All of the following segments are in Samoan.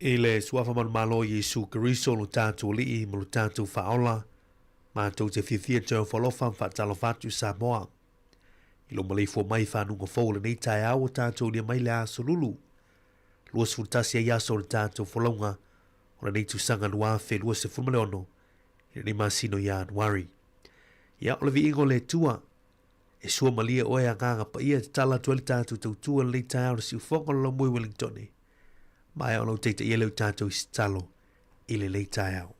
I le suafa manumalo o Iesu Keriso lo tatou Alii ma lo tatou Faaola, matou te fiafia toe ofo alofa ma faatalofa atu i Samoa. I lou maleifua mai i fanuga fou o lenei taeao ua tatou ulia mai le aso lulu. 21 ai aso o le tatou folauga o lenei tausaga 2026 i lenei masina o Ianuari. Ia, o le viiga o le Atua, e sua malie oe agaga paia e tatala atu ai le tatou tautua i lenei taeao i le siufofoga o le laumoi Wellingtone. Maea ona ou taitaia lea o tatou i se tatalo i lenei taeao.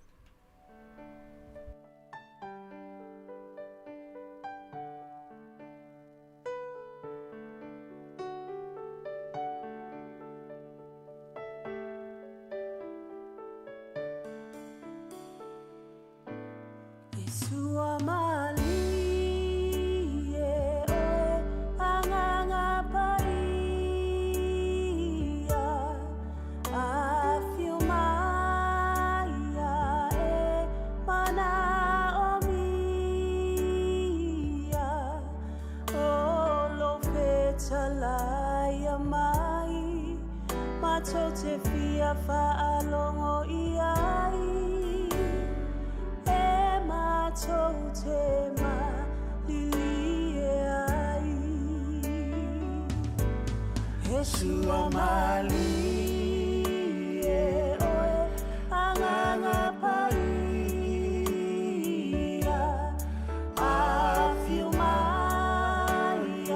E sua malie oe agaga paia, Afio mai e manaomia, O lou fetalaia mai, Matou te fia faalogo i ai, E matou te malilie ai. E sua malie oe agaga paia, Afio mai e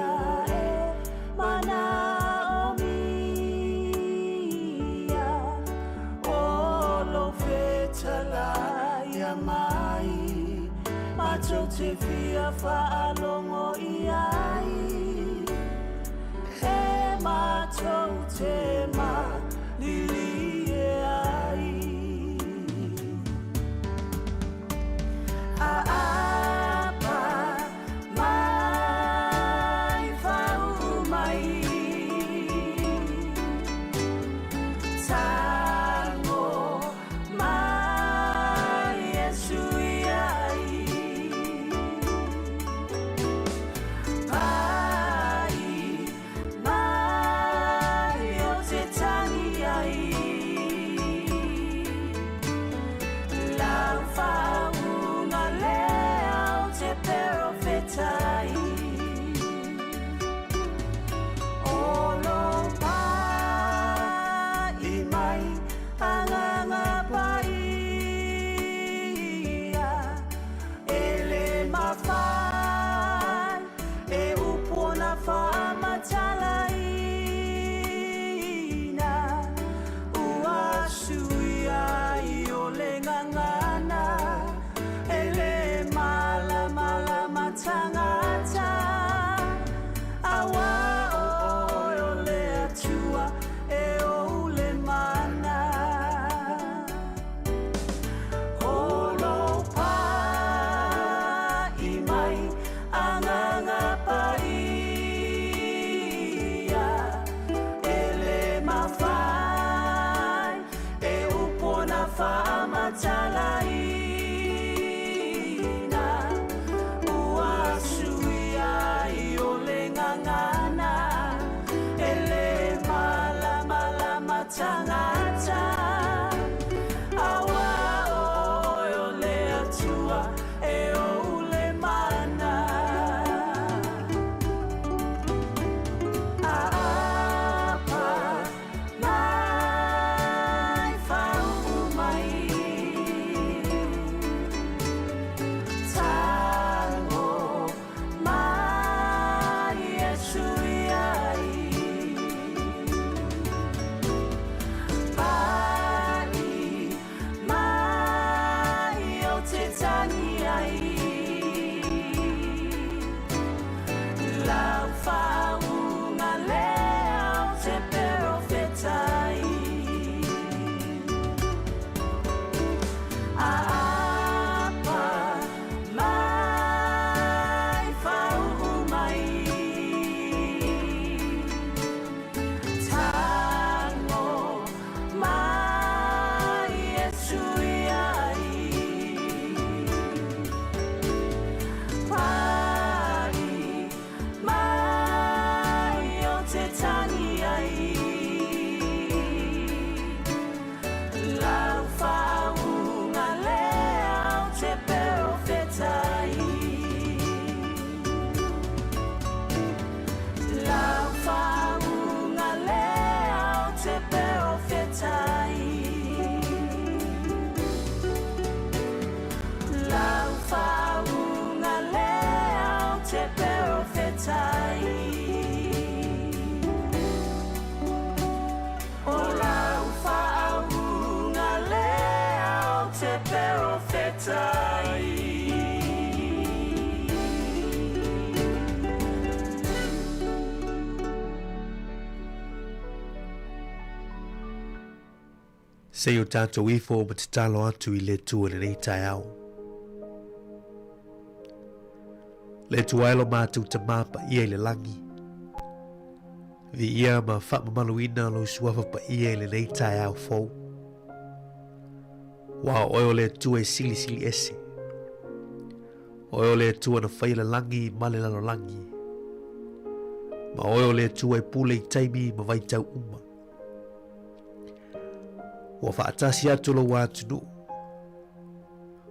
manaomia, O lou fetalaia mai, Matou te fia faalogo i ai, E matou te malilie ai. Aapa mai fau mai, Tango mai e sui ai. Se i o tātou ifo ma tatalo atu i le Atua i lenei taeao. Le Atua e lo mātou tamā paia i le lagi. Viia ma faamamaluina lou suafa paia i lenei taeao fou. Ua o oe o le Atua e silisili ese. Oe o le Atua na faia le lagi ma le lalolagi. Ma oe o le Atua e pule i taimi ma vaitau uma. Ua faatasi atu lou atunuu.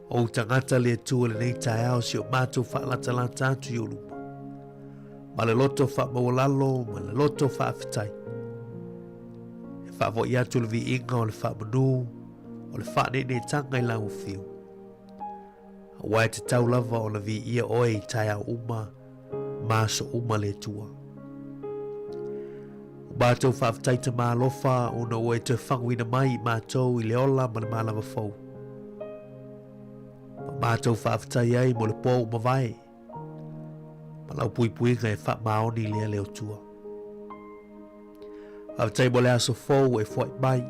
O ou tagata le Atua i lenei taeao si o matou faalatalata atu i ou luma. Ma le loto faamaualalo ma le loto faafetai. E faafoi atu le viiga o le faamanu o le faaneeneetaga i lau afio. Aua e tatau lava ona viia oe i taeao uma ma aso uma le Atua. O matou faafetai Tama alofa ona ua e toe faguina mai i matou i le ola ma le malama fou. Ma matou faafetai ai mo le po ua mavae ma lau puipuiga e faamaoni lea le Atua. Faafetai mo le aso fou ua e foai mai.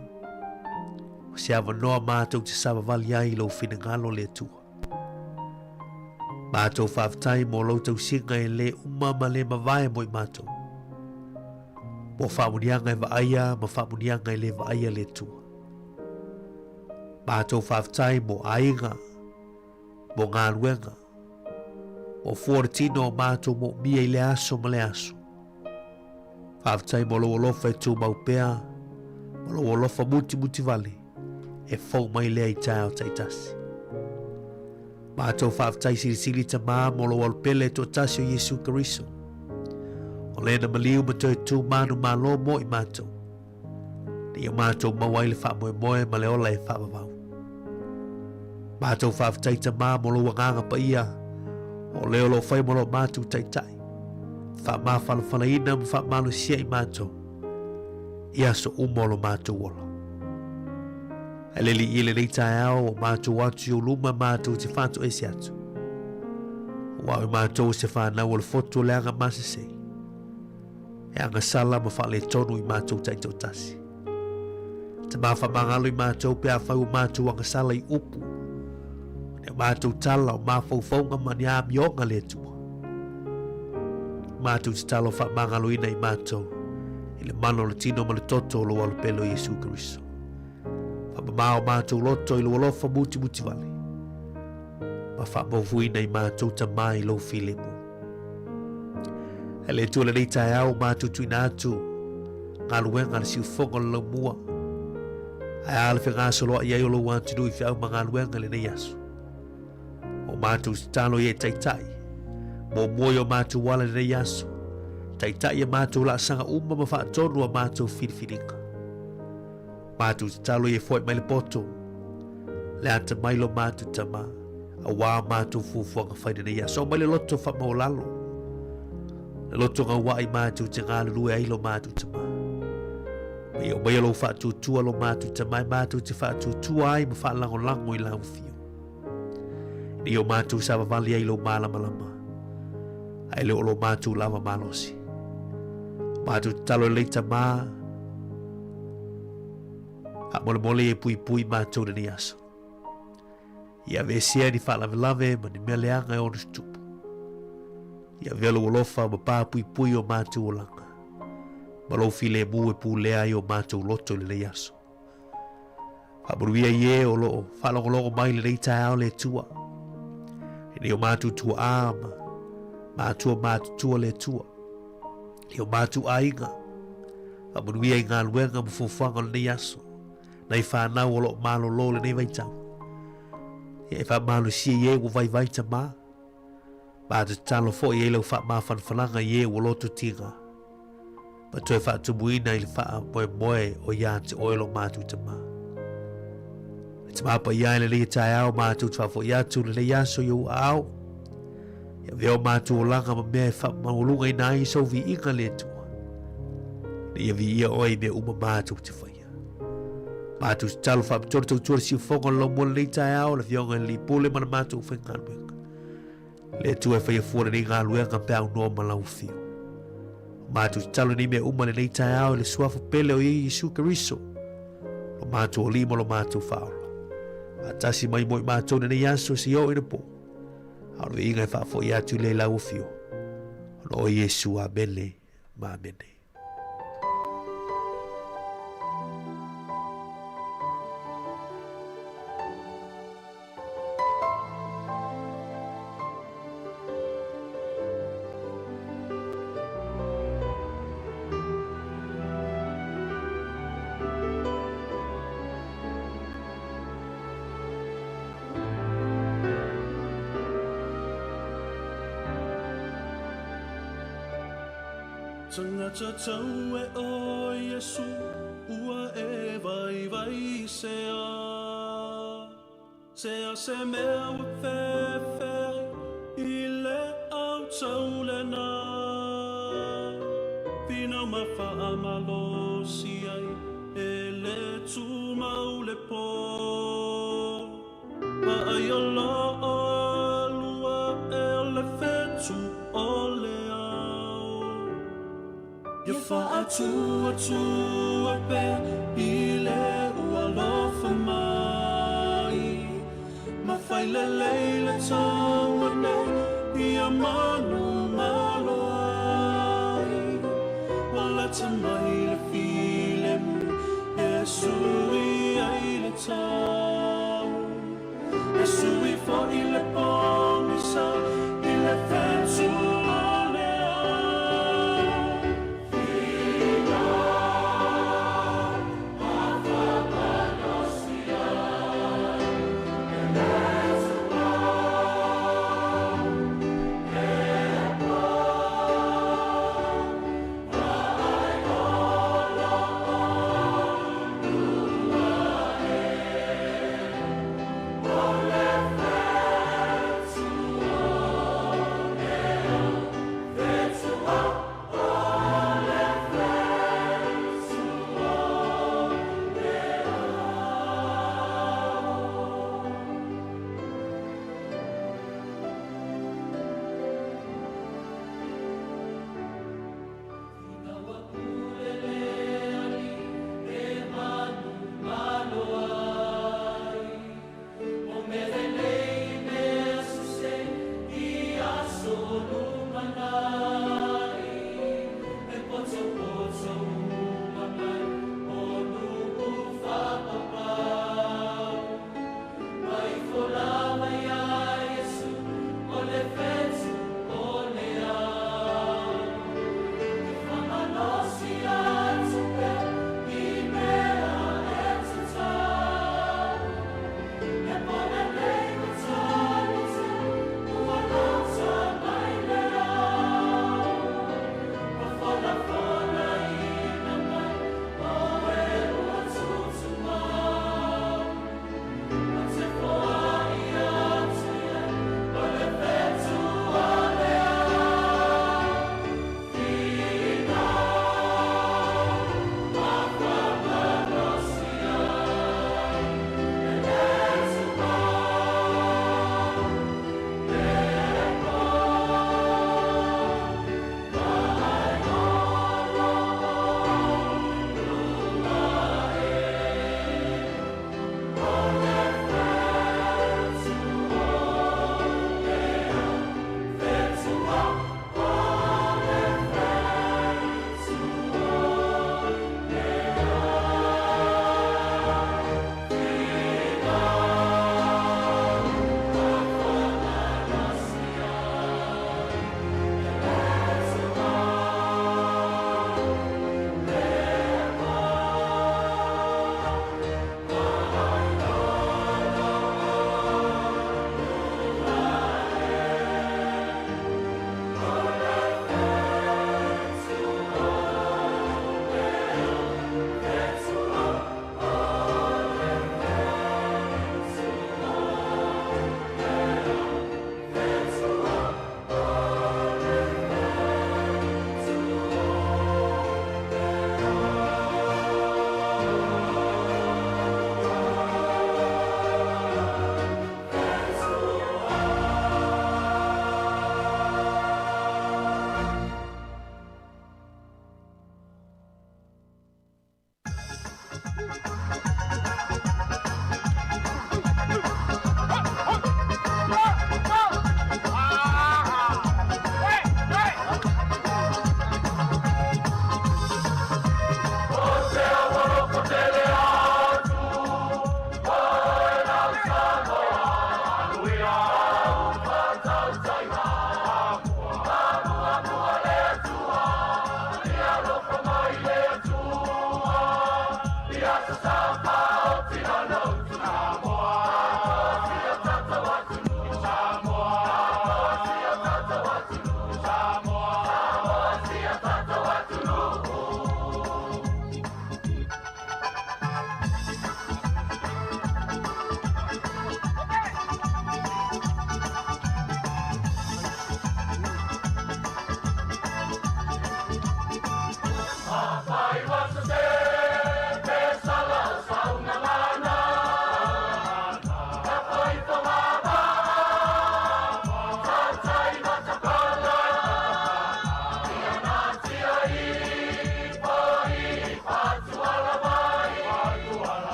O se avanoa matou te savavali ai i lou finagalo le Atua. Matou faafetai mo lou tausiga e lē uma ma lē mavae mo i matou. Mo faamuniaga e vaaia ma faamuniaga e lē vaaia le Atua. Matou faafetai mo aiga, mo galuega, mo fua o le tino o matou moomia i lea aso ma lea aso. Faafetai mo lou alofa e tumau pea, ma lou alofa mutimutivale e fou mai lea i taeao taitasi. Matou faafetai silisili Tamā mo lou alopele e toatasi o Iesu Keriso. O le na maliu ma toe tū manumalo mo i matou. Ina ia matou maua ai le faamoemoe ma le ola e faavavau. Matou faafetai Tamā mo lou agaga paia, o le o lo o fai mo lo matou taitai, faamafalafalaina ma faamalosia i matou i aso uma o lo matou ola. Ae le alii i lenei taeao ua matou atu i ou luma matou te faatoese atu. Aua o i matou o se fanau o le fotu o le aga masese. E agasala ma faaletonu i matou taitoatasi. Tamā faamagalo i matou pe afai ua matou agasala i upu, ni a matou tala o mafaufauga ma ni amioga le Atua. Matou tatalo faamagaloina i matou i le mana o le tino ma le toto o lou alopele o Iesu Keriso. Faamamā o matou loto i lou alofa mutimutivale ma faamaufuina i matou Tamā i lou filemu. E le Atua lenei taeao matou tuuina atu galuega a le siufofoga o le laumua. Ae a le fegasoloai ai o lou atunuu i feau ma galuega i lenei aso. O matou tatalo ia e taitai, muamua i o matou ala i lenei aso, taitai a matou laasaga uma ma faatonu a matou filifiliga. Matou tatalo ia e foai mai le poto, le atamai lo matou Tamā, auā matou fuafuaga fai lenei aso. Aumai le loto faamaualalo, le loto gaua'i matou te galulue ai lo matou Tamā. Ma ia aumaia lou faatuatua lo matou Tamā e matou te faatuatua ai ma faalagolago i lau afio. Ina ia o matou savavali ai i lou malamalama, ae le o lo matou lava malosi. Matou tatalo e lelei Tamā, faamolemole ia e puipui matou i lenei aso. Ia aveesea ni faalavelave ma ni mea leaga e ono tutupu. Ia avea lou alofa ma pa puipui o matou olaga, ma lou filemu e pulea ai o matou loto i lenei aso. Faamanuia i e o lo o faalogologo mai i lenei taeao le Atua. I nei o matou tuaa ma matua matutua le Atua. I o matou aiga. Faamanuia i galuega ma fuafuaga o lenei aso. Nai whanau o lo o malolo lenei vaitau. Ia e faamalosia i e ua vaivai Tamā. Ma te tatalo foi i ai lau faamafanafanaga i e ua loto tiga. Ma toe faatumuina i le faamoemoe o ia te oe lo matou Tamā. Le Tamā paia e lenei taeao matou te faafoi atu lenei aso i ou aao. Ia avea o matou olaga ma mea e faamaualugaina ai sou viiga le Atua. Ina ia viia oe i mea uma matou te faia. Matou tatalo faapitoa le tautua le siufofoga o le laumua lenei taeao, le Afioga i le Alii Pule ma le matou faigaluega. Le Atua e faia fua lenei galuega pe a aunoa ma lau afio. Matou tatalo nei mea uma lenei taeao i le suafa pele o Iesu Keriso. Lo matou Alii ma lo matou Faaola. Faatasi mai mo i matou lenei aso seia oo i le po. A o le viiga e faafoi atu i le lau afio. Ona o Iesu, Amene ma Amene. Tagata tau e o Iesu ua e vaivai sea. Sea se mea ua fefe i le au tau lena. Finau ma faamalosi ai e le tumau le po. Vaai o loo lua e o le fetu o le ao. Ia faatuatua pea i le ua alofa mai. Ma fai lelei le taua nei ia manumalo ai. Ua lata mai le filemu e sui ai le tau. E sui foi le pogisa i le fetu o le ao.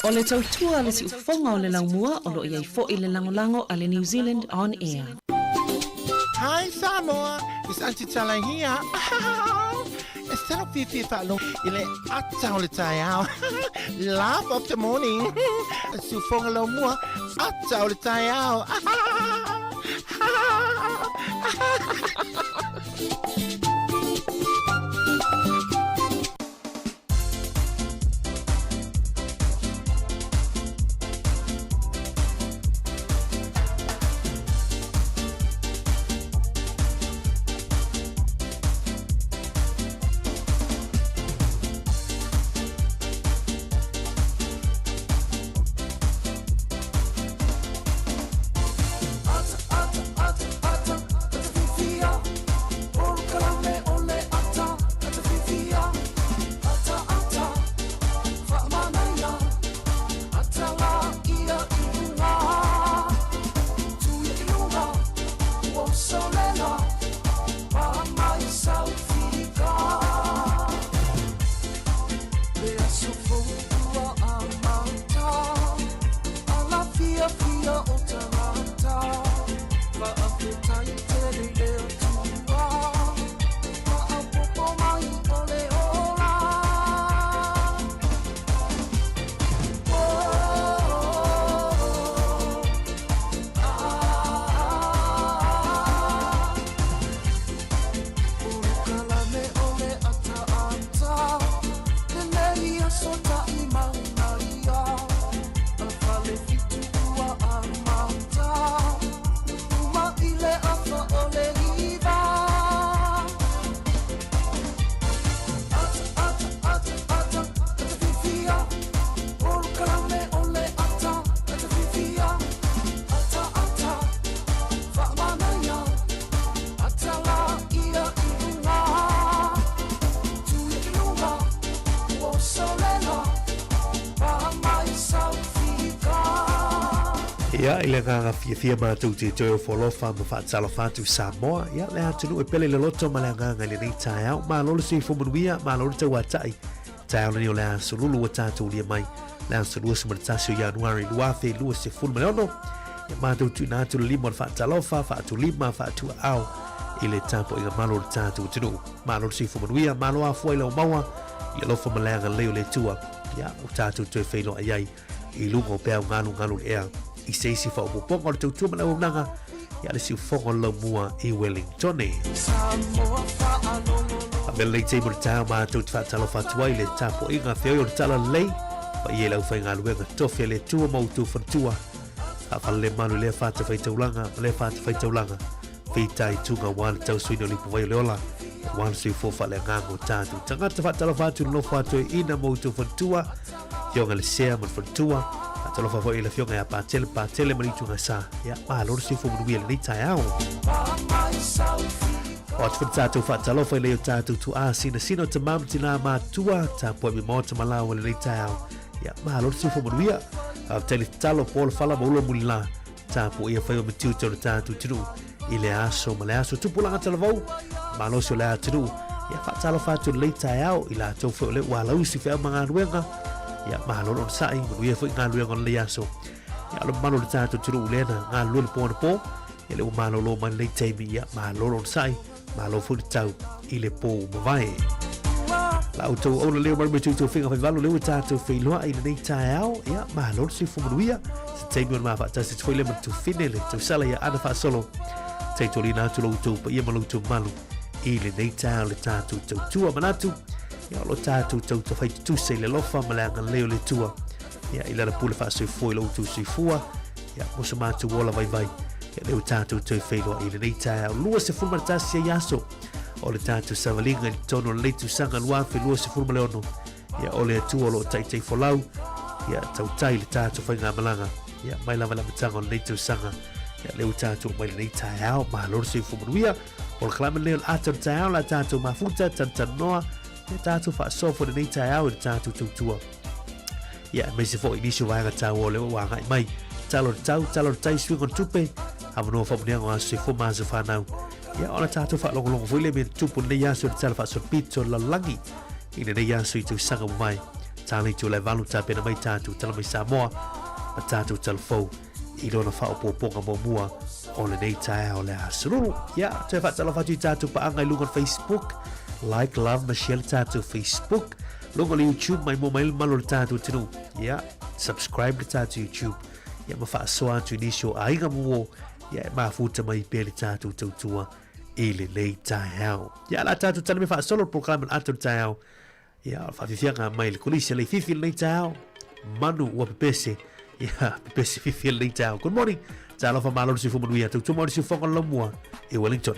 O le tautua a le siufofoga o le laumua o lo o i ai foi le lagolago a le New Zealand On Air. Hi Samoa, it's Auntie Tala here. E talo fiafia faalogo i le ata o le taeao. Laugh of the morning. Siufoga laumua, ata o le taeao. Ata, ata, ata, ata, ata fifia. Ia, i le agaga fiafia matou te toe ofo alofa ma faatalofa atu Samoa. Ia, le atunuu e pele i le loto ma le agaga i lenei taeao. Malo le soifua manuia, malo le tauatai. Taeao lenei o le aso Lulu ua tatou ulia mai, le aso 21 o Ianuari 2026. Ia, matou tuuina atu le lima o le faatalofa, faatulima, faatuaao i le tapuaiga malu o le tatou atunuu. Malo le soifua manuia, malo afua i lau maua, i le alofa ma le agalelei o le Atua. Ia, ua tatou toe feiloai ai i luga o peau galugalu i le ea i se isi faaopoopoga o le tautua ma le auaunaga ia le siufofoga o le laumua i Wellingtone. Faapea lenei taimi o le taeao matou te faatalofa atu ai i le tapuaiga feoi o le Talalelei, paia i le aufaigaluega tofi a le Atua ma outou faletua, faafalelemalu i lea fatafaitaulaga ma lea fatafaitaulaga, fitaituga aua le tausuina o le ipuvai o le ola, aua le soifua faaleagaga o tatou tagata. Faatalofa atu i le nofo a toeaina ma outou faletua, Afioga i le Sea ma le faletua. Faatalofa foi i le Afioga ia Patele Patele ma le ituga sa. Ia, malo le soifua manuia i lenei taeao. O atu foi le tatou faatalofa i lei o tatou tuaa sinasina o tamā ma tinā matua, tapuai mai maota ma laua i lenei taeao. Ia, malo le soifua manuia. Faafetai le tatalo, po le fala ma ula mulila. Tapuaia faiva ma tiute o le tatou atunuu i le aso ma le aso. Tupulaga talavou, malosi o le atunuu. Ia faatalofa atu i lenei taeao i latou foi o lea ua alausi feau ma galuega. Ia malo le onosai, manuia foi galuega o lenei aso. Ia o le mamalu o le tatou atunuu lea na galulue le po anapo. Ia lea ua malolo mai lenei taimi, ia malo le onosai. Malo foi le tau i le pō ua mavae. La outou aula leo mai mai tutou finga faivalu leo tatou feiloai i lenei taeao. Ia, malo le soifua manuia. Se taimi ona mafaatasi atu foi lea ma le tufine le tausala ia Ana Faasolo. Taitolina atu lo outou paia ma lo outou malu i lenei taeao le tatou tautua manatu. Ia, o lo tatou tautafai tutusa i le alofa ma le agalelei o le Atua. Ia, i lana pule faasoifua i lo outou soifua. Ia, mo so matou ola vaivai. Ia, lea ua tatou toe feiloai i lenei taeao. 21 ai aso o le tatou savaliga i totonu o lenei tausaga 2026. Ia, o le Atua o lo o taitaifolau. Ia, tautai le tatou faigamalaga. Ia, mai lava le amataga o lenei tausaga. Ia, lea ua tatou mai lenei taeao. Malo le soifua manuia. O le kalame lenei o le ata o le taeao, la tatou mafuta, talanoa, ia tatou faasoa foi lenei taeao i le tatou tautua. Ia, aemaise foi i nisi o vaega taua o lea ua agai mai. Tala o le tau, tala o le tai, suiga o le tupe, avanoa faamanuiaga o aso soifua ma aso fanau. Ia, ona tatou faalogologo foi lea mea tupu lenei aso i le tala faasolopito o le lalolagi i lenei aso i tausaga ua mavae. Tala i tulae valu tapena mai tatou tala mai Samoa ma tatou talafou i lona faaopoopoga muamua o lenei taeao le aso Lulu. Ia, toe faatalofa atu i tatou paaga i luga o le Facebook, like, love ma share le tatou Facebook, luga o le YouTube mai mo mai le mamalu o le tatou atunuu. Ia, subscribe le tatou YouTube. Ia, ma faasoa atu i nisi o aiga ma uo, ia, e mafuta mai pea le tatou tautua i lenei taeao. Ia, la tatou tala me faasolo le polokalame o le ata o le taeao. Ia, o le faafiafiaga mai le kolisi a Leififi lenei taeao. Manu ua pepese. Ia, pepese fifi lenei taeao. Good morning. Talofa malo le soifua manuia. Tautua mau le siufofoga o le laumua i Wellington.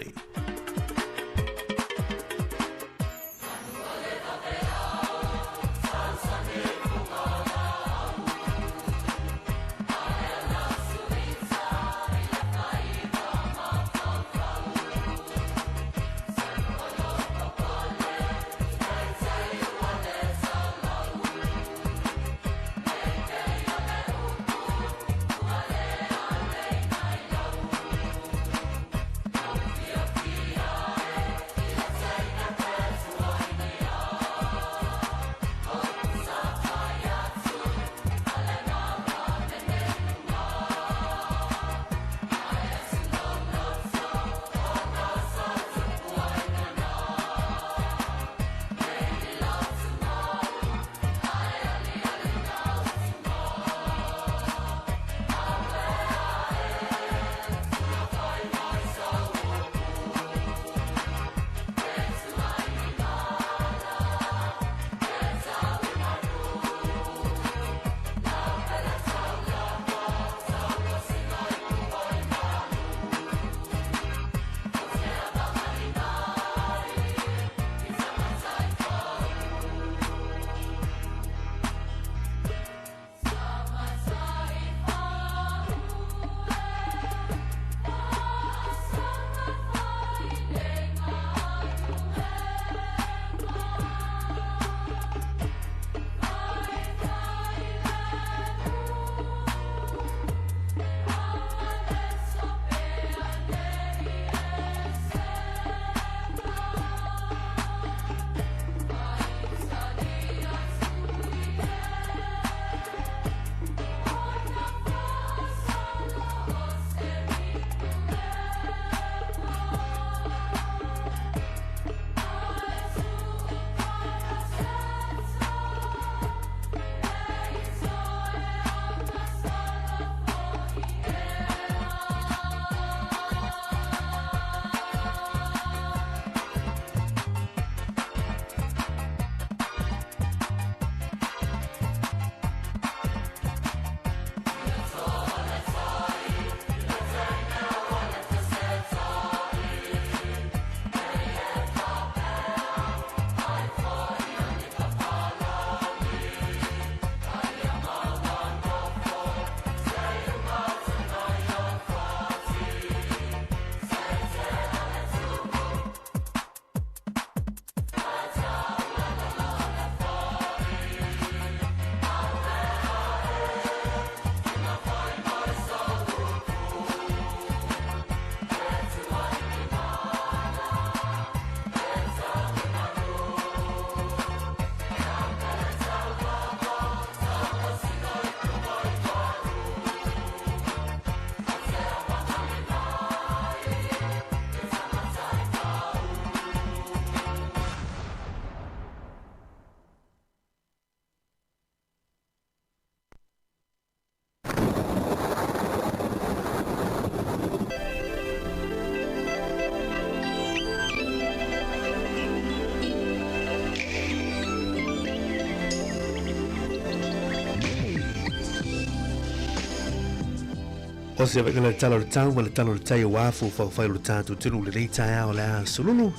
O se vaega le tala o le tau ma le tala o le tai o afu whawhai o le tātou tunu le nei taeao le aso lulu.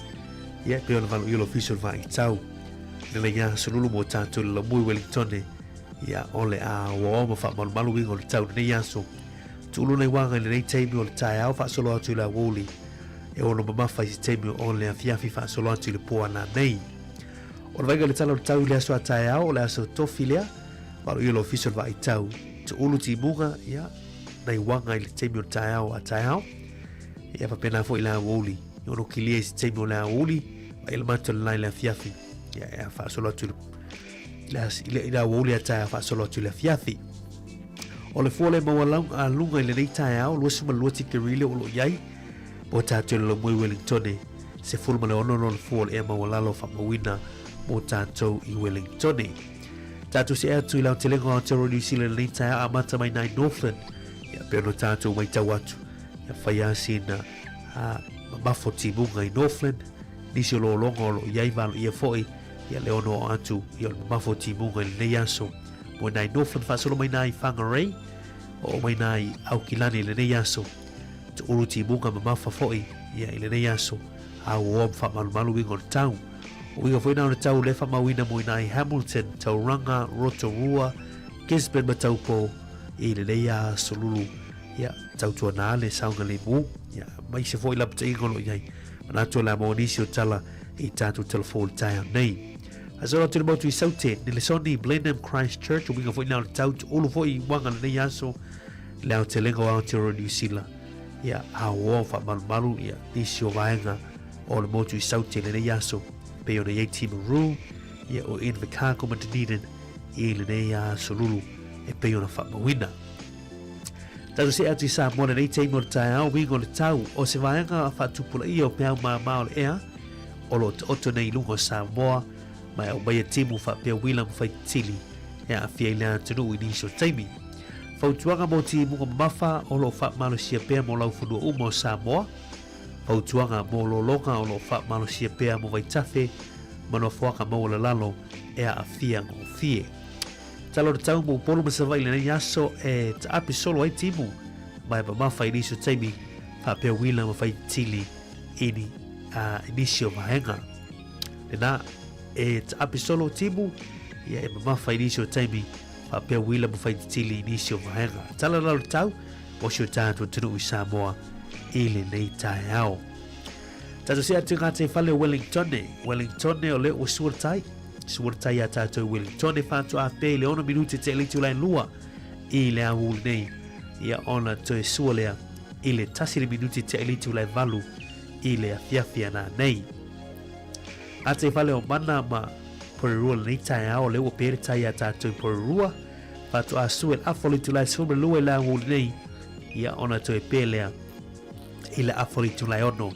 Ia, pe ona valu i lo fiso le vai tau. Le le aso lulu mo tātou le lamui Wellingtone. Ia, o le a ua oma wha malu malu wingo le tau le nei aso. Tulu nei wanga i le nei taimi o le taeao whaasolo atu i le awouli. E ono mamafa i se taimi o le afiafi whaasolo atu i le poa nā nei. O le vaega le tala o le tau i le aso a taeao, o le aso tofi lea, valu i lo fiso le vai tau. Tuulu timuga, ia, nai waga i le taimi o le taeao a taeao. Ia faapena foi le aoauli. I ono kilia i se taimi o le aoauli, ma i le mato le lai le afiafi. Ia e faasolo atu i le aoauli a taeao faasolo atu i le afiafi. O le fua le maua a lunga i lenei taeao, 22 tikerile o lo o i ai, mo tātou le lomui Wellingtone, 16 no le fua o le ea maualalo faamauina mo tātou i Wellingtone. Tātou se atu i lau telenga o Aotearoa New Zealand lenei taeao a mata mai nai Northland. Ia pe ono tātou mai tau atu. Ia whai asina a mamafo timunga i Northland. Nisi o lolonga o lo iai valo ia foi. Ia le ono o atu i o le mamafo timunga i lenei aso. Mo nai Northland whaasolo mai nai Whangarei. O mai nai Aukilani i lenei aso. Te uru timunga mamafa foi ia i lenei aso. A o om wha malumalu wingo le tau. O winga foi nā o le tau le whamauina mo i nai Hamilton, Tauranga, Rotorua, Gisborne ma Taupo i lenei aso lulu. Ia, tautua nā le saunga le mū. Ia, mai se foi lapata ingo lo iai. Manatu la mo nisi o tala i tātou telefone taia nei. Asola atu le motu i Saute, ni le Soni, Blenheim Christchurch, o winga foi nā o le tau, te ulu foi i wanga lenei aso, le ao te lenga o Aotearoa New Zealand. Ia, a o wha malumalu, ia, nisi o vaenga o le motu i Saute lenei aso. Pe ona iai Timaru, ia o Invercargill ma Dunedin i lenei aso lulu e pe ona whamauina. Tātou se atu i Samoa lenei taimi o le taeao, wingo le tau o se vaenga whaatupula ia o peau māmā o le ea, o lo te oto nei lunga o Samoa, mai au mai a timu whaapea wila ma whaitili e a whia i le atunu i nisi o taimi. Fautuaga mo timuga mamafa o lo whaamalosia pea mo laufanua uma o Samoa, fautuaga mo lologa o lo whaamalosia pea mo Vaitafe, ma nofoaga maualalalo e aafia gofie. Tala o le tau mo Upolu ma Savaii i lenei aso e taape solo ai timu ma e mamafa i nisi o taimi faapea uila ma faitili i ni i nisi o vaega. Lena e taape solo timu ia e mamafa i nisi o taimi faapea uila ma faitili i nisi o vaega. Tala la o le tau mo si o tātou atunuu i Samoa i lenei taeao. Tātou se atu ngā te whale o Wellingtone. Wellingtone o le o sua tai. Sua tai a tātou Wellingtone whātu a pē le 6 minute te elitu lai lua i le aouli nei. Ia ona toe sua lea i le 1 le minute te elitu lai 8 i le afiafi ana nei. A te whale o Mana ma Porirua lenei taeao o le ua pere tai a tātou Porirua. Whātu a sua le afo le tulai 12 i le aouli nei. Ia ona toe pē lea i le afo le tulai 6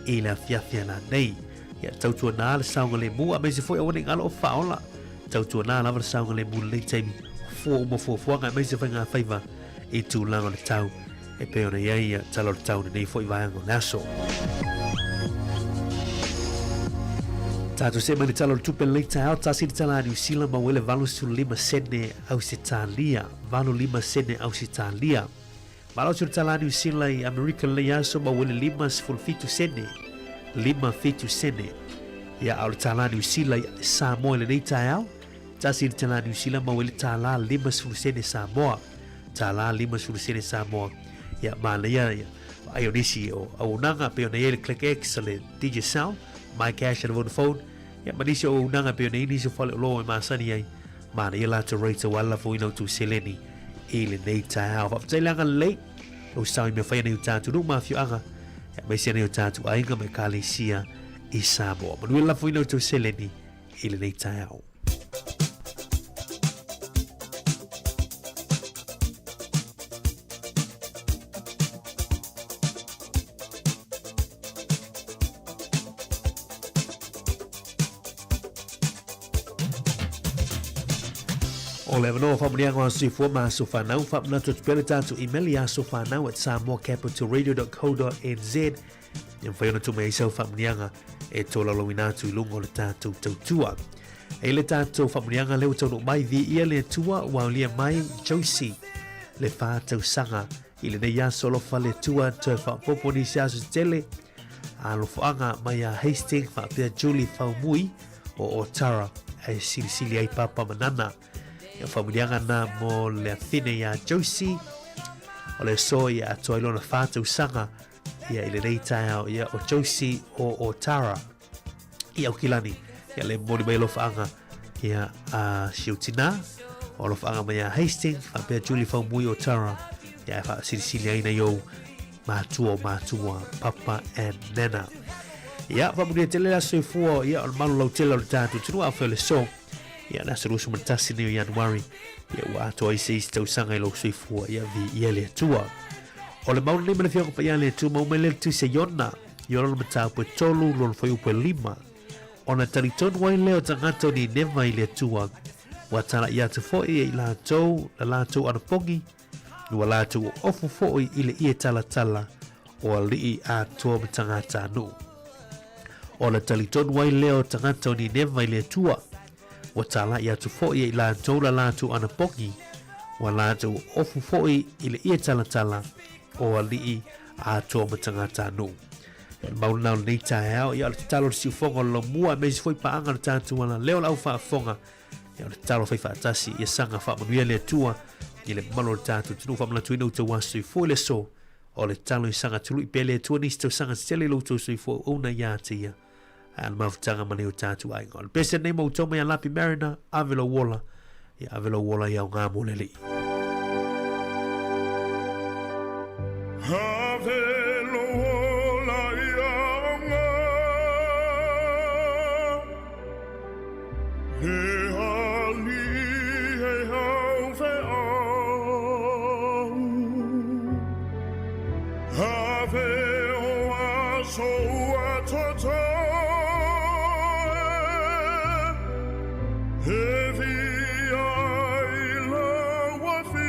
i le afiafi ana nei. Ia tautua nā le saunga le mū a meise foi awane ngalo o whaola. Tautua nā lava le saunga le mū le taimi. Fua uma fuafuaga e meise whai ngā whaiva i tūlanga o le tau. E pe ona iai ia tala o le tau nei foi vaenga o le aso. Tātou se mai le tala o le tupe lenei taeao, tasi le tala a New Zealand ma uele 85 sene Ausitalia. 85 sene Ausitalia. Malo atu le tala a New Zealand i Amerika lenei aso ma uele 57 sene. 57 sene. Ia au le tala a New Zealand i Samoa i lenei taeao. Tasi le tala a New Zealand ma uele tala 50 sene Samoa. Tala 50 sene Samoa. Ia manaia ia. Ai o nisi o auaunaga pe ona iai le Click X le Digicel, MyCash le Vodafone. Ia ma nisi o auaunaga pe ona iai nisi o fale o lo e masani ai. Manaia latou rate o ala foina o tou seleni i lenei taeao. Faafetai le agalelei lou sao i mea fai nei o tātou nuu ma afioaga. Ia aemaise nei o tātou aiga ma ekalesia i Samoa. Manuia le lafoina o tou seleni i lenei taeao. O le avanoa faamanuiaga o aso soifua ma aso fanau, faamanatu atu pea le tatou email i asofanau@samoacapitalradio.co.nz. Ia mafai ona tuu mai ai sau faamanuiaga e tolaulauina atu i luga o le tatou tautua. E le tatou faamanuiaga lea ua taunuu mai, viia le Atua ua aulia mai Josie le 4 tausaga I lenei aso alofa le Atua toe faaopoopo nisi aso se tele alofaga mai a Hastings faapea Julie Faumui o Otara e silisili ai Papa ma Nana. Ia faamanuiaga na mo le afine iā Josie o le aso ia atoa ai lona whā tausaga ia i lenei taeao ia o Josie o Otara i Aukilani. Ia le momoli mai alofaaga ia a si ou tinā o alofaaga mai a Hastings faapea Julie Faumui o Tara ia e faasilisili ai nai ou matua o matua Papa and Nana. Ia faamanuia tele le aso soifua ia o le malu lautele o le tatou atunuu afai o le so ia le aso 21 nei o Ianuari ia ua atoa ai se isi tausaga i lou soifua ia viia le Atua. O le mau lenei ma le Afioga Paia a le Atua mau mai le tusi a Iona Iona le mataupu e tolu lona fuaiupu e lima. Ona talitonu ai lea o tagata o Nineva i le Atua, ua talai atu foi e i latou la latou anapogi, ua latou ofu foi i le ie talatala o alii atoa ma tagatanuu. Ona talitonu ai lea o tagata o Nineva i le Atua, ua talai atu foi e i latou la latou anapogi, ua latou ofu foi i le ie talatala o alii atoa ma tagatanuu. E mau lena o lenei taeao, ia o le tatalo o le siufoga o le lomua, aemaise foi paaga o le tatou ala leo o le au faafofoga, ia o le tatalo fai faatasi, ia saga faamanuia le Atua i le mamalu o le tatou atunuu, faamanatuina outou aso soifua i le aso o le tatalo i saga tului pea le Atua nisi tausaga tetele i lo outou soifua auauna ia te ia, a le mafutaga ma nei o tatou aiga. O le pese nei ma outou mai a Lapi Mariner, ave lou ola, ia ave lou ola i aoga mo le Alii. Ave lou ola i aoga, le Alii e haufeau. Ave o aso ua totoe, e via i lau afio.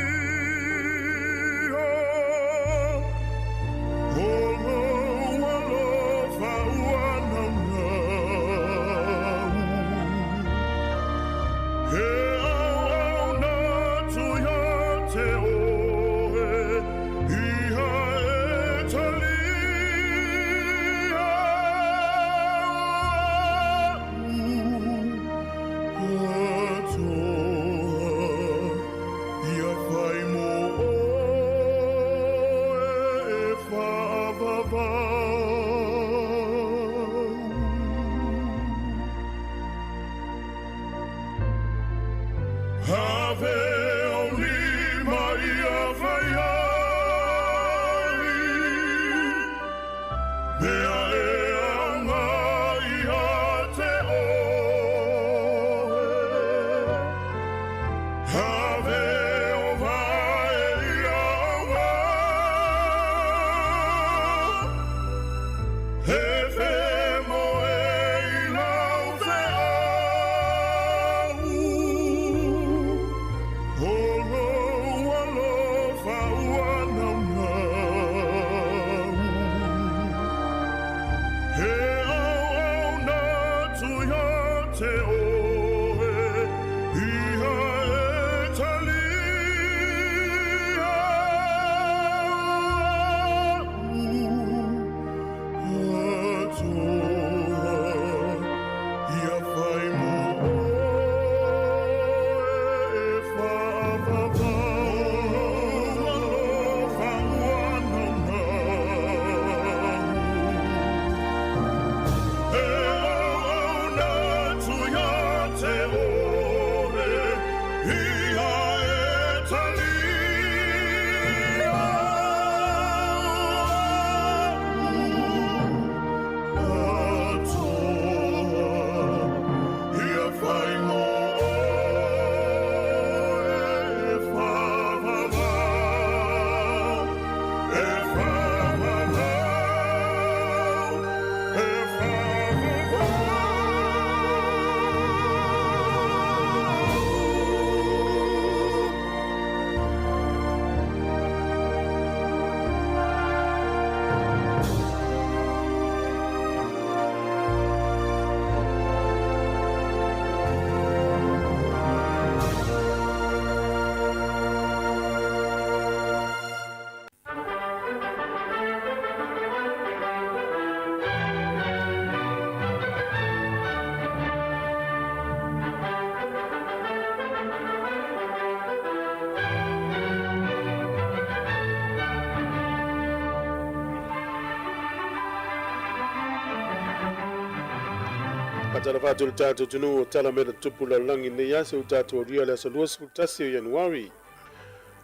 Faatalofa atu i le tatou atunuu o tala mai le tupu lalolagi i lenei aso ua tatou aulia le aso 21 o Ianuari.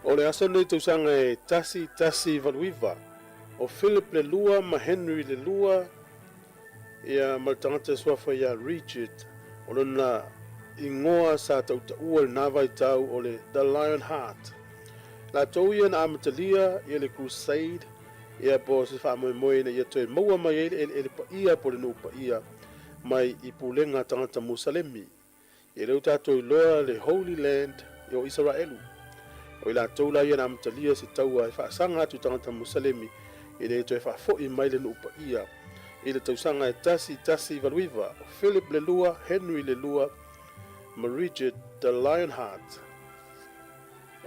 O le aso lenei tausaga e 1189, o Philip le Lua ma Henry le Lua ia ma le tagata suafa ia Richard, o lona igoa sa tautaua i lena vaitau o le The Lion Heart. Latou ia na amatalia ia le Crusade ia po o se faamoemoe ina ia toe maua mai ai le eleele paia po o le nuu paia mai i pulega a tagata Musalemi. Ia lea ua tatou iloa le Holy Land o Isaraelu. O i latou la ia na amatalia se taua e faasaga atu i tagata Musalemi ina ia toe faafoi mai le nuu paia. I le tausaga e 1189, o Philip le Lua, Henry le Lua ma Richard the Lionheart.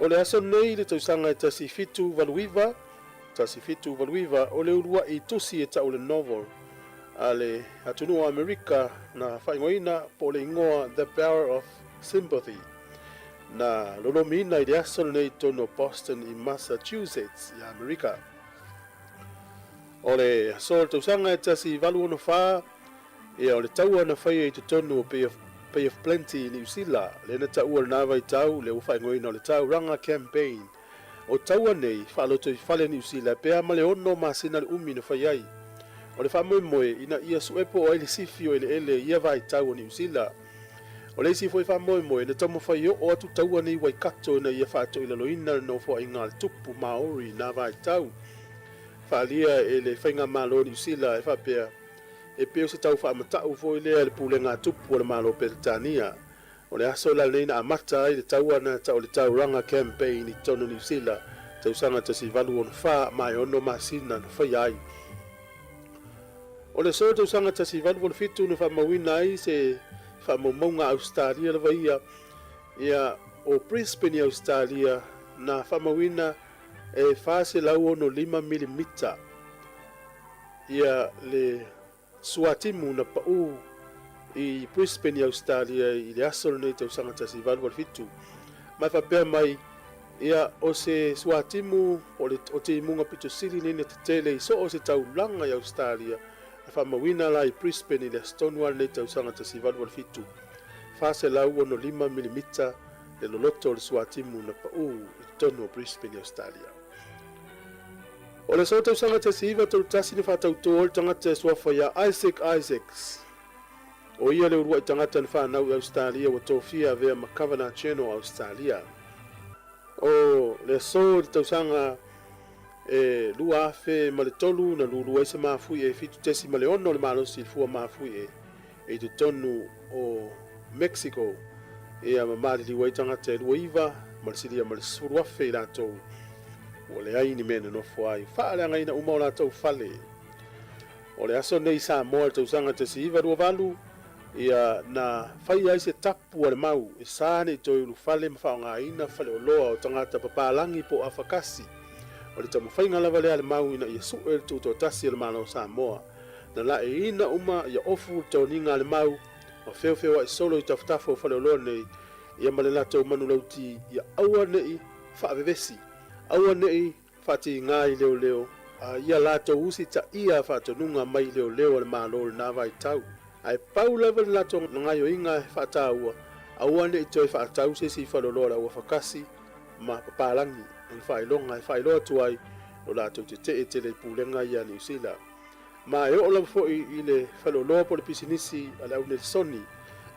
O le aso lenei i le tausaga e 1789, 1789, o le uluai tusi e tau le novel a le atunuu o Amerika na faaigoaina po o le igoa The Power of Sympathy, na lolomiina i le aso lenei i totonu o Boston i Massachusetts i Amerika. O le aso o le tausaga e 1864, Ia, o le taua na faia i totonu o Bay of, Bay of Plenty i Niu Sila, lea na taua i lena vaitau, lea ua faaigoaina o le Tauranga Campaign. O taua nei, faalotoifale Niu Sila pe a ma le ono masina le umi na fai ai. O le faamoemoe, ina ia sue po o ai le sifi o eleele i ia vaitau o Niu Sila. O le isi foi faamoemoe, na taumafai oo atu taua nei i Waikato ina ia faatoilaloina le nofoaiga a le tupu Maori i na vaitau. Faaalia e le Faigamalo o Niu Sila e faapea, E pei o se tau faamatau foi lea i le pulega tupu a le Malo o Peretania. O le aso la lenei na amata ai le taua na tau o le Tauranga Campaign i totonu o Niu Sila, tausaga 1864 ma e ono masina na faia ai. O le aso tausaga 1887 na faamauina ai se faamaumauga a Ausetalia lava ia, ia o Brisbane i Ausetalia na faamauina e 465 milimita. Ia le suatimu na paʻū i Brisbane i Ausetalia i le aso lenei tausaga 1887. Ma e faapea mai, ia, o se suatimu o le o timuga pito sili nei na tetele i so o se taulaga i Ausetalia, na faamauina la i Brisbane i le aso tonu lava lenei tausaga 1887, 465 milimita le loloto o le suatimu na paʻū i totonu o Brisbane i Ausetalia. O le aso tausaga 1931 na faatautō ai le tagata e suafa ia Isaac Isaacs. O ia le uluai tagata na fanau i Ausetalia ua tofia avea ma Governor General o Ausetalia. O le aso i le tausaga e 2003 na lulu ai se mafuie e 7.6 le malosi i le fua mafuie i totonu o Mexico ia ma maliliu ai tagata e 29 ma le silia ma le 10,000 i latou ua leai ni mea e nonofo ai, faaleagaina uma o latou fale. O le aso nei i Samoa i le tausaga 1928, ia na faia ai se tapu a le mau e sa nei toe ulufale ma faaaogaina faleoloa o tagata papalagi po o afakasi. O le taumafaiga lava lea a le mau ina ia sue le tutoatasi o le Malo o Samoa. Na laeiina uma ia ofu le toniga a le mau ma feofeoai solo i tafatafa o faleoloa nei ia ma le latou manulauti ia aua neʻi faavevesi, aua neʻi faatiga i leoleo, a ia latou usitaia faatonuga mai leoleo a le Malo i lena vaitau. Ae pau lava le latou gaioiga e faataua, aua neʻi toe faatau se isi faleoloa o le auafakasi ma papalagi, o le faailoga e faailoa atu ai lo latou tetee tele i pulega ia a Niu Sila. Ma e oo lava foi i le faleoloa po o le pisinisi a le au Nelisoni,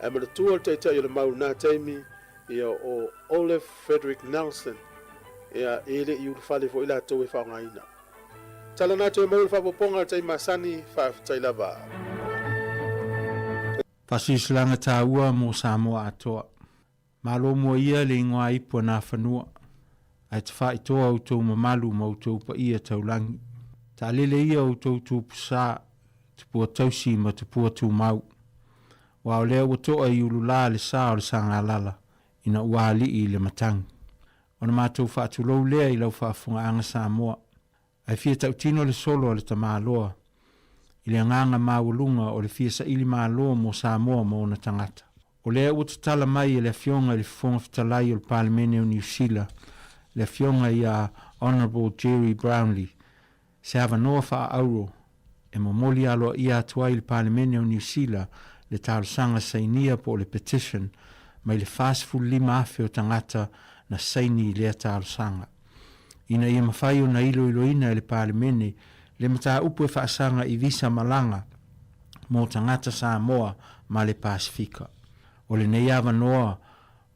ae manatua le taitai o le mau i lena taimi, ia o Olaf Frederick Nelson, ia e le i ulufale foi latou e faaaogaina. Tala na toe maua le faaopoopoga a le taimi masani, faafetai lava. Faasilasilaga taua mo Samoa atoa. Malo mua ia le ingoa ipu a Nafanua, ae tafaitoa outou mamalu ma outou paia taulagi. Taalele ia outou tupusa, tupua tausi ma tupua tumau. Aua o lea ua toa i ulula le sa o le Sagalala ina ua alii i le matagi. Ona matou faatulou lea i lau faafofogaaga Samoa, Ae fia tautino le solo a le tamaloa i le agaga maualuga o le fia saili malo mo Samoa ma ona tagata. O lea ua tatala mai e le Afioga i le Fofoga Fetalai o le Palemene o Niu Sila, le Afioga ia Honourable Gerry Brownlee, se avanoa faa-auro e momoli aloaia atu ai i le Palemene o Niu Sila le talosaga sainia po o le petition mai le 45,000 o tagata na saini i lea talosaga. Ina ia mafai ona iloiloina e le Palemene le mataupu e faasaga i visa malaga mo tagata Samoa ma le Pasefika. O lenei avanoa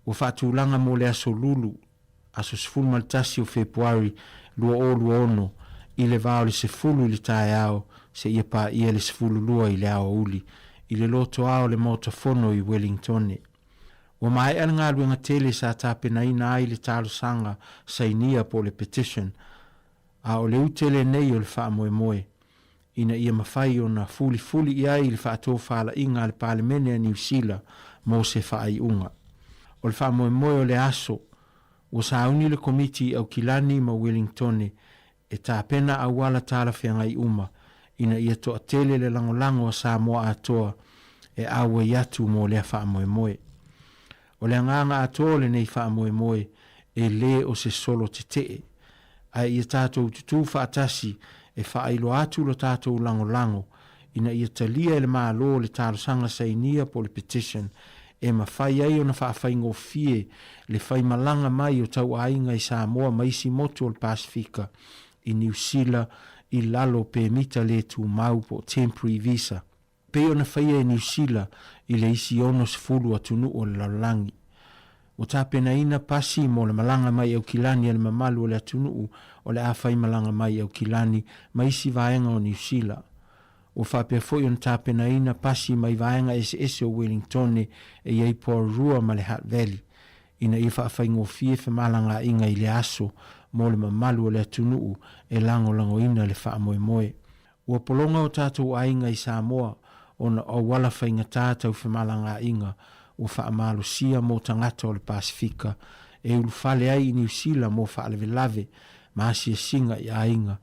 ua faatulaga mo le aso Lulu, aso 11 o Fepuari 2026 i le va o le 10 i le taeao seia paia le 12 i le aoauli i le lotoa o le Maota Fono i Welingtone. Ua maea le galuega tele sa tapenaina ai le talosaga sainia po o le petition, a o le ute lenei o le faamoemoe ina ia mafai ona fulifuli i ai le faatofalaiga a le Palemene a Niu Sila mo se faaiuga. O le faamoemoe o le aso, ua sauni le Komiti i Aukilani ma Welingtone e tapena auala talafeagai uma ina ia toatele le lagolago a Samoa atoa e auai atu mo lea faamoemoe. O le agaga atoa o lenei faamoemoe e lē o se solo tetee, ae ia tatou tutū faatasi e faailoa atu lo tatou lagolago ina ia talia e le Malo le talosaga sainia po o le petition e mafai ai ona faafaigofie le faimalaga mai o tauaiga i Samoa ma isi motu o le Pasefika i Niu Sila i lalo o pemita lē tumau po o temporary visa. Pei ona faia e Niu Sila i le isi 60 atunuu o le lalolagi. Ua tapenaina pasi mo le malaga mai Aukilani a le mamalu o le atunuu o le a faimalaga mai Aukilani ma isi vaega o Niu Sila. Ua faapea foi ona tapenaina pasi mai vaega eseese o Welingtone e i ai Porirua ma le Hutt Valley ina ia faafaigofie femalagaaiga i le aso mo le mamalu o le atunuu e lagolagoina le faamoemoe. Ua pologa o tatou aiga i Samoa ona o auala faigata tau femalagaaiga ua faamalosia mo tagata o le Pasefika e ulufale ai i Niu Sila mo faalavelave ma asiasiga i aiga,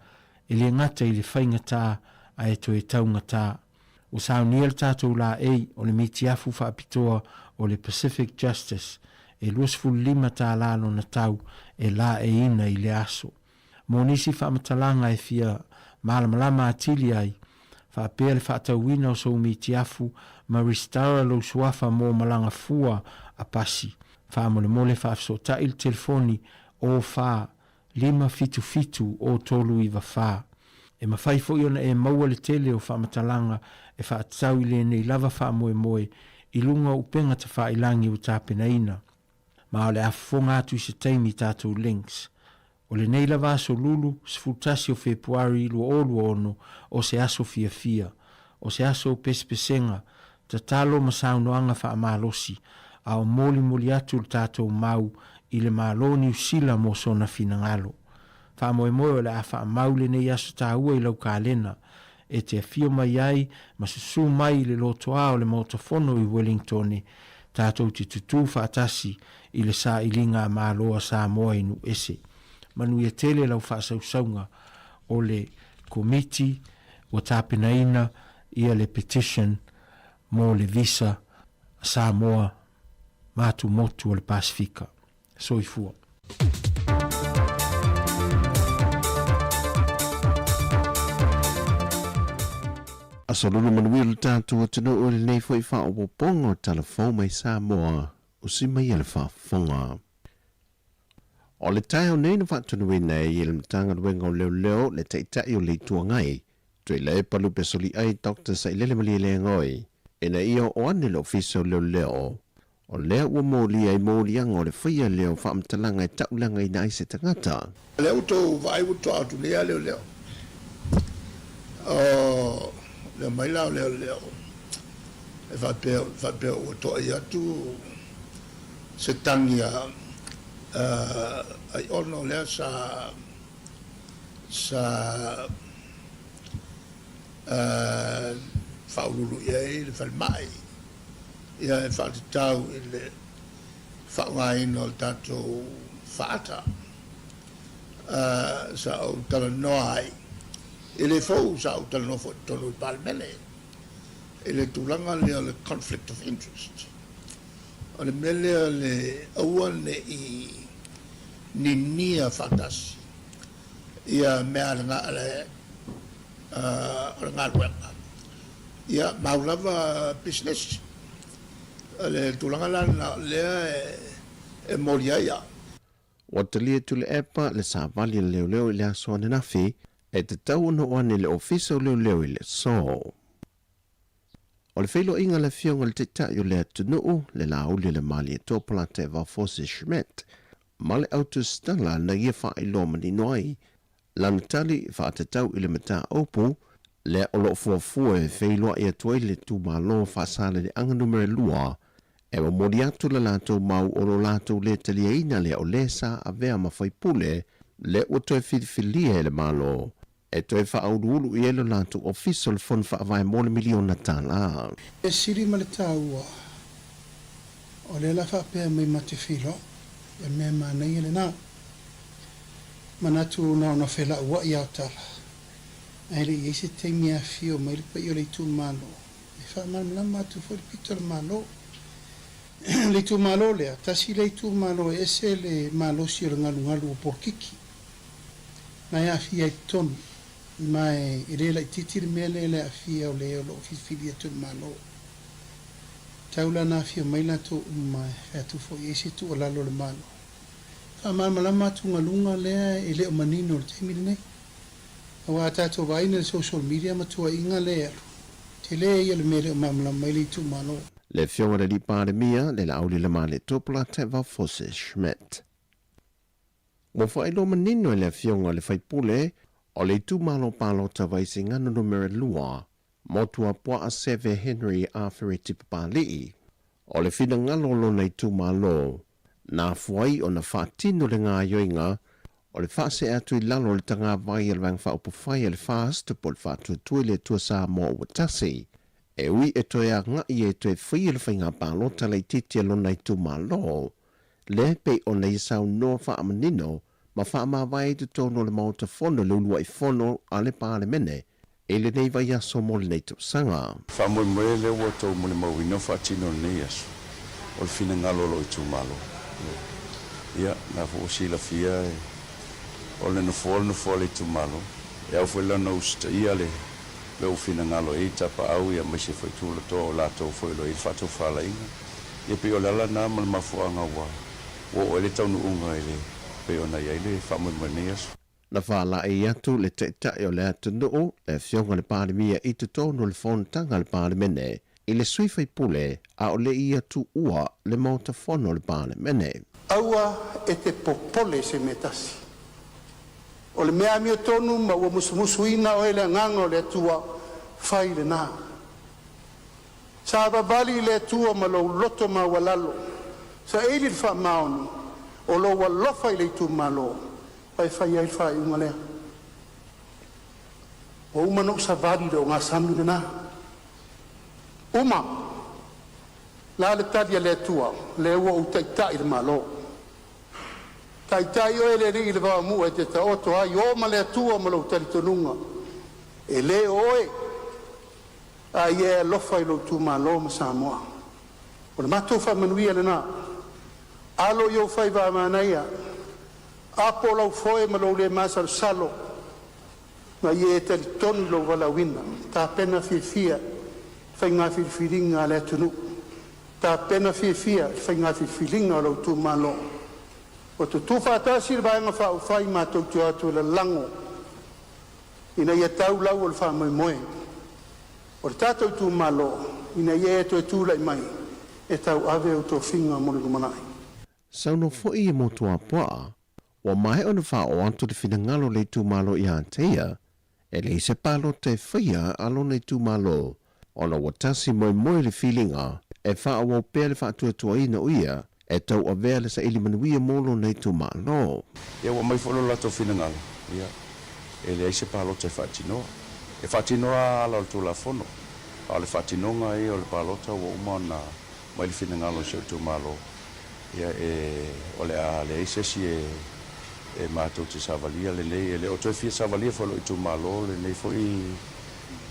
e le gata i le faigata ae toe taugata. Ua saunia le tatou laei o le mitiafu faapitoa o le Pacific Justice e 25 tala lona tau e laeiina i le aso. Mo nisi faamatalaga e fia malamalama atili ai, faapea le faatauina o sou mitiafu ma resitala lou suafa mo malaga fua a pasi, faamolemole faafesootai le telefoni 0 4 5 7 7 0 3 9 4. E mafai foi ona e maua le tele o faamatalaga e faatatau i lenei lava faamoemoe i luga o upega tafailangi ua tapenaina. Ma o le a fofoga atu i se taimi i tatou links. O lenei lava aso Lulu, 11 o Fepuari 2026, o se aso fiafia. O se aso o pesepesega, tatalo ma saunoaga faamalosi, a o molimoli atu le tatou mau i le Malo o Niu Sila mo sona finagalo. Faamoemoe o le a faamau lenei aso taua i lau kalena, e te afio mai ai ma susū mai i le lotoa o le Maota Fono i Wellingtone, tatou te tutū faatasi i le sailiga a Malo a Samoa i Nuuese. Manuia tele lau faasausauga o le Komiti ua tapenaina ia le petition mo le visa a Samoa ma atumotu o le Pasefika. Soifua. Aso Lulu manuia lo tatou atunuu i lenei foi faaopoopoga o Tala Fou mai Samoa, usi mai e le faafofoga. O le taeao nei na faatonuina ai e le Matagaluega o Leoleo le Taitai o le Itu Agai, Tuilaepa Lupe Soliai Doctor Sailele Malielegaoi, ina ia oo ane le Ofisa o Leoleo O lea ua molia i moliaga o le faia lea o faamatalaga e taulagaina ai se tagata. Lea ua tou vaai ua toa atu nei a leoleo. O le omai la o leoleo e faapea faapea ua toai atu se tagi a Aiono lea sa sa faauluulu i ai le falemai. Ia e faatatau i le faaaogaina o le tatou faata sa ou talanoa ai, e le fou sa ou talanoa foi i totonu o le Palemene i le tulaga lea o le conflict of interest. O le mea lea le aua ne i ninia faatasi ia mea a le o le galuega, ia mau lava pisinisi. O le tulaga la lena o lea e moli ai au. Ua talia Tuilaepa le savali a le leoleo i le aso ananafi e tatau ona oo ane i le Ofisa o Leoleo i le aso. O le feiloaiga a le Afioga i le Taitai o le atunuu, le Laaulialemalietoa Polataivao Fosi Schmidt, ma le autusitala na ia faailoa manino ai lana tali faatatau i le mataupu lea o lo o fuafua e feiloai atu ai le itumalo Faasaleleaga Numera 2 e momoli atu le latou mau o lo latou le taliaina lea o le sa avea ma faipule lea ua toe filifilia e le Malo e toe faauluulu i ai lo latou Ofisa o le Fono Faavae mo le miliona tala. E sili ma le taua, o lea la faapea mai ma te feiloai, o le mea manaia lena. Manatu na ona felauai ao tala, ae le i ai se taimi e afifio mai le paia o le itumalo, e faamalamalama atu foi le pito o le Malo. Le itumalo lea, tasi lea itumalo e ese le malosi o le galugalu o polokiki. Na e aafia ai totonu, ma e le laitiiti le mea lea i le aafia o le o lo o filifili atu e le Malo. Tau la na afio mai latou uma e fai atu foi i ai se tuualalo a le Malo. Faamalamalama atugaluga lea e le o manino i le taimi lenei. Aua a tatou vaai i le social media ma tuuaiga lea e alu, tele ia le mea e le o malamalama ai le itumalo. Le Afioga i le Alii Palemia, le Laaulialemalietoa Polataivao Fosi Schmidt. Ua faailoa manino e le Afioga i le sui usufono o le itumalo palota Vaisigano Numera 2, Motuapuaa Seve Henry Afereti Papali'i, o le finagalo o lona itumalo, na afua ai ona faatino le gaoioiga o le faasee atu i lalo o le tagavai a le Vaega Faaupufai a le FAST po o le Faatuatua i le Atua Samoa Ua Tasi, e ui e toe agai e toe faia le faiga palota laitiiti a lona itumalo, lea e pei ona ia saunoa faamanino ma faamavae i totonu o le Maota Fono le uluai fono a le Palemene i lenei vaiaso mo lenei tausaga. Faamoemoe lea ua outou molimauina o faatino lenei aso, o le finagalo o lou itumalo. Ia, na foi ua silafia o le nofoa o le nofoa o le itumalo. E ao foi la ona usitaia le lou finagalo e i ai tapaau ia aemaise foi tulatoa o latou foi o lo o i ai le faatofalaiga. Ia pei o le ala lena ma le mafuaaga ua oo ai le taunuuga i le pei ona i ai le faamoemoe i lenei aso. Na faalaei atu le Taitai o le atunuu, le Afioga i le Palemia i totonu o le fonotaga a le Palemene i le sui faipule a o le i ia tuua le Maota Fono o le Palemene. Aua e te popole i se mea e tasi. O le mea amiotonu ma ua musumusuina oe e le Agaga o le Atua, fai lena. Savavali i le Atua ma lou loto maualalo, saili le faamaoni o lou alofa i le itumalo, ma e fai ai le faaiuga lea. Ua uma ona ou savali i le ogasami lena. Uma, la le tali a le Atua, lea ua ou taitai i le Malo. Taitai oe e le Alii i le vaomu'a e te taoto ai, o ma le Atua ma lou talitonuga, e le o oe, a ia e alofa i lou itumalo ma Samoa. O le matou faamanuia lena. Alo i ou faiva a manaia, apo lau foe ma lou le masalosalo, ma ia e talitonu i lou valaauina. Tapena fiafia i faiga filifiliga a le atunuu, tapena fiafia i faiga filifiliga o lou itumalo. Ua tutu faatasi le Vaega Faaupufai matou te o atu e lalago ina ia tau lau o le faamoemoe o le tatou itumalo ina ia e toe tulai mai e tauave ou tofiga mo le lumanai. Saunoa foi e Motuapuaa, ua maea ona faaoo atu le finagalo o le itumalo ia te ia, e leai se palota e faia a lona itumalo ona ua tasi moemoe le filiga e faaauau pea le faatuatuaina o ia e tauavea le saili manuia mo lona itumalo. Ia ua aumai foi lo latou finagalo, ia, e leai se palota e faatinoa. E faatinoa lava ala o le Tulafono, a o le faatinoga ia o le palota ua uma ona aumai le finagalo o si ou itumalo, ia, e, o le a leai se isi e, e matou te savalia lenei, e le o toe fia savalia foi e lou itumalo lenei foi,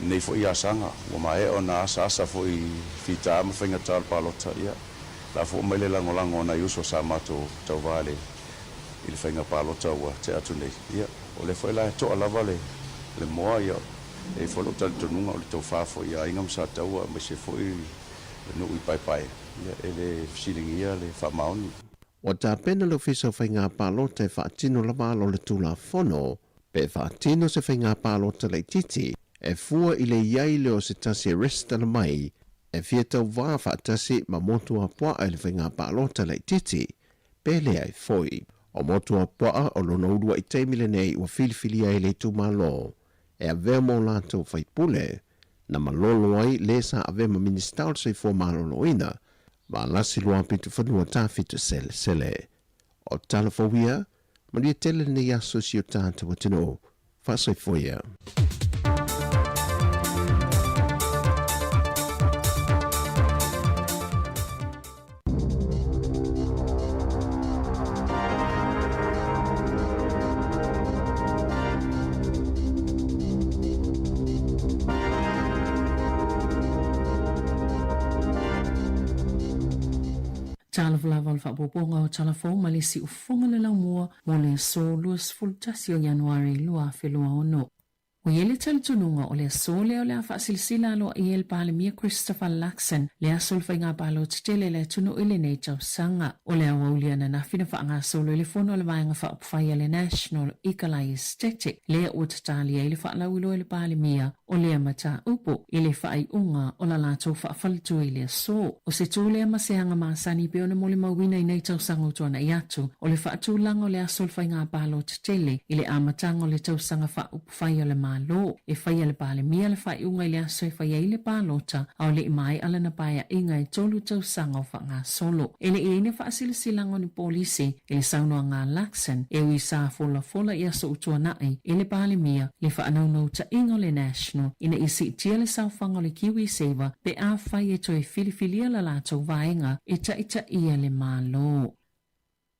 lenei foi asaga. Ua maea ona asaasa foi i fita ma faigata o le palota, ia, o le a foi aumai le lagolago a nai uso sa matou tauva i le, i le faiga palota ua tea atu nei. Ia, o lea foi la e toa lava le, le moa, ia, e i ai foi lou talitonuga o le tofa foi i Aiga ma Sataua aemaise foi le nuu i Paepae. Ia, e le fesiligia le faamaoni. Ua tapena le Ofisa o Faiga Palota e faatino lava ala o le Tulafono pe faatino se faiga palota laitiiti e fua i le i ai lea o se tasi e resitala mai e fia tauvā faatasi ma Motuapuaa i le faiga palota laitiiti pe leai foi. O Motuapuaa o lona uluai taimi lenei ua filifilia ai le itumalo e avea mo latou faipule na malolo ai le sa avea ma Minisita o le Soifua Maloloina ma Alasi Luapitofanua Tafito Selesele. O tala fou ia, manuia tele lenei aso i si o tatou atunuu. Faasoifua ia. Talofa lava o le faaopoopoga o Tala Fou ma le Siufofoga le Laumua mo le aso 21 o Ianuari 2026. Ua i ai le talitonuga o le aso lea o le a faasilasila aloaia e le Palemia Christopher Luxon le aso o le faiga palota tele a le atunuu i lenei tausaga. O le aoauli ananafi na faagasolo i le fono a le Vaega Faaupufai a le National i Kalae Esetete lea ua tatali ai le faalauiloa e le Palemia o lea mataupu i le faaiuga o la latou faafaletua i le aso. O se tū lea ma se aga masani pei ona molimauina i nei tausaga ua tuanai atu, o le faatulaga o le aso o le faiga palota tele i le amataga o le tausaga faaupufai o le Malo. E faia le Palemia le faaiuga i le aso e fai ai le palota, a o le i maea lana paeaiga e tolu tausaga o faagasolo. E le i ai ni faasilasilaga o ni polisi i le saunoaga a Luxon, e ui sa folafola i aso ua tuanai e le Palemia le faanaunautaiga o le National ina ia siitia le saofaga o le KiwiSaver pe afai e toe filifilia la latou vaega e taitaia le Malo.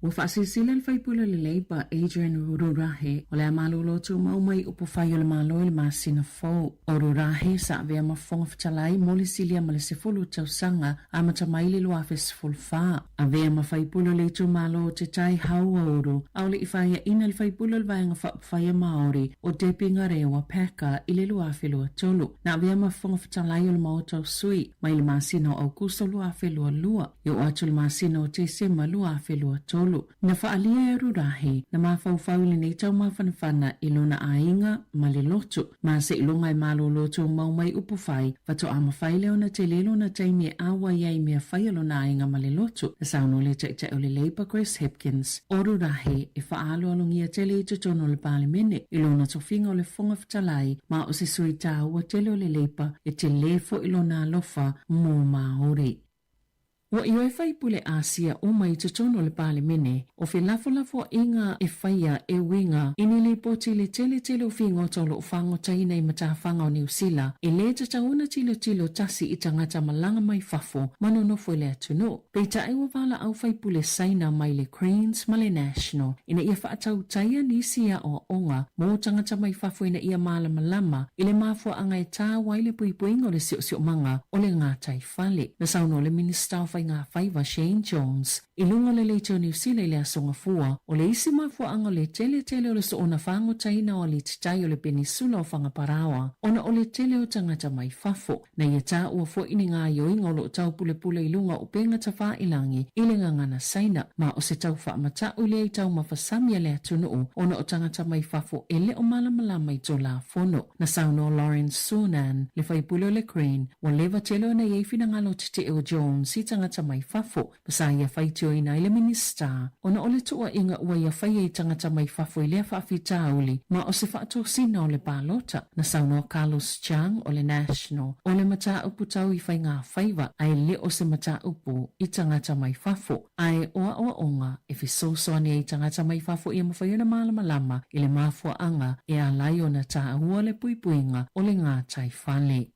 Ua faasilasila le faipule o le Labour, Adrian Rurahe, o le a malolo tumau mai upufai o le Malo i le masina fou. O Rurahe sa avea ma Fofoga Fetalai mo le silia ma le 10 tausaga, amata mai le 2014. Avea ma faipule o le itumalo o Te Tai Hauauru, a o le i faiaina le faipule o le Vaega Faaupufai a Māori o Debbie Ngarewa Packer i le 2023. Na avea ma Fofoga Fetalai o le Maota o Sui mai le masina o Aukuso 2022 e oo atu i le masina o Tesema 2023. Na faaalia e Rurahi, na mafaufau i lenei taumafanafana i lona aiga ma le lotu, ma seiloga e malolo tumau mai upufai, faatoa mafai lea ona tele lona taimi e ʻauai ai i mea fai a lona aiga ma le lotu. Na saunoa le Taitai o le Labour Chris Hipkins, ʻo Rurahi e faaaloalogia tele i totonu o le Palemene i lona tofiga o le Fofoga Fetalai ma o se sui taua tele o le Labour e tele foi lona alofa mo Māori. Ua ioe faipule Asia uma i totonu o le Palemene, o felafolafoaiga e faia e uiga i ni lipoti i le teletele o figota o lo o fagotaina i matafaga o Niu Sila, e lē tatau ona tilotilo tasi i tagata malaga mai fafo ma nonofo i le atunuu. Peitai ua valaau faipule Saina mai le Greens ma le National ina ia faatautaia nisi aoaoga mo tagata mai fafo ina ia malamalama i le mafuaaga e tāua ai le puipuiga o le siosiomaga o le gatai fale. Na saunoa le Minisita o Faiga Faiva Shane Jones i luga o le Leitio Niu Sila i le Aso Gafua, o le isi mafuaaga o le teletele o le soona fagotaina o alititai o le Penisula o Whangaparaoa ona o le tele o tagata mai fafo. Na ia taua foi ni gaoioiga o lo o taupulepule i luga o upega tafailangi i le gagana Saina, ma o se tau faamatau lea i taumafa sami a le atunuu ona o tagata mai fafo e le o malamalama i Tulafono. Na saunoa Lawrence Sunan, le faipule o le Green, ua leva tele ona i ai finagalo tetee o Jones i tagata mai fafo, ma sa ia faitioina ai le Minisita ona o le tuuaiga ua ia faia i tagata mai fafo i lea faafitauli ma o se faatosina o le palota. Na saunoa Carlos Chang o le National, o le mataupu tau i faiga faiva ae le o se mataupu i tagata mai fafo. Ae o aoaoga e fesoasoani ai i tagata mai fafo ia mafai ona malamalama i le mafuaaga e ala ai ona taua le puipuiga o le gatai fale.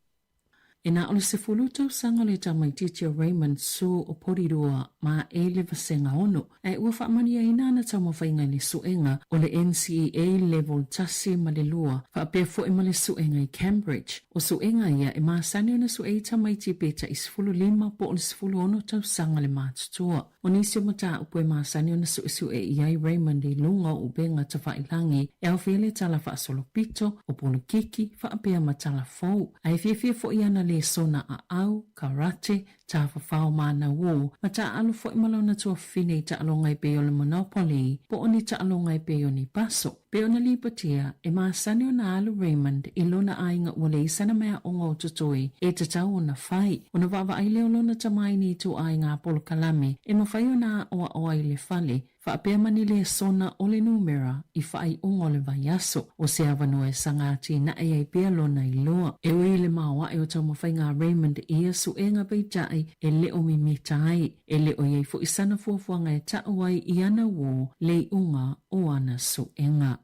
E na o le 10 tausaga le tamaitiiti o Raymond Su o Porirua. ma A le vasega 6, ae ua faamanuiaina ana taumafaiga i le suega o le NCEA Level 1 ma le 2, faapea foi ma le suega i Cambridge. O suega ia e masani ona sue ai tamaiti pe tai 15 po o le 16 tausaga le matutua. O nisi o mataupu e masani ona suesue i ai Raymond i luga o upega tafailangi e aofia le tala faasolopito, o polokiki, faapea ma tala fou. Ae fiafia foi ana lesona aau, karate, tafafao manauō, ma taaalo foi ma lona tuafafine i taaloga e pei o le Monopoly po o ni taaloga e pei o ni paso. Pei ona lipotia, e masani ona alu Raymond i lona aiga ua leai sana meaaoga o totoe e tatau ona fai. Ona vaavaai lea o lona tama i ni ituaiga polokalame e mafai ona aoao ai i le fale, faapea ma ni lesona o le numera i faaiuga o le vaiaso. O se avanoa e saga atinae ai pea lona iloa. E ui i le maoae o taumafaiga a Raymond i ia suega peitai e le o mimita ai. E le o i ai foi sana fuafuaga e ta'u ai i ana uō le iuga o ana suega.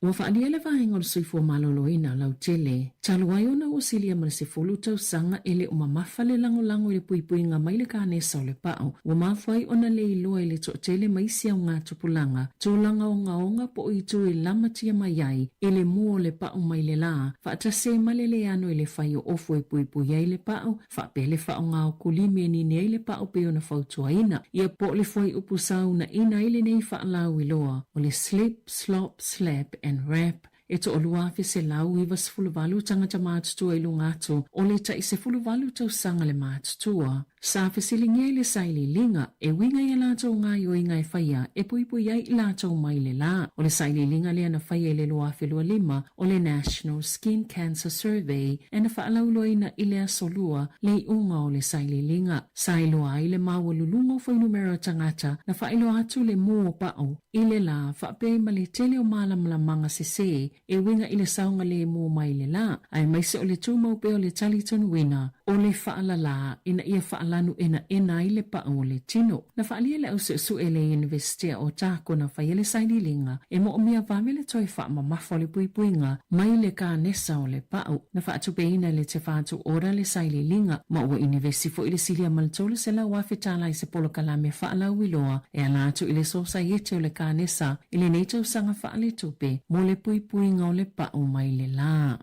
Ua faaalia le Vaega o le Soifua Maloloina lautele, talu ai ona ua silia ma le 10 tausaga e le o mamafa le lagolago i le puipuiga mai le kanesa o le pa'u, ua mafua ai ona le iloa i le toatele ma isi augatupulaga, tulaga ogaoga po o itu e lamatia mai ai i le mua o le pa'u mai le lā, faatasi ai ma le le ano i le fai o ofu e puipui ai le pa'u, Faapea le faaaoga o kulimi e nini ai le pa'u pei ona fautuaina ia po o le fuaiupu saunaina ai lenei faalauiloa o le Slip, Slop, Slap and Wrap e toalua 1,198 tagata matutua i luga atu o le tai 18 tausaga le matutua. Sa fesiligia i le sailiiliga e uiga i a latou gaoioiga e faia e puipui ai i latou mai le lā. O le sailiiliga lea na faia i le 2025 o le National Skin Cancer Survey e na faalauiloaina i le Aso Lua le iuga o le sailiiliga. Sa iloa ai le maualuluga o fuainumera o tagata na faailoa atu le mū o pa'u i le lā faapea ai ma le tele o malamalamaga sesē e uiga i le saogalēmū mai le lā, aemaise o le tumau pea o le talitonuina o le faalalā ina ia faalanuʻenaʻena ai le pa'u o le tino. Na faaalia le au suesue e le Iunivesitea o Otago na faia le sailiiliga e moomia vave le toe faamamafa o le puipuiga mai le kanesa o le pa'u. Na faatupeina e le Te Whatu Ora le sailiiliga, ma ua inivesi foi le silia ma le $300,000 tala i se polokalame faalauiloa e ala atu i le Sosaiete o le Kanesa i lenei tausaga faaletupe mo le puipuiga o le pa'u mai le lā.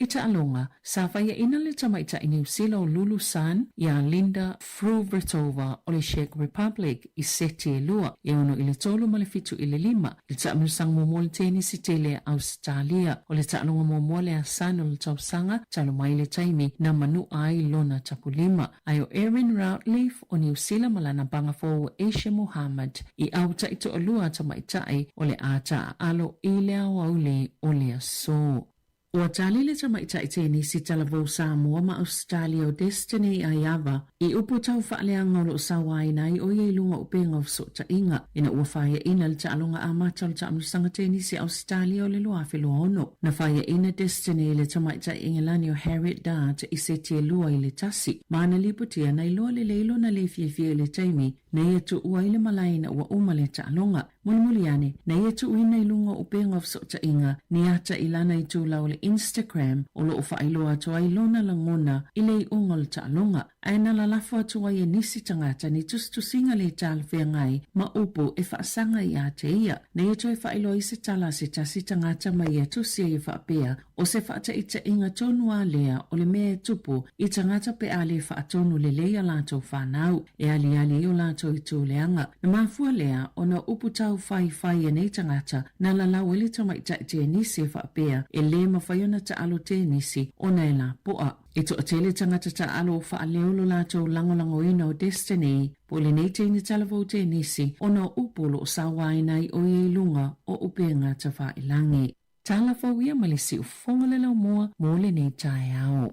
I taaloga, sa faiaina le tamaitai Niu Sila o Lulu Sun iā Linda Fruhvirtova o le Czech Republic i seti e lua, e ono i le tolu ma le fitu i le lima, i le taamilosaga muamua o le tenisi tele a Ausetalia. O le taaloga muamua lea a Sun o le tausaga talu mai le taimi na manu'a ai lona tapulima. Ae o Erin Routliffe o Niu Sila ma lana baga fou o Asia Muhammad i au taitoalua a tamaitai o le a taaalo i le aoauli o le aso. Ua tali le tamaitai tenisi talavou Samoa ma Ausetalia o Destiny Aiava i upu tau faaleaga o lo o sauaina ai o ia i luga o upega o fesootaiga ina ua faiaina le taaloga amata o le taamilosaga tenisi a Ausetalia o le 2026. Na faiaina Destiny i le tamaitai Engelani o Harriet Dart i seti e lua i le tasi, ma na lipotia na iloa lelei lona le fiafia i le taimi na ia tuua ai le malae ina ua uma le taaloga. Mulimuli ane, na ia tuuina i luga o upega o fesootaiga ni ata i lana itula o le Instagram o lo o faailoa atu ai lona lagona i le iuga o le taaloga, ae na lalafo atu ai e nisi tagata ni tusitusiga le talafeagai ma upu e faasaga ia te ia. Na ia toe faailoa ai se tala a se tasi tagata ma ia tusi ai e faapea, O se faataitaiga tonu a lea o le mea e tupu i tagata pe a le faatonu lelei a latou fanau, e aliali ai o latou itu leaga. Na mafua lea ona upu tau faifai e nei tagata na lalau ai le tamaitai tenisi e faapea e le mafai ona taalo tenisi ona e lapoa. E toatele tagata taalo o faaleo lo latou lagolagoina o Destiny po o lenei teine talavou tenisi ona o upu o lo o sauaina ai o ia i luga o upega tafailagi. Tala fou ia ma le siufofoga le laumua mo lenei taeao.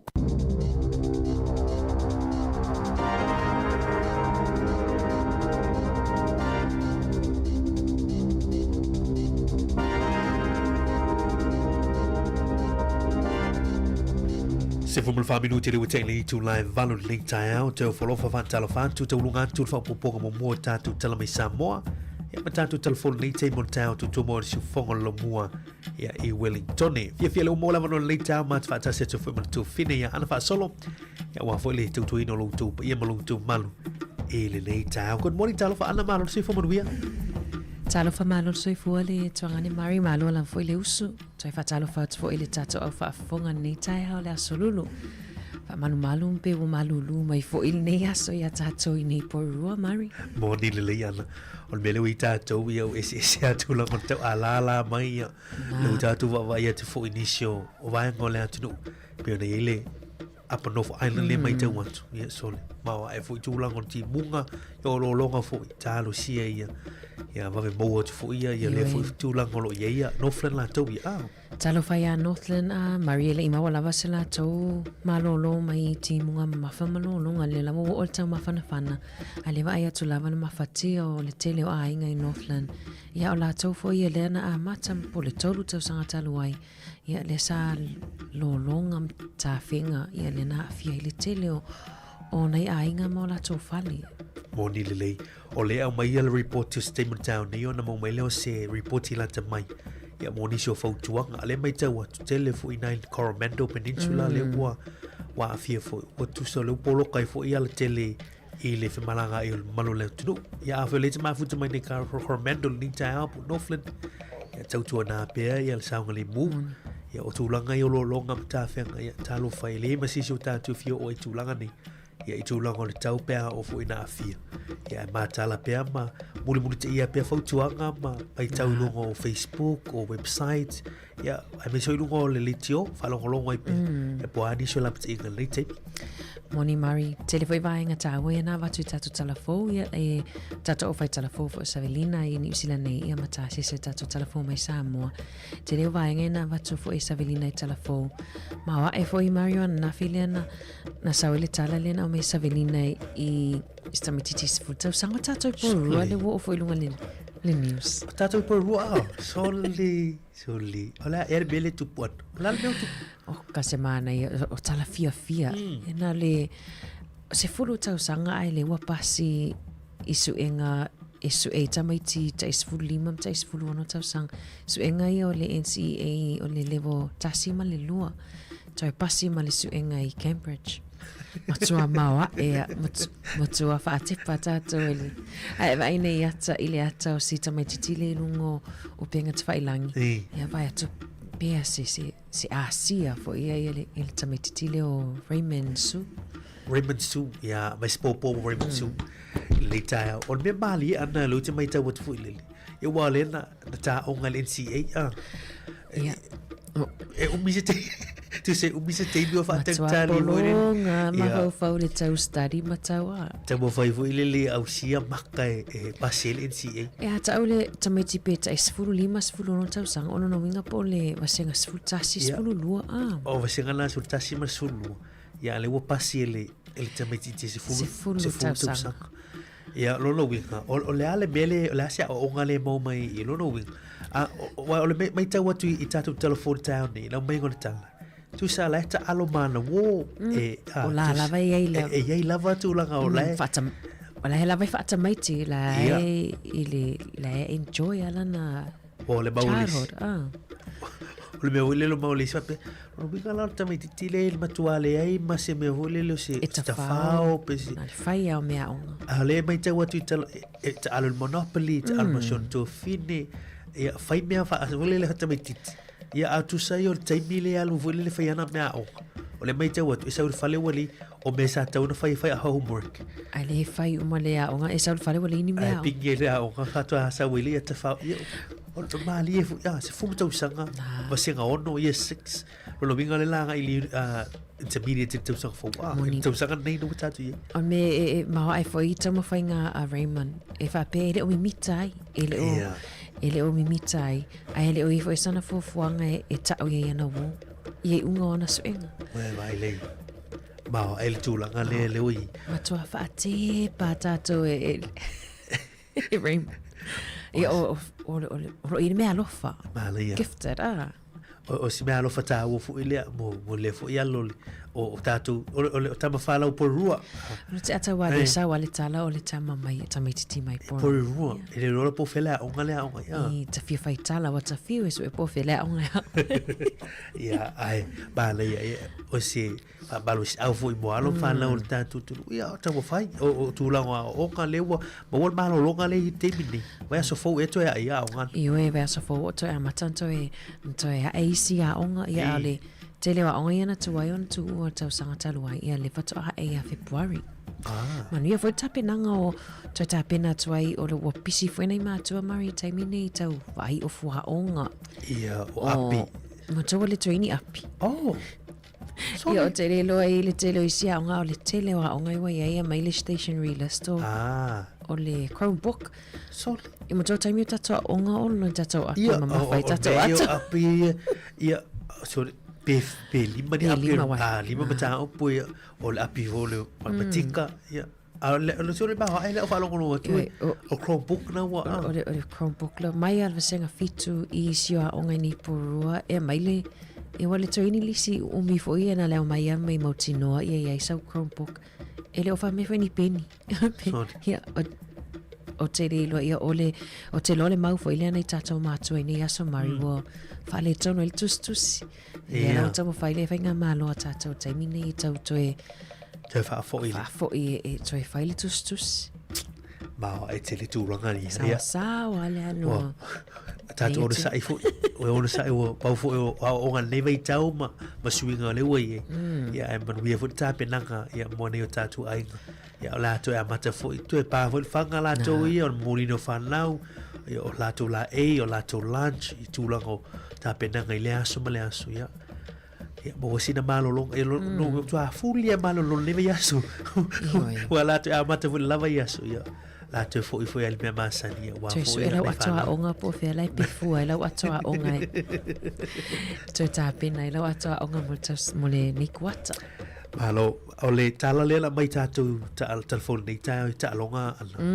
14 minute le ua tele itula e valo lenei taeao te ofolofa faatalofa atu tauluga atu le faaopoopoga muamua o tatou tala mai Samoa Ia ma tatou telefoni nei taimi o le taeao tutumo o le siufofoga o le lomua ia i Wellingtone. Fiafia le umo lava no lenei taeao ma te faatasi atu foi ma le tuafine ia ana faasolo. Ia aua foi le tautuaina o lo outou paia ma lo outou malu. i lenei taeao. Good morning, talofa Ana, malo le soifua manuia. Talofa malo le soifua le tuagane Mari, malo lava foi le usu. Toe faatalofa atu foi i le tatou au faafofoga lenei taeao le aso lulu. Faamalumalu pe ua malulu mai foi lenei aso ia tatou i nei Porirua, Mari. Moni lelei Ana. O le mea lea ua i tatou ia ua eseese lava tulaga o le tau alala mai ia. Lea ua tatou vaavaai atu foi i nisi o vaega o le atunuu. Pei ona i ai le Upper North Island lea matau atu. Ia sole. Maoae foi tulaga o le timuga, ia o lologa foi, talosia ia. Ia vave maua atu foi ia, ia lea foi tulaga o lo o i ai ia Northland latou ia. Ah. Talofa ia Northland a Mari e le i maua lava se latou malōlō mai i timuga mamafa ma lologa lea lava ua oo le taumafanafana a le vaai atu lava le mafatia o le tele o aiga i Northland. Ia o latou foi ia lea na amata po o le 3 tausaga talu ai Ia, lea sa lologa ma tafega, ia lea na aafia ai le tele o, o nai aiga ma o latou fale. Moni lelei. O lea e aumai ia le report o se taimi o le taeao nei ona maua mai lea o se report i lata mai. Ia mo nisi o fautuaga. A lea e matau atu, tele foi i nai Coromandel Peninsula lea ua, ua aafia foi. Ua tusa o lea ua poloka ai foi alatele i le femalagaai o le mamalu o le atunuu. Ia afai o lea e te mafuta mai nei Coromandel lenei taeao po o Northland, ia tautuana pea ia le saogalemu. Ia o tulaga ia o lologa ma tafega, ia talofa e leai ma se isi o tatou e fia oo ai i tulaga nei. Ia i tulaga o le tau pe a oo foi ina aafia. Ia ae matala pea ma mulimulitaia pea fautuaga ma matau i luga o Facebook, o website, Ia, aemaise foi i luga o le leitio, faalogologo ai pea, ia po o a nisi o lapataiga i lenei taimi. Moni Murray, tele foi vaega tāua ia na avatu i tatou tala fou, ia e tatou au whai tala fou foi o Savelina i Niu Sila nei, ia ma tāsese o tatou tala fou mai Samoa. Tele o vaega ia na avatu foi e Savelina i tala fou. Ma o ae foi Murray o ananafi lea na, na sau ai le tala lea na aumai e Savelina i i se tamaitiiti 10 tausaga o tatou i Porirua lea ua oo foi i luga le, le news. O tatou i Porirua, sole. Soli. O le a ea le mea lea e tupu atu? O le a le mea o tupu? O ka se manaia, o tala fiafia. E na le 10 tausaga ae le ua pasi i suega e sue i tamaiti tai 15 ma tai 16 tausaga. Suega ia o le NCEA o le level 1 ma le 2. Toe pasi ma le suega i Cambridge. Matua maoaʻe a, matua faatepa tātou e le. Ae vaai nei ata i le ata o si tamaititi le i luga o upega tafailangi. Ia vaai atu pea se, se, se Asia foi ia ia le, ia le tamaititi lea o Raymond Su. Raymond Su, ia, mai se pōpō mo Raymond Su. I lenei taeao. O le mea mālie ana, lea ou te matau atu foi lele. Ia ua lea na, na tāonga le NCA, ah. Ia. E umi se te, tu se umi se taimi o whaatangtali foi lele. Matua mafaufau le tau study ma tau a. Tau mawhai foi lele au sia maka e, e pasi le NCA. E a tau le tamaiti pe tai 15, 16 tausaga, o lona uiga po o le vasega 11, 12 a. O vasega la 11 ma 12. Ia le ua pasi e le, e le tamaiti te 10, 10 tausaga. Ia, lona uiga, o, o le a le mea le, o le a se aoaoga lea e maua mai i lona uiga. A, o, o, o le matau atu i, i tatou telefoni taeao nei, lau maiga o le tala, tusa la e taalo manawō, e, a, O la lava e i ai e, e i ai lava tulaga o la e... Whaata, o la he lava e whaatamaiti, la e, i le, la e enjoy a lana O le mau le isi. Ah. O le mea foi lele o mau le isi faapea, o le uiga la o le tamaitiiti lea i le matua leai ma se mea foi lele o se E tafao pe se Na le whai ao mea aonga. A lea e matau atu i tala, e taalo i le Monopoly, taalo ma si ona tuafine, ia fai mea wha, foi lele tamaitiiti. Ia a tusa ia o le taimi lea alu foi lele fai ana mea aoga. O le matau atu, e sau i le fale ua le, o mea sa tatau ona fai e fai a homework. Ai le fai uma le aoga, e sau i le fale ua leai ni mea aoga. Ai pingi ai le aoga, faatoa sau ai le ia tafao. Ia, o le malie foi, ah, 10 tausaga, vasega 6, year 6. Lona uiga le la agai i le intermediate i le tausaga fou. Ah, i le tausaga nei na ua tatou i ai. O le mea e maoae foi i taumafaiga a Raymond, e faapea e le o mimita ai, e le o, e le o mimita ai, ae le o i ai foi sana fuafuaga e tau i ai ana uō, i iuga o ana suega. Ua vaai lei. Maoae le tulaga lea le oi. Matua faatepa tatou e, e, e Raymond. Ia, o, o, o, o, o, o, i le mea alofa. Manaia. Gifted, ah. o si mea alofa tāua foi lea mo, mo lea foi alo le, o, o tātou, o, o, o tama whālau Porirua. O te ata wā le sau a le tala o le tama mai, tama i titi mai Porirua. E le rola po whele a onga lea onga, ia. I ta whia whai tala, wa ta whiu e so e po whele a onga. Ia, ai, māna ia, ia, o se, faamalosi foi mo alo ma fanau o le tatou atunuu. Ia, o taumafai, o tulaga o aoaoga lea ua maua le malologa lea i le taimi lenei. Vaiaso fou ea toe ae i aoga. Ioe, vaiaso fou o toe amata ona toe, ona toe ae isi aoga. Ia, a o le tele o aoga ia na tuai ona tuua i le tausaga talu ai, ia lea faatoa ae ia Fepuari. Ah. Manuia foi le tapenaga o toe tapena atu ai, o le ua pisi foi nai matua Murray i taimi nei i tau vaai o fuaoga. Ia, o api. Ma tau le toe ni api. Oh. Ia, o te le loa i le tele o isi aoga, o le tele o aoga i ua i ai ia mai le stationery list o, ah. o le Chromebook. Sorry. I mo tō taimi o tātou aoga o no tātou api Ia, mamafa i tātou o, ata. o, api ia, ia, sorry, pe, pe lima ni Pe api, lima wai. ah, lima mataupu ia, o le api o le matematika, ia. A o le, o le sore maho ai le o whaalongolongo atu Oi, e, o Chromebook na ua, ah. O le, o le Chromebook la, mai a le vasenga fitu i isi o aoga i nei Porirua, e mai le, e ua le toe ni lisi umi foi e na leo mai a mai mautinoa ia i ai sau Chromebook. E le o whamea foi ni peni. Sorry. Ia, o, o te le iloa ia o le, o te loa le mau foi lea nei tātou mātua i nei aso Mari ua faaletonu ai le tusitusi. Ia, Ia. ua taumafai le faigamalo a tātou taimi nei i tau toe Toe faafoi le. Faafoi e, e toe fai le tusitusi. Ma e tele tulaga ni. Sawa sawa le aloa. Ua, tātou ona sa'i foi. O ona sa'i ua pau foi o aoaoga lenei vaitau ma, ma suiga o le ua i ai. Ia, ae manuia foi le tapenaga, ia, mo nei o tātou aiga. Ia, o latou e amata foi, toe pā foi le whanga latou ia, o le momoliina o whanau, ia, o latou laei, o latou lunch, i tulaga o tapenaga i le aso ma le aso, ia. Ia, maua sina malologa, ia, lo, no, tuafuli ia malolo lenei vaiaso. Ua latou e amata foi le lava i aso, ia. Latou foi foi ai le mea masani, ia, ua Toe foi sue ia lau nai ato whanau. aoga po o fea la e pefua ai lau ato aoga e toe tapena ai lau ato aoga mo le taus- mo le nei kuata. Malo, o le tala lea la mai tātou ta, telefoni nei taeao i taaloga ana.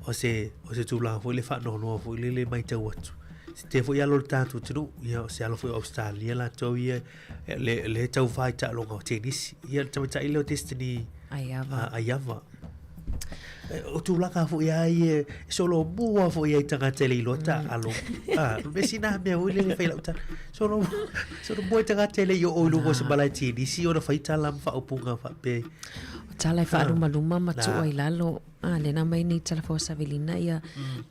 O se, o se tulaga foi le faanoanoa foi le le matau atu. Se te foi alo le tātou atunuu, ia, o se alo foi o Australia latou ia, le, le taufa i taaloga o tenisi. Ia, le tamaitai lea o Destiny Aiava. Aiava. O tulaga foi a ia, e solomua foi ai tagata e le iloa taalo. Ah, me sina mea foi le le fai lau tala. Solo, solomua i tagata e le i oo i luga o se malae tenisi ona fai tala ma faaupuga faapea. O tala e faalumaluma ma tuu ai lalo. A lena mai nei tala fou savelina ia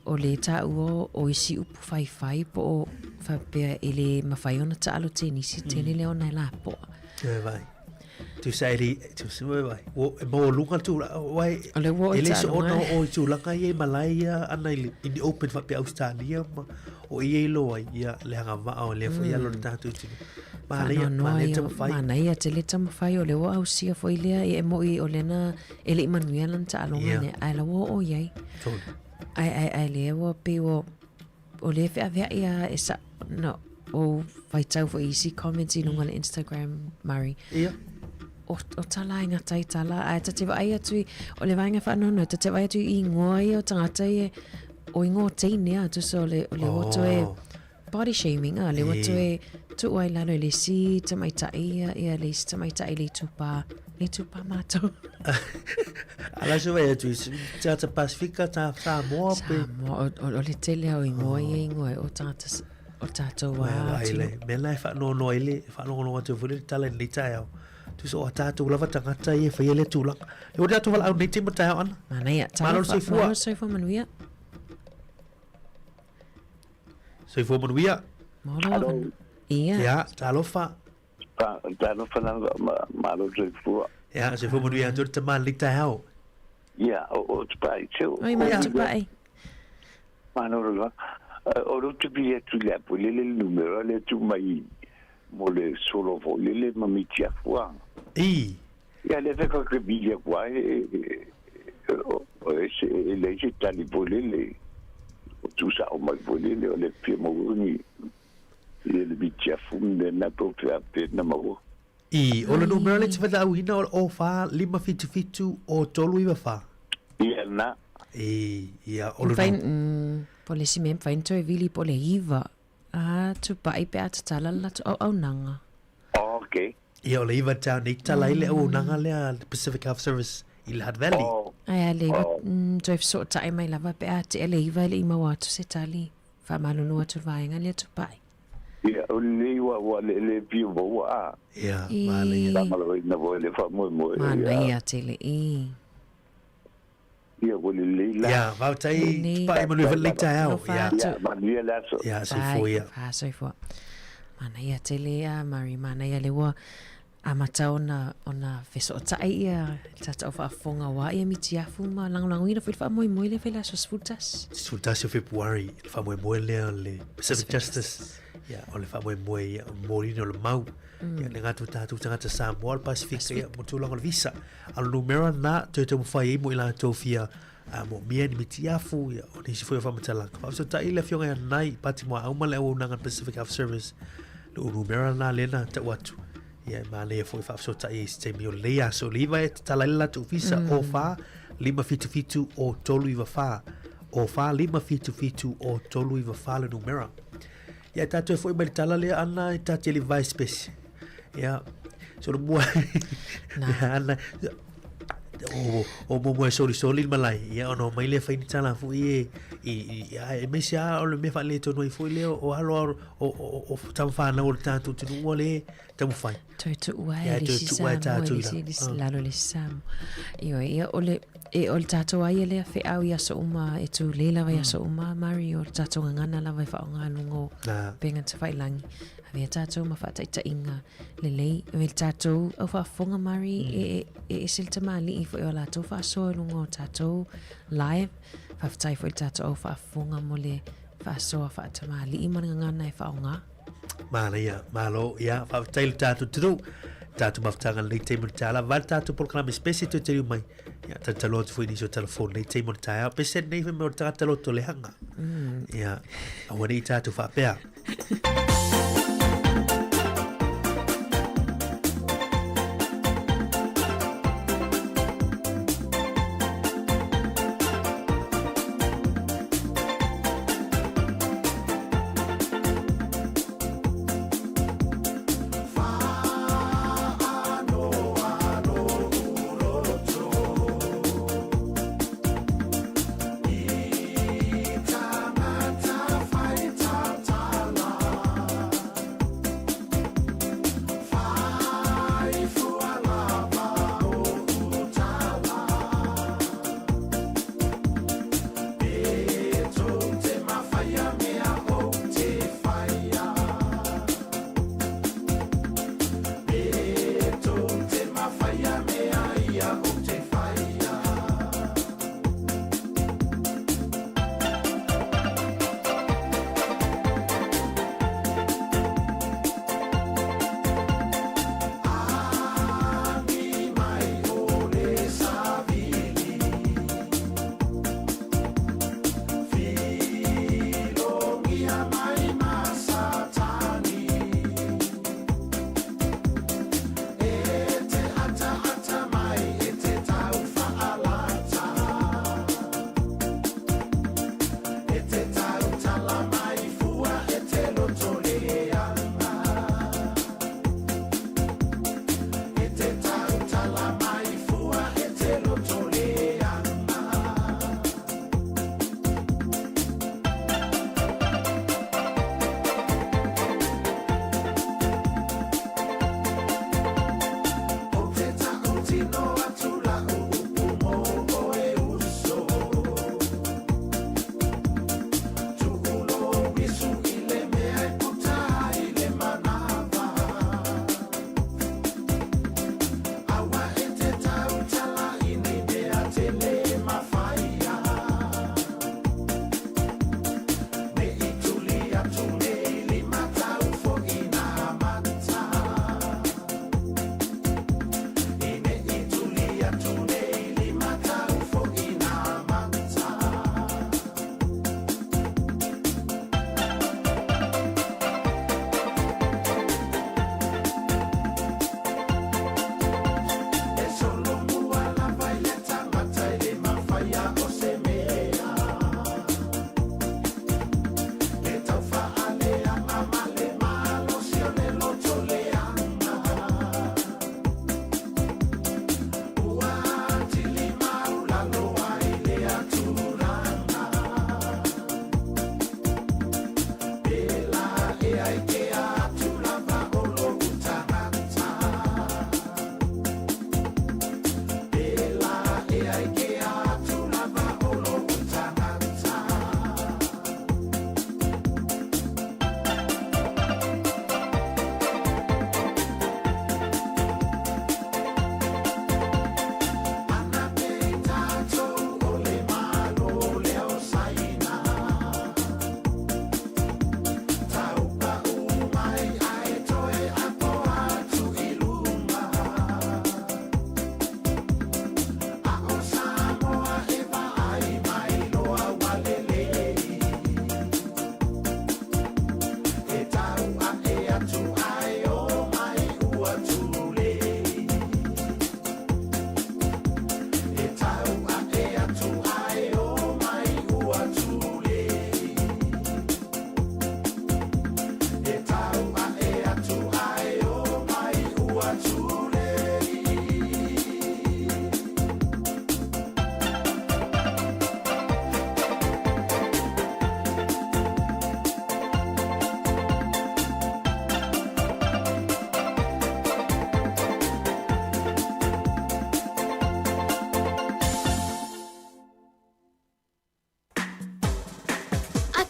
o le taua o isi upu faifai po o faapea e le mafai ona taalo tenisi tele lea ona e lapoa. E vai. Tusa e le, tusa e vai. O, e maualuga le tulaga, wai, O le ua o e le taaloga so ona e. o i tulaga ia i malae ia ana i le, in the open faapea Australia ma o ia i loa ai, ia le agavaa o lea foi alo le tatou atunuu. Manaia, Faanoanoa manaia ia, taumafai. manaia tele taumafai o lea ua ausia foi lea ia e moi o lena e le i manuia lana taaloga lea, ae la ua oo i ai. Tonu. Ae, ae, ae lea ua pei ua, o lea e feaveai lava e sa, na ou faitau foi i isi comments i luga o le Instagram, Murray. Ia. O, o tala e gata i tala, ae ta te vaai atu i, o le vaega faanoanoa, ta te vaai atu i ingoa ia o tagata ia, o ingoa o teine a, tusa o le, o le ua toe body shaming a, le ua toe tuu ai lalo i le isi tamaitai ia, ia le isi tamaitai le itupa, le itupa mātou. Ala se vai atu i tagata Pasifika, ta Samoa pe. Samoa, o, o, o le tele o ingoa ia ingoa o tagata o tātou Mea a ai atu. le, mea la e faanoanoa ai le, faalogologo atu foi le tala i lenei taeao. Tusa o a tātou lava tagata ia e faia lea tulaga. E ua tatou valaau nei taimi o taeao ana. Manaia, Malo le talofa, soifua. malo le soifua manuia. Soifua manuia. Malo avanoa. Ia. Ia, talofa. Talofa lava, malo le soifua. Ia, soifua manuia atu le tama lenei taeao. Ia, o Tupai teu. Oi, malo Tupai. Malo lava. O le tupi atu le apo le le numero le tu mai mo le solo fo le le ma miti afua. I. Ia le fe ka ke bili kwa e o e se e le se tali fo le le o tu sa o mai fo le le o le pie mo ni le le miti afu ne na po fe a pe na mo. I, o le numero le te whataauina o le o wha, lima whitu whitu, o tolu iwa wha. Ia na. I, ia, o le Mafai, numero. po le isi mea mafai ona toe vili po o le iva. A a Tupai pe a tatala le latou auaunaga. Ok. Ia, o le iva tau nei tala ai le auaunaga lea a le Pacific Health Service i le Hutt Valley. Ae a le iva, toe fesootai mai lava pe a tea le iva e le i maua atu se tali. Faamalulu atu i le vaega lea Tupai. Ia, o lenei ua, ua le, le fia maua a. Ia, manaia. Lagolagoina foi le faamoemoe. Manaia tele, i. Ia, ua lelei la. Ia, faafetai Tupai, manuia foi lenei taeao. Ia, Ia, manuia le aso. Ia, soifua ia. Bye, soifua. Manaia tele a Murray, manaia le ua amata ona, ona fesootai ia le tatou faafofoga aua ia mitiafu ma lagolagoina foi le faamoemoe lea fai le aso 11. 11 o Fepuari, le faamoemoe lea o le Pacific Justice. Ia, o le faamoemoe ia, o le momoliina o le mau. Ia, le gata o tatou tagata Samoa, le Pasifika, ia, mo tulaga o le visa. A o le numera lena, toe taumafai ai mo i latou fia a moomia ni mitiafu, ia, o nisi foi o faamatalaga. Faafesootai le afioga ia Nai Patimoaau ma le auaunaga a le Pacific Health Service, le numera lena lea na tau atu. Ia, e manaia foi faafesootai ai i se taimi o lenei aso. Le iva e tatala ai le latou ofisa, o 4 577 o 394. O 4 577 o 394 le numera. Ia, tatou e foi mai le tala lea, ana e ta te le vai spesi. Ia, solomua. Nā. Ana, o, o momo e solisoli le malae. Ia, ona omai lea fai ni tala foi e, i, i, a, e maise a o le mea faaletonu ai foi lea o alo o, o, o, o tama whānau o le tātou atunuu ua le taumafai. Toe tuu ai Ia, le toe isi tuu ai Samoa, tātou le i isi, la. le isi, lalo le isi Samoa. Ioe, ia, o le, e, o le tātou a ia lea feau i aso uma, e tūlē lava i aso uma, Murray, o le tātou gagana lava e faaaoga i luga o Nā. upega tafailangi. Avea tātou ma faataitaiga lelei, e le tātou au faafofoga, Murray, e, e, e ese le tamalii foi o a latou faasoa i luga o tātou live. Faafetai foi i le tātou au faafofoga mo le faasoa faatamalii ma le gagana e faaaoga. Manaia, malo, ia, faafetai le tatou atunuu, tatou mafutaga lenei taimi o le taeao. Lava ai le tatou polokalame spesi toe taliu mai. Ia, talotalo atu foi i nisi o telefoni lenei taimi o le taeao. Pese nei fai mai o le tagata loto leaga. Ia, aua ne i tatou faapea.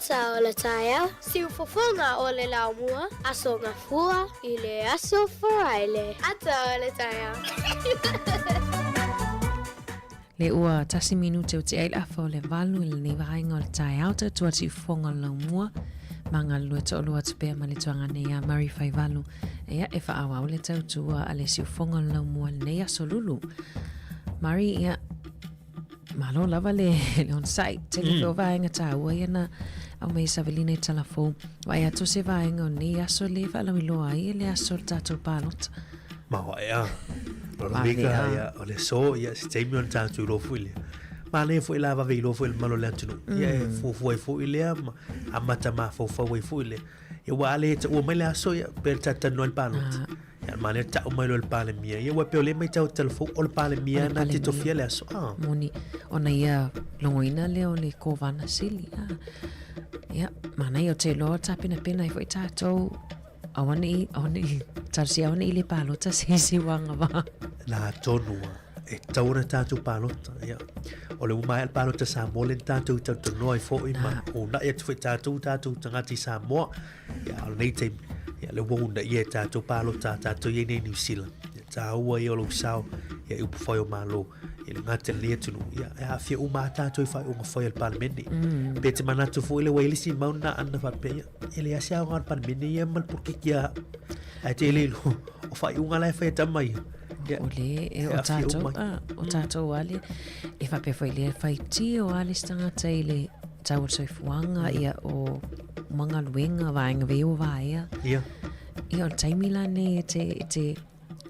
Ata o le taeao, siufofoga o le laumua, Aso Gafua i le Aso Faraile. Ata o le taeao. Le ua tasi minute o tea i le afa o le valu i lenei vaaiga o le taeao tautua siufofoga o le laumua ma galulue toalua atu pea ma le tuaga nei a Murray Faivalu. Ia, e faaauau le tautua a le siufofoga o le laumua i lenei aso lulu. Murray, ia, Malo lava le, le onosai. Tele mm. vaega tāua ia na au mai savalina i talafou. Vai atu se vaega o nei aso le whaalauiloa ai le aso le tātou pālota. Ma hoa ea. Lona mika ia o le so ia se taimi o le tātou iloa foi lea. Ma le foi la vave iloa foi le malo le atunu. Ia e fuafua ai foi lea ma amata mafaufau ai foi lea. Ia ua ale e ua mai le aso ia pe le tātanoa i le pālota. Ia manaia tau mai loa le Palemia. Ia ua pei o lea matau talafou o le Palemia na te tofia le aso. Ah. Moni, ona ia logoina lea o le Kovana Sili. Ah. Ia, manaia o te loa tapenapena ai foi tātou aua ne i, aua ne i, talosia aua ne i le palota se isi wanga va. Nā tonu a. E tatau ona tātou palota. Ia. O le ua maea le palota Samoa le na tātou tautonoa ai foi ma uunai atu foi tātou, tātou tagata i Samoa. Ia, o lenei taimi, ia, le ua uunaia e tātou palota a tātou i ai nei New Zealand. Ia, tāua ia o lou sao, ia, i upufai o Malo, i le gata i lenei atunuu, ia, e aafia uma lava tātou i faaiuga fai a le Palemene. Pe te manatu foi le ua i le isi mau na ana faapea, ia, e leai se aoga o le Palemene ia ma le polokiki a, ae te le iloa, o faaiuga la e fai e tama ia. Ia, O le, e o aafia tātou, uma. a, o tātou a le, e faapea foi le faitio a le isi tagata i le tau o le soifuaga, ia, o ma galuega, vaega vei ua vaea. Ia. Ia, o le taimi la nei e te, e te,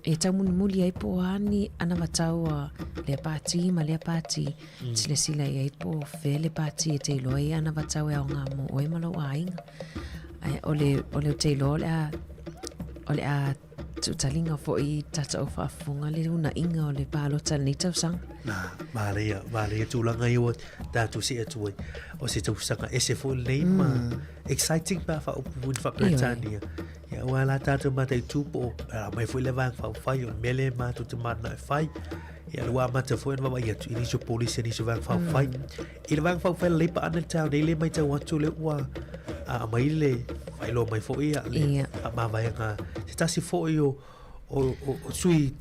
e taumulimuli ai po o a ni anavatau a lea pāti ma lea pāti. Mm. Silasila i ai po o fea le pāti e te iloa ai anavatau e aoga mo oe ma lou aiga. Ai, o le, o le o te iloa o le a, o le a tuutaliga foi i tātou faafofoga le uunaiga o le palota i lenei tausaga. Nā, manaia, manaia tulaga ia ua tātou see atu ai. O se tausaga ese foi lenei ma exciting pe a faaupu i le faa-Peretania. Ia, aua la tātou mataitū po o aumai foi le vaega faaupufai o le mea lea matou te mananao e fai. Ia, le ua amata foi ona vaavaai atu i nisi o polisi a nisi o vaega faaupufai. I le vaega faaupufai lelei paana le taeao nei lea e matau atu lea ua aumai le faailoa mai foi ia le Ia. faamavaega se tasi foi o o o o sui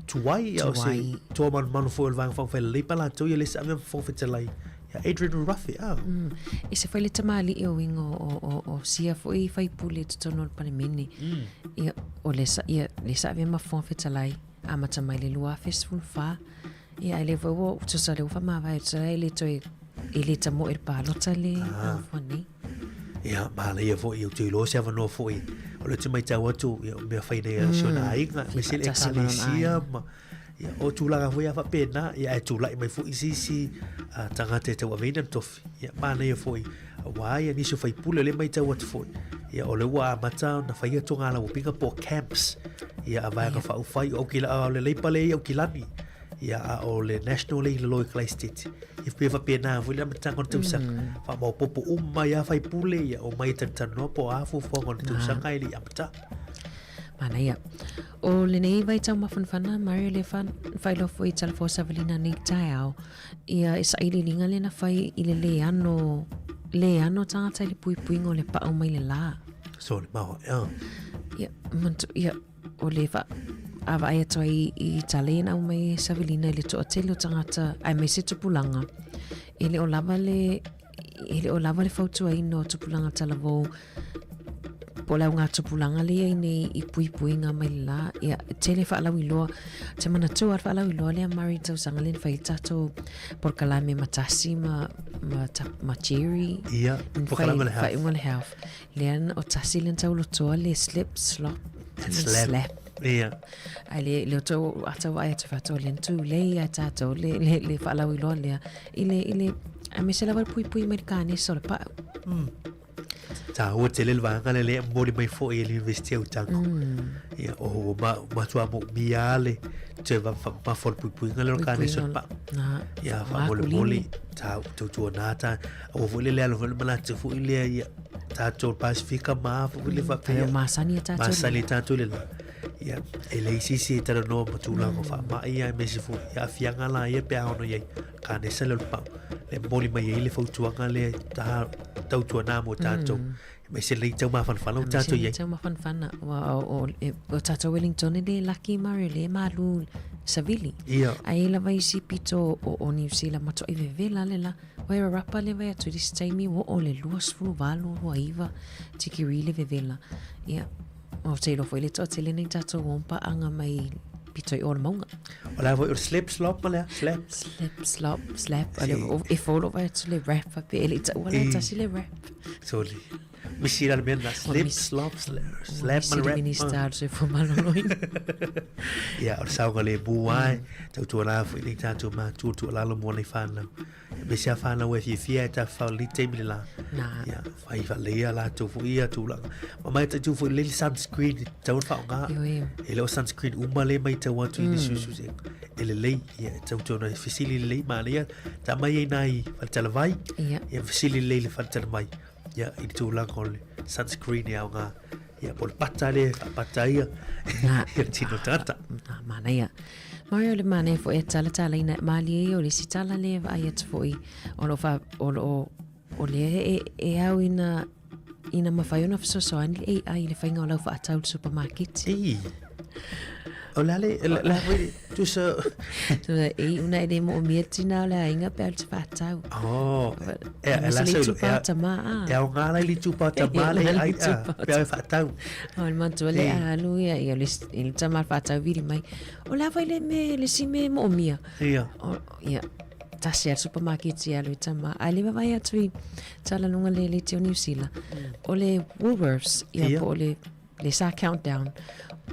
tuai ia o se Tuai. toa manumanu foi o le vaega faaupufai lelei pa latou ia le se ave ma Fofoga Fetalai ia Adrian Ruffy ah. E se foi le tamalii o uiga o, o, o sia foi faipule i totonu o le Palemene. Ia, o le sa, ia, le sa avea ma Fofoga Fetalai, amata mai le 2014. Ia, ai le foi ua tusa le ua faamavae atu ai le toe e le tamoe i le palota le ah. nei. Ia, manaia foi, ou te iloa se avanoa foi, o lea ou te matau atu, ia, o mea fai nei a si ona aiga, aemaise le ekalesia ma, ia, o tulaga foi a faapena, ia, ae tulai mai foi se isi uh, tagata e tauaveina le tofi. Ia, manaia foi, aua ia nisi o faipule, o lea e matau atu foi, ia, o lea ua amata ona faia togalauapiga po o camps, ia, a vaega faaupufai, o, o le Leipa lea i Aukilani, ia, a o le National lea i lalo i Kalaisiteti. Ia, pei e faapena foi le amataga o le tausaga. Faamaopoopo uma mai lava faipule, ia, omai e talatalanoa po o a fuafuaga o le tausaga e le i amata. Manaia. O lenei vaitau mafanafana, Mario, lea faailoa foi i Talafou Savalina nei taeao, Ia, e sailiiliga lea na fai i le lē ano, lē ano tagata i le puipuiga o le paʻu mai le lā. So le maoa, ea. Ia, manatu, ia, o le fa, a vaai atu ai i tala ia na aumai e Savelina i le toatele o tagata, aemaise tupulaga, e le o lava le, e le o lava le fautuaina o tupulaga talavou, po o le augatupulaga lea i ai nei i puipuiga mai le la. Ia, e tele faalauiloa. Te manatua le faalauiloa lea Murray i tausaga lea na fai ai le tatou polokalame ma Tasi ma, ma, ta, ma Jerry. Ia, Na fai polokalame o le health. Faaiuga o le health. Lea na- o Tasi lea na taulotoa le slip, slop, And slap. slap. Ia. Ai le, le o tou atau vaai atu faatoa lea na tulei ia tatou le, le, le faalauiloa lea i le, i le, aemaise lava le puipui mai le kanesa o le pau. Tāua tele le vaega lea e momoli mai foi e le University o Otago. Ia, o ma, matua moomia lava le toe mamafa o le puipuiga lea o le kanesa o le pau. Ia, faamolemole, tā, tautuana tā, aua foi le le alo foi le manatu foi lea ia tātou Pasifika ma foi le faapea. Ai o masani a tātou. Masani a tātou le la. Ia, e leai se isi e talanoa ma tulaga o faamai aemaise foi i aafiaga la ia pe a ono i ai kanesa lea o le pau. Le momoli mai ai le fautuaga lea ta tautuanā mo tatou. Aemaise lenei taumafanafana ua tatou i ai. Taumafanafana ua o o tatou Wellington e le laki mare le malu savili. Ia. Ai lava isi pito o o New Zealand matuai vevela le la. Wairarapa le vai atu i le isi taimi ua oo le 28, 29 tikeri le vevela. Ia, ou te iloa foi le toatele nei tatou o paaga mai pito i o le mauga. O la foi o le slip slop ma lea, slap. Slip slop, slap. O le e fou lou vai atu le rap pe e le i taua la e tasi le rap. Soli. Misi la le mea lena, slip slop, slap ma le rap. Minista o le soifua maloloina. Ia, o le saogalemu lava e tautuana foi nei tatou matua tuualalo mo nei fanau. Aemaise a fanau e fiafia e tafafao i lenei taimi le la. Nā. Ia, fai faaleleia latou foi ia tulaga. Ma mai taitu foi lele sunscreen e tatau ona faaaoga. Ioe. E le o sunscreen uma lea e matau atu i le suesuesega. E lelei, ia, e tatau ona fesili lelei manaia. Ta aumai ai nai faletalavai. Ia. Ia fesili lelei i le faletalavai. Ia, i le tulaga o le sunscreen e aoga. Ia, po o le pata lea e faapata ai ia le tino tagata. Nā, manaia. Mario le manaia foi e talatalaina e malie ia o le isi tala lea e vaai atu foi o lo o fa, o lo o, o lea e, e au ina, ina mafai ona fesoasoani le AI i le faiga o lau faatau i le supamaketi. Ei. O le a le, le, le a foi, tusa... Tusa, e una e le moomia le tina o le aiga pe a o le faatau. Oh, e, e, la se le itupa o tama, a. E aoga la i le itupa o tama le ai, a, pe a o e faatau. O le matua le alu ia, ia le, le tama le faatau vili mai. O le a foi le me, le si me moomia. Ia. O, ia, tasi a le supamaketi alu i tama. Ai le vaavaai atu i talaluga le le te o New Zealand. O le Woolworths, ia, po o le le sa countdown,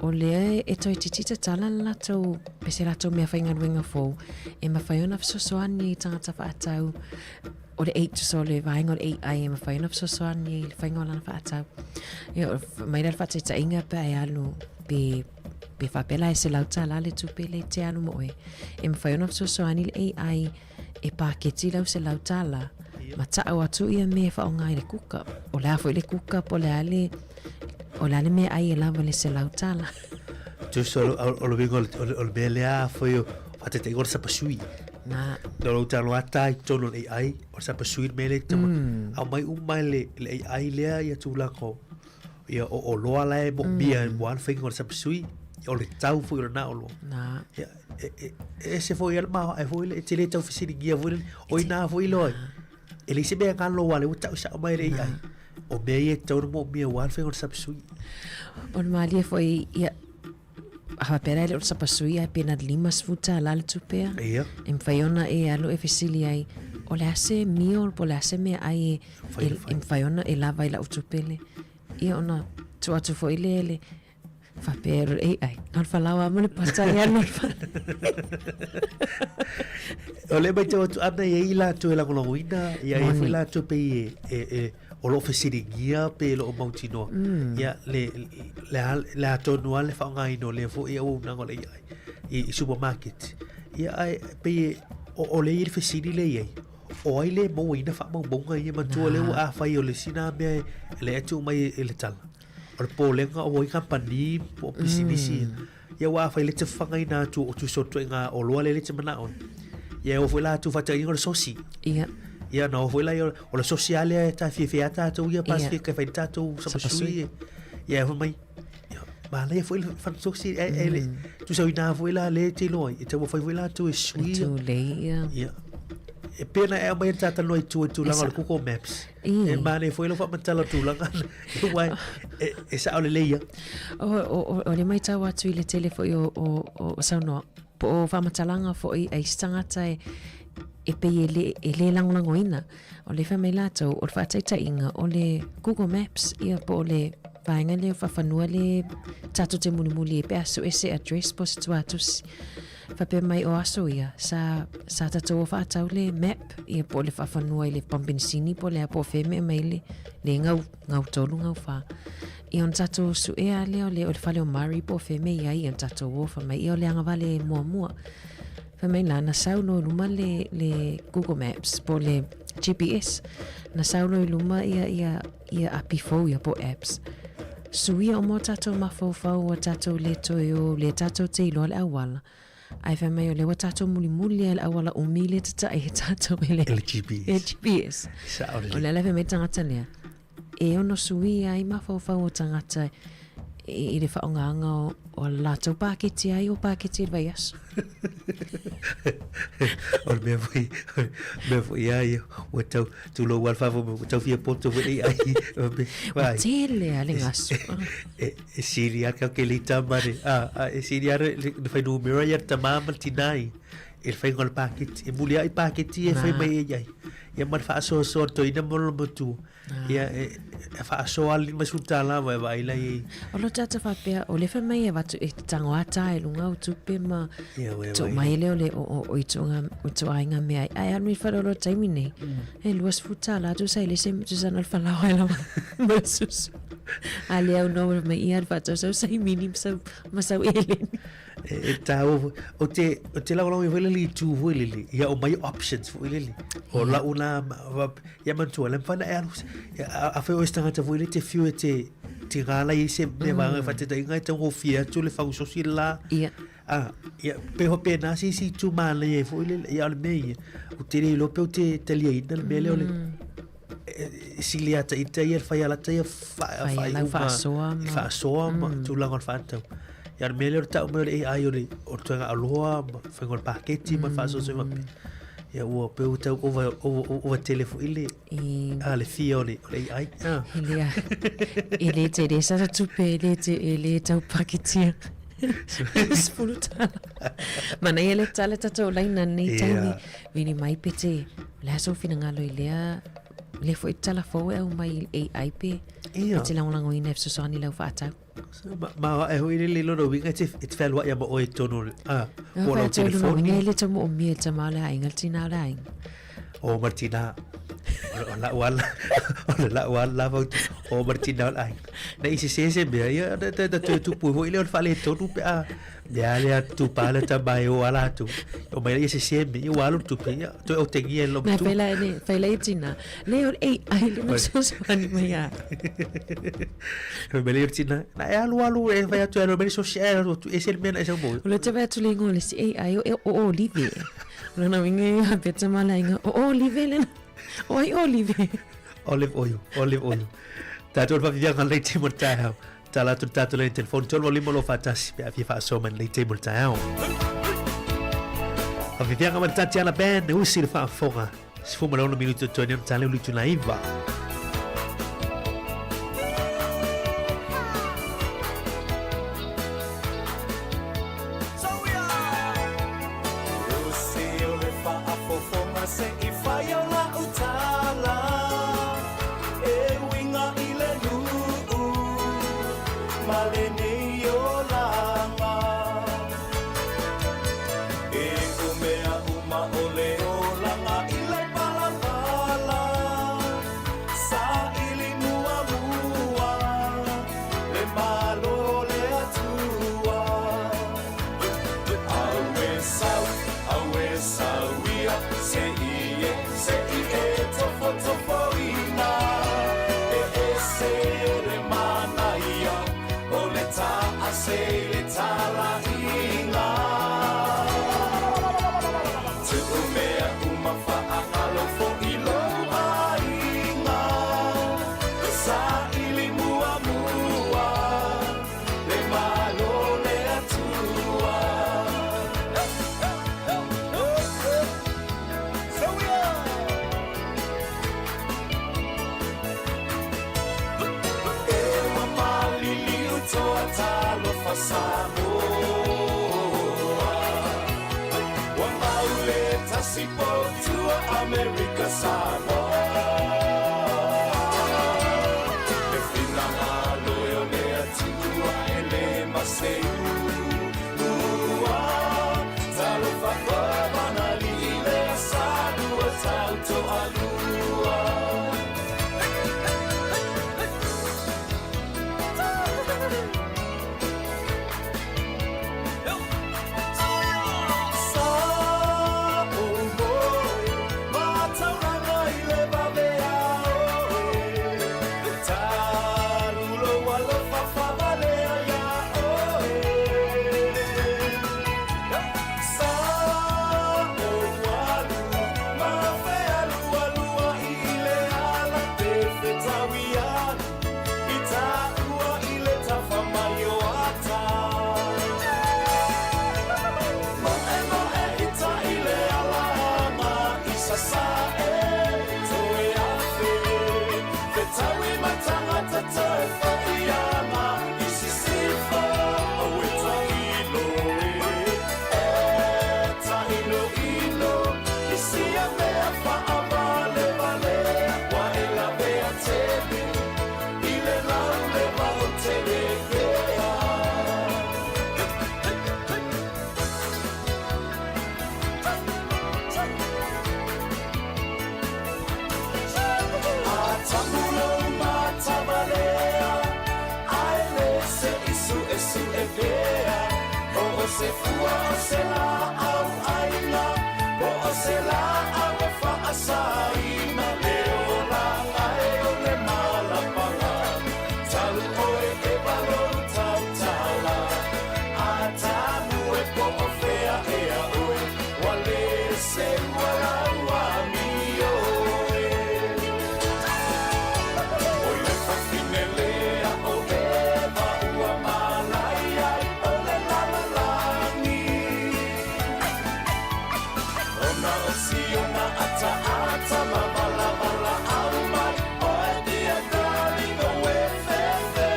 o lea e toe titi tatala le latou, pe se latou mea faigaluega fou, e mafai ona fesoasoani i tagata faatau, o le eight, so le vaega o le AI e mafai ona fesoasoani i le faiga o lana faatau. Ia, o mai la le faataitaiga pe a e alu, pe, pe faapea la e $100 le tupe lea e te alu mo oe, e mafai ona fesoasoani le AI e paketi lau $100 ma ta'u atu ia mea e fa'aoga i le kuka. O le a foi le kuka po o le a le, o le a le meaai e lava i le $100. Tusa o le uiga o le mea lea foi o faataitaiga o le sapasui. Nā. No lou talo ata i totonu o le AI, o le sapasui le mea lea e tama. Aumai uma e le AI lea ia tulaga o ia o oloa la e moomia mm. ua le faiga o le sapasui, o le tau foi o lena oloa. Nā. Ia, e, e, e ese foi ia le maoae foi le, e te le tau fesiligia foi le, o ina foi loa. E leai se mea e galo aua o lea ua tau sao mai le AI. O mea ia e tatau ona moomia aua le faiga o le sapasui. O le malie foi, ia, a faapea la e le o le sapasui ae pe na $50 le tupe a. Ia. E mafai ona e alu e fesili ai, o le a se meal po o le a se meaai e, e, e mafai ona e lava i lau tupe le. Ia ona tuu atu foi lea le faapea o le AI, na o le falaoa ma le pata e alu O lea e matau atu ana e i ai latou e lagolagoina, ia e i ai foi latou pei e, e, e o lo o fesiligia pe lo o mautinoa. Ia, le, le, a, le a tonu lava le faaaogaina o lea foi auaunaga o le AI i, i supermarket. Ia, ae pei e, o, o lea e i ai le fesili lea e i ai, o ai le mauaina faamaumauga ia manatua lea ua afai o le isi lena mea e le e tuu mai e le tala. O le popolega o ai kamupani po o pisinisi ia aua afai lea e te fafagaina atu o tusa o le ituaiga oloa lea e te manao ai. Ia e oo foi la atu faataitaiga o le sosi. Ia. Ia ona oo foi lea o le sosi lava lea e ta fiafia ai tatou ia Pasefika e fai ai tatou sapasui. Ia e fai mai, manaia foi le fana sosi e le tusa o ina foi la lea e te iloa ai, e taumafai foi latou e sui. E tulei ia. Ia. E pei ona e aumai le ta talanoa i tua i tulaga o le Google Maps. E manaia foi lau faamatala o tulaga aua e, e sao lelei ia. O, o, o, o le matau atu i le tele foi o, o, o saunoa, po o faamatalaga foi a isi tagata e, e pei e le, e le lagolagoina. O le fai mai latou, o le faataitaiga, o le Google Maps, ia po o le vaega lea o faafanua le tatou te mulimuli ai pe a sue se address po o se tuatusi. Faapea mai o aso ia, sa, sa tatou o faatau le map, ia po o le faafanua i le pamu penisini po o le a po o fea mea mai le, le gau, gau tolu, gau whā. Ia ona tatou suea lea o le, o le fale o Murray po o fea mea i ai, ia ona tatou o fai mai, ia o le agavale muamua. Fai mai la, na sau loa i luma le, le Google Maps po o le GPS, na sau loa i luma ia, ia, ia api fou ia po o apps. Suia uma o tatou mafaufau ua tatou le toe o, lea tatou te iloa le auala. Ae fai mai o lea ua tatou mulimuli lava i le auala umi lea e tata'i ai tatou e le GPS. E GPS. Sao lelei. O le ala fai mai le tagata lea, e ono suia ai mafaufau o tagata i, i le faaaogaina o, o a latou paketi ai o paketi i le vaiaso. O le mea foi, o le mea foi ia ia, ua tau, tulou lava le faafofoga, ua tau fia poto foi le AI. Ua tele lava le gasu. E, e sili lava le calculator ma le, a, a, e sili lava le, le, le fuainumera ia le tamā ma le tinā i, i le faiga o le paketi. E muli lava i paketi ia e fai mai e ai. Ia ma le faasoasoa o le toeaina ma lona matua. Ia, e, e faasoa le $50 ma e vaai la i ai. O lo tata faapea, o le fai mai e avatu e tago ata e luga o tupe ma Ia, ua e tuu vaai mai lea o le o, o, o ituaiga, o ituaiga mea ai. Ae alu i le fale o lo taimi nei, e $20 tusa i le isi tusa na o le falaoa e lava ma le susu. A lea au no mai ia le faatau sau saimini ma sau, ma sau eleni. E, e tāua foi. O te, o te lagolago foi lele i itu foi lele, ia o mai options foi lele. O lau na, ia manatua, le mafai ona e alu, afai o oe se tagata foi lele e te fiu e te, te galai ai se mea vaega faataitaiga e taugofie atu le fausosi le la. Ia. A, ia, pe faapena se isi itu manaia ai foi lele, ia o le mea ia, ou te le iloa pe ou te taliaina le mea lea o le, e sili ata ita ia le fai alata ia faaiuga faasoa ma faasoa ma tulaga o le faatatau. Ia o le mea lea o le tau mai o le AI o le o le toega aloa ma faiga o le paketi ma le faasoasoa faapea. Ia ua pei ua tau ova ova ova tele foi le a le fia o le o le AI. Ah. E le e le tele sa tupe e le te e le tau paketia. $10. Manaia le tala tatou laina nei taimi. Vili mai pe te, o le a sou finagalo i lea, lea foi tala fou e aumai i le AI pe, Ia. e te lagolagoina e fesoasoani i lau faatau. Ma, ma e hoi lele lona uiga e te, e te fealuai ama oe i tonu o le, ah, po o lau Faatau lona telefoni. uiga e le tau moomia i le tama o le aiga, le tina o le aiga. O ma le tina, o lau ala, o le lau ala lava, o ma le tina o le aiga. Na i sese se mea, ia, na, na, na toe tupu foi lea o le faaletonu pe a, mea lea tupa le tama e o ala atu. O mai ia sese mea, ia ua alu le tupe, ia, toe otegia e le Na matua. fai la ne, fai la e tina. Le o le AI le na fesoasoani mai ai. Fai mai le tina, na e alu alu e fai atu e alu mai le sosi e alu atu, e se le mea na e sau mo. O le te vaai atu le ingoa o le isi AI o, o Olive. O lona uiga ia pe tama la inga, o Olive lena. O ai Olive. Olive oil, olive oil. Tātou le whawhiwhianga lei te mo le taeao. Tala atu le tātou lei telefoni 3 5 2 1 pe a fia faasoa mai lei te mo le taeao. Whawhiwhianga ma le Tatiana Band, usi le faafofoga. 16 minuti o toe nei ona tāleu le itula iva. Usi o le faafofoga se i fai o lau tala E uiga i le nuu ma lenei olaga E ko mea uma o le olaga i le palapala Saili muamua le Malo o le Atua Auē sau, auē sau ia, se i e, se i e tofotofoina E ese le manaia o le taase i le talaiga Tuu mea uma faagalo foi lou aiga Saili muamua le Malo le Atua. E ua maliliu toa talofa Samoa Ua mau le tasi potua Amerika Samoa Le finagalo e o le Atua e le maseu ua Talofa koe manalii le asalua tau toalua. Sa ou moe mataulanga i le vavea oe Talu lou alofa faavalea iā oe se fua o se laau aina, po o se laau e faasaina, le olaga e o le malapala, talu oe e lou tautala. Atamu e po o fea ea oe, ua le seua lau amio e. Oi le fafine lea o Eva ua malai ai o le lalolagi. Ona o siona ataata ma valavala au mai, oe dear darling o e fefe.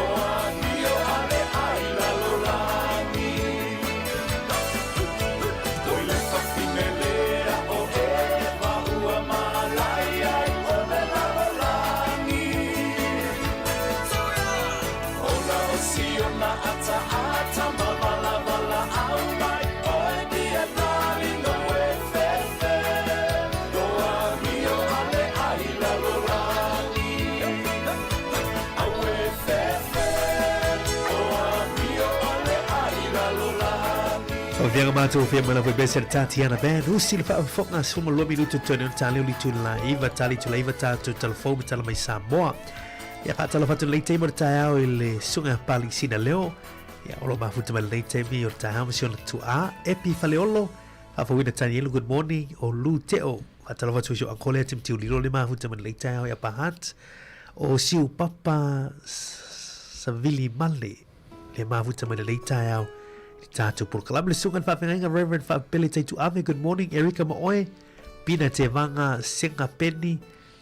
O amio ale ai lalolagi. Oi le fafine lea o Eva ua malai ai o le lalolagi. Ona o siona ataata ma valavala au mai, oe dear darling o e fefe. O amio ale ai lalolagi. Au e fefe. O amio ale ai lalolagi. O vianga mātou fia mana foi bese Tatiana Band usi le faafofoga 12 minuto tone o tale o litu la iva tali tu la iva tātou telefou ma tala mai Samoa. Ia faatalofa atu lenei taimi o le taeao i le susuga Pali Sina Leo. Ia o lo mafuta mai lenei taimi o le taeao ma si ona tuaa Epi Faleolo. Faafouina Tanielu, good morning. O Lu Teo. Faatalofa atu i si o uncle lea Timothy Ulilo le mafuta mai lenei taeao ia Pahat. O Siu Papa Savili Male le mafuta mai lenei taeao i le tātou polokalame le susuga i le faafeagaiga Reverend Faapele Taituave, good morning. Erika Maoe, Pina Te Vanga, Senga Penny,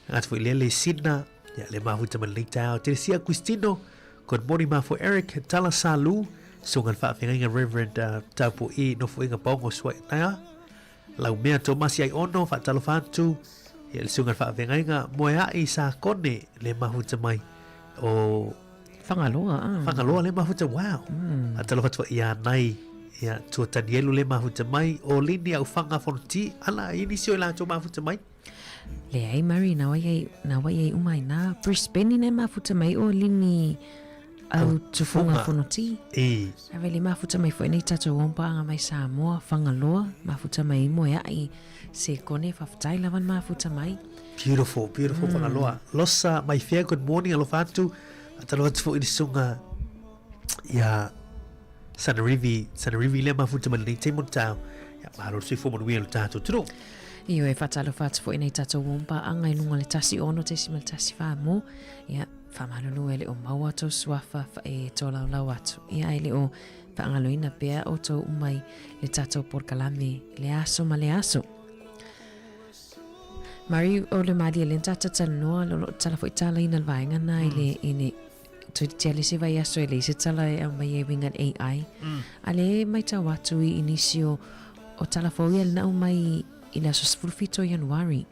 Ngāti foi lea le Sina, ia le mafuta mai lenei taeao. Teresia Quistino, good morning mafo Eric, Tala Salu, susuga i le faafeagaiga Reverend Tapu'i Nofoaiga Paogo Suainaia, Laumea Tomasi Aiono, faatalofa atu, ia le susuga i le faafeagaiga Moea'i Sakone, le mafuta mai o Fagaloa, ah. Fagaloa le mafuta, wow. Faatalofa atu ia nai ia Tua Tanielu le mafuta mai, o Lini Aufaga Fonoti, ala i nisi o i latou mafuta mai. Leai Murray, na wai ai, na wai ai uma i nā Brisbane nei mafuta mai o Lini au tufunga fonoti. E. A vele mafuta mai foi nei tatou ompaanga mai Samoa, Fagaloa, mafuta mai Moea'i, se kone whawhetai lava mafuta mai. Beautiful, beautiful Fagaloa. Losa mai fea, good morning, alofa atu. Faatalofa atu foi i le susuga ia Sanarivi, Sanarivi lea mafuta mai lenei taimi o le taeao. Ia, mahalo le soifua manuia o le tatou atunuu. Ioe, faatalofa atu foi nei tatou ompaanga i luga o le 16.14 mo, ia, faamalulu e le o maua tou suafa e tolaulau atu. Ia, e le o faagaloina pea outou uma i le tatou polokalame le aso ma le aso. Mari, o le malie lea na tatou talanoa, o lo o tala foi talaina le vaega na i le, i le toeitiiti lava le isi vaiaso e leai se tala e aumai e uiga i le AI. A lea e matau atu i nisi o, o tala fou ia na aumai i le aso 17 o Ianuari.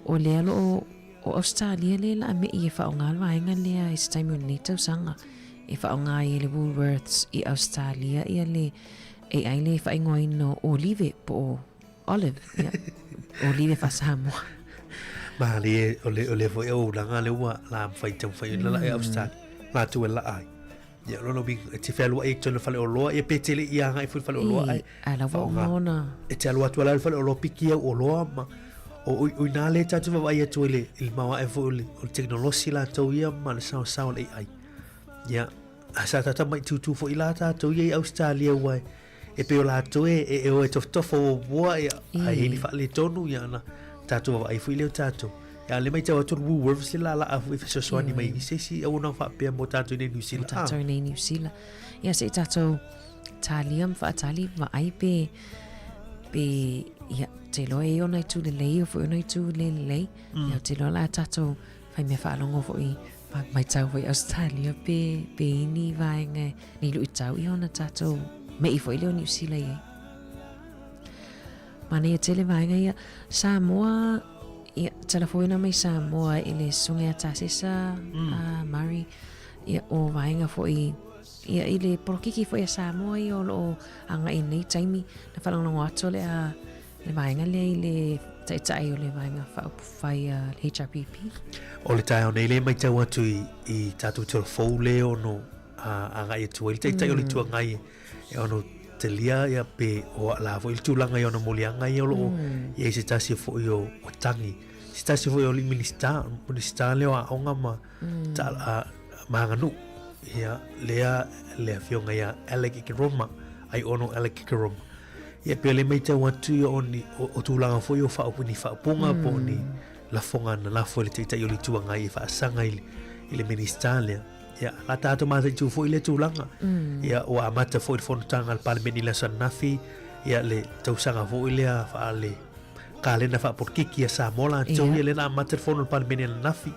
O lea o lo o, o Ausetalia lea o le a me'i e faaaoga le vaega lea i se taimi o lenei tausaga. E faaaoga ai e le Woolworths i Ausetalia ia le AI lea e faaigoaina o Olive po o Olive, ia. Olive faa-Samoa. Malie, o le, o le foi o ulaga le ua la mawhai te mwhai o la e Australia. La tu e la ai. Ia, lono mi, e te whalua e tona whale o loa, ia pe tele ia ngai fui whale o loa ai. A la ua uma ona. E te alu atu ala whale o loa piki au o loa ma o o o nā le tātou vaavaai atu i le i le maoae foi o le o le tekonolosi latou ia ma le saosao o le AI. Ia, a sa tātou mai tūtū foi la tātou ia i Australia ua e E pei o latou e, e, e o e tofotofo muamua, ia, a i ai ni faaletonu, ia ona tatou vaavaai foi lea o tatou. Ia, le matau atu o le Woolworths le laalaa foi e fesoasoani mai i se isi auaunaga faapea mo tatou i nei Niu Sila. Mo tatou i nei Niu Sila. Ia, se i tatou talia ma faatali vaai pe, pe, ia, te iloa e i ona itu lelei o foi ona itu le lelei. Ia, ou te iloa la tatou whai mea faalogo foi ma matau foi Australia pe, pe i ni vaega ni luitau ia ona tatou me'i foi lea o Niu Sila i ai. Manaia tele vaega ia. Samoa, ia, talafoina mai Samoa i le susuga ia Tasesa, a Murray, ia, o vaega foi, ia, i le polokiki foi a Samoa ia o lo o agai i lenei taimi, na faalogologo atu o le a le vaega lea i le taitai o le vaega faaupufai a le HRPP. O le taeao nei le matau atu i, i tatou tala fou le ono agai atu ai le Taitai o le Itu Agai e ono talia ia pe o la foi le tulaga i ona moliaga ia o lo o i ai se tasi foi o tagi, se tasi foi o alii Minisita, Minisita lea o Aoga ma ma Aganuu, ia lea le afioga ia Alec Ekeroma, Aiono Alec Ekeroma. Ia pe o le matau atu ia o ni o tulaga foi o faaupu ni faaupuga po o ni lafoga na lafo e le Taitai o le Itu Agai e faasaga i le i le Minisita lea. Ia, la tātou mataitu foi lea tulaga. Ia, ua amata foi le fonotaga a le Palemene i le aso ananafi, ia le tausaga foi lea faale kalena faapolokiki a Samoa latou, ia lea na amata le fono a le Palemene ananafi.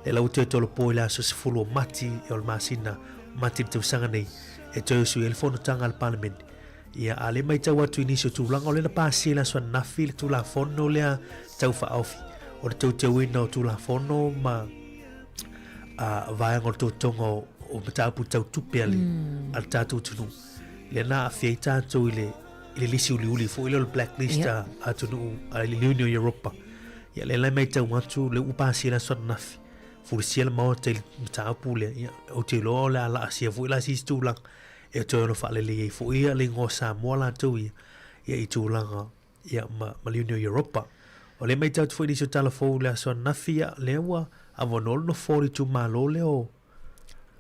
Lea la ua toe tolopo i le aso 10 o Mati, o le masina o Mati i le tausaga nei, e toe usui ai le fonotaga a le Palemene. Ia, a o lea e matau atu i nisi o tulaga, o lea na pasia i le aso ananafi le Tulafono lea Tau Faaofi o le Teuteuina o Tulafono ma a, vaega o le totoga o mataupu tau tupe a le, a le tatou atunuu. Lea na aafia ai tatou i le, i le lisi uliuli foi lea o le blacklist a atunuu a le Union o Europa. Ia, lea la e matau atu, lea ua pasia i le aso ananafi, fulisia le Maota i le mataupu lea. Ia, ou te iloa o le a laasia foi la se isi tulaga e toe ono faalelei ai foi ia le igoa o Samoa latou ia, ia i tulaga ia ma, ma le Union o Europa. O lea e matau atu foi i nisi o tala fou i le aso ananafi, ia, lea ua avanoa le nofoa o le itumalo lea o,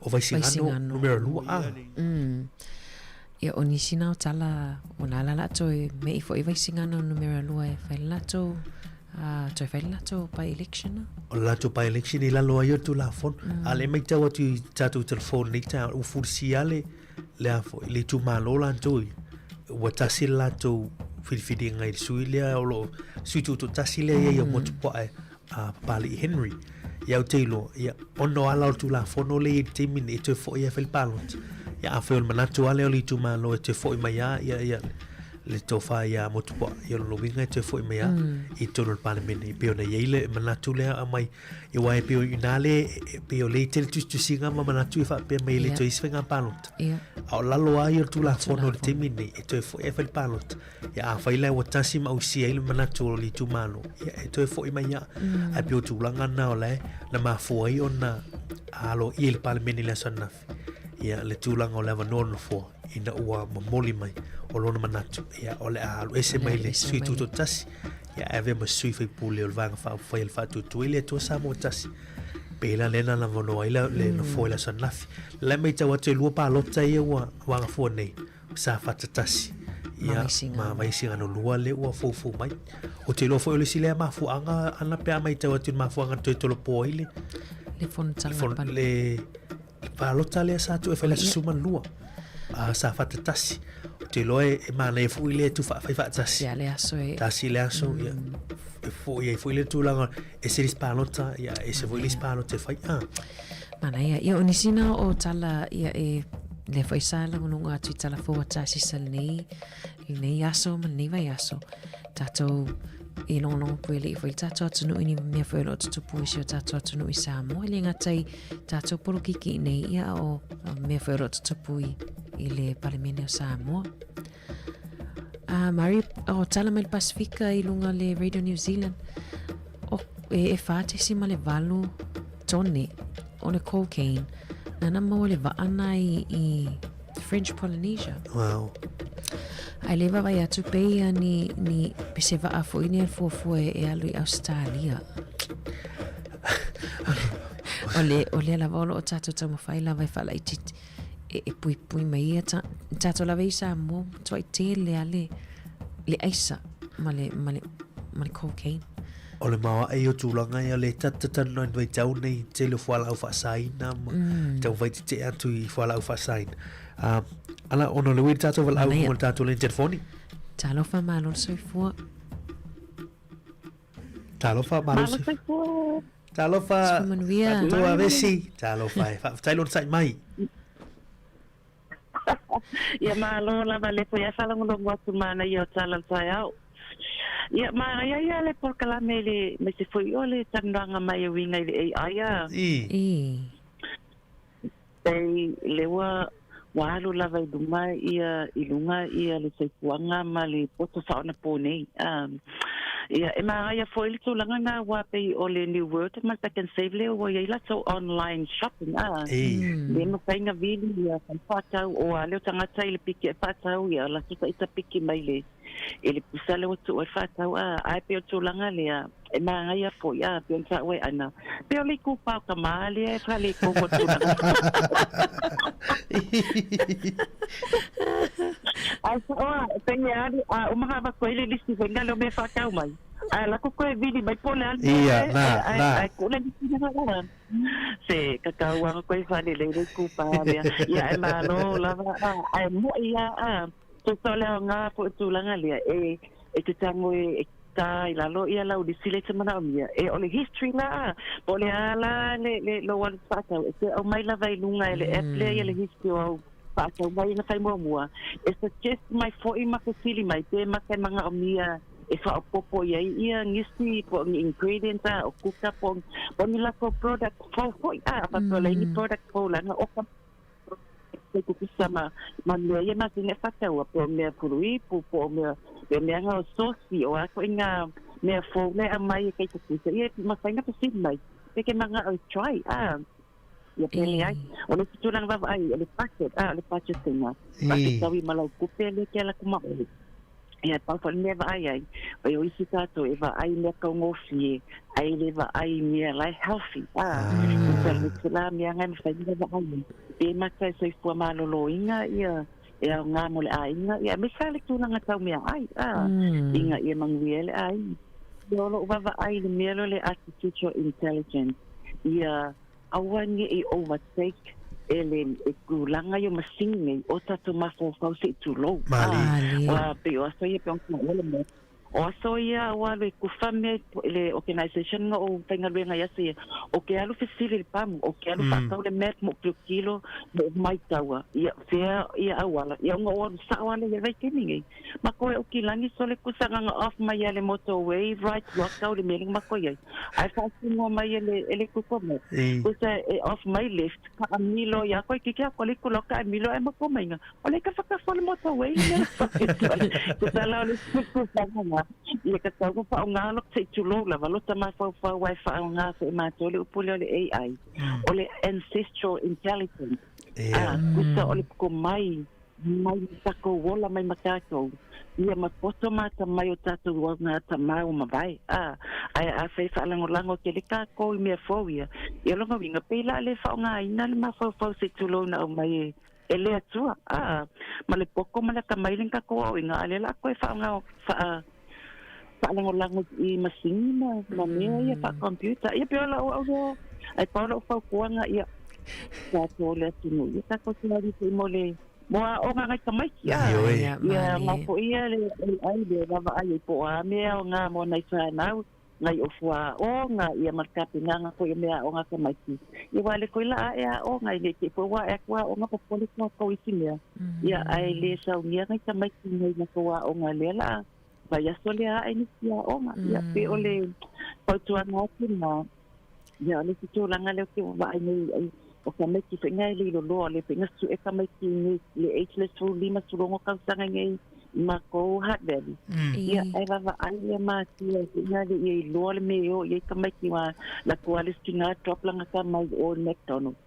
o Vaisigano numera 2. Ah. Ia, o nisi na o tala, o nā la latou e me'i foi Vaisigano numera 2 e fai le latou, toe fai le latou by-election. O le latou by-election i lalo ai o le Tulafono. A o lea e matau atu i tatou telefoni nei taeao, ua fulisia le, le a foi, le itumalo latou ia, ua tasi le latou filifiliga i le sui lea o lo o sui tutoatasi lea i ai o Motupuae a Papali'i Henry. Ia ou te iloa, ia, ona o ala o le Tulafono lea e i ai i le taimi lenei e toe foi ai e fai le palota. Ia afai o le manatu lava lea o le itumalo e toe foi mai lava ia, ia, le tofa ia Motupuae, ia o lona uiga e toe foi mai lava i totonu o le Palemene. E pei ona i ai le manatu lea aumai Ia aua e pei o i ina le, e pei o lea e tele tusitusiga ma manatu e faapea mai e le toe i ai se faiga palota. A o lalo lava ia o le Tulafono i le taimi lenei, e toe foi lava e fai le palota. Ia afai la ua tasi ma ausia ai le manatu o le itumalo, ia e toe foi mai lava. Ae pei o tulaga na o la e na mafua ai ona aloaia i le Palemene i le aso ananafi, ia le tulaga o le avanoa o le Nofoa ina ua momoli mai o lona manatu, ia o le a alu ese mai le sui tutoatasi, ia ae avea ma sui faipule o le Vaega Faaupufai a le Faatuatua i le Atua Samoa Tasi. Pei la lea na avanoa ai le nofoa i le aso ananafi. La e matau atu e lua palota ia ua agafua nei, o Safata 1 ia ma Vaisigano 2 lea ua foufou mai. Ou te iloa foi o le isi lea mafuaaga ana pe a matau atu i le mafuaaga na toe tolopo ai le le fonotaga le Le palota lea sa tuu e fai le aso 12 a Safata 1. Ou te iloa e manaia foi le tu fai faatasi. Ia le aso e. Tasi le aso, ia. E foi ai foi le tulaga e se isi palota, ia e se foi le isi palota e fai. Ah. Manaia. Ia o nisi na o tala ia e lea foi sa lagologo atu i tala fou a Tasisa lenei, lenei aso ma lenei vaiaso. Tatou i logologo pea lii foi le tatou atunuu i ni mea foi o lo o tutupu i si o tatou atunuu i Samoa. E le gata i tatou polokiki i nei, ia o mea foi o lo o tutupu i, i le Palemene o Samoa. Mari, o tala mai le Pasifika i lunga le Radio New Zealand, o, e 4.8 tone o le cocaine, nana maua le vaa na i French Polynesia. Wow. Ai le vaavaai atu pe ia ni, ni pe se vaa foi ni fuafua e, e alu i Australia. o le, o lea lava o loo tatou taumafai lava e faalaitiiti e, e puipui mai ia ta, tatou lava i Samoa matuai tele a le, le aisa ma le, ma le, ma le cocaine. O le maoae o tulaga ia le tatatanoa i vaitau nei tele o fualaau faasaina ma taumafai tetee atu i fualaau faasaina. Ala ona o le ui le tatou valaau mo le tatou laini telefoni. Talofa malo le soifua. Talofa malo le soifua. Talofa. Manuia. Tua vesi. Talofa e. Faafetai lona sai mai. Ia malo lava le foi a faalogologo atu manaia o tala o le taeao. Ia manaia ia le polokalame le aemaise foi o le talanoaga mai e uiga i le AI a. I. Pei le ua ua alu lava i luma ia i luga ia le soifuaga ma le poto faaonaponei. Ia, e māngaia foi le tulaga lena aua pei o le New World ma le Pack and Save lea ua i ai latou online shopping a. Le mafai na vili ia fai faatau o a lea o tagata i le piki e faatau ia latou taita piki mai le i le pusa lea ua tuu ai le faatau a. Ae pei o le tulaga lea e māngaia foi a pei ona taua e Ana pei o le itupa o ka mā lea e faaletonu o le tulaga. Ae sao a, e pei e alu a uma ona avatu ai le lisi foi lena lea o mea e faatau mai, ae alu atu toe vili mai po o le a le mea Ia, na, na. ae tuu le lisi lena ua. Se, tatau lava ona toe faalelei le itupa lea. Ia, ae malo lava a, ae mo'i lava a, tusa o le aoga foi o le tulaga lea, e, e te tago e, e tā i lalo ia lau lisi lea e te manaomia, e o le history la a, po o le a la le, le, lou alu faatau, e toe aumai lava i luga e le app lea ia le history o au faatau mai na fai muamua, e suggest mai foi ma fesili mai pe mata e manaomia e faaopoopo i ai ia nisi po o ni ingredients a, o kuka po o ni latou product fou foi a, a faapea o le ai ni product fou leaga o ka te kukisa ma, ma mea ia masina e faataua, po o mea pulu ipu, po o mea, po o mea nga o sosi, o a foi ngā mea fou le aumai e kei te kusa, ia e mafai na fesili mai, pe ke mana'o e try, a. Ia pe leai. O le isi tulaga vaavaai, o le budget, a, o le budgeting a. Faafetaui ma lau tupe lea ke ala atu ma oe. Ia, pau foi le mea e vaai ai, e o isi tatou e vaai i mea taugofie, ae le vaai i mea la e healthy, a. Tusa la mea nga e mafai ona vaai ai. Pe mata e soifua maloloina ia e aoga mo le aiga, ia aemaise lava le tulaga tau meaai, a, ina ia manuia ai le aiga. Ia o lou vaavaai i le mea lea o le artificial intelligence, ia aua ne i overtake e le e tulaga ia o masini nei o tatou mafaufau se i tulou. Malie. Aua pei o aso ia pei ona taua le mea. O aso ia ua alu e kufa mea i le organisation na ou faigaluega i aso ia, o ke alu fesili i le pamu, o ke alu faatau le map mo kilokilo, mo maitaua, ia fea ia auala, ia ona ou alu sao lava lea i le vaitaimi nei. Makou e oki lagi sole kusa nga off mai ia le motorway right loa kau le mea lea na makou i ai. Ae faasinoa mai e le e le Google map. Kusa e off mai left ka amilo ia koe kiki a koe le kula ka amilo e makou mai nga. O le ka whakawha le motorway le mea whakawha. Kusa la o le kusa nga. Ia ka tau ka whaonga lo te tulou lava lo ta mafaufau ai whaonga fo e mātou le upu lea o le AI. O le ancestral intelligence. Ah, kusa o le poko mai mai i takou ola mai ma tatou, ia ma poto mata mai o tatou aoga tamā ua mavae, a, ae afai e faalagolago tele takou i mea fou ia, ia lona uiga, pei la le faaaogaina le mafaufau se i tulou na aumai e, e le Atua, a, ma le poto ma le atamai le na tatou aoina, a o lea la toe faaaoga, faa, faalagolago i masini ma, ma mea ia faa-computer. Ia pei o lau au lea, ae pau lau fautuaga, ia, tatou le atunuu, ia tatou te alu foi mo le, mo aoga nai tamaiti, a. Ioe. Ia, nga foi ia le AI le vaavaai ai po o a mea aoga mo nai fanau, nai ofu aoga, ia ma le tapenaga foi o mea aoga a tamaiti. Ia aua le toe laa ae aoga, e le te i foi ua ae atu aoga popole tatou i isi mea. Ia, ae le saunia nai tamaiti mai latou aoga lea laa vaiaso lea ae nisi aoga. Ia, pe o le fautuaga atu lena. Ia, o le isi tulaga lea ou te vaai nei ai, o tamaiti foi na e le loloa, le foi na sue tamaiti nei, le age le 15, 16 tausaga nei i matou Hutt Valley. Ia, ae vaavaai ia matua foi na le ia iloa le mea e o i ai tamaiti aua latou lava le isi tina drop lana tama i o i McDonald's.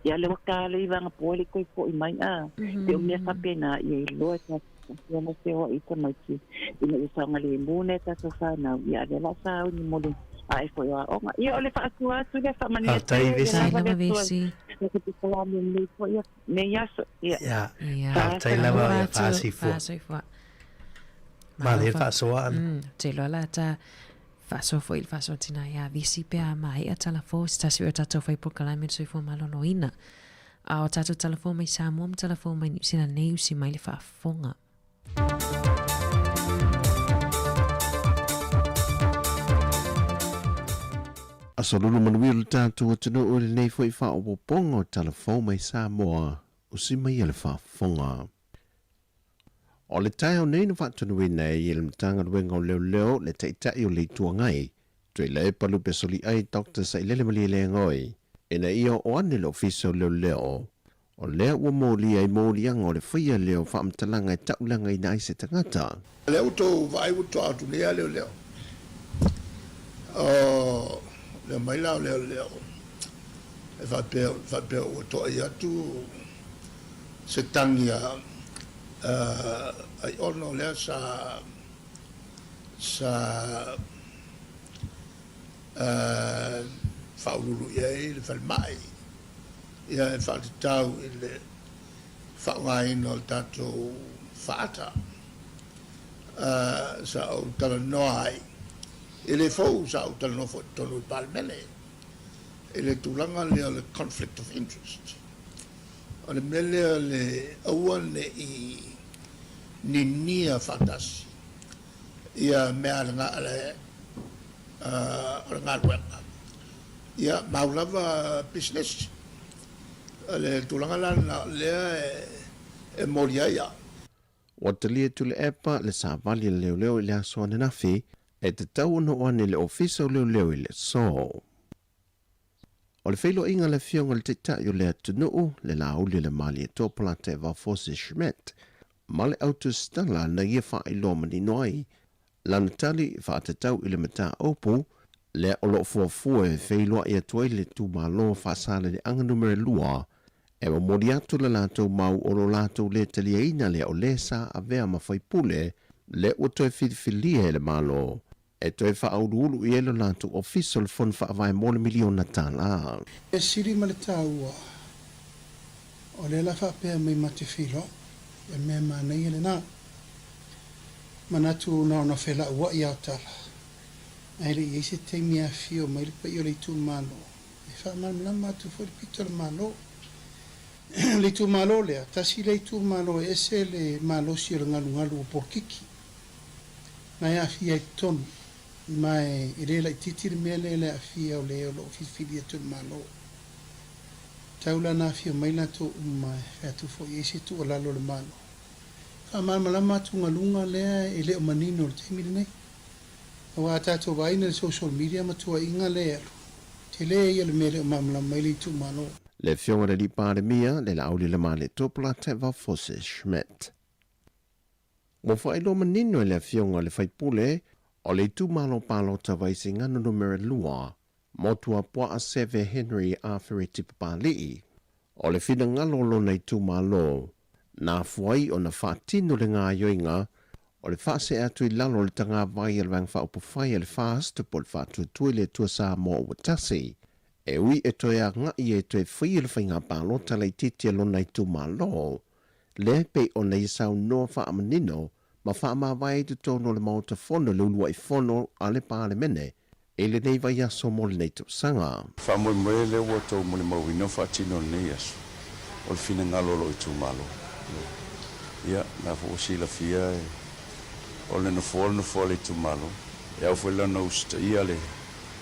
Ia lea ua ta le iva ana poe le toe fo'i mai a pe o mea faapena ia iloa e tatou ona feoa'i i tamaiti ina ia saogalemu nai a tatou fanau ia a lea la sauni mo le ae foi o aoga. Ia o le faasua atu lea faamanuia Faafetai tele ia Vesi. lava le Lava Atua Vesi. tatou te salani nei foi ia nei aso. Ia. Ia. Ia. Faafetai lava Alofa ia atu, faasoifua. faasoifua. Malie Alofa. faasoa ana. Te iloa la ta Faasoa foi i le faasoa tina ia Visi pe a maea talafou se tasi o tatou fai polokalame le soifua maloloina. A o tatou talafou mai Samoa ma talafou mai Niu Sila nei usi mai le faafofoga. Aso lulu manuia lo tatou atunuu i lenei foi faaopoopoga o talafou mai Samoa, usi maia le faafofoga. O le taeao nei na faatonuina ai e le Matagaluega o Leoleo le Taitai o le Itu Agai, Tuilaepa Lupesoliai Doctor Sailele Malielegaoi, ina ia oo ane le Ofisa o Leoleo. O lea ua molia ai moliaga o le faia lea o faamatalaga e taulagaina ai se tagata. O lea ua tou vaai ua toa atu nei a leoleo. O le omai la o leoleo e faapea faapea ua toai atu se tagi a Aiono lea sa sa faauluulu i ai le falemai ia e faatatau i le faaaogaina o le tatou faata sa ou talanoa ai, e le fou, sa ou talanoa foi i totonu o le Palemene i le tulaga lea o le conflict of interest. O le mea lea le aua ne i ninia faatasi ia mea a le o le galuega, ia mau lava pisinisi. O le tulaga la lena o lea e moli ai au. Ua talia Tuilaepa le savali a le leoleo i le aso ananafi e tatau ona oo ane i le Ofisa o Leoleo i le aso. O le feiloaiga a le Afioga i le Taitai o le atunuu, le Laauli o le Malietoa Polataivao Fosi Schmidt, ma le autusitala na ia faailoa manino ai lana tali faatatau i le mataupu lea o lo o fuafua e feiloai atu ai le itumalo Faasaleleaga Numera 2 e momoli atu le latou mau o lo latou le taliaina lea o le sa avea ma faipule lea ua toe filifilia e le Malo e toe faauluulu i ai lo latou ofisa o le Fono Faavae mo le miliona tala. E sili ma le taua, o lea la faapea mai ma te feiloai, o le mea manaia lena. Manatu na ona felauai ao tala, ae le i ai se taimi e afifio mai le paia o le itumalo e faamalamalama atu foi le pito o le Malo. O le itumalo lea, tasi lea itumalo e ese le malosi o le galugalu o polokiki na e aafia ai totonu, ma e le laitiiti le mea lea i le aafia o le o lo o filifili atu e le Malo. Tau la na afio mai latou uma e fai atu foi i ai se tuualalo a le Malo. Faamalamalama atugaluga lea e le o manino i le taimi lenei. Aua a tatou vaai i le social media ma tuuaiga lea e alu, tele ia le mea e le o malamalama ai le itumalo. Le Afioga i le Alii Palemia, le Laauli Lemalietoa Polataivao Fosi Schmidt. Ua faailoa manino e le Afioga i le Faipule o le Itumalo Palota Vaisigano Numera 2, Motuapuaa Seve Henry Afereti Papali'i, o le finagalo o lona itumalo, na afua ai ona faatino le gaoioiga o le faasee atu i lalo o le tagavai a le Vaega Faaupufai a le FAST po o le Faatuatua i le Atua Samoa Ua Tasi, e ui e toe agai e toe faia le faiga palota laitiiti a lona itumalo, lea e pei ona ia saunoa faamanino ma faamavae i totonu o le Maota Fono i le uluai fono a le Palemene i lenei vaiaso mo lenei tausaga. Faamoemoe lea ua outou molimauina o faatino i lenei aso, o le finagalo o lou itumalo. Ia, na foi ua silafia o le nofoa o le nofoa o le itumalo, e ao foi la ona usitaia le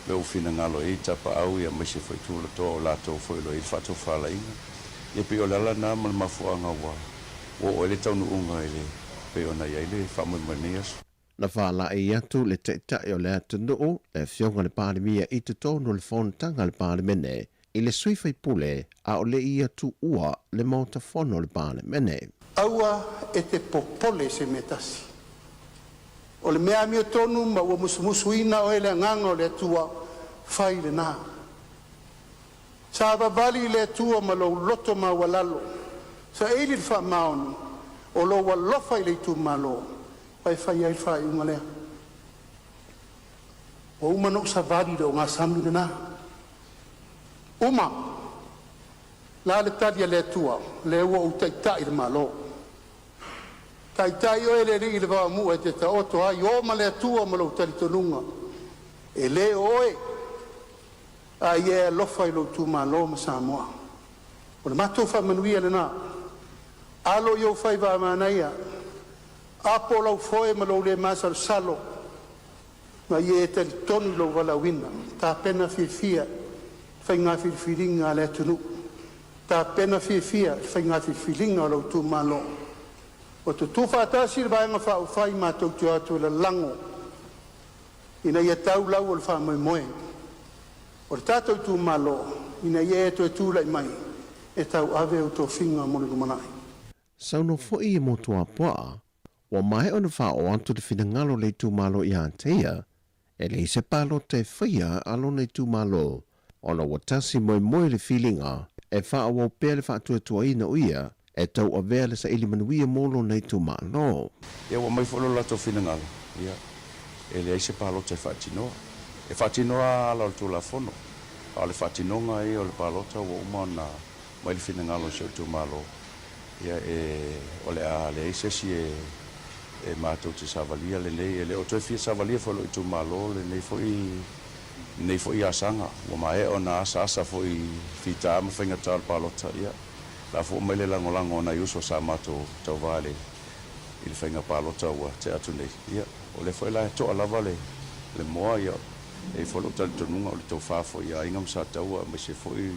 mea ua finagalo i ai Tapaau aemaise foi Tulatoa o latou foi o lo o i ai le faatofalaiga. Ia pei o le ala lena ma le mafuaaga ua oo ai le taunuuga i le pei ona i ai le faamoemoe i lenei aso. Na faalaei atu le Taitai o le atunuu, le Afioga i le Palemia i totonu o le fonotaga a le Palemene i le sui faipule a o le i ia tuua le Maota Fono o le Palemene. Aua e te popole i se mea e tasi. O le mea amiotonu ma ua musumusuina oe e le Agaga o le Atua, fai lena. Savavali i le Atua ma lou loto maualalo, saili le faamaoni o lou alofa i le itumalo, ma e fai ai le faaiuga lea. Ua uma ona ou savali i le ogasami lena. Uma la le tali a le Atua, lea ua ou taitai i le Malo. Taitai oe e le Alii i le vaomu'a e te taoto ai, o ma le Atua ma lou talitonuga, e le o oe, a ia e alofa i lou itumalo ma Samoa. O le matou faamanuia lena. Alo i ou faiva a manaia, apo lau foe ma lou le masalosalo, ma ia e talitonu i lou valaauina, tapena fiafia faiga filifiliga a le atunuu, tapena fiafia le faiga filifiliga o lou itumalo. Ua tutu faatasi le Vaega Faaupufai matou te o atu e lalago ina ia tau lau o le faamoemoe o le tatou itumalo ina ia e toe tulai mai. E tauave ou tofiga mo le lumanai. Saunoa foi e Motuapuaa, ua maea ona faaoo atu le finagalo o le itumalo ia te ia, e leai se palota e faia a lona itumalo, ona ua tasi moemoe le filiga e faaauau pea le faatuatuaina o ia e tauavea le saili manuia mo lona itumalo. Ia ua aumai foi lo latou finagalo, ia, e leai se palota e faatinoa. E faatinoa ala o le Tulafono, a o le faatinoga ia o le palota ua uma ona aumai le finagalo o si ou itumalo, ia, e, o le a leai se isi e, e matou te savalia lenei. E le o toe fia savalia foi lou itumalo lenei foi, lenei foi asaga. Ua maea ona asaasa foi i fita ma faigata o le palota, ia, la foi aumai le lagolago a nai uso sa matou tauva i le, i le faiga palota ua tea atu nei. Ia, o lea foi la e toa lava le, le moa, ia, e i ai foi lou talitonuga o le tofa foi i aiga ma Sataua aemaise foi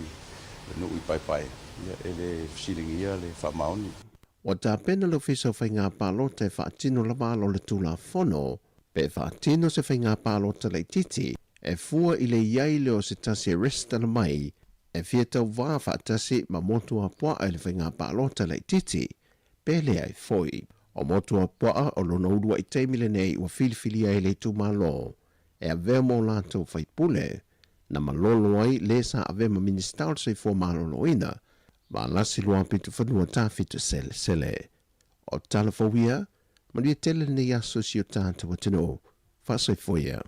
le nuu i Paepae, ia, e le fesiligia le faamaoni. Ua tapena le Ofisa o Faiga Palota e faatino lava ala o le Tulafono pe faatino se faiga palota laitiiti e fua i le i ai lea o se tasi e resitala mai e fia tauva faatasi ma Motuapuaa i le faiga palota laitiiti pe leai foi. O Motuapuaa o lona uluai taimi lenei ua filifilia ai le itumalo e avea mo latou faipule, na malolo ai le sa avea ma Minisita o le Soifua Maloloina ma Alasi Luapitofanua Tafito Selesele. O tala fou ia, manuia tele lenei aso i si o tatou atunuu. Faasoifua ia.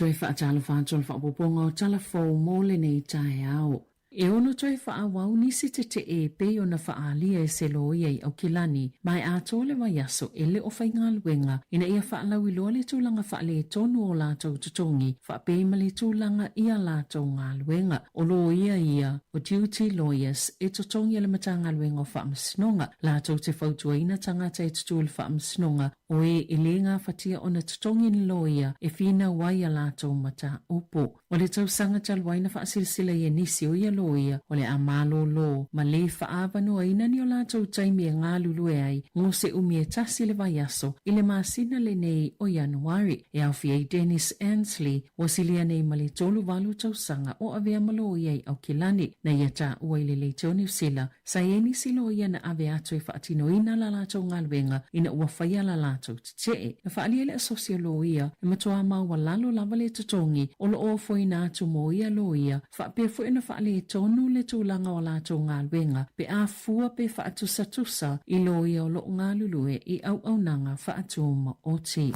Toe faatalofa atu o le faaopoopoga o tala fou mo lenei taeao. E ono toe faaauau nisi tetee e pei ona faaalia e se loia i Aukilani ma e atoa le vaiaso e le o faigaluega ina ia faalauiloa le tulaga faaletonu o latou totogi faapea ma le tulaga i a latou galuega. O loia ia o Duty Lawyers e totogi e le Matagaluega o Faamasinoga latou te fautuaina tagata e tutū i le faamasinoga o e e le gafatia ona totogi ni loia e finau ai a latou mataupu. O le tausaga talu ai na faasilasila ia nisi o ia loia o le a malōlō ma lē faaavanoaina ni o latou taimi e galulue ai mo se umi e tasi le vaiaso i le masina lenei o Ianuari. E aofia ai Dennis Ansley, ua silia nei ma le 38 tausaga o avea ma loia i Aukilani, na ia taua i le Leitio Niu Sila, sa i ai nisi loia na ave atu e faatinoina la latou galuega ina ua faia la latou Tetee, na faaalia le asosi o loia e matuā maualalo lava le totogi o lo o ofoina atu mo ia loia, faapea foi ona faaletonu le tulaga o a latou galuega pe a fua pe faatusatusa i loia o lo o galulue i auaunaga faatumaoti.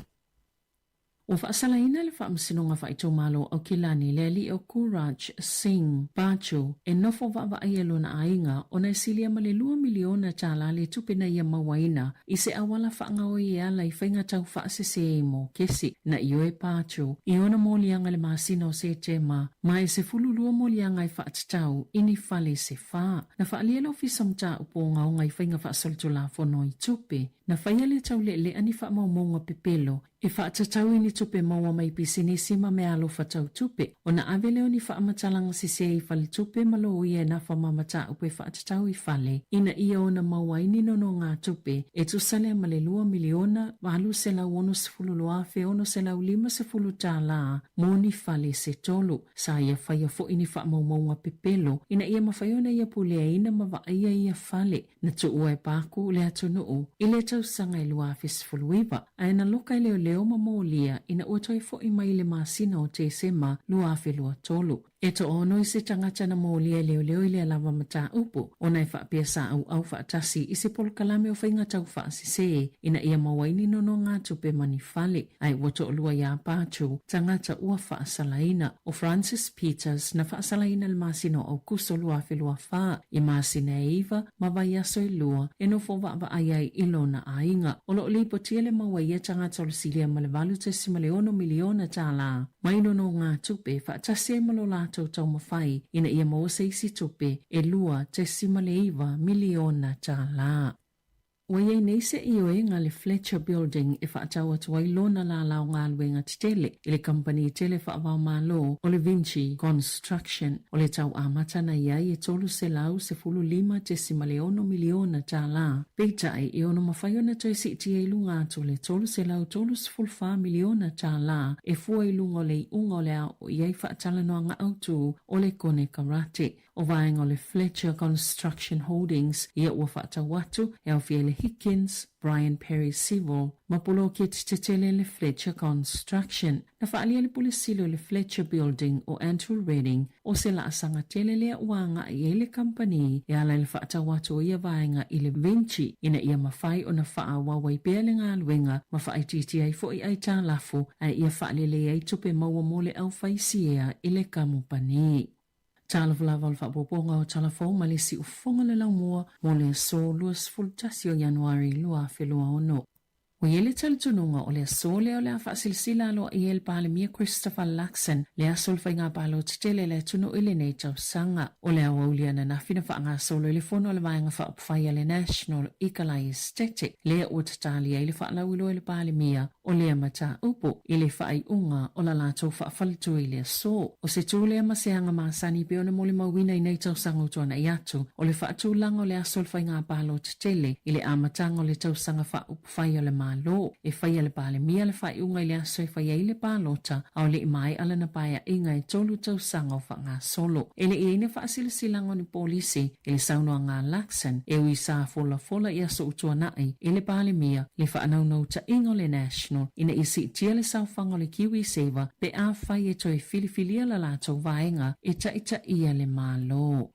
Ua faasalaina le Faamasinoga Faaitumalo o Aukilani le alii o Guraj Singh Baju e nofo vaavaaia i lona aiga ona e silia ma le $2 miliona tala le tupe na ia mauaina i se auala faagaoi e ala i faiga tau faasese mo kesi. Na ioe Baju i ona moliaga i le masina o Setema ma e 12 moliaga e faatatau i ni fale se fa. Na faaalia le Ofisa Mataupu Ogaoga i faiga faasolitulafono i tupe na faia le taulealea ni faamaumauga pepelo E faatatau i ni tupe maua mai pisinisi ma meaalofa tau tupe, ona ave lea o ni faamatalaga sese i faletupe ma loia e nafa ma mataupu e faatatau i fale ina ia ona maua ai ni nonogatupe e tusa lea ma le $2,862,650 mo ni fale se tolu. Sa ia faia foi ni faamaumauga pepelo ina ia mafai ona ia puleaina ma vaaia ia fale. Na tuua e Paku le atunuu i le tausaga e 2019, ae na loka e leoleo ma molia ina ua toe fo'i mai i le masina o Tesema 2023. E toaono isi tagata na molia e leoleo i lea lava mataupu, ona e faapea sa auau faatasi i se polokalame o faiga taufaasese ina ia maua ai ni nonogatupe ma ni fale, ae ua toalua iā Pachu tagata ua faasalaina. ʻO Francis Peters na faasalaina i le masina o ʻAukuso 2024 i masina e iwa ma vaiaso e lua e nofo vaavaai ai i lona aiga. O lo o lipotia le maua i ia tagata o le silia ma le $8.6 miliona tālā mai nonogatupe faatasi ai ma lo latou taumafai ina ia maua se isi tupe e $2.9 miliona tālā. Ua i ai nei se ioega le Fletcher Building e faatau atu ai lona lala o galuega tetele i le kamupani tele faava-o-Malo o le Vinci Construction. O le tau amata na i ai e $315.6 miliona tala, peitai e ono mafai ona toe siitia i luga atu o le $334 miliona tala e fua i luga o le iuga o le a oo i ai faatalanoaga autu o le konekarate. O vaega o le Fletcher Construction Holdings ia ua faatau atu, e aofia ai le Higgins, Brian Perry Civil, ma poloketi tetele le Fletcher Construction. Na faaalia le Pule Sili o le Fletcher Building o Andrew Redding, o se laasaga tele lea ua agai i ai le kamupani e ala i le faatau atu o ia vaega i le Vinci ina ia mafai ona faaauau ai pea le galuega ma faaitiitia ai foi aitalafu ae ia faalelei ai tupe maua mo le aufaisiea i le kamupani. Talofa lava o le faaopoopoga o Tala Fou ma le Siufofoga o le Laumua mo le aso 21 o Ianuari 2026. Ua i ai le talitonuga o le aso lea o le a faasilasila aloaia e le Palemia Christopher Luxon le aso o le faiga palota tele a le atunuu i lenei tausaga. O le aoauli ananafi na faagasolo i le fono a le Vaega Faaupufai a le National i Kalae Esetete lea ua tatali ai le faalauiloa e le Palemia o lea mataupu i le faaiuga o la latou faafaletua i le aso. O se tū lea ma se aga masani pei ona molimauina i nei tausaga ua tuanai atu, o le faatulaga o le aso o le faiga palota tele i le amataga o le tausaga faaupufai o le Malo. E faia le Palemia le faaiuga i le aso e fai ai le palota, a o le i maea lana paeaiga e tolu tausaga o faagasolo. E le i ai ni faasilasilaga o ni polisi I le saunoaga a Luxon, e ui sa folafola i aso utuanaʻi e le Palemia le faanaunautaiga o le National ina ia siitia le saofaga o le KiwiSaver pe afai e toe filifilia la latou vaega e taitaia le Malo.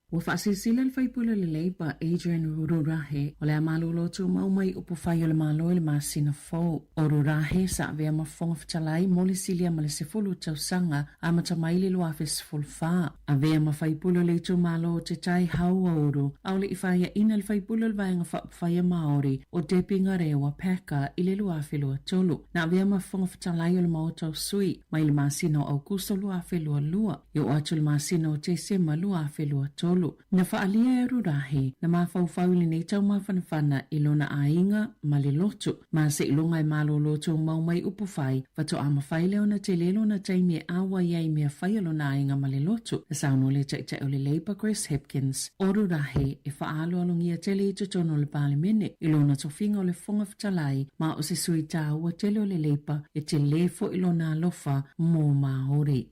Ua faasilasila le faipule o le Labour Adrian Rurahe o le a malolo tumau mai upufai o le Malo i le masina fou. O Rurahe sa avea ma Fofoga Fetalai mo le silia ma le 10 tausaga amata mai i le 2014. Avea ma faipule o le itumalo o Te Tai Hauauru, a o le i faiaina le faipule o le Vaega Faaupufai a Māori o Debbie Ngarewa Packer i le 2023. Na avea ma Fofoga Fetalai o le Maota o Sui mai le masina o Aukuso 2022 e oo atu i le masina o Tesema 2023. Na faaalia e Rurahi, na mafaufau i lenei taumafanafana i lona aiga ma le lotu, ma seiloga e malolo tumau mai upufai, faatoa mafai lea ona tele lona taimi e ʻauai ai i mea fai a lona aiga ma le lotu. Na saunoa le Taitai o le Labour Chris Hipkins, ʻo Rurahi e faaaloalogia tele i totonu o le Palemene i lona tofiga o le Fofoga Fetalai ma o se sui taua tele o le Labour e tele foi lona alofa mo Māori.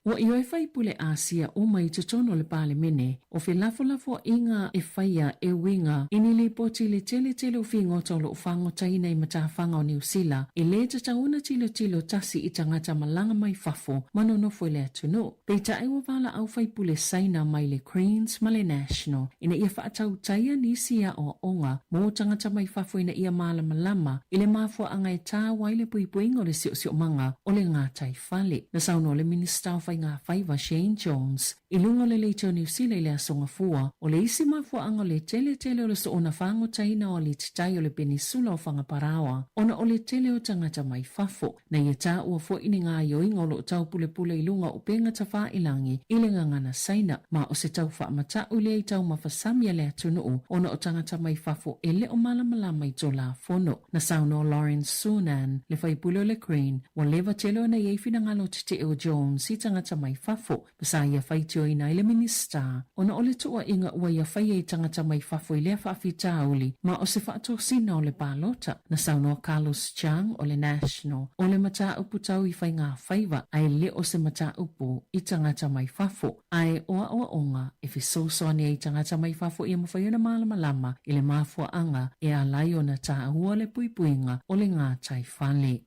Ua ioe faipule Āsia uma i totonu o le Palemene, o felafolafoaiga e faia e uiga i ni lipoti i le teletele o figota o lo o fagotaina i matafaga o Niu Sila, e lē tatau ona tilotilo tasi i tagata malaga mai fafo ma nonofo i le atunuu. Peitai ua valaau faipule Saina mai le Greens ma le National ina ia faatautaia nisi aoaoga mo tagata mai fafo ina ia malamalama i le mafuaaga e tāua ai le puipuiga o le siosiomaga o le gatai fale. Na saunoa le Minisita o Faiga Faiva Shane Jones i luga o le Leitio Niu Sila i le Aso Gafua, o le isi mafuaaga o le teletele o le soona fagotaina o alititai o le Penisula o Whangaparaoa ona o le tele o tagata mai fafo. Na ia taua foi ni gaoioiga o lo o taupulepule i luga o upega tafailangi i le gagana Saina, ma o se tau faamatau lea i taumafa sami a le atunuu ona o tagata mai fafo e le o malamalama i Tulafono. Na saunoa Lawrence Sunan, le faipule o le Green, ua leva tele ona i ai finagalo tetee o Jones i tagata mai fafo, ma sa ia faitioina ai le Minisita ona o le tuuaiga ua ia faia i tagata mai fafo i lea faafitauli ma o se faatosina o le palota. Na saunoa Carlos Chang o le National, o le mataupu tau i faigafaiva ae le o se mataupu i tagata mai fafo. Ae o aoaoga e fesoasoani ai i tagata mai fafo ia mafai ona malamalama i le mafuaaga e ala ai ona taua le puipuiga o le gatai fale.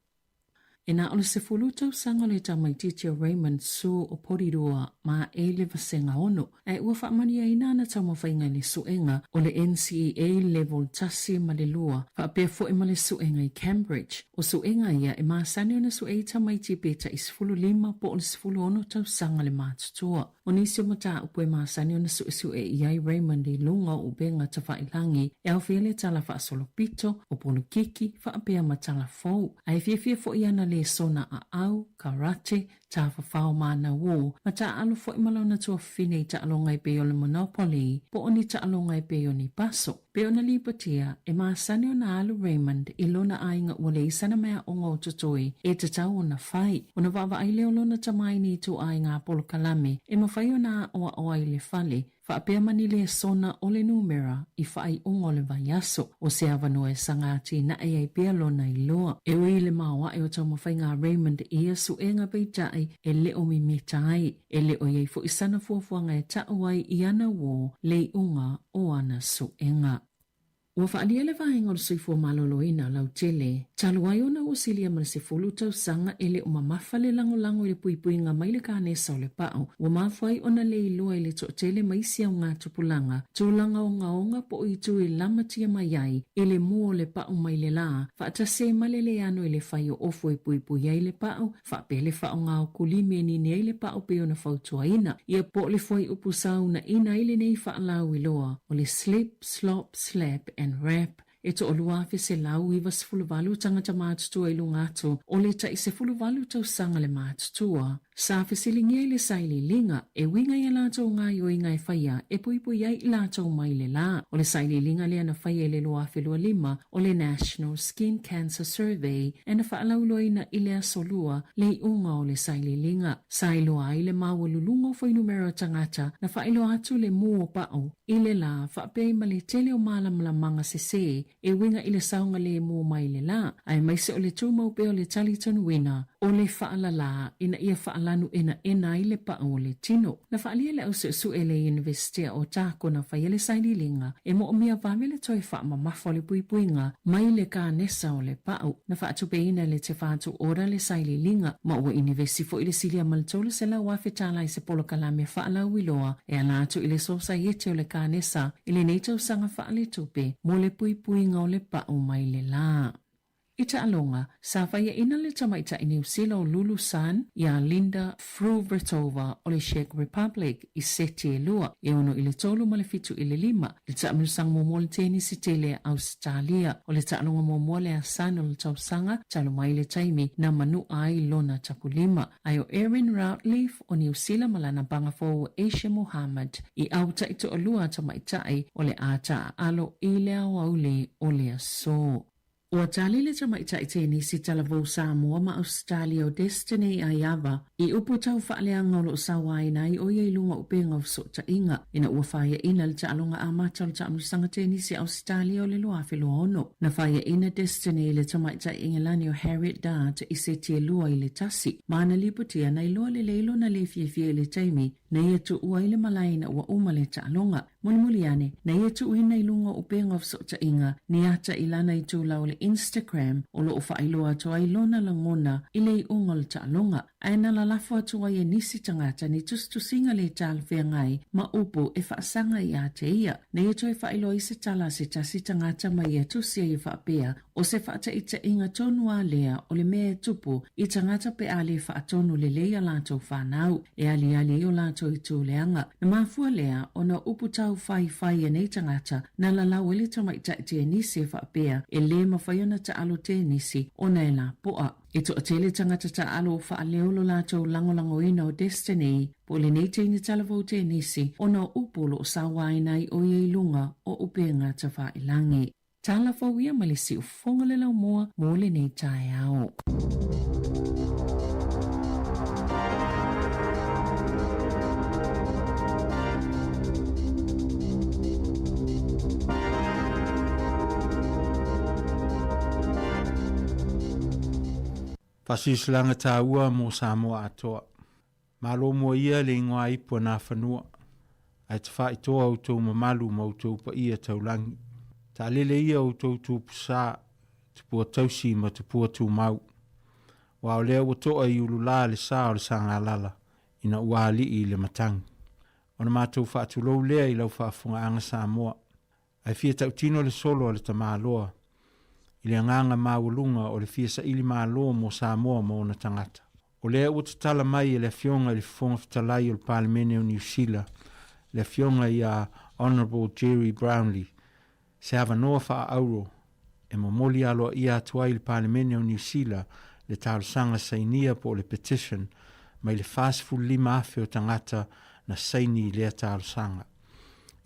E na o le 10 tausaga o le tamaitiiti o Raymond Su o Porirua ma e le Vasega 6, ae ua faamanuiaina ana taumafaiga i le suega o le NCEA Level 1 ma le 2, faapea foi ma le suega i Cambridge. O suega ia e masani ona sue ai tamaiti pe tai 15 po o le 16 tausaga le matutua. O nisi o mataupu e masani ona suesue i ai Raymond i luga o upega tafailangi e aofia le tala faasolopito, o polokiki, faapea ma tala fou. Ae fiafia foi ana lesona aau, karate, Tafafao Manauō, ma taaalo foi ma lona tuafafine i taaloga e pei o le Monopoly po o ni taaloga e pei o ni paso. Pei ona lipotia, e masani ona alu Raymond i lona aiga ua leai sana meaaoga o totoe e tatau ona fai. Ona vaavaai lea o lona tama i ni ituaiga polokalame e mafai ona aoao ai i le fale, faapea ma ni lesona o le numera i faaiuga o le vaiaso, o se avanoa e saga atinae ai pea lona iloa. E ui i le maoae o taumafaiga a Raymond i ia suega peitai e le o mimita ai, e le o i ai foi sana fuafuaga e ta'u ai i ana uō le iuga o ana suega. Ua faaalia le Vaega o le Soifua Maloloina lautele, talu ai ona ua silia ma le 10 tausaga e le o mamafa le lagolago i le puipuiga mai le kanesa o le pa'u, ua mafua ai ona le iloa i le toatele ma isi augatupulaga, tulaga ogaoga po o itu e lamatia mai ai i le mua o le pa'u mai le lā, faatasi ai ma le leano i le fai o ofu e puipui ai le pa'u, faapea le faaaoga o kulimi e nini ai le pa'u pei ona fautuaina ia po o le fuaiupu sa uunaina ai lenei faalauiloa o le Slip, Slop, Slap and Wrap e 1,298 tagata matutua i luga atu o le tai 18 tausaga le matutua. Sa fesiligia i le sailiiliga e uiga i a latou gaoioiga e faia e puipui ai i latou mai le lā. O le sailiiliga lea na faia i le 2025 o le National Skin Cancer Survey e na faalauiloaina i le Aso Lua le iuga o le sailiiliga. Sa iloa ai le maualuluga o fuainumera o tagata na faailoa atu le mū o pa'u i le lā faapea ai ma le tele o malamalamaga sesē e uiga i le saogalēmū mai le lā, aemaise o le tumau pea o le talitonuina o le faalalā ina ia faalanuʻenaʻena ai le pa'u o le tino. Na faaalia e le au suesue i le Iunivesitea o Otago na faia le sailiiliga e moomia vave le toe faamamafa o le puipuiga mai le kanesa o le pa'u. Na faatupeina e le Te Whatu Ora le sailiiliga ma ua inivesi foi le silia ma le $300,000 tala i se polokalame faalauiloa e ala atu i le Sosaiete o le Kanesa i lenei tausaga faaletupe mo le puipuiga o le pa'u mai le lā. I taaloga, sa faiaina le tamaitai Niu Sila o Lulu Sun iā Linda Fruhvirtova o le Czech Republic i seti e lua, e 6 i le 3 ma le 7 i le 5, i le taamilosaga muamua o le tenisi tele a Ausetalia. O le taaloga muamua lea a Sun o le tausaga talu mai le taimi na manu'a ai lona tapulima. Ae o Erin Routliffe o Niu Sila ma lana baga fou o Asia Muhammad i autaʻi toalua a tamaitai o le a taaalo i le aoauli o le aso. Ua tali le tamaitai tenisi talavou Samoa ma Ausetalia o Destiny Aiava i upu tau faaleaga o lo o sauaina ai ʻo ia i luga o upega o fesootaiga ina ua faiaʻina le taaloga amata o le taamilosaga tenisi a Ausetalia o le 2026. Na faiaʻina Destiny i le tamaitai Engelani o Harriet Dart i seti e 2-1 ma ana lipotia na iloa lelei lona le fiafia i le taimi na ia tuua ai le malae ina ua uma le taaloga. Mulimuli ane, na ia tuuina i luga o upega o fesootaiga ni ata i lana itula o le Instagram o lo o faailoa atu ai lona lagona i le iuga o le taaloga, ae na lalafo atu ai e nisi tagata ni tusitusiga le talafeagai ma upu e faasaga ia te ia. Na ia toe faailoa ai se tala a se tasi tagata ma ia tusi ai e faapea, O se faataitaiga tonu a lea o le mea e tupu i tagata pe a le faatonu lelei a latou fanau, e aliali ai o latou itu leaga. Na mafua lea ona upu taufaifai e nei tagata na lalau ai le tamaitai tenisi e faapea e le mafai ona taalo tenisi ona e lapoa. E toatele tagata taalo o faaleo lo latou lagolagoina o Destiny po o lenei teine talavou tenisi ona o upu o lo o sauaina ai o ia i luga o upega tafailagi. Tala fou ia mai le siufofoga le laumua mo lenei taeao. Faasilasilaga taua mo Samoa atoa. Malo mua ia le igoa ipu a Nafanua, ae tafaitoa outou mamalu ma outou paia taulagi. Taalele ia outou tupusa, tupua tausi ma tupua tumau. Aua o lea ua toa i ululā le sa o le Sagalala ina ua alii i le matagi. Ona matou faatulou lea i lau faafofogaaga Samoa, Ae fia tautino le solo a le tamaloa i le agaga maualuga o le fia saili malo mo Samoa ma ona tagata. O lea ua tatala mai e le Afioga i le Fofoga Fetalai o le Palemene o Niu Sila, le Afioga ia Honourable Gerry Brownlee, se avanoa faa-auro e momoli aloaia atu ai i le Palemene o Niu Sila le talosaga sainia po o le petition. mai le 45,000 o tagata na saini i lea talosaga.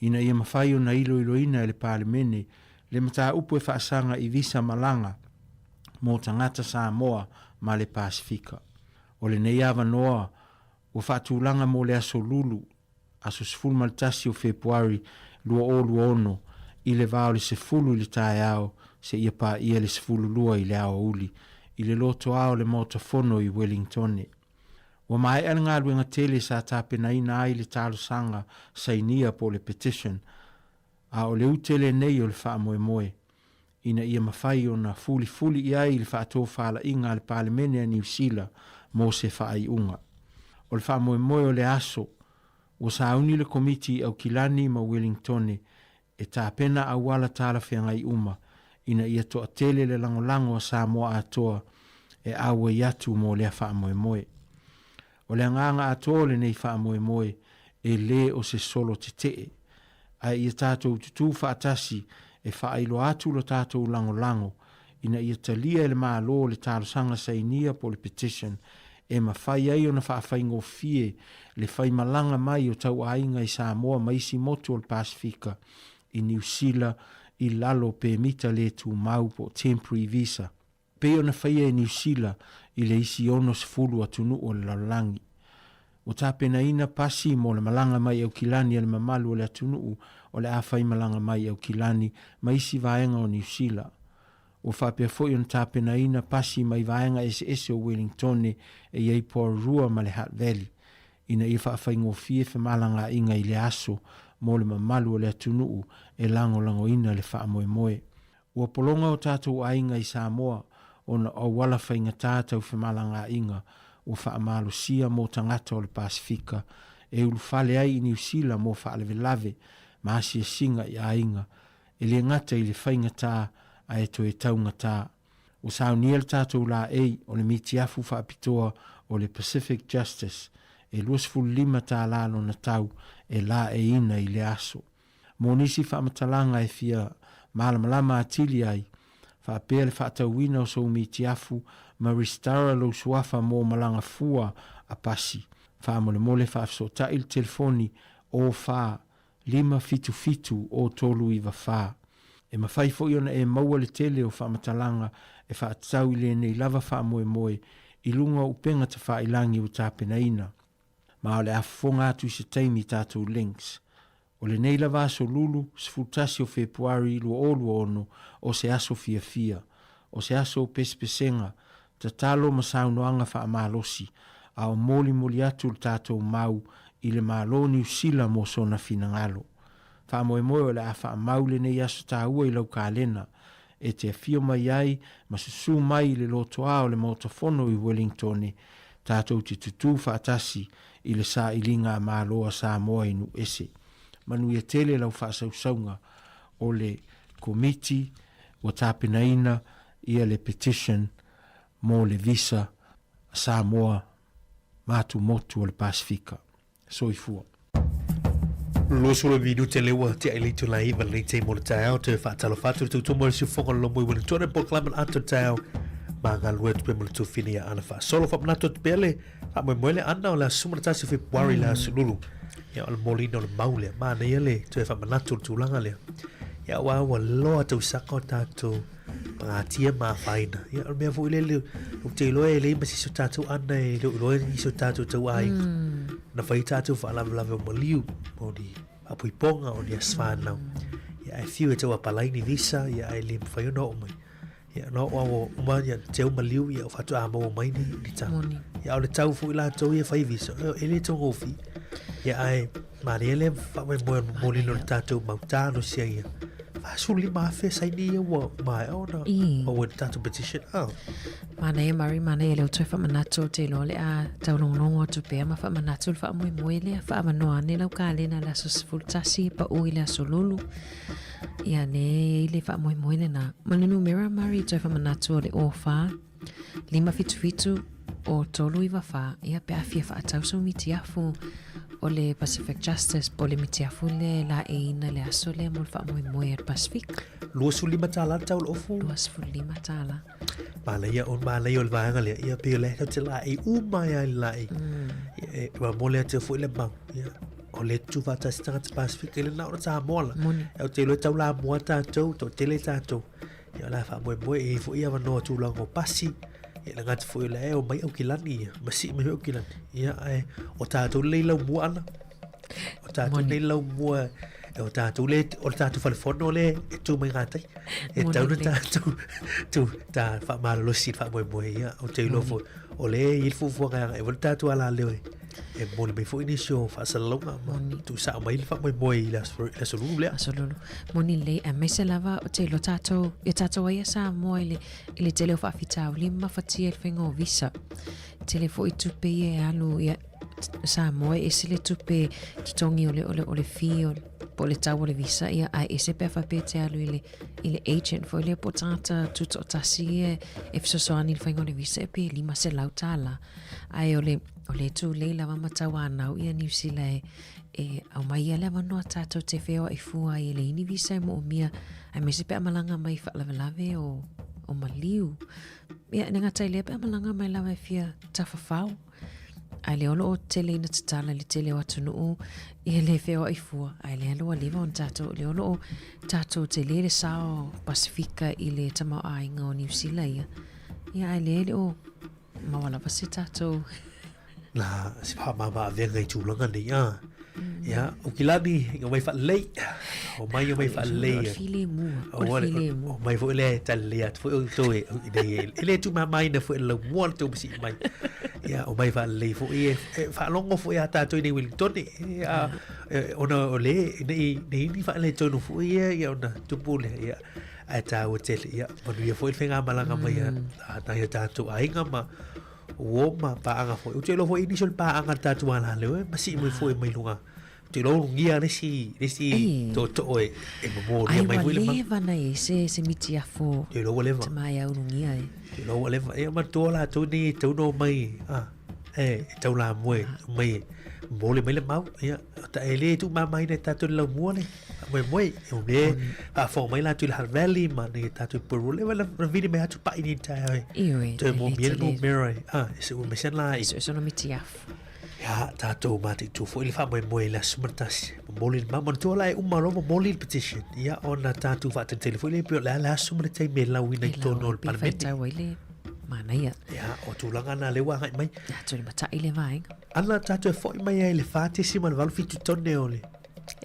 Ina ia mafai ona iloiloina e le Palemene le mataupu e faasaga i visa malaga mo tagata Samoa ma le Pasefika. O lenei avanoa ua faatulaga mo le aso Lulu, aso 11 o Fepuari 2026 i le va o le 10 i le taeao seia paia le 12 i le aoauli i le lotoa o le Maota Fono i Wellingtone. Ua maea le galuega tele sa tapenaina ai le talosaga sainia po o le petition, a o le ute lenei o le faamoemoe ina ia mafai ona fulifuli i ai le faatofalaiga a le Palemene a Niu Sila mo se faaiuga. O le faamoemoe o le aso, ua sauni le Komiti i Aukilani ma Uelingtone e tapena auala talafeagai uma ina ia toatele le lagolago a Samoa atoa e auai atu mo lea faamoemoe. O le agaga atoa o lenei faamoemoe e le o se solo tetee, ae ia tatou tutū faatasi e faailoa atu lo tatou lagolago ina ia talia e le Malo le talosaga sainia po o le petition e mafai ai ona faafaigofie le faimalaga mai o tauaiga i Samoa ma isi motu o le Pasefika i Niu Sila i lalo o pemita le tumau po o temporary visa. Pei ona faia e Niu Sila i le isi 60 atunuu o le lalolagi. Ua tapenaina pasi mo le malaga mai Aukilani a le mamalu o le atunuu o le a faimalaga mai Aukilani ma isi vaega o Niu Sila. Ua faapea foi ona tapenaina pasi mai vaega eseese o Wellingtone e i ai Porirua ma le Hutt Valley ina ia faafaigofie femalagaaiga i le aso mo le mamalu o le atunuu e lagolagoina le faamoemoe. Ua pologa o tatou aiga i Samoa ona o auala faigata tau femalagaaiga ua faamalosia mo tagata o le Pasefika e ulufale ai i Niu Sila mo faalavelave ma asiasiga i aiga, e le gata i le faigata ae toe taugata. Ua saunia le tatou laei o le mitiafu faapitoa o le Pacific Justice e 25 tala lona tau e laeiina i lea aso. Mo nisi faamatalaga e fia malamalama atili ai, faapea le faatauina o sou mitiafu ma resitala lou suafa mo malaga fua a pasi, faamolemole faafesootai le telefoni o 4 577 o 394. E mafai foi ona e maua le tele o faamatalaga e faatatau i lenei lava faamoemoe i luga o upega tafailangi ua tapenaina. Ma o le a fofoga atu i se taimi i tatou links. O lenei lava aso Lulu, 11 o Fepuari 2026, o se aso fiafia. O se aso o pesepesega, tatalo ma saunoaga faamalosi, a o molimoli atu le tatou mau i le Malo o Niu Sila mo sona finagalo. Faamoemoe o le a faamau lenei aso taua i lau kalena, e te afio mai ai ma susū mai i le lotoa o le Maota Fono i Wellingtone, tatou te tutū faatasi i le sailiga a Malo a Samoa i nuu ese. Manuia tele lau faasausauga o le Komiti ua tapenaina ia le petition mo le visa a Samoa ma atumotu o le Pasefika. Soifua. 20 minute le ua tea i le itula iva lenei taimi o le taeao toe faatalofa atu le tautomo o le siufofoga o le lomo i Wellington e polokalame le ata o le taeao ma galue atu pea ma le tuafine ia ana faasolo faamanatu atu pea le faamoemoe le ana o le aso 11 o Fepuari le aso Lulu ia o le molina o le mau lea manaia le toe faamanatu o le tulaga lea ia aua ua loa tausaga o tatou pagatia ma afaina. Ia, o le mea foi lele, ou te iloa e leai ma se isi o tatou ana e le o iloa nisi o tatou tauaiga. Na fai tatou faalavelave o maliu, o ni faapuipoga, o ni aso fanau. Ia, ae fiu e tau apalai ni visa, ia, ae le mafai ona oo mai. Ia, na oo ua uma, ia, teu maliu, ia, faatoa maua mai ni, ni tau. Moni. Ia, o le tau foi latou ia fai visa, e le taugofie. Ia, ae manaia le faamoemoe o le momoliina o le tatou mau talosia ia. 45,000 saini ia ua maea ona maua i le tatou petition. Ah. Manaia Murray, manaia lea ua toe faamanatu ou te iloa o le a taulogologo atu pea ma faamanatu le faamoemoe lea. Faaavanoa ane lau kalena i le aso 11 e pau i le aso Lulu. Ia lea e i ai le faamoemoe lena. Ma le numera Murray toe faamanatu o le 04 577 o 394, ia pe a fia faatau sou mitiafu o le Pacific Justice po o le mitiafu lea e laeiina le aso lea mo le faamoemoe a le Pasefika. $25 le tau o le ofu? $25. Manaia o manaia o le vaega lea, ia pei o lea tatou te laei uma ai lava i le laei. Ia e momoli atu ai foi le mau, ia o le tuufaatasi tagata Pasefika e le na o le Samoa la. Moni. Ou te iloa e taulamua tatou, toatele tatou. Ia o le a faamoemoe e i ai foi avanoa tulaga o pasi, ia le gata foi o lea e omai Aukilani ia, ma sii mai foi Aukilani. Ia ae o tatou lea e laumua ana. O tatou lea e laumua, o tatou lea, o le tatou falefono lea e tu mai gatai. E tau na tatou tu ta faamalolosi i le faamoemoe ia. Ou te iloa foi, o lea e i ai le fuafuaga e agai foi le tatou alaleo e e momoli mai foi nisi o faasalalauga ma tuusao mai le faamoemoe i le aso Lulu lea. Aso Lulu. Moni lelei, aemaise lava ou te iloa tatou, ia tatou ai a Samoa i le, i le tele o faafitauli ma mafatia i le faiga o visa. Tele foi tupe ia e alu, ia, Samoa e ese le tupe totogi o le, o le, o le fee o, po o le tau o le visa, ia, ae ese pe a faapea e te alu i le, i le agent foi lea po o tagata tutoatasi ia e fesoasoani i le faiga o le visa e pe $500. Ae o le, o le tulei lava ma tauanau ia Niu Sila e, e aumai ia le avanoa tatou te feoai fua ai e leai ni visa e moomia aemaise pe a malaga mai i faalavelave o, o maliu. Ia, e le gata i lea pe a malaga mai lava e fia tafafao. Ae lea o lo o tele ina tatala i le tele o atunuu ia le feoai fua, ae lea ua leva ona tatou, lea o lo o tatou tele le sao Pasefika i le tamaoaiga o Niu Sila ia. Ia ae lea e le o maua lava se tatou Na se faamama-avega i tulaga nei a. Ia, o Kilani, ina mai faalelei. O mai o mai faalelei. O le filemu. O le filemu. O mai foi lea e talelei atu foi outou e, ina ia, e le tuumamaina foi e le laumua le tou masii mai. Ia, o mai faalelei foi e, e faalogo foi ia tatou i nei Wellingtone. Ia, ona o le, nei, nei ni faaletonu foi ia, ia ona tupu lea. Ia, ae tāua tele, ia, manuia foi le faigamalaga mai a, a nai o tatou aiga ma uo ma paaga foi. Ou te iloa foi i nisi o le paaga a le tatou alaleo e masii mai foi mai luga. Ou te iloa ulugia le isi, le isi tootoo e, e momolia mai foi le mau. Ai ua leva na i ai se, se mitiafo. Ou te iloa ua leva. Tama e ulugia e. Ou te iloa ua leva. E manatua latou nei e tatau ona omai, a, e, e taulamua e omai e momoli mai le mau. Ia, e le tuumamaina e tatou le laumua le faamoemoe. E mea faafofoga mai latou i le Hutt Valley ma nei tatou i Porirua. Leva na vili mai atu pai nei taeao e. Ioe. Toe momia le numera e. Ah, e se ua mai sana lai. Suesuega mitiafu. Ia, tatou mataitu foi le faamoemoe i le aso 11. Momoli le mau. Manatua la e uma loa momoli le petition. Ia, ona tatou faatalitali foi lea pei o le a le aso ma le taimi e lauina i totonu o le Pe Palemene. faitau ai le manaia. Ia, o tulaga na lea ua agai mai. Ia, tulimatai le vaega. Ana tatou e foi mai ai i le 4.87 tone o le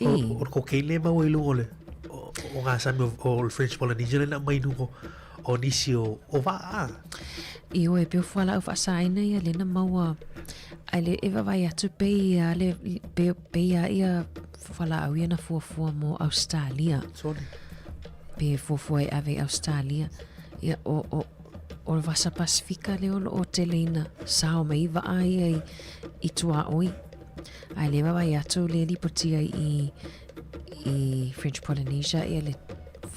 o, o le cocaine lea e maua i luga o le o, o ngā sami o, o le French Polynesia lea na aumai i luga o nisi o, o vaa. Ioe, pei o fualaau faasaina ia lea na maua ai le e vaavaai atu pei ia le pe, pei ia ia fualaau ia na fuafua mo Australia. Sorry. Pe fuafua e ave i Australia. Ia o, o, o le Vasa Pasifika lea o lo o tele ina sao mai vaa ia i, i tuaoi. Ae lea vaavaai atu le lipotia i, i French Polynesia ia le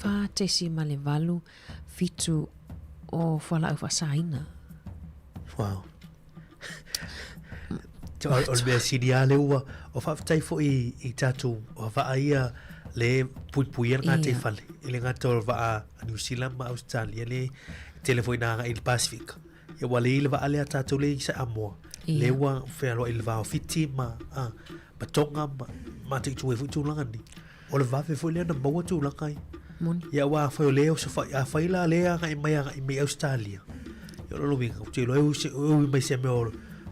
4.8 fitu o fualaau faasaina. Wow. O le mea sili lava lea ua, o faafetai foi i tatou vaa ia le puipuia le gataifale. E le gata o le vaa a Niu Sila ma Ausetalia le tele foi ina agai i le Pasefika. Ia ua leai le vaa lea a tatou lea i Samoa. Lea ua fealuai i le va o Fiti ma, a, ma Tonga ma mataitu ai foi tulaga nei. O le vave foi lea na maua tulaga ai. Moni. Ia aua afai o lea e osofai, afai la lea agai mai agai mai Ausetalia. Ia o lona uiga, ou te iloa e ui se- e ui mai se mea o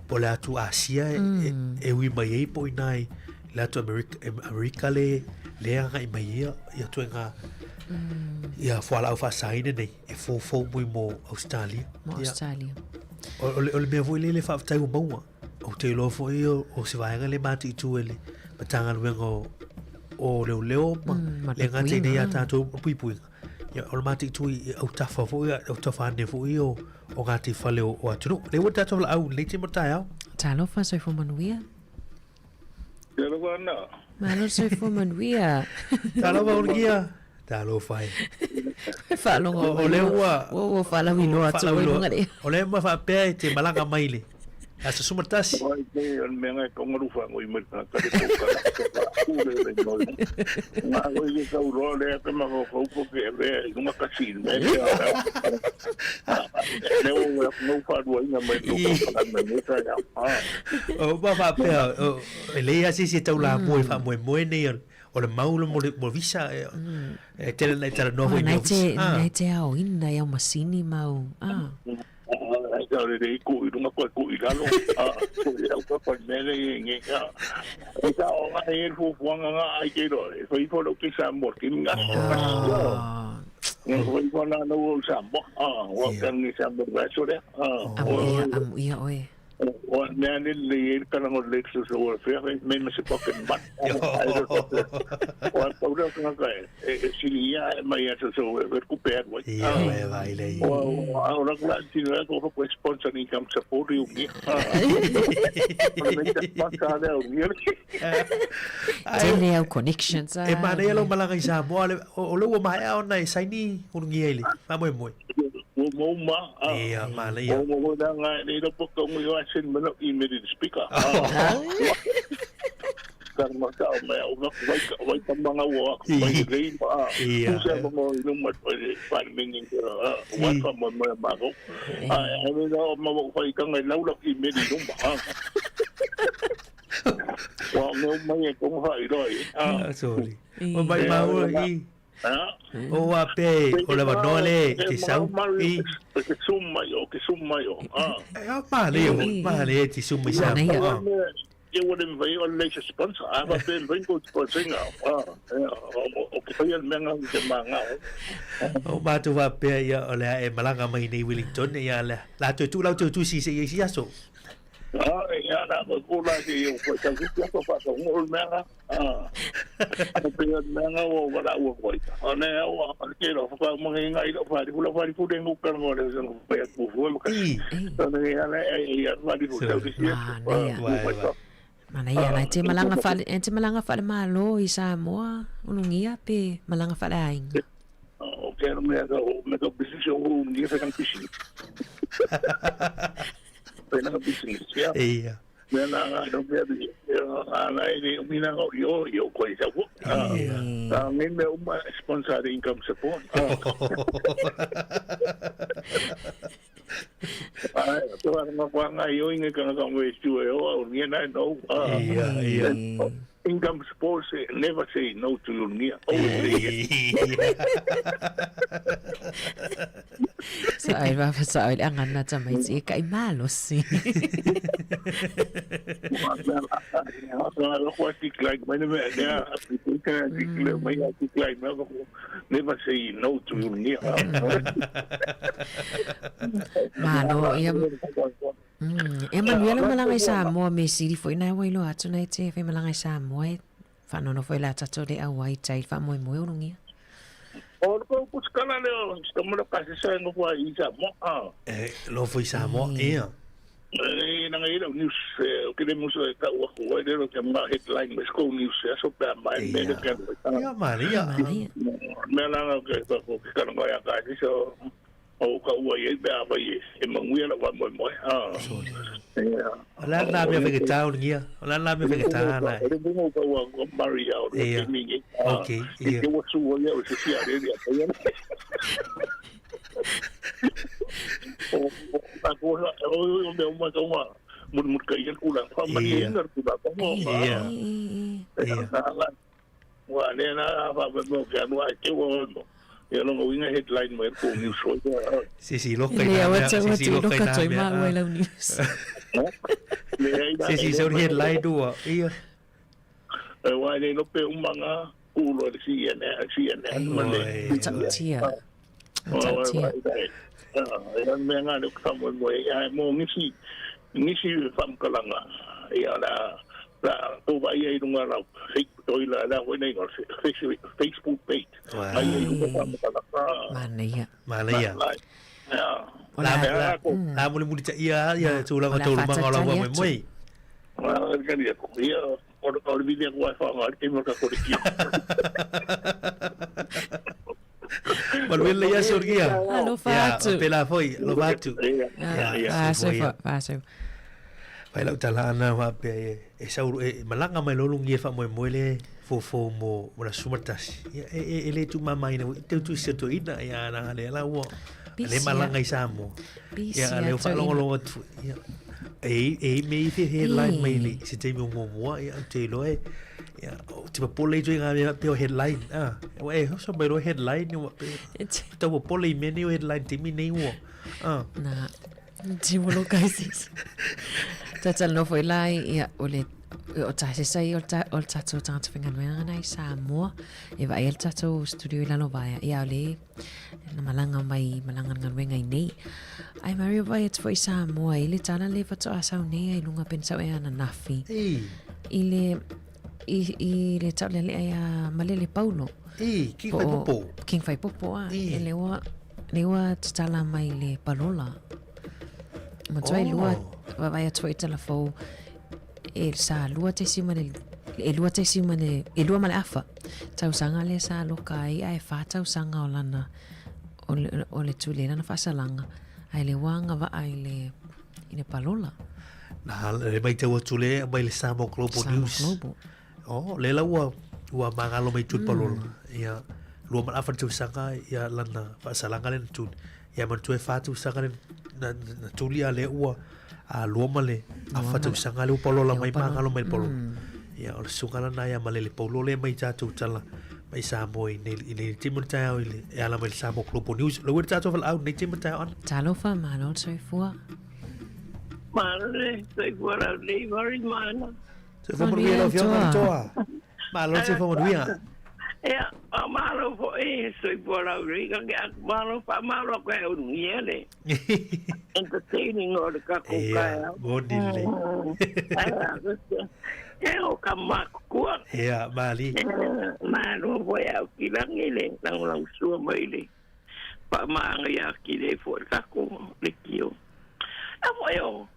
po o le atu Asia e, e, e ui mai ai po o ina i le atu Amerika, Amerika le, le agai mai ia, ia ituaiga ia fualaau faasaina nei e foufou mai mo Ausetalia. Mo Ia, Australia. o, o, le, o le mea foi lea le faafetai ua maua. Ou te iloa foi o, o se vaega lea mataitu e le Matagaluega o, o Leoleo ma Mm, ma le gata i nei a puipuiga. tatou puipuiga. Ia, o le mataitu i autafa foi, autafa ane foi o, o gataifale o, o atunuu. Lea ua tatou laau i lenei taimi o le taeao. Talofa, soifua manuia. Ia lava ana. Malo le soifua manuia. Talofa Ulugia. Talofa e. Faalogo O, o lea ua... Ua, ua faalauiloa atu ai luga le. O lea ma faapea e te malaga mai le. Aso 11. Oi te o le mea ngai tonga rufa ngoi mai ka ka ko ka ka ku le le no. Nga ngoi ke kau roa le ka ma ko ko ko ke le nunga ka sin me le. Le o no fa rua inga mai no ka ka mai ne ka ya. O ba fa pe o le ia si si tau la moe fa moe moe nei o le mau le mo mo visa e e tele nei tele no Nei nei te, ah. nei te ao ina i au masini mau. Ah. Ai ka re re ku i runga koe ku i lalo. Ah, ku i au ka koe mele i nge ka. E ka o nga e fu fuanga nga ai ke ro. E fai fo lo ke sa mo ki nga. Nga fai fo na no o sa mo. Ah, wa ka ni sa mo ba so le. Ah. Amu ia, amu ia oe. O mea ni le e kana ngo le so so o fe me me se pocket bat. O a paura ka ka e e sili ia e mai a so so e ku pe wa. Ia e vai le. O a ora kula ti no ko ko sponsor income support i ungi. Me te paka le ungi. Tele au connections. E mana ia lau malaga i Samoa le o le ua maea ona e saini ulugia i le faamoemoe. Ua mauma. Ia, mana ia. O mo na nga ni ro po ko mo asin mo i me di speaker. Ka ma ka o me o vai vai ka manga o vai rei ma. Ia. Sa mo mo no ma pa mingi ko wa ka mo mo ma ko. Ai ai no ma mo vai ka ngai lau lau i me di no ma. Wa mo mai e ko ha i roi. Ah, sorry. O mai mau i. Ah. O a pe o le vanoa le te sau i. Ke sum mai o, ke sum mai o. Ah. E ma le o, ma le te sum mai sa. Ke o le vai o le sponsor. A va pe vai ko sponsor nga. Ah. O ke fai al menga ke manga. O mātou wā pea ia o le e malanga mai nei Wellington ia le la tu tu lau tu tu si si si aso. Ah, ia na ko ko la ke o ko ta ku ko fa ko ngo menga. Ah. O pe menga o wa la o ko. O ne o ke ro fa mo ngai ngai ro fa ri fa ri fu de ngo ka ngo le so pe ku fu mo ka. So ne ia le ia fa ri fu ta ku si. Mana ia nai te malanga fa e te malanga fa le malo i Samoa ulugia pe malanga fa le aiga. O ke ro me ka me ka business o ni fa kan business. Pe na business ya. Ia. Me na nga no pe bi ana e ni mina ngo yo yo ko i sa wo. Ah, me me uma sponsor income support. Ai, to ana ma kwa nga yo inge ka nga mo e tu e o o ni na no. Ia, ia. Income support say, never say no to your nia. Always say yes. Sa ai va sa ai anga na ta mai e kai malo si. Never say no to your nia. Malo ia E manuia lau malaga i Samoa me sili foi nai ua iloa atu nai te fai malaga i Samoa e faanono foi la tatou le auai tai le faamoemoe o lugia. O le kou pusikala lea o se tama leo kasi sa ngo fua i Samoa. Ah. E lofo i Samoa, ia. E nanga i lau news, o ke le muso e tau aku ai leo ke mga headline me sko news e aso pea mai me le ke. Ia, maria. Mea nanga ke ko ke kana ngai a kasi so o ka ua i pea vai e manguia la wa moe moe. Ah. Ia. O la na mea whakatau ngia. O la na mea whakatau na. O le bungo ka ua ko Maria o le Ia. mingi. Ok, ia. Ke wa su o ia o se sia re ia. O ka ko o o me o ma ka wa mun mun ka ia kula fa ma Ia. ni na kula pa mo. Ia. Ia. Wa ne na fa me mo ka no ai te wo no. Ia longo inga headline mo ko news o. Si si loka i Lea nā ua mea. te Si ua si te loka i loka nā toi mea. ma ua lau news. Si si sau headline dua. Ia. E wa ne no pe umanga kulo le CNN CNN ma le. Matautia. Matautia. Ia mea ngā le ka mo mo ia mo ngisi ngisi whamkalanga ia la la ko vai ai runga la fake toi la la wena ingo Facebook page ai ai runga whamkalanga. Mana ia. Mana ia. Ya. La la la muli muli ta ia ia tūlanga O la tō manga o la whātatari wa moe atu. moe. Wa ka ni ko ia o o le video ko wha ngā te mo ka kore ki. Manuel ia sorgia. Alofa Ia, atu. o pela foi, alofa atu. Ah, Ia, Faaso foi. fa faaso. Fai lau tala ana faapea e, e sau e malaga mai loa lugia e faamoemoe le fofo mo mo le aso 11. Ia e e, e le tuumamaina foi teu tusi a toeaina ia leaga lea la ua le malaga i Samoa. Ia lea ua faalogologo atu foi. Ia e e i mea i fe headline mai le se taimi o muamua ia ou te iloa e ia ou te popole i ituaiga mea faapea o headline a ua e oso mai loa headline ua faapea tau popole i mea nei o headline taimi nei ua a Na Timolokaisisi. Tatalanoa foi la ia o le o tasesa ia o le o le tatou tagata faigaluega na i Samoa e vaai ai le tatou studio i lalo vaea ia o le na malaga mai malaga le galuega i nei. Ai Mario vaai atu foi i Samoa i le tala le faatoa sau nei ai luga pena sau e ananafi. I le i, i le taulealea ia Malele Paulo. I, King Faipopo. King Faipopo a. E le ua le ua tatala mai le palola. Matua oh. lua vaavaai atu foi i tala fou e sa lua tesi ma le e lua tesi ma le e lua ma le afa tausaga lea sa loka ai ae fa tausaga o lana o le, o le tuli lana faasalaga ae le ua agavaa i le i le palola. Na le maitau atu le mai le Samoa Global Samoa News. Global. Oh, le la ua ua magalo mai tuli palola. Ia lua ma le afa le tausaga ia lana faasalaga lea na tuli. Ia manatua e fa tausaga le na, na, na tuli a lea ua a lua ma le afa tausaga lea ua palola mai magalo mai le palola. Ia o le susuga lana ia Malele Paulo lea mai tatou tala mai Samoa i nei i nei taimi o le taeao i le e ala mai le Samoa Global News. Lau e le tatou valaau nei taimi o le taeao ana. Talofa, malo le soifua. Malo le soifua lau nei vari mana. Soifua manuia lau Afioga le Toa. Malo le soifua manuia. Ia, faamalo foi soifua laulelei ka ke aku malo faamalo aku e unuia le entertaining o le tatou taeao. Ia, moni lelei. E o ka makukua. Ia, mali. Malo foi au kilangi le lagolagosua mai le faamagaia atili ai foi le tatou leitio. A foi o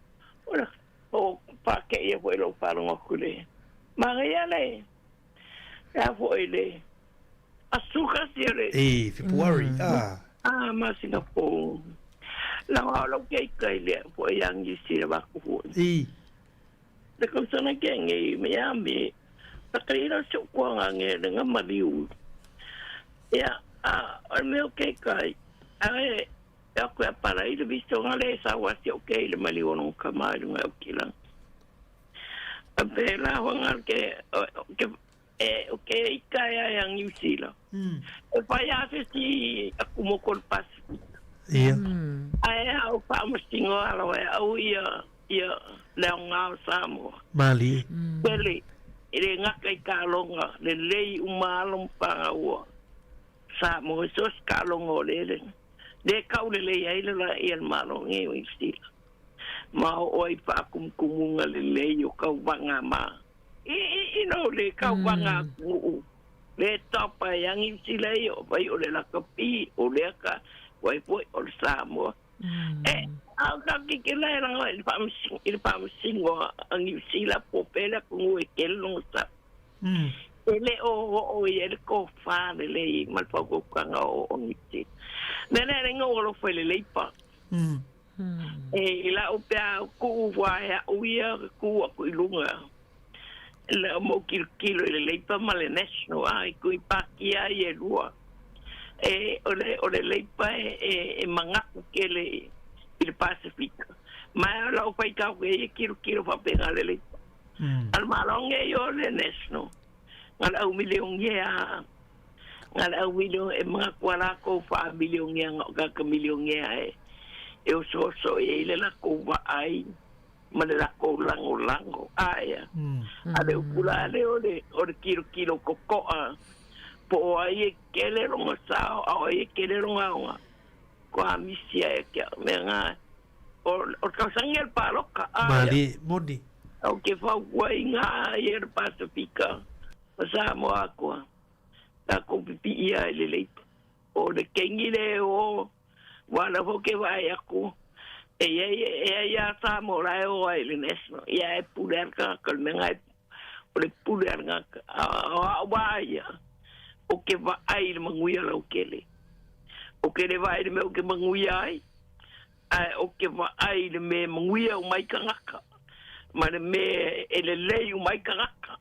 o pakeia foi lou faalogo atu i le manaia le le a foi le asu kasi o le I February ah. Ah masina fou. Laga o lou keika i lea foi ia Niu Sila atu foi. I. Le kausana ke ngei Miami. Na kai la se kuanga nge le nga maliu. Ia a o le mea o keika ai e E aku e apara i le viso nga le sa wa si o ke i le mali ono ka mai lunga o kila. A pe la hoa nga ke ke e o ke i ka e ai a New Zealand. E whai a se si aku mo kol Pacific. Ia. Ai a o whaamasingo alo e au ia ia leo ngā o Samoa. Mali. Pele, i le ngaka i ka longa, le lei umalo mpanga ua. Samoa so se taaloga o le le le taulelei ai le laʻi a le Malo nei o Niu Sila ma oo ai faakumukumuga lelei o tauvaga ma i i i no le tauvaga atunuu le tapa ai a Niu Sila ia o fai o le lakapi o lea ka ai foi o le Samoa e a o ka kikila e laga i le faamasino i le faamasino a Niu Sila po o fea le atunuu e tele lona sao. E le o oo i ai le tofa lelei ma le faautautaga o o Niu Sila. Mea lea le igoa ua alofa i le Leipa. E i lau pea tuu ua e au ia tuu aku i luga le o mau kilokilo i le Leipa ma le National a i kui pakia ai e lua. E o le o le Leipa e e, e manatu tele i le Pasifika. Ma o lau faitau ke ia kilokilo faapena le Leipa. A le Malo nei o le National, na le au milionea, na le au milionea, e manatu a lakou faamilionea na o tagata milionea e, e osooso i ai le lakou vaai ma le lakou lagolago. Aea, a le upu la lea o le, o le kilokilo totoa, po o ai e kele lona sao, a o ai e kele lona aoga, koa misi ai ke au mea na, o, o le tausaga o le paloka, aea. Malie, moni. Au ke fautua i ngā i le Pasifika ma Samoa atoa, tatou pipii ai le leipa. O le kengi le o ua la fo ke vaai atu, e iai e ai a Samoa la e o ai le national, ia e pule a le tagata, o le mea na e o le pule a le tagata. A o au vaai ia, o ke vaai i le manuia lautele. O ke le vaai i le mea o ke manuia ai, ae o ke vaai i le mea e manuia uma ai tagata. Ma le mea e lelei uma ai tagata,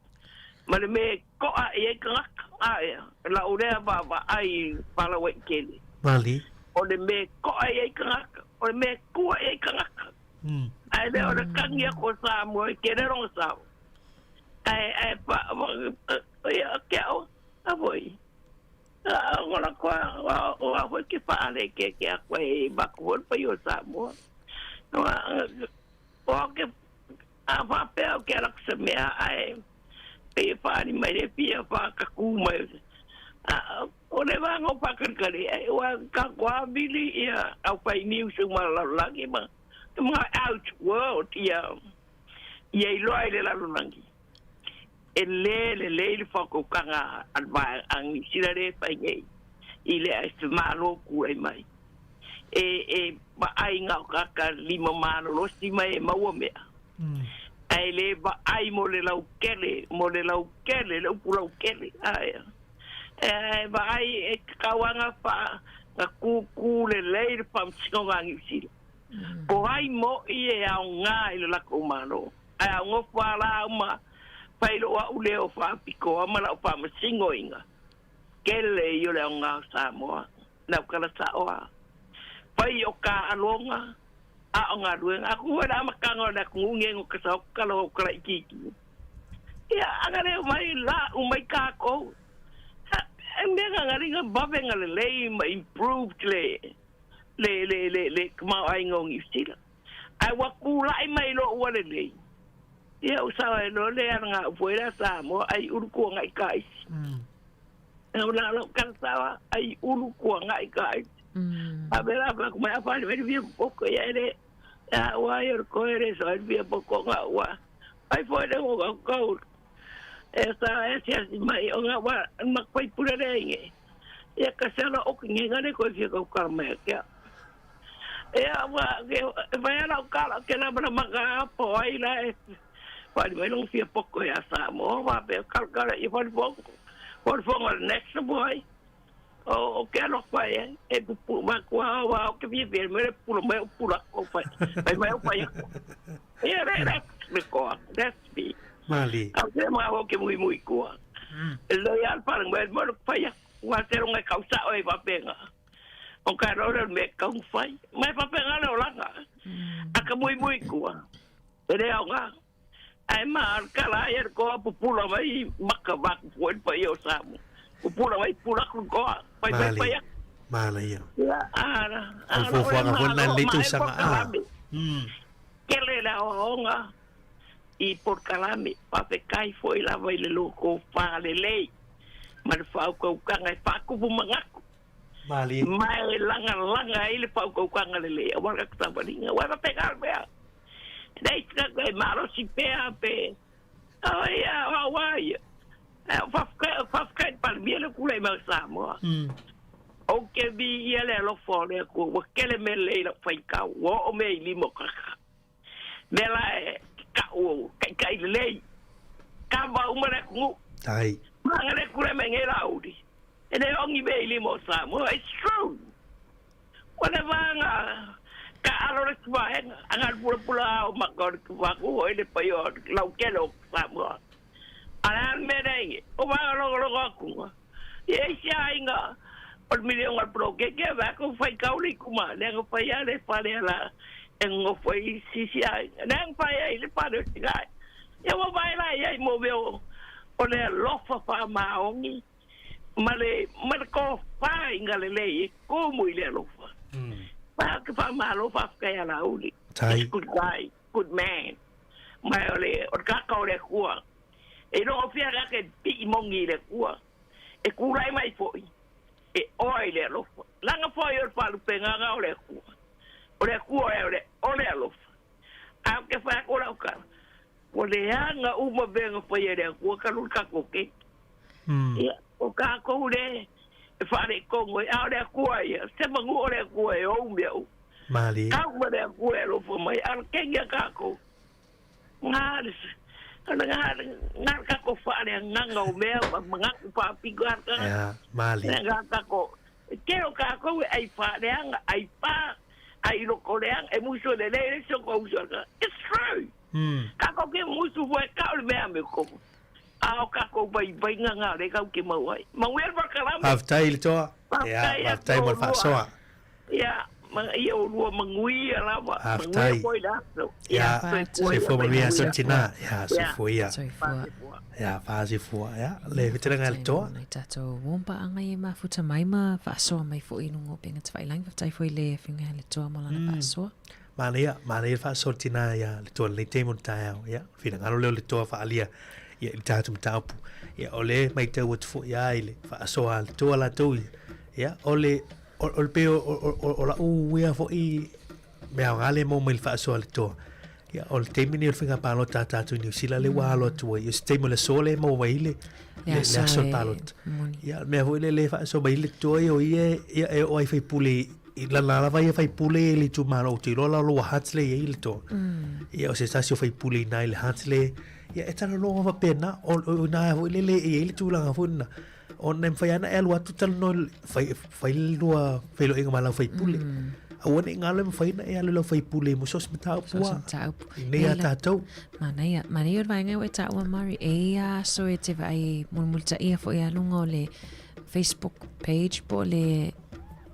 ma le mea e to'a i ai tagata. Aea, la'u lea vaavaai i Palauaitele. Malie. O le mea e to'a i ai tagata, o le mea e tua i ai tagata. Ae le o le tagi aku o Samoa e tele lona sao. Ae, ae pa, ia, ke au, a foi. A, o la koa, o a foi ke whaale ke ke a koe e maku foi le pai o Samoa. O ke a whapea o ke ala ko se mea ae pei e whaani mai le pia whakakū mai. A, o le wanga o whakarikari, e ua ka koa vili ia au whai news uma lalolagi ma mga out world ia ia iloa i le lalolagi. E lē lelei le whakaukaga a le vaega a Niu Sila lea e fai nei i le ai se Malo kūai mai. E, e vaai ngā kaka lima malolosi mai e maua mea. Ae le vaai mo le laukele, mo le laukele, le upu laukele, ae. E vaai e kauanga wha, nga kūkū lelei le whamsinoga a Niu Sila. Po ai mo'i e aoga i le lakou Malo. Ae aogofo a la uma fai lou a'u leo faapitoa ma la'u faamasinoina kele i o le aoga o Samoa lau tala sa'o a fai o ka aloga a o galuega aku foi le amataga o le atunuu nei no ka sao kala o kala itiiti ia aga leo mai la'u mai kākou e mea gagaliga vave ga lelei ma improved le le le le le tamaoaiga o Niu Sila. Ae ua tula'i mai loa ua lelei. Ia u sao ai loa le alaga'u foi lea Samoa ai ulu kuaga'i ka isi. O la lau kala sao ai ulu kuaga'i ka isi. A me la fa mai a fa le fia poko ia ele a ua ia ko ele so ai fia poko nga ua. Ai foi le o kau. E sa e sia si mai o nga wa ma koi pura le inge. Ia ka se ala oki nge ngare koe fia kau kala mai a kia. Ia wa ke vai ala o kala ke la mana maka po ai la e whai mai long fia poko ia sa mo wa pe kala kala i whai fongo. Whai fongo le next boy. O o ke alo whai e e pupu ma kua wa o ke fia fia me le pula mai o pula o whai. Whai mai o whai. Ia re re me koa. That's me. Mali. Au te ma o ke mui mui kua. Le ia parang mai mo whai ua te ronga kau sa o e wapenga. O ka rora me kau whai. Mai wapenga le olanga. A ka mui mui kua. E le au ngā. Ai ma ar kala ai ar koa pupula mai maka vaku fue pa i o samu. Pupula mai pula ku koa. Pai pai pai. Mala ia. Ia ara. O le fuafuaga foi lena i lenei tausaga a. Kele le aoaoga i polokalame faafetai foi lava i le loko faalelei ma le faaukaukaga e faatupu manatu. Malie. Ma e lagalaga ai le faaukaukaga lelei aua le tatou savaliga. Ua faapena le mea. Nei tagata e malosi pea pe oi a o aua ia. Faafetai faafetai i le Palemia le tulai mai o Samoa. Ou te viia le alofa o le Atua ua tele mea lelei i lau faitau ua oo mea i lima o tagata. Mea la e ka'u taitai lelei, kava uma le atunuu. Tai. Maga le kule mai nei Laauli, e le ogi mea i lima o Samoa. It's true. Ua le vaga ka alo le isi vaega, a na pulapula ao maka o le vaku hoi le pai o lautele o Samoa. A le a le mea nei, o vaega logologo atu, ia isi aiga o le miliona o le polokeke e vae atu faitau le itumalo, leaga fai lava le fale a la e nonofo ai isi aiga, leaga fai ai le fale o sina aiga. Ia ua vae la i ai mo mea o le alofa faamaoni ma le ma le tofa i lelei e tumu i le alofa. Ma ke faamalo faafetai ia Laauli. Tai. Good guy, good man. Ma o le o le tagata o le Atua. E iloa fia ke pi'i moni i le Atua. E tulai mai foi e oa i le alofa. Laga foi o le faalupegaga o le Atua. O le Atua e o le o le alofa. A o ke fai atu o lau tala, ua leaga uma mea na faia e le Atua talu le tatou keiki. Ia, o tatou le e faaletonu ai, a o le Atua ia, se manu o le Atua e ou mea uma. Malie. Tau ma le Atua e alofa mai, a o le keiki a tatou, Ngā le ngā ngā tatou faaleagaga o mea ma manatu faapito a tagata. Ia, malie. Ngā tatou, tele o tatou e ai faaleaga, ai pa, ai lokoleaga, e musu e lelei le isi o kou uso. It's true! Kākou ke musu foi kau le mea me ko. A o kākou vaivaiga ngā le kau ke mau ai. Manuia le polokalame. Faafetai le toa. Ia, Faafetai faafetai mo le faasoa. Ia, ma ia olua manuia lava. Faafetai. Manuia foi le aso. Ia, Soifua ia soifua manuia manuia. aso tina. Ia, soifua ia. Soifua. Ia, faasifua. Ia, le fetalaiga i le toa. Nai tatou uompaaga ia e mafuta mai ma faasoa mai foi i luga o upega tafailagi. Faafetai foi i le Afioga ia le Toa mo lana faasoa. Manaia, manaia le faasoa le tina ia le toa i lenei taimi o le taeao. Ia, finagalo lea o le toa faaalia ia i le tatou mataupu. Ia, o lea e matau atu foi lava i le faasoa a le toa latou ia. Ia, o le, o, o le pei o, o, o, o lau ia foi mea aoga lea e maua mai i le faasoa a le toa. Ia, o le taimi lenei o le faiga palota a tatou i Niu Sila lea ua alo atu ai, o se taimi o le aso lea e maua mai ai le, le, le aso o le palota. Ia, o le mea foi lea e faasoa mai ai le toa ia o ia, ia e oo ai sui usufono i lana lava ia sui usufono i le itumalo, ou te iloa la o Lower Hutt lea e i ai le toa. Ia, o se tasi o sui usufono i ina i le Hutt lea, ia e talanoa faapena, o, o ina foi lele e i ai le tulaga foi lena, ona e mafai lava ona e alu atu talanoa i le, fai, fai le lua feiloaiga ma lau sui usufono. Aua ne i galo e mafai ona e alu i lau sui usufono mo so o se mataupu So o se lava. mataupu. I nei a tatou. Manaia, manaia o le vaega ua e taua Mari, e i a aso e te vaai mulimulitaia foi a luga o le Facebook page po o le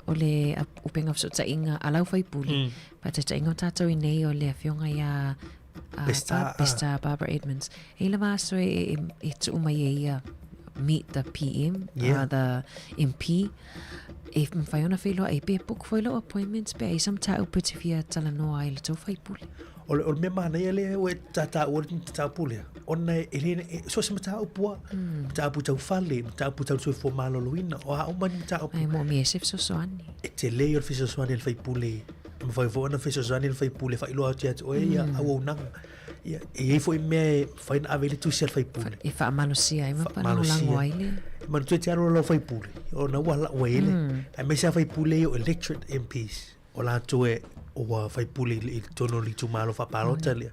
o le upega fesootaiga a lau faipule. Faataitaiga o tatou i nei o le afioga ia Besta, Besta Barbara Edmonds. E i lava aso e, e, e tuu mai e ia meet the PM, the MP, e mawhai ona whailoa e pe book foi lau appointments pe ai sa mataupu e te fia talanoa ai le tou faipule. O le, o le mea manaia lea ua e tātāua le mataupu lea, ona e le, e, so o se mataupu lava, mataupu tau fale, mataupu tau soifua maloloina, o a uma ni mataupu. Ai moomia e se fesoasoani. E tele ia o le fesoasoani a le faipule, e mafai foi ona fesoasoani le faipule e faailoa atu ia te oe ia auaunaga. Ia, e i ai foi mea e mafai ona ave ai le tusi a le faipule. E faamalosia ai ma faalagolago ai le. E manatua e te alo lau faipule, ona ua lau ai le, aemaise lava faipule ia o electorate MPs, o latou e ua faipule i totonu o le itumalo faapalota lea.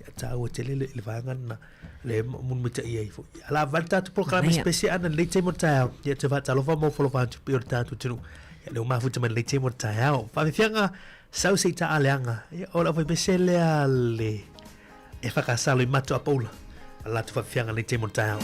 Ia, taua tele le, le vaega lena, le mulimulitaia ai foi. Ia, la vale tatou polokalame special ana lenei taimi o le taeao. Ia, te faatalofa ma ofo alofa atu i le paia o le tatou atunuu. Ia, lea ua mafuta mai lenei taimi o le taeao. Faafefiaga sau se i taaleaga. Ia, o le aufaipese lea le e whakasalo i Matua Paula. A latou faafefiaga lenei taimi o le taeao.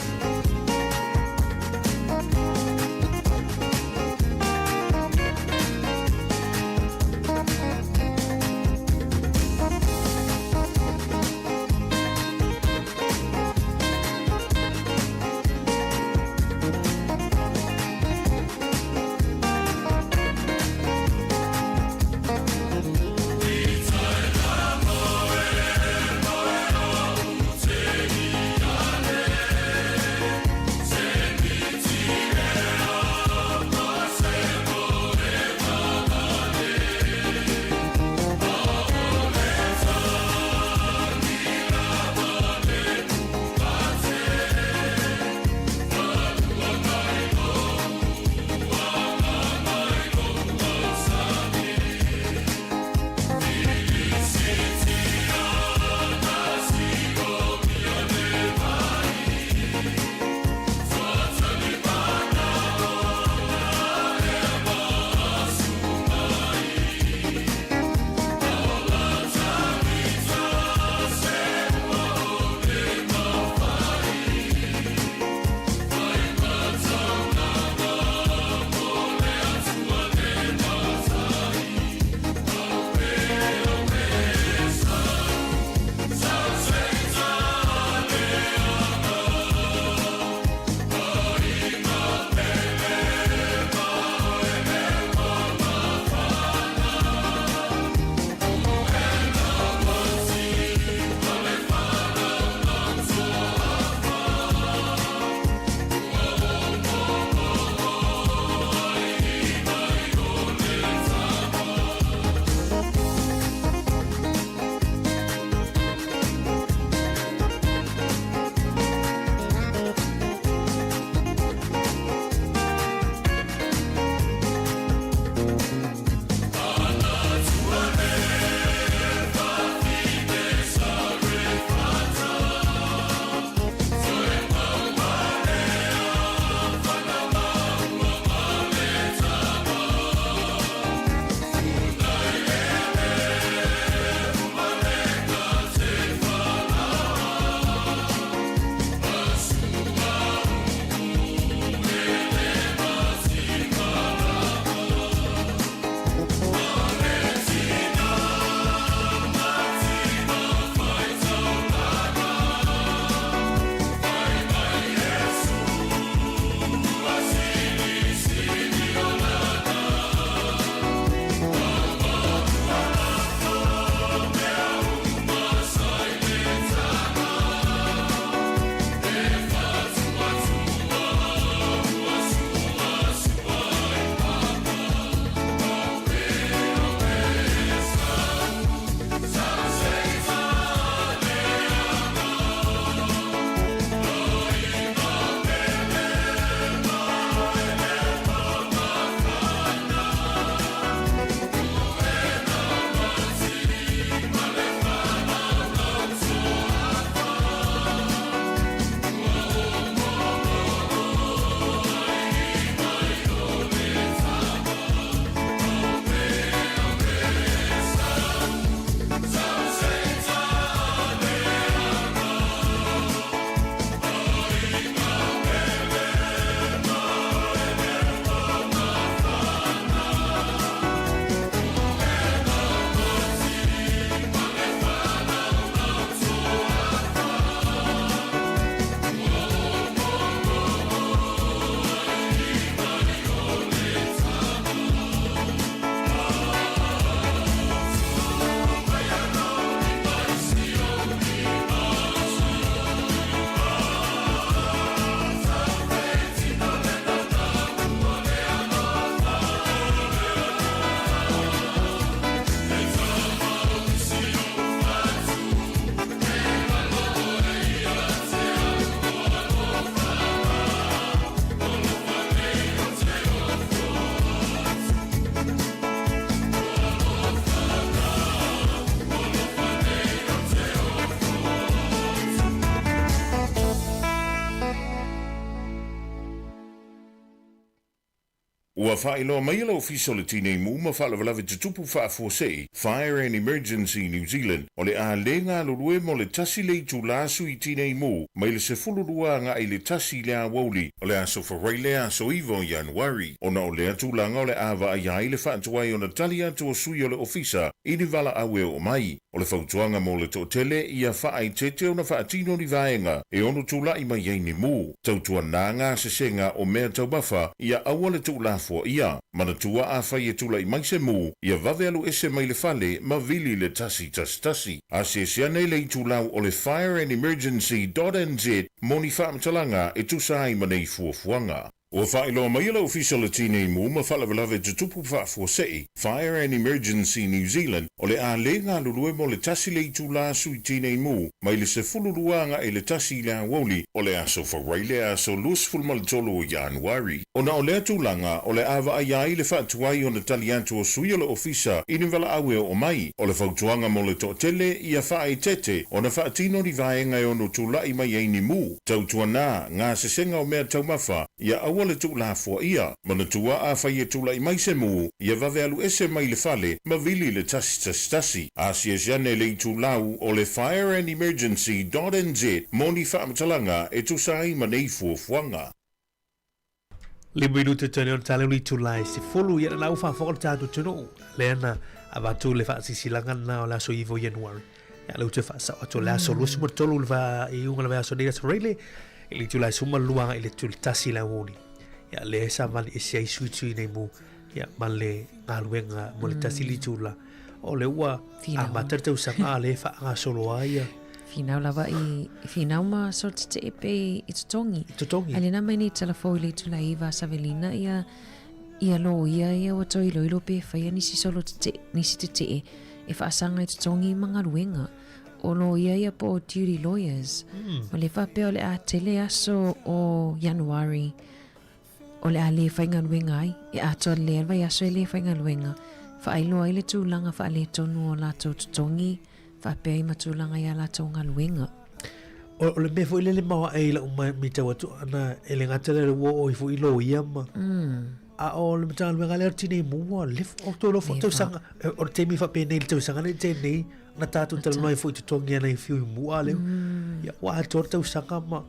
Ua faailoa mai e le Ofisa o le Tinei Mu ma Faalavelave Tutupu Faafuasei, Fire and Emergency New Zealand, o le a le galulue mo le tasi le itula Sui Tinei Mu mai le 12 agai i le tasi i le aoauli o le Aso Faraile aso 9 o Ianuari. Ona o lea tulaga o le a vaaia ai le faatuai ona tali atu o sui o le Ofisa i ni valaau e oo mai. O le fautuaga mo le toatele, ia faaeteete ona faatino ni vaega e ono tulai mai ai ni mu. Tautuana gasesega o mea taumafa, ia aua le tuulafoaia. Manatua afai e tulai mai se mu, ia vave alu ese mai le fale ma vili le 111. Asiasi ane i le itulau o le fireandemergency dot nz mo ni faamatalaga e tusa ai ma nei fuafuaga. Ua faailoa mai e le Ofisa o le Tinei Mu ma Faalavelave Tutupu Faafuasei, Fire and Emergency New Zealand, o le a le galulue mo le tasi le itula Sui Tinei Mu mai le 12 agai i le tasi i le aoauli o le Aso Faraile aso 23 o Ianuari. Ona o lea tulaga, o le a vaaia ai le faatuai ona tali atu o sui o le Ofisa i ni valaau e oo mai. O le fautuaga mo le toatele, ia faaeteete ona faatino ni vaega e ono tulai mai ai ni mu. Tautuana, gasesega o mea taumafa, ia aua le tuulafoaia. Manatua afai e tulai mai se mu, ia vave alu ese mai le fale ma vili le 111. Asiasi ane le itulau o le fireandemergency dot nz mo ni faamatalaga e tusa ai ma nei fuafuaga. Lima minute tane o le tale o le itula e 10 ia na ua faafofoga le tatou atunuu lea na avatu le faasisilaga lena o le aso 9 o Ianuari. Ia lea ua toe faasao atu o le aso 23 le faaiuga o le vaiaso nei aso Faraile i le itula e 12 agai i le 11 i le aoauli. Ia lea sa vali ese ai sui sui nei mu ia ma le galuega mo le tasi le itula. O lea ua amata le tausaga a lea e faagasolo ai ia. Finau lava i finau ma so te pe i totogi. I totogi. A lena mai nei telefoni le itula iva savelina ia ia lo ia ia ua toe iloilo pe faia nisi solo tetee, nisi tetee e faasaga i totogi ma galuega. O loia ia po o duty lawyers. Ma le faapea o le a tele aso o Ianuari o le a le faigaluega ai, e atoa lelei ai le vaiaso e le faigaluega, faailoa ai le tulaga faaletonu o latou totogi faapea ai ma tulaga i a latou galuega. O le mea foi lele maoae i lau matau atu ana e le gata lea ua oo ai foi i loia ma a o le Matagaluega lea o le Tinei Mu ua leva o toe loa foi tausaga o le taimi faapenei i le tausaga nei tea nei na tatou talanoa ai foi i totogi ana i Fiu i mua lea ia ua atoa le tausaga ma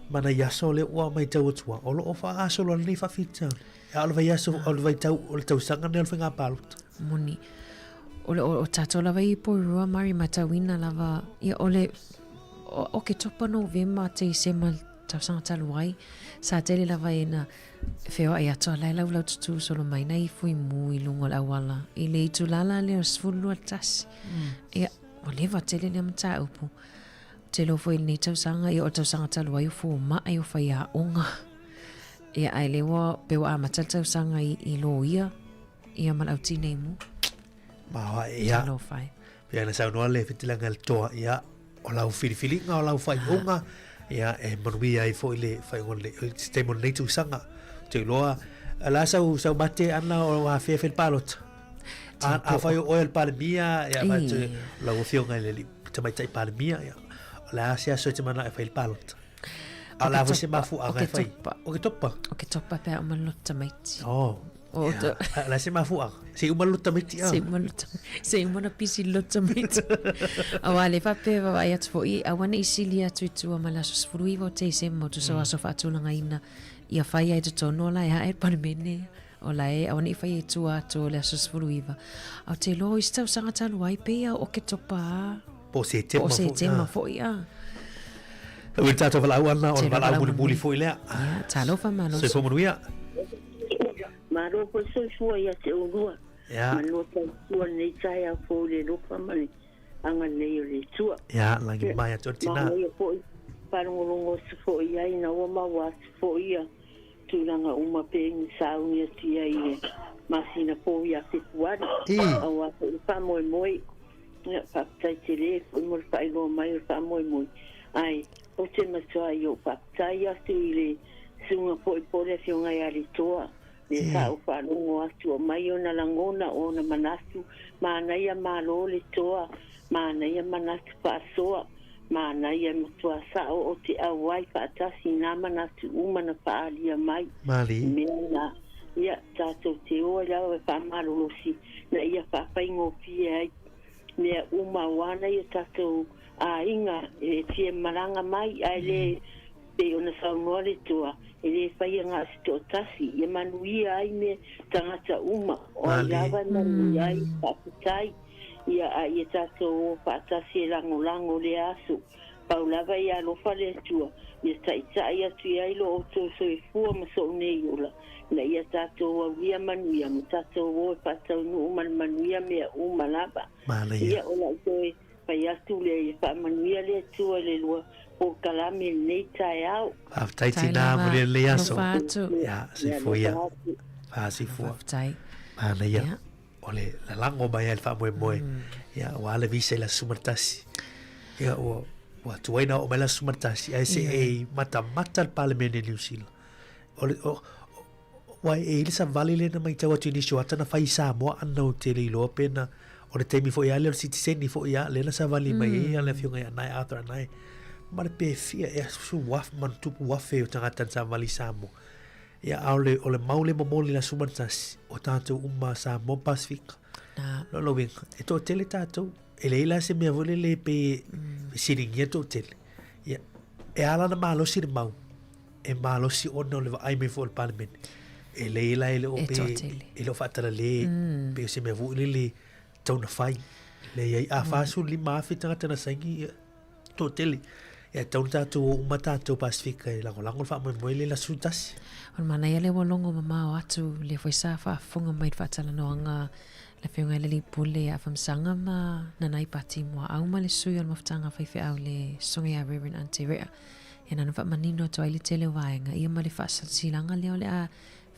ma nai aso lea ua matau atu o lo o faagasolo ai lenei faafitauli a o le vaiaso o le vaitau o le tausaga nei o le faiga palota. Moni. O le o, o tatou lava i Porirua Mari matauina lava ia o le o, Oketopa Novema Tesema tausaga talu ai sa tele lava ina feoai atu a la e laulau tutū solo mai nai fui mu i luga o le auala i le itula la lea o le 12 . Ia ua leva tele lea mataupu. Ou te iloa foi i lenei tausaga ia o le tausaga talu ai o fomai o faiaoga. Ia ae lea ua pei ua amata le tausaga i, i loia ia ma le au tinei mu. Ma ia. Talofa e. Pei ona saunoa le fitilaga i le toa, ia, o lau filifiliga, o lau faaiuga, ia, e manuia ai foi le faaiuga o le, se taimi o lenei tausaga. Ou te iloa, o le a sau, sau mate ana o afea e fai le palota? A, afai o oe o le Palemia, ia, fai atu, lau Afioga i le Tamaitai Palemia, ia, o le a se aso e te manao e fai le palota? A o le a foi se mafuaaga e fai? Oketopa. Oketopa pe a uma le loto tamaiti. Oh. O to... O le a se mafuaaga? Se i uma le loto tamaiti a? Se i uma le loto, se i uma ona pisi le loto tamaiti. Auā lea faapea e vaavaai atu foi, aua ne i sili atu i tua ma le aso 19 o Tesema, tusa o aso faatulagaina ia fai ai i totonu o la e ae le Palemene ia. O la e aua ne i faia i tua atu o le aso 19. A ou te iloa o isi tausaga talu ai, pei a o Oketopa a. Po o Setema Po o Setema foi a. Ua le tatou valaau ana, o le valaau mulimuli foi lea. Ia, talofa malo. Soifua manuia. Malo foi soifua ia te oulua. Ia. Manua tautua lenei taeao fou i le alofa ma le agalelei o le Atua. Ia, lagi mai atu o le tina. Manaia foi, faalogologo atu foi i ai ina ua maua atu foi ia tulaga uma pei ona sauni atu i ai i le masina fou ia Fepuari, aua foi le faamoemoe. Ia, faafetai tele foi mo le faailoa mai o le faamoemoe, ae ou te matuai ou faafetai atu i le susuga foi po o le Afioga ia Letoa, lea sa ou faalogo atu, aumai ona lagona, o ona manatu, manaia malo Letoa, manaia manatu faasoa. Manaia e matua sao o te auai faatasi i nā manatu uma na faaalia mai. Malie. I mea na Ia, tatou te o ai lava e faamalolosi ina ia faafaigofie ai mea uma aua nai o tatou aiga e fia malaga mai, ae le pei ona saunoa le Toa, e le faia na o se toatasi, ia manuia ai me tagata uma, o ai lava e manuia ai, faafetai. Ia, a ia tatou o faatasi e lagolago lea aso. Pau lava ia alofa le Atua, ia taitai atu i ai lo outou soifua ma sou nei ola, ina ia tatou aulia manuia ma tatou o e faataunuu ma le manuia mea uma lava. Ia, o lau toe fai atu lea, ia faamanuia le Atua i le lua polokalame i lenei taeao. Faafetai tina mo lenei aso. Ia, soifua ia. Fasoifua. Faafetai. Manaia. O le lalago mai ai le faamoemoe. Ia, ua ala visa i le aso 11. Ia, ua, ua tuai na oo mai le aso 11, ae se e matamata le Palemene Niu Sila. O le, o, ua e i le savali lea na matau atu i nisi o ata na fai i Samoa ana ou te le iloa pe na o le taimi foi a lea o le sitiseni foi a lea na savali mai ai le afioga ia Anae Arthur Anae ma le pe fia e su waf man tupu wafe o tagata na savali i Samoa. Ia a o le o le mau le momoli la suma tasi o tātou uma Samoa Pasifika. Nā. Lo winga e toatele tātou e leai la se mea foi lele pe fesiligia toatele. Ia e ala na malosi le mau e malosi ona o le vaai mai foi o le Palemene. E leai la e le o E pe toatele. e le o faatalale pe o se mea foi lele tau na fai. Leai a 45,000 tagata na saini ia toatele. Ia tau na tātou o uma tātou Pasifika e lagolago le faamoemoe le la 11. O le manaia lea ua logo mamao atu lea foi sa faafofoga mai i le faatalanoaga le Afioga i le Alii Pule ia Afamasaga ma Nanai Pati Muaau ma le sui o le Mafutaga Faifeau le Susuga ia Reverend Ante Rea. Ia nana faamanino atu ai le tele o vaega ia ma le faasilasilaga lea o le a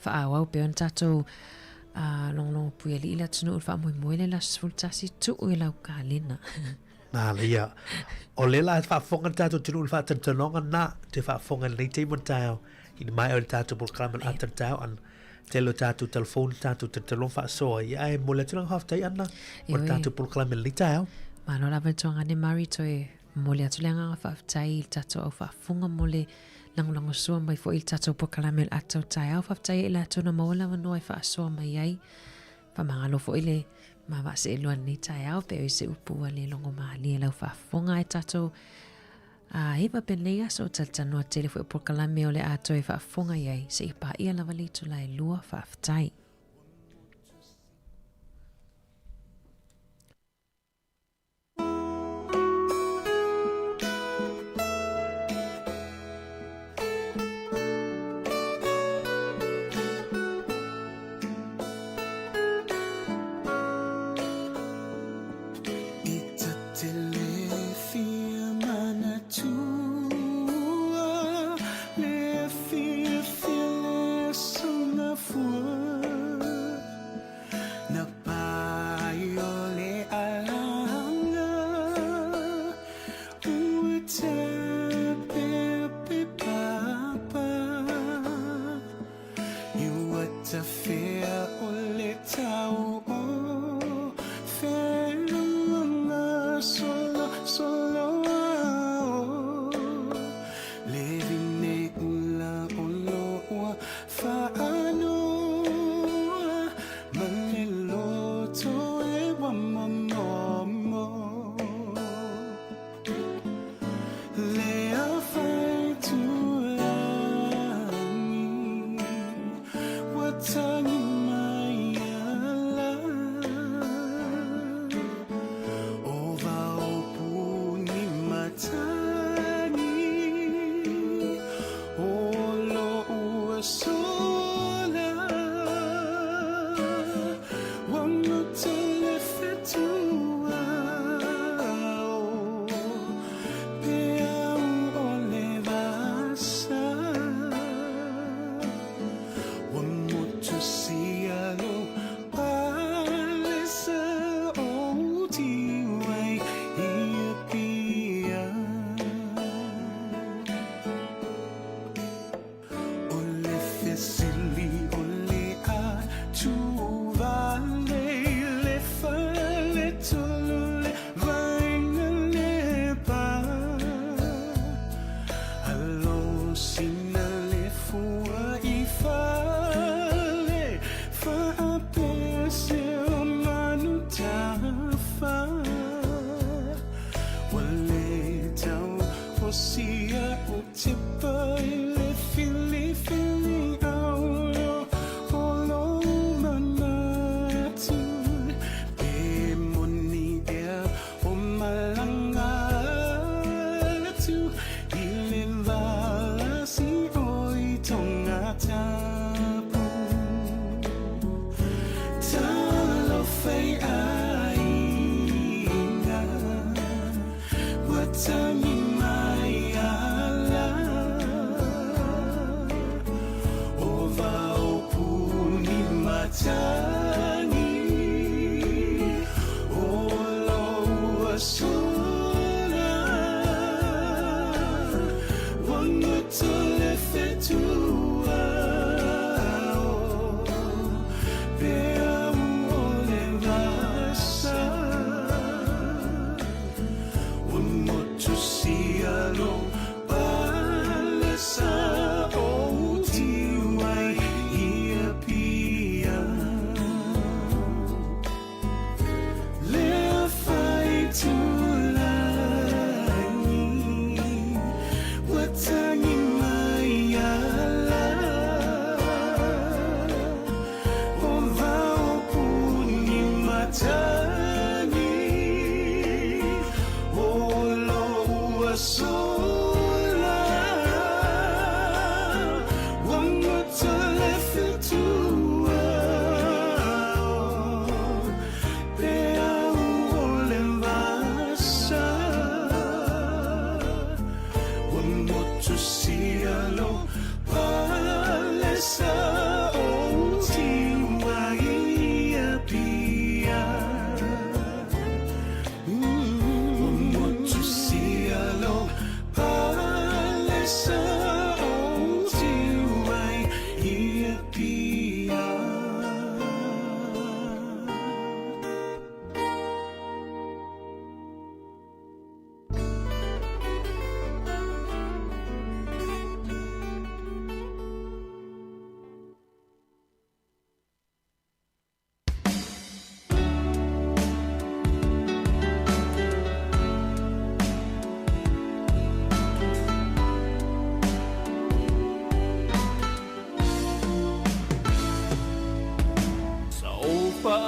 faaauau pea ona tatou logologo puialii le atunuu i le faamoemoe le aso 11 tuu i lau kalena. Nā leia, o le la e faafofoga le tatou atunuu i le faatanoanoaga lena, toe faafofoga i lenei taimi o le taeao, ina maea ai le tatou polokalame o le ata o le taeao ana, tele o tatou telefoni, tatou talotaloga faasoa, ia ae momoli atu le agaga faafetai Ana mo le tatou polokalame i lenei taeao. Malo lava le tuagane Mari toe momoli atu le agaga faafetai i le tatou au faafofoga mo le lagolagosua mai foi i le tatou polokalame o le ata o le taeao. Faafetai ai i latou na maua le avanoa e faasoa mai ai. Faamagalo foi le ma vaaseelua i lenei taeao pe oi se upu ua le logo malie lau faafofoga ae tatou a hiva penei aso talitanoa tele foi o polokalame o le a toe faafofoga i ai seia paia lava le itula e lua faafetai.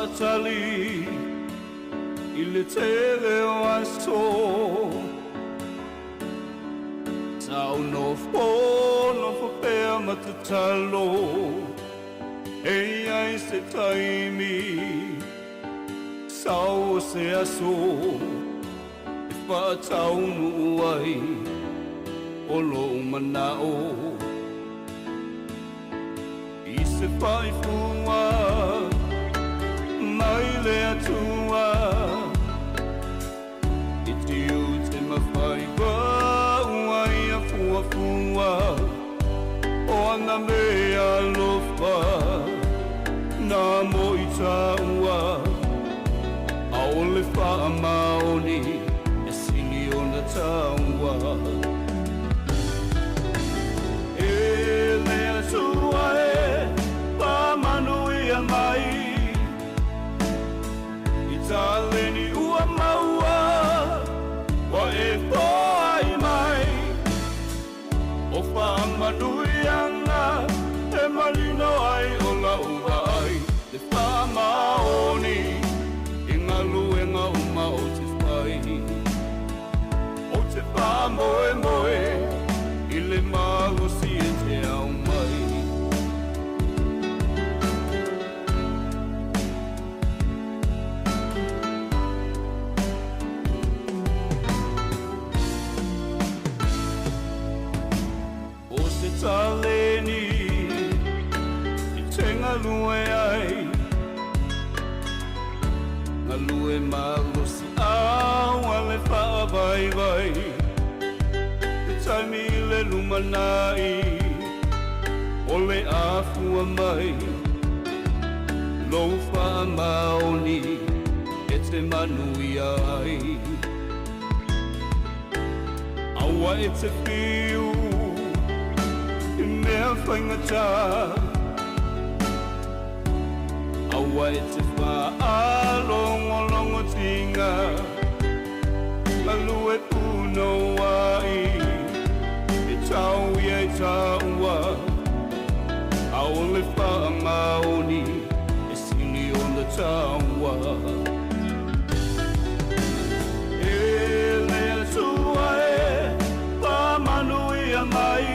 Faatali i le tele o aso Sa ou nofonofo pea ma tatalo E i ai se taimi Sau o se aso E faataunuu ai o lou manao I se faifua mai le Atua I tiute ma faiva ua ia fuafua O ana mea alofa na mo i tāua ʻAʻole faamaoni e sili ona tāua E le Atua e faamanuia mai I taleni ua maua ua e foai mai O faamanuiaga e malino ai o lau vaai Le faamaoni i galuega uma ou te fai Ou te faamoemoe i le malosi e te aumai. O se taleni e te galue ai, Galue malosi au a le faavaivai, Te taimi i le lumanai o le afua mai, Lou faamaoni e te manuia ai. Aua e te whiu i mea faigata, Aua e te whaalongolongotinga, Galue punouai e tau ia i tāua, ʻAʻole faamaoni e sili ona tāua. E le Atua e faamanuia mai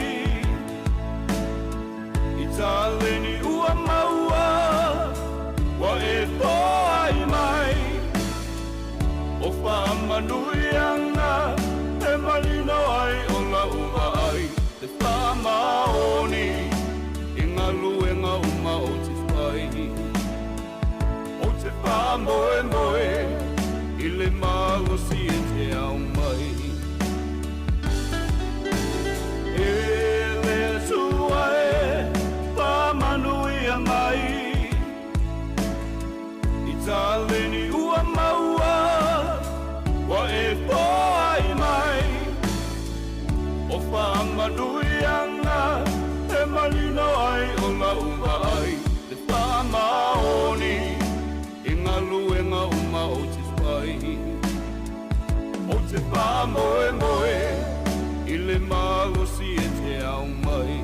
I taleni ua maua ua e foai mai O faamanuiaga e malino ai o lau vaai Le faamaoni i galuega uma ou te fai Ou te faamoemoe i le malosi e te aumai E le Atua e faamanuia mai I taleni ua maua ua e foai mai O faamanuiaga e malino ai o lau vaai Le faamaoni i galuega uma ou te fai Ou te faamoemoe i le malosi e te aumai.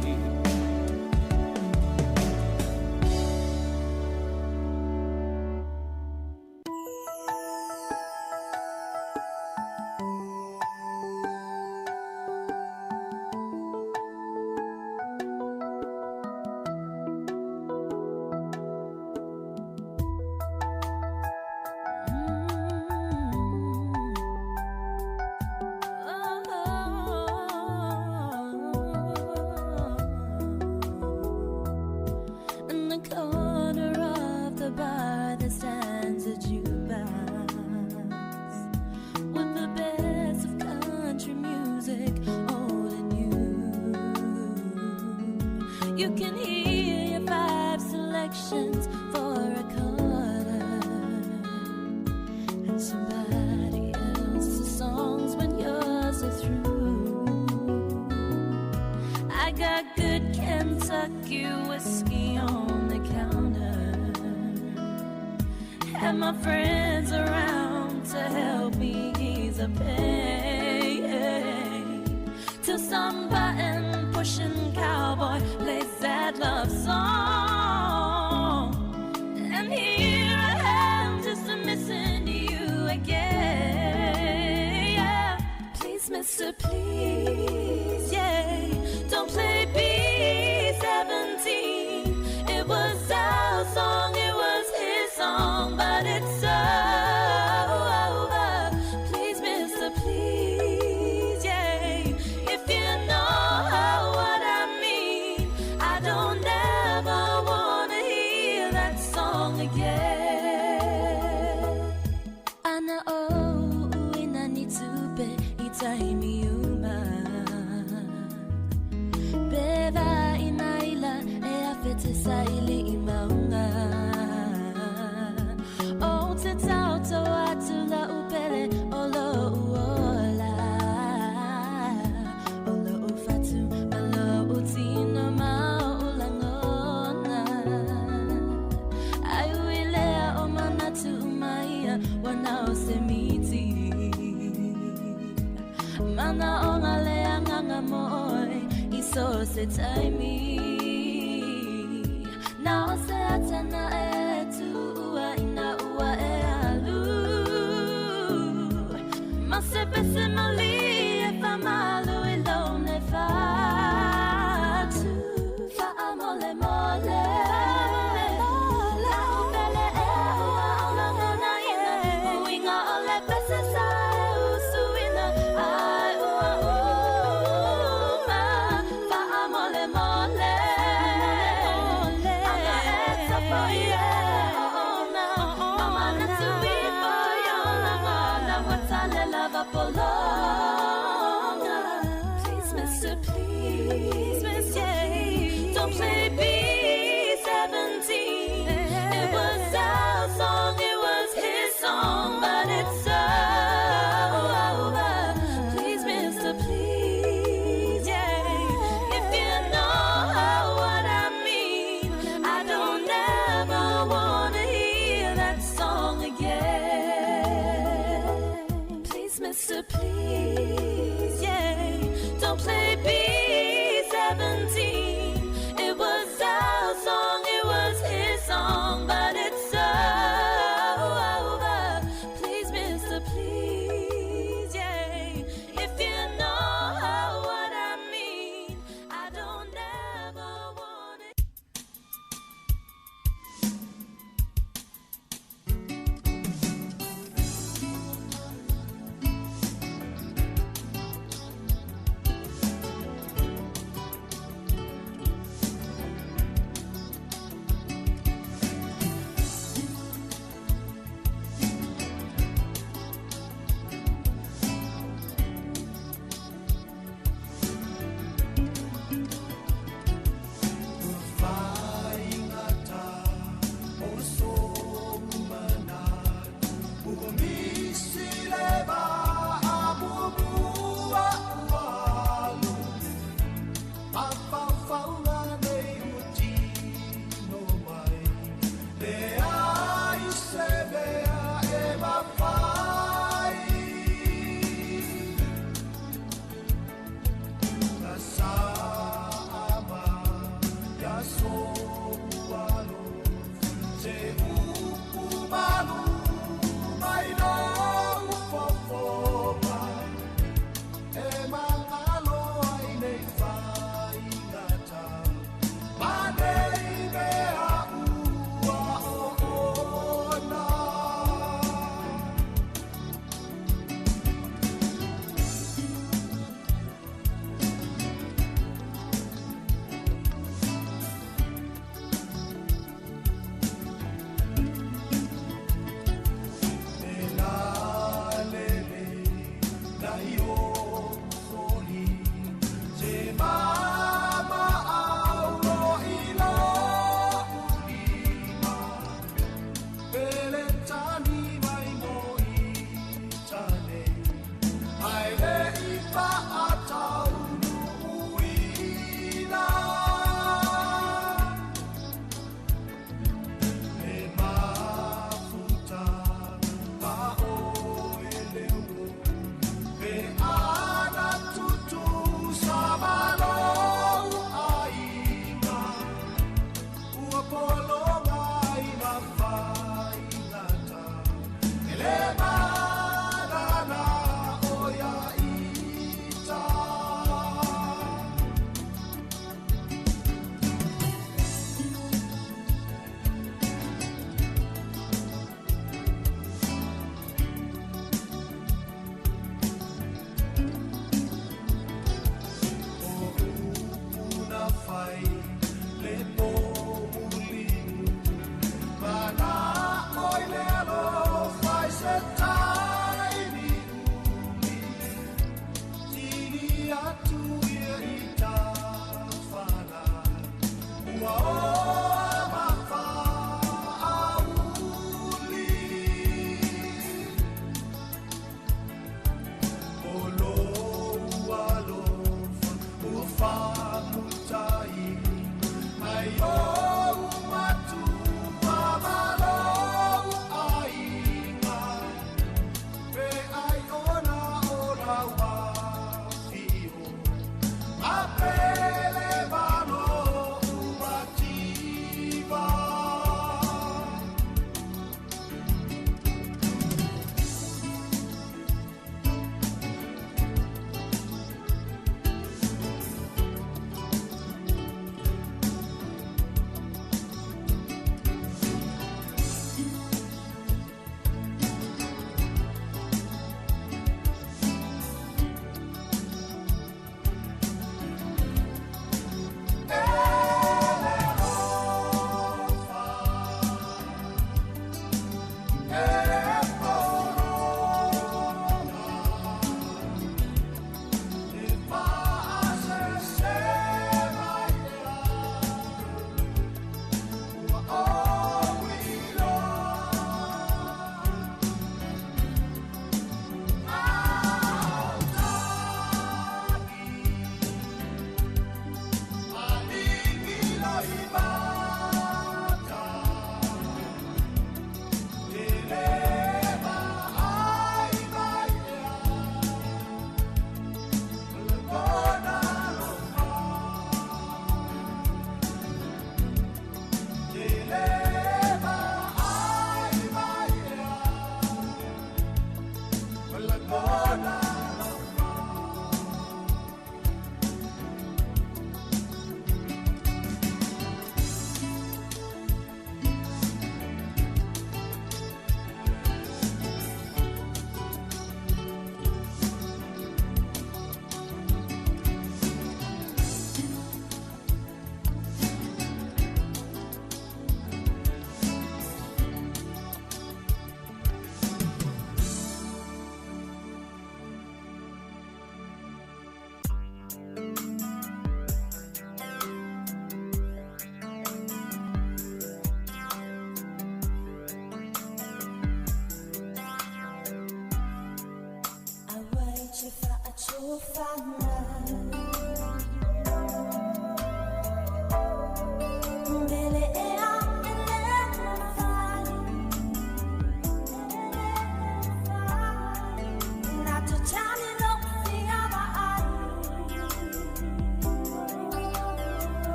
In the corner of the bar there stands a jukebox with the best of country music, old and new. You can hear your five selections for a quarter and somebody else's songs when yours are through. I got good Kentucky whiskey on the counter and my friends around to help me ease the pain. Till some button pushing cowboy plays that love song, and here I se taimi. Na o se atana e tuua ina ua e alu. Ma se pese mali e whamalu i lone whatu. Whaamole mole. La upele e ua olangona ina. Uinga o le pese sa e usuina. Ai ua uma. Whaamole mole. Anga e tapo i e ona. Mama na tui po i ona ngana. Ua tale lava polo.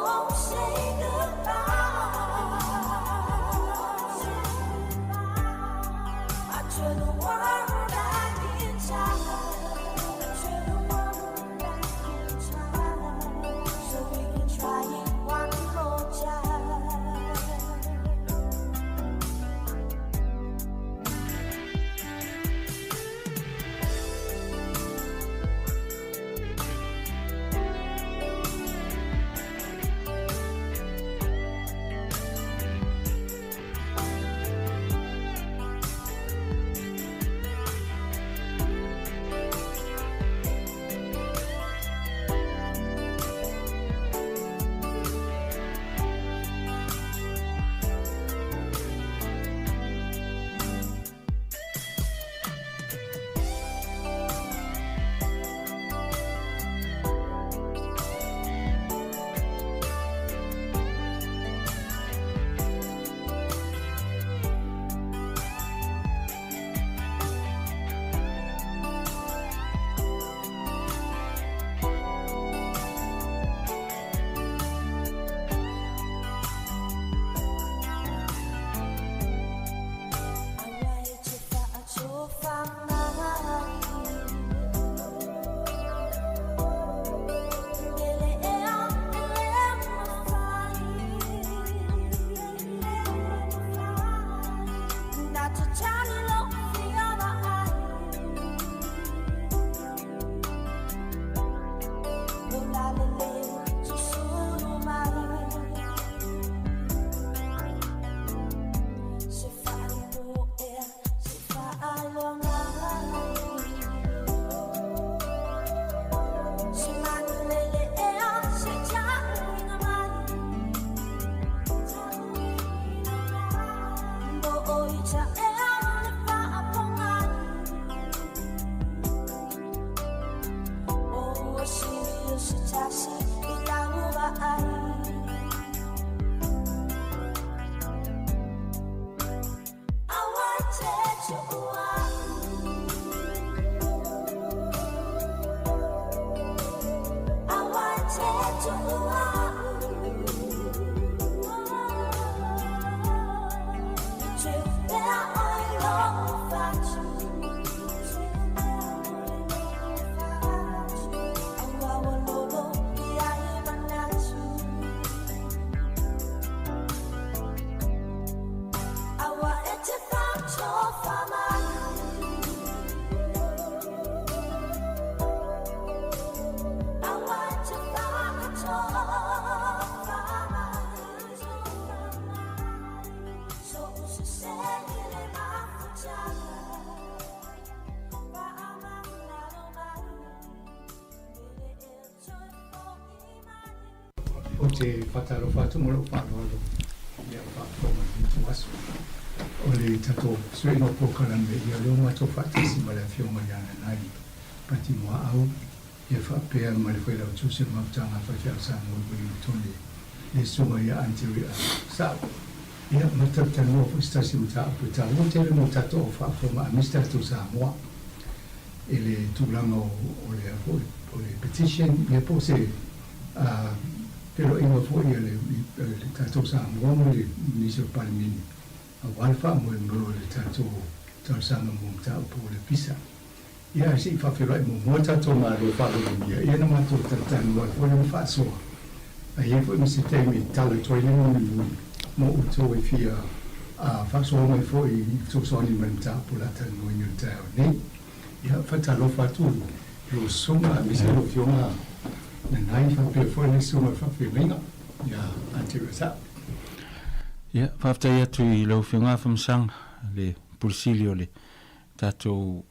Don't say goodbye. Ou te faatalofa atu ma lou faaaloalo i au faafofoga i lenei ituaso. O le tatou suiga o polokalame, ia o lea ua matou faatasi ma le Afioga ia Nanai Pati Muaau, ia faapea ma le Failautusi o le Mafutaga a Faifeau Samoa i Uelintone, le Susuga ia Anteria Sau. Ia, ma talatalanoa foi se tasi o mataupu e taua tele mo tatou au faafofoga aemaise tatou Samoa i le tulaga o le a foi o le petition, ia po o se feiloaiga foi a le tatou Samoa ma le nisi o le Palemene aua le faamoemoe o le tatou talosaga mo mataupu o le visa. Ia ae se i faafeiloai muamua tatou Malo faaaloalogia ia na matou talatalanoa ai foi lea ma faasoa. A i ai foi ma se taimi e tala atu ai le mulimuli mo outou e fia faasoa mai foi i fesoasoani mai le mataupu o le a talanoaina i le taeao nei. Ia, faatalofa atu i lou susuga aemaise lau Afioga Nanai faapea foi le susuga i le faafeagaiga ia Aunty Rosette. Ia, faafetai atu i lau Afioga Afamasaga, le Pule Sili o le tatou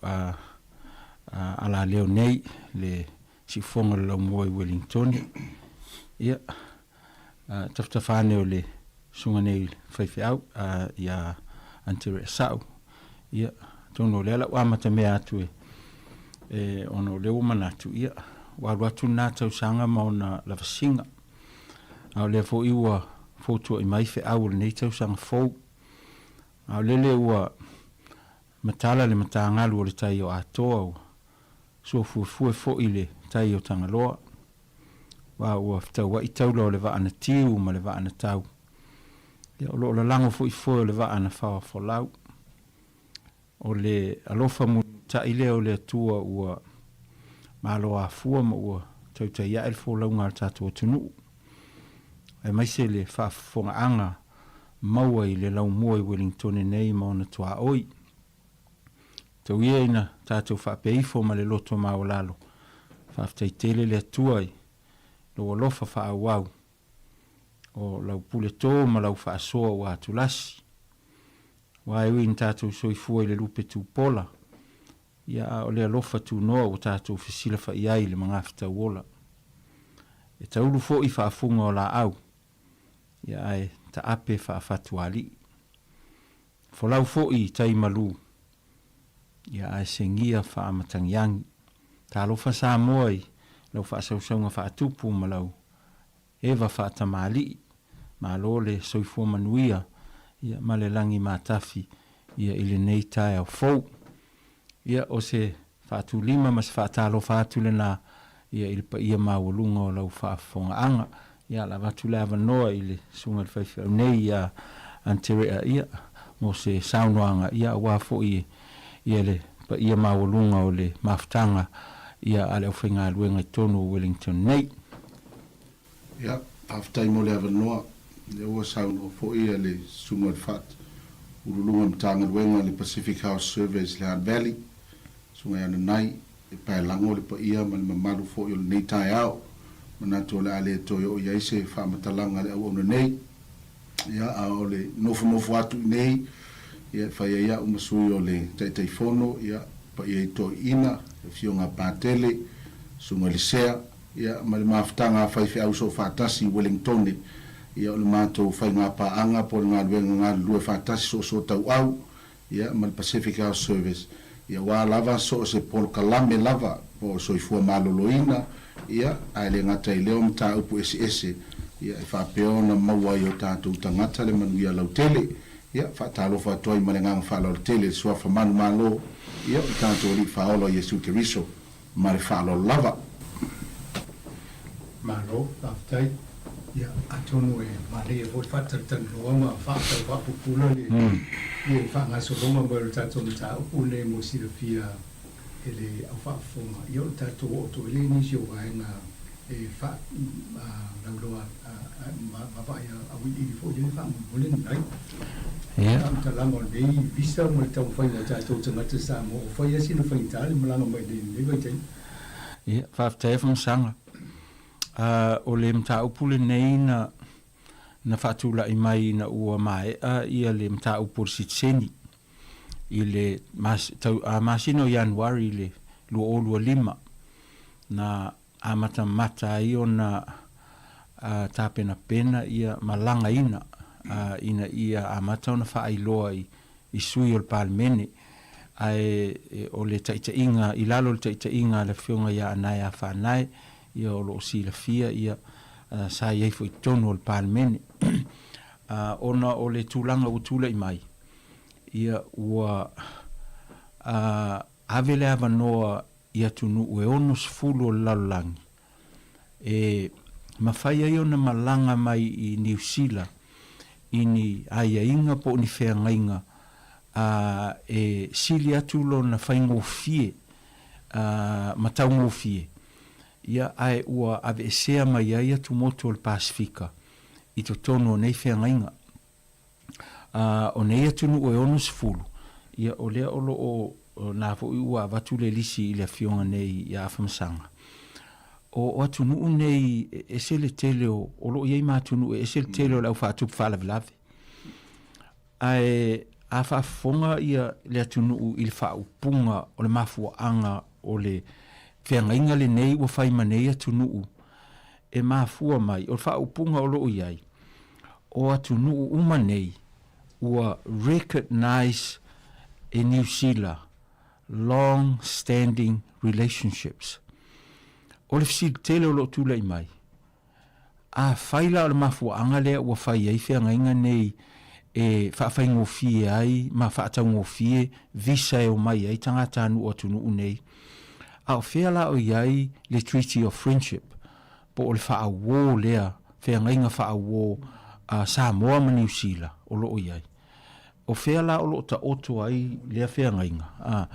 alaleo nei, le siufofoga o le laumua i Uelintone. Ia, tafatafa ane o le susuga nei i le faifeau ia Antere Asau. Ia, atonu o lea la ua amatamea atu e, e ona o lea ua manatu, ia, ua alu atu lena tausaga ma ona lavasiga. A o lea foi ua fotua'i mai feau o lenei tausaga fou. A o lele ua matala le matagalu o le tai o Atoa, ua sofuefue foi le tai o Tagaloa, aua ua fetauai taula o le vaa na tiu ma le vaa na tau. Ia, o lo o lalago foi foe o le vaa na faoafolau. O le alofa mulimulitai lea o le Atua ua malo afua ma ua tautai ae le folauga a le tatou atunuu, aemaise le faafofogaaga maua i le laumua i Uelintone nei ma ona tuaoi. Tau ia ina tatou faapea ifo ma le loto maualalo, faafetai tele le Atua i lou alofa faaauau, o lau pule tō ma lau faasoa ua atulasi. Aua e ui ina tatou soifua i le lupe tupola, ia a o le alofa tunoa ua tatou fesilafa'i ai i le magafetauola. E taulu foi faafuga o laau, ia ae taape faafatualii. Folau foi i tai malu, ia ae segia faamatagiagi. Talofa Samoa i lau faasausauga faatupu ma lau eva faatamalii. Malo le soifua manuia ia ma le lagi matafi ia i lenei taeao fou. Ia o se faatulima ma se faatalofa atu lena ia i le paia maualuga o lau faafofogaaga. Ia la avatu le avanoa i le Susuga i le Faifeau nei ia Anterea ia mo se saunoaga ia aua foi ia le paia maualuga o le mafutaga ia a le aufaigaluega i totonu o Wellington nei. Ia, faafetai mo le avanoa. Lea ua saunoa foi ia le Susuga i le Fat Ululuga o Matagaluega le Pacific House Surveys i le Hutt Valley, Susuga ia Nanai, e paelago le paia ma le mamalu foi o lenei taeao. Manatu o le a le toe oo i ai se faamatalaga a le auauna nei. Ia, a o le nofonofo atu i nei, ia, e fai ai au ma sui o le Taitaifono, ia, paia i toeaiina, le Afioga a Patele, Susuga i le Sea, ia, ma le mafutaga a faifeau soofaatasi i Wellingtone, ia, o le matou faigapaaga po o le galuega galulue faatasi soosootauau, ia, ma le Pacific Health Service, ia, aua lava so o se polokalame lava po o soifua maloloina, ia, ae le gata i lea o mataupu eseese, ia, e faapea ona maua ai e o tatou tagata le manuia lautele. Ia, faatalofa atu ai ma le agaga faaaloalo tele i le Suafa manumalo, ia, o le tatou Alii Faaola o Iesu Keriso. Ma le faaaloalo lava. Malo, faafetai. Ia, atonu e manaia foi le faatalatalanoa ma faatau faapupula le le faagasologa mai o le tatou mataupu lenei mo silafia e le au faafofoga. Ia, o le tatou oo atu ai lea i nisi o vaega e faa lauloa ma vaavaai auiliili foi lea faamolemole lenei. Ia. Faamatalaga o lenei visa ma le taumafaiga o tatou tagata Samoa ua fai lava sina faigata le malaga mai nei i lenei vaitaimi. Ia, faafetai Afamasaga. O le mataupu lenei na na faatulai mai ina ua maea ia le mataupu o le sitiseni i le mas, tau, a, masina o Ianuari i le 2025 na amatamata ai ona tapenapena ia ma lagaina ina ia amata ona faailoa i sui o le Palemene, ae o le taitaiga, i lalo o le taitaiga a le Afioga ia Anae Afaanae, ia o lo o silafia ia sa i ai foi i totonu o le Palemene. Ona o le tulaga ua tulai mai, ia ua ave le avanoa i atunuu e 60 o le lalolagi e mafai ai ona malaga mai i Niu Sila i ni aiaiga po o ni feagaiga e sili atu lona faigofie ma taugofie, ia, ae ua aveesea mai ai atumotu o le Pasefika i totonu o nei feagaiga. Ā, o nei atunuu e 60, ia, o lea o lo o, na foi ua avatu le lisi i le afioga nei ia Afamasaga. O, o atunuu nei e ese le tele o, o lo o i ai ma atunuu e ese le tele o le au faatupu faalavelave. Ae a faafofoga ia le atunuu i le faaupuga o le mafuaaga o le feagaiga lenei ua fai ma nei atunuu, e mafua mai, o le faaupuga o lo o i ai, o atunuu uma nei ua recognise e Niu Sila long standing relationships. O le fesili tele o lo o tulai mai, afai la o le mafuaaga lea ua fai ai feagaiga nei e faafaigofie ai ma faataugofie visa e omai ai tagatanuu o atunuu nei, a o fea la o i ai le Treaty of Friendship po o le faauō lea, feagaiga faauō a Samoa ma Niu Sila o lo o i ai. O fea la o lo o taoto ai lea feagaiga? A,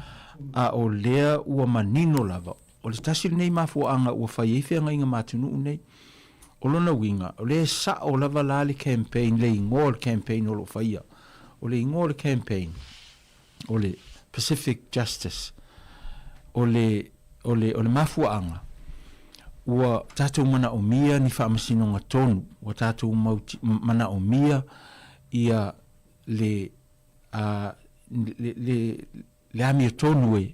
a o lea ua manino lava, o le tasi lenei mafuaaga ua fai ai feagaiga ma atunuu nei. O lona uiga, o lea e sao lava la le campaign, le igoa o le campaign o lo o faia. O le igoa o le campaign, o le Pacific Justice, o le, o le, o le mafuaaga, ua tatou manaomia ni faamasinoga tonu, ua tatou mau, manaomia ia le, a, le, le, le amiotonu e,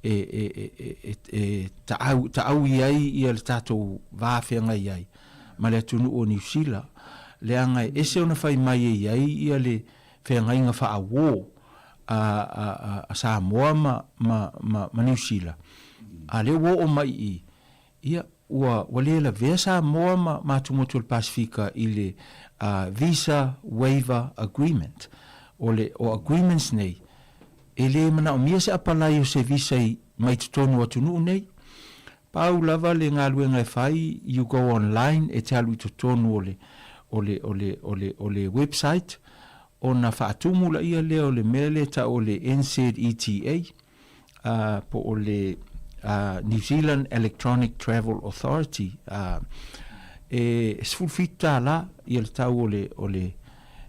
e, e, e, e, e taau, taaui ai ia le tatou va feagai ai ma le atunuu o Niu Sila, leaga e ese ona fai mai e i ai ia le feagaiga faauō a, a, a, a Samoa ma, ma, ma, ma Niu Sila, a lea ua oo mai i i, ia, ua, ua le lavea Samoa ma, ma atumotu o le Pasefika i le uh, Visa Waiver Agreement. O le, o agreements nei, e le manaomia se apalai o se visa i, mai totonu o atunuu nei. Pau lava le galuega e fai, you go online, e te alu i totonu o le, o le, o le, o le, o le website, ona faatumu laia lea o le mea lea e tau o le NZETA, ā, po o le ā, New Zealand Electronic Travel Authority, ā, e 17 tālā ia le tau o le, o le,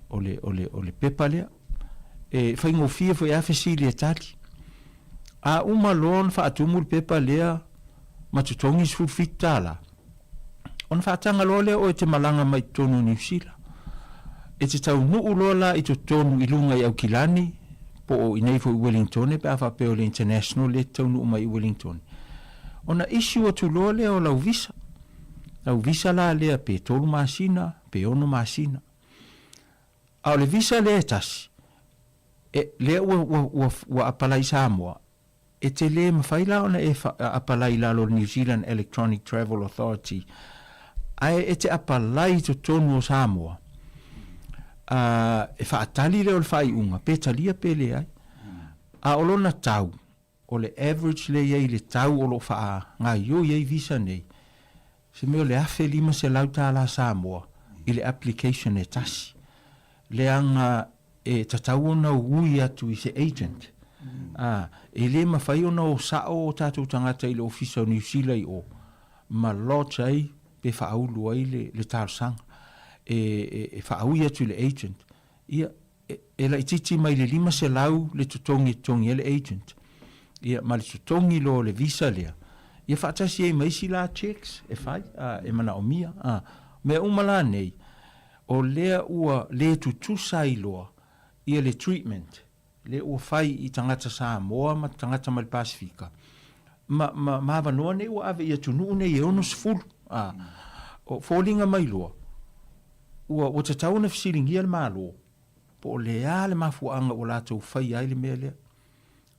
o le, o le, o le pepa lea. E faigofie foi a fesili e tali. A uma loa ona faatumu le pepa lea ma totogi le $17, ona faataga loa lea oe e te malaga mai totonu o Niu Sila. E te taunuu loa la i totonu i luga i Aukilani, po o inei foi i Wellingtone pe a faapea o le international lea e te taunuu mai i Wellingtone. Ona issue atu loa lea o lau visa. Lau visa la lea pe tolu masina, pe ono masina. A o le visa lea e tasi, e, lea ua, ua, ua, ua apalai i Samoa, e te lē mafai la ona e fa, apalai i lalo o le New Zealand Electronic Travel Authority, ae e te apalai i totonu o Samoa, a, e faatali lea o le faaiuga, pe talia pe leai. A o lona tau, O le average lea i ai i le tau o lo o faagaioi ai visa nei, se mea o le $1,500 tala Samoa i le application e tasi. Leaga e tatau ona ui atu i se agent. A, e le mafai ona o sao o tatou tagata i le ofisa o Niu Sila i o ma lodge ai pe faaulu ai le, le talosaga. E, e, e faaui atu i le agent. Ia, e laitiiti mai le 500 le totogi e totogi ai le agent, ia, ma le totogi loa o le visa lea, ia faatasi ai ma isi la checks e fai, a, e manaomia, a. Mea uma la nei, o lea ua le tutusa ai loa ia le treatment lea ua fai i tagata Samoa ma tagata mai le Pasefika, ma, ma, ma avanoa nei ua ave i atunuu nei e 60, a. O foliga mai loa, ua, ua tatau ona fesiligia le Malo, po o le a le mafuaaga ua latou faia ai le mea lea.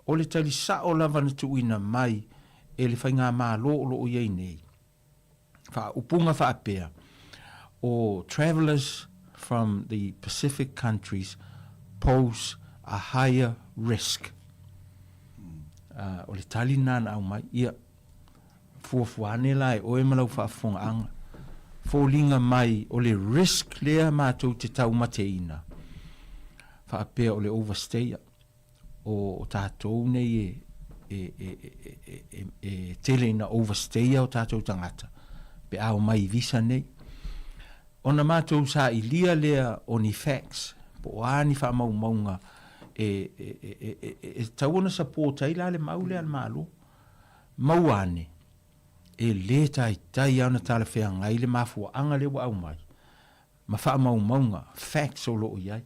O le tali sao lava na tuuina mai e le Faigamalo o lo o i ai nei, faaupuga faapea, o travellers from the Pacific countries pose a higher risk. O le tali lena na aumai. Ia, fuafua ane la e oe ma lau faafofogaaga, foliga mai o le risk lea matou te taumateina, faapea o le overstayer. o tatou nei e, e, e, e, e tele ina overstay o tatou tagata pe a omai i visa nei. Ona matou sailia lea o ni facts, po o a ni faamaumauga e, e, e, e, e, e tatau ona support ai la le mau lea a le Malo. Maua ane, e lē taitai lava ona talafeagai le mafuaaga lea ua aumai ma faamaumauga, facts, o lo o i ai.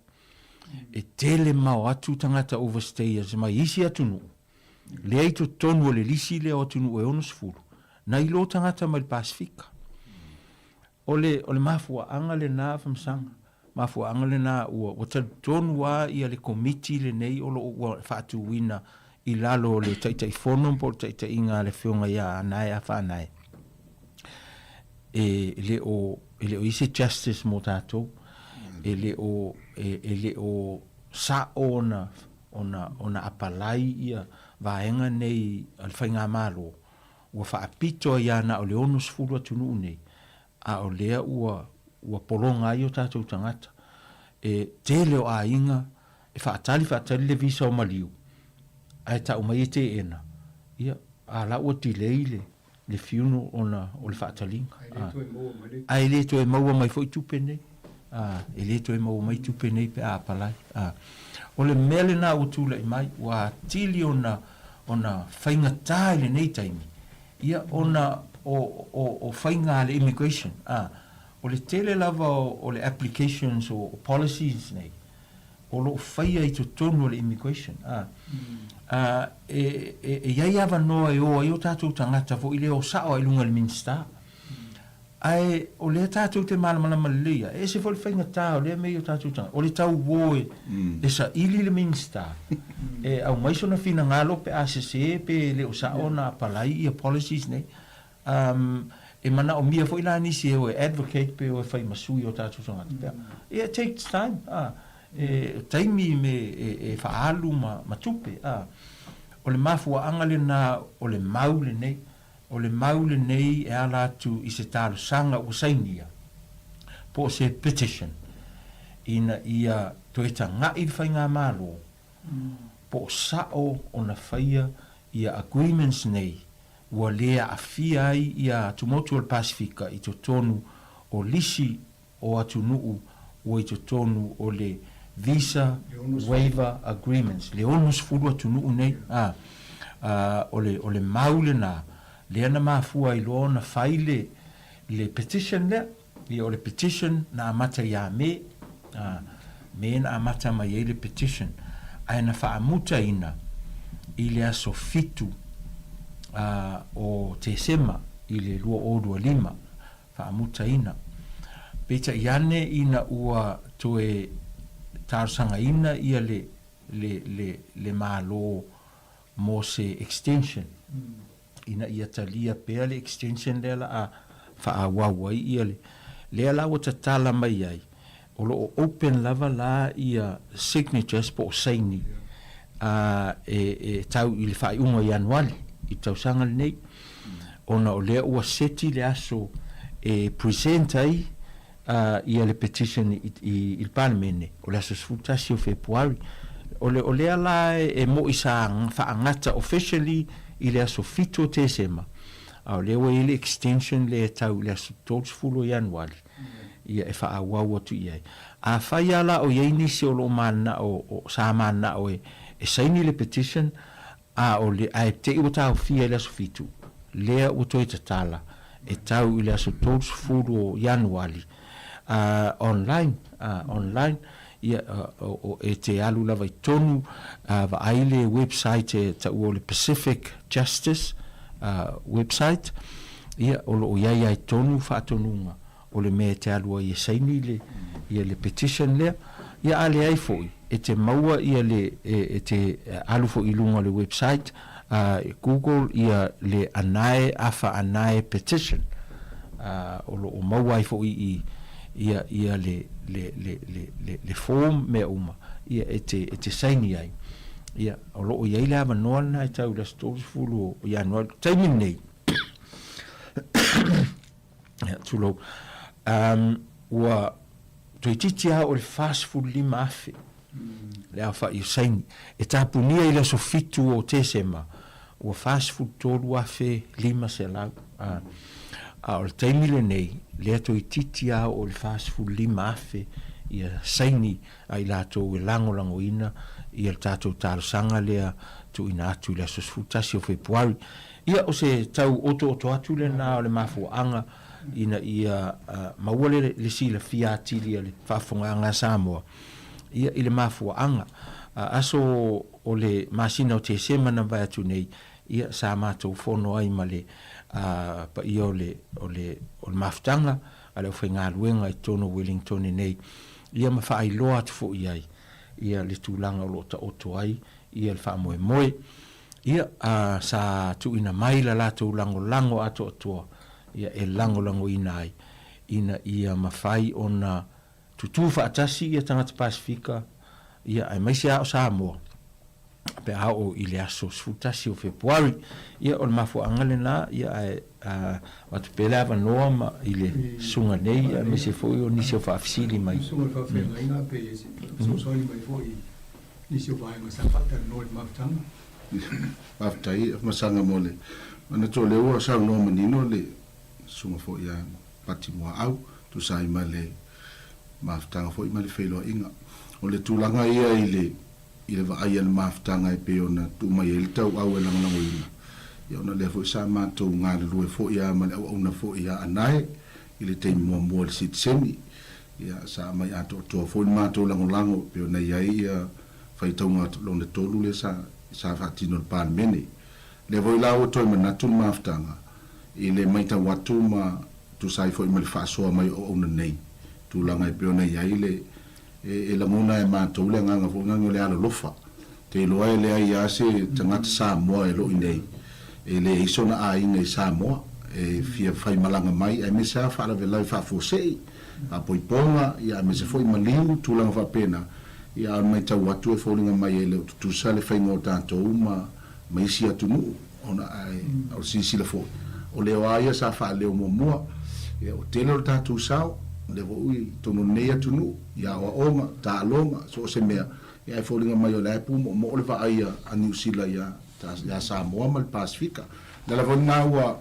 E tele mao atu tagata overstayers mai isi atunuu, lea i totonu o le lisi lea o atunuu e 60, nai lo tagata mai le Pasefika. O le, o le mafuaaga lena Afamasaga, mafuaaga lena ua, ua talitonu lava ia le Komiti lenei o lo o ua faatuina i lalo o le Taitaifono po o le taitaiga a le Afioga ia Anae Afaanae, e le o, e le o i ai se justice mo tatou, e le o, e, e le o sa'o ona, ona, ona apalai ia vaega nei a le Faigamalo, ua faapito ai lava na o le 60 atunuu nei, a o lea ua, ua pologa ai o tatou tagata. E tele o aiga e faatali faatali le visa o maliu, ae tau mai e teena, ia, a la ua delay le, le funeral ona o le faataliga. Ae le toe maua mai foi tupe nei. E le toe maua mai tupe nei pe a apalai. O le mea lena ua tulai mai, ua atili ona, ona faigata i lenei taimi, ia, ona o, o, o faiga a le immigration. O le tele lava o, o le applications o, o policies nei, o lo o faia i totonu o le immigration, a, a, e, e, e i ai avanoa e o ai o tatou tagata foi lea o sao ai i luga i le Minisita. Ae o lea tatou te malamalama lelei ai, e ese foi le faigata o lea mea i o tatou tagata, o le tauo e, e saili le Minisita e aumai sona finagalo pe a sese pe le o sao ona apalai ia policies nei. Umm, e manaomia foi la nisi e o e advocate pe o e fai ma sui o tatou tagata pea. Ia, it takes time, a, e taimi me e, e faaalu ma, ma tupe, a. O le mafuaaga lena o le mau lenei, o le mau lenei e ala atu i se talosaga ua sainia, po o se petition, ina ia toe taga'i le Faigamalo, po o sa'o ona faia ia agreements nei ua le aafia ai ia atumotu o le Pasefika i totonu o lisi o atunuu ua i totonu o le Visa Waiver Agreements, le 60 atunuu nei, a, a, o le, o le mau lena lea na mafua ai loa ona fai le, le petition lea. Ia, o le petition na amata ia Me, a, Me na amata mai ai le petition, ae na faamutaina i le aso 7 a, o Tesema i le 2025, faamutaina. Peitai ane ina ua toe talosagaina ia le, le, le, le Malo mo se extension, ina ia talia pea le extension lea la a faaauau ai ia le, lea la ua tatala mai ai, o lo o open lava la ia signatures po o saini a e, e tau i le faaiuga o Ianuali i le tausaga lenei, ona o lea ua seti le aso e present ai ia le petition i, i, i le Palemene, o le aso 11 o Fepuari. O le, o lea la e mo'i sa faagata officially i le aso 7 o Tesema, a o lea ua i ai le extension lea e tau i le aso 30 o Ianuari, ia e faaauau atu i ai. Afai lava la o i ai nisi o lo o mananao, o, sa mananao e, e saini le petition, A o le, ae te i ua taofia i le aso 7, lea ua toe tatala, e tau i le aso 30 o Ianuali, a, online, a, online, ia, o, o, e te alu lava i totonu, a, vaai le website e taua o le Pacific Justice, a, website, ia, o lo o i ai ai tonu faatonuga. o le mea e te alu ai e saini le ia le petition lea. Ia a leai foi, e te maua ia le e te alu foi i luga o le website a Google ia le Anae Afa Anae petition o lo o maua ai foi i ia ia le le le le le le form mea uma ia e te e te saini ai. Ia o lo o i ai le avanoa lena e tau i le aso 30 o Ianuari. O le taimi lenei ia tulou um ua toeitiiti lava o le 45,000 le aofai o saini. E tapunia i le aso 7 o Tesema, ua 43,500. A, a o le taimi lenei, lea toeitiiti lava o le 45,000 ia saini a i latou e lagolagoina ia le tatou talosaga lea tuuina atu i le aso 11 o Fepuari. Ia, o se tau otooto atu lena o le mafuaaga ina ia maua le silafia atili a le faafofogaaga a Samoa ia i le mafuaaga. Aso o le masina o Tesema na mavae atu nei, ia sa matou fono ai ma le paia o le o le o le mafutaga a le aufaigaluega i totonu o Wellington nei, ia ma faailoa atu foi i ai ia le tulaga o lo o taoto ai ia le faamoemoe. Ia, sa tuuina mai la latou lagolago atoatoa, ia, e lagolagoina ai, ina ia mafai ona tutū faatasi ia tagata Pasefika, ia, aemaise lava o Samoa, pe a oo i le aso 11 o Fepuari. Ia, o le mafuaaga lena, ia, ae avatu pea le avanoa ma i le susuga nei, aemaise foi o nisi o faafesili mai. Susuga i le faafeagaiga, pe fesoasoani mai foi nisi o vaega sa faatalanoa i le mafutaga. Faafetai Masaga mo le manatu o lea ua saunoa manino le susuga foi ia Pati Muaau tusa ai ma le mafutaga foi ma le feiloaiga. O le tulaga ia i le i le vaai a le mafutaga e pei ona tuu mai ai le tauau e lagolagoina, ia ona lea foi sa matou galulue foi a ma le auauna foi ia Anae i le taimi muamua i le sitiseni. Ia, sa aumai atoatoa foi le matou lagolago e pei ona i ai ia faitauga lona tolu lea sa sa faatino e le Palemene. Lea foi la ua toe manatu le mafutaga i le maitau atu ma tusa ai foi ma le faasoa mai o auauna nei, tulaga e pei ona i ai le e lagona e matou le agaga foi lea o le alolofa. Te iloa e leai lava se tagata Samoa e loi nei e leai sona aiga i Samoa e fia faimalaga mai aemaise lava faalavelave faafuasei, faapoipoga, ia aemaise foi maliu, tulaga faapena. Ia a o le maitau atu e foliga mai e le o tutusa le faiga o tatou ma ma isi atunuu ona ae o le silasila foi o leo a ia sa faaleo muamua ia ua tele o le tatou sao lea foi i totonu o lenei atunuu i aoaoga, taaloga, so o se mea ia ae foliga mai o la e pumoomoo le vaai a Niu Sila ia ia Samoa ma le Pasefika. O le ala foi lena ua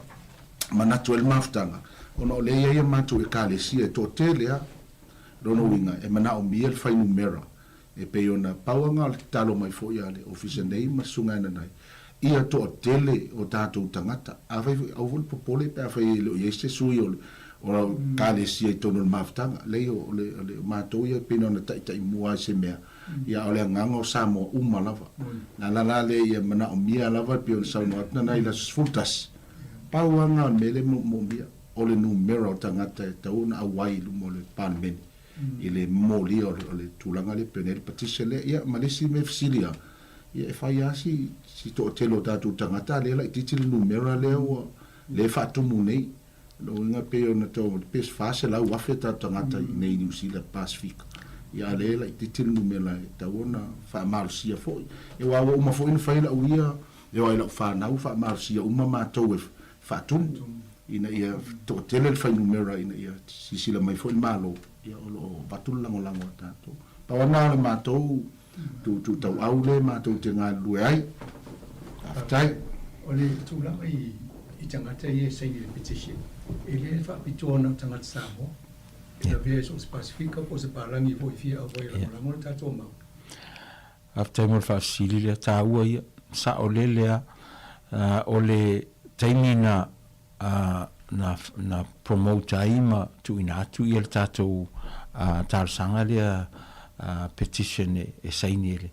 manatu ai le mafutaga ona o lea e i ai a matou Ekalesia e toatele a lona uiga e manaomia le fuainumera E pei ona pau aga o le tatalo mai foi a le Ofisa nei ma le Susuga Ananai, ia toatele o tatou tagata. Afai foi, aua foi le popole pe afai e le o i ai se sui o le Ekalesia i totonu o le mafutaga. Leai, o le, o le, o matou ia e pei ona taitaimua ai se mea, ia a o le agaga o Samoa uma lava. O le ala la lea ia manaomia lava e pei ona saunoa atu Nanai i le aso 11, pau aga o le mea lea e moomia, o le numera o tagata e tatau ona auai i luma o le Palemene. i le momolia o le tulaga lea pei ona i ai le petition lea. Ia ma le isi mea fesili lava, ia e fai lava si si toatele o tatou tagata a o lea e laitiiti le numera lea ua lea e faatumu nei. O lona uiga e pei ona tau pe 400,000 tatou tagata i inei i Niu Sila, Pasefika, ia a o lea e laitiiti le numera e tatau ona faamalosia foi. Aua ua uma foi ona fai lau ia, e oo lava i lau fanau faamalosia uma matou e faatumu ina ia toatele le fuainumera ina ia silasila mai foi le Malo, ia o lo o avatu le lagolago a tatou. Pau lava lena o le matou tuutauau lea matou te galulue ai. Faafetai. O le tulaga i tagata ia e saini i le petition, e le faapitoa na o tagata Samoa, e lavea i so o se Pasefika po o se palagi foi e fia auai e lagolago le tatou mau. Faafetai mo le faafesili lea, taua ia. Saolele lava, o le taimi na na na promote ai ma tuuina atu ia le tatou talosaga lea petition e saini e le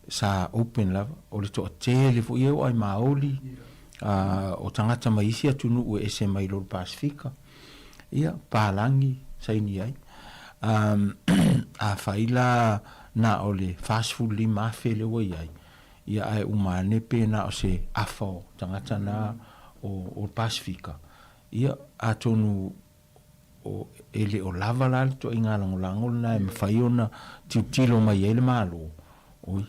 sa open lava, o le toatele foi e oo ai Maoli o tagata mai isi atunuu e ese mai lo le Pasefika. Ia, palagi saini ai. Afai la na o le 45,000 lea ua i ai, ia ae uma ane pe na o se afa o tagata na o o le Pasefika, ia atonu o e le o lava la le ituaiga lagolago lena e mafai ona tilotilo mai ai le Malo, Oi,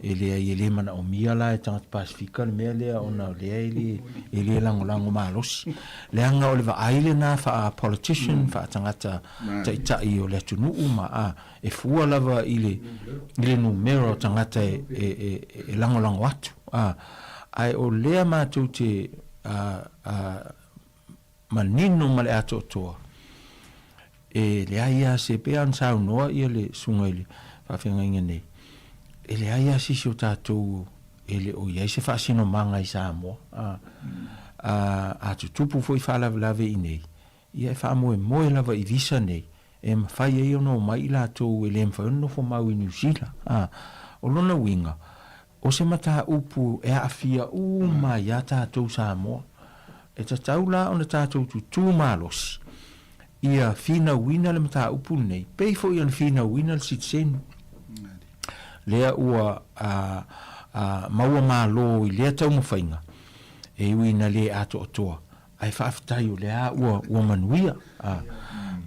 e leai e le manaomia la e tagata Pasefika le mea lea ona o lea e le, e le lagolago malosi. Leaga o le vaai lena faa-politician, faa-tagata taitai o le atunuu ma, a, e fua lava i le, i le numera o tagata e, e, e, e lagolago atu, a. Ae o lea matou te, a, a, manino ma le atoatoa, e leai lava se, pei lava ona saunoa ia le susuga i le faafeagaiga nei, e leai lava se isi o tatou e le o i ai se faasinomaga i Samoa. A, a, a tutupu foi faalavelave i inei, ia e faamoemoe lava i visa nei e mafai ai ona omai i latou e le mafai ona nofo mau i Niu Sila. A, o lona uiga, O se mataupu e aafia uma ai iā tatou Samoa. E tatau la ona tatou tutū malosi ia finauina le mataupu lenei, pei foi ona finauina le sitiseni. Lea ua maua malo i lea taumafaiga, e ui ina le atoatoa, ae faafetai o lea ua manuia.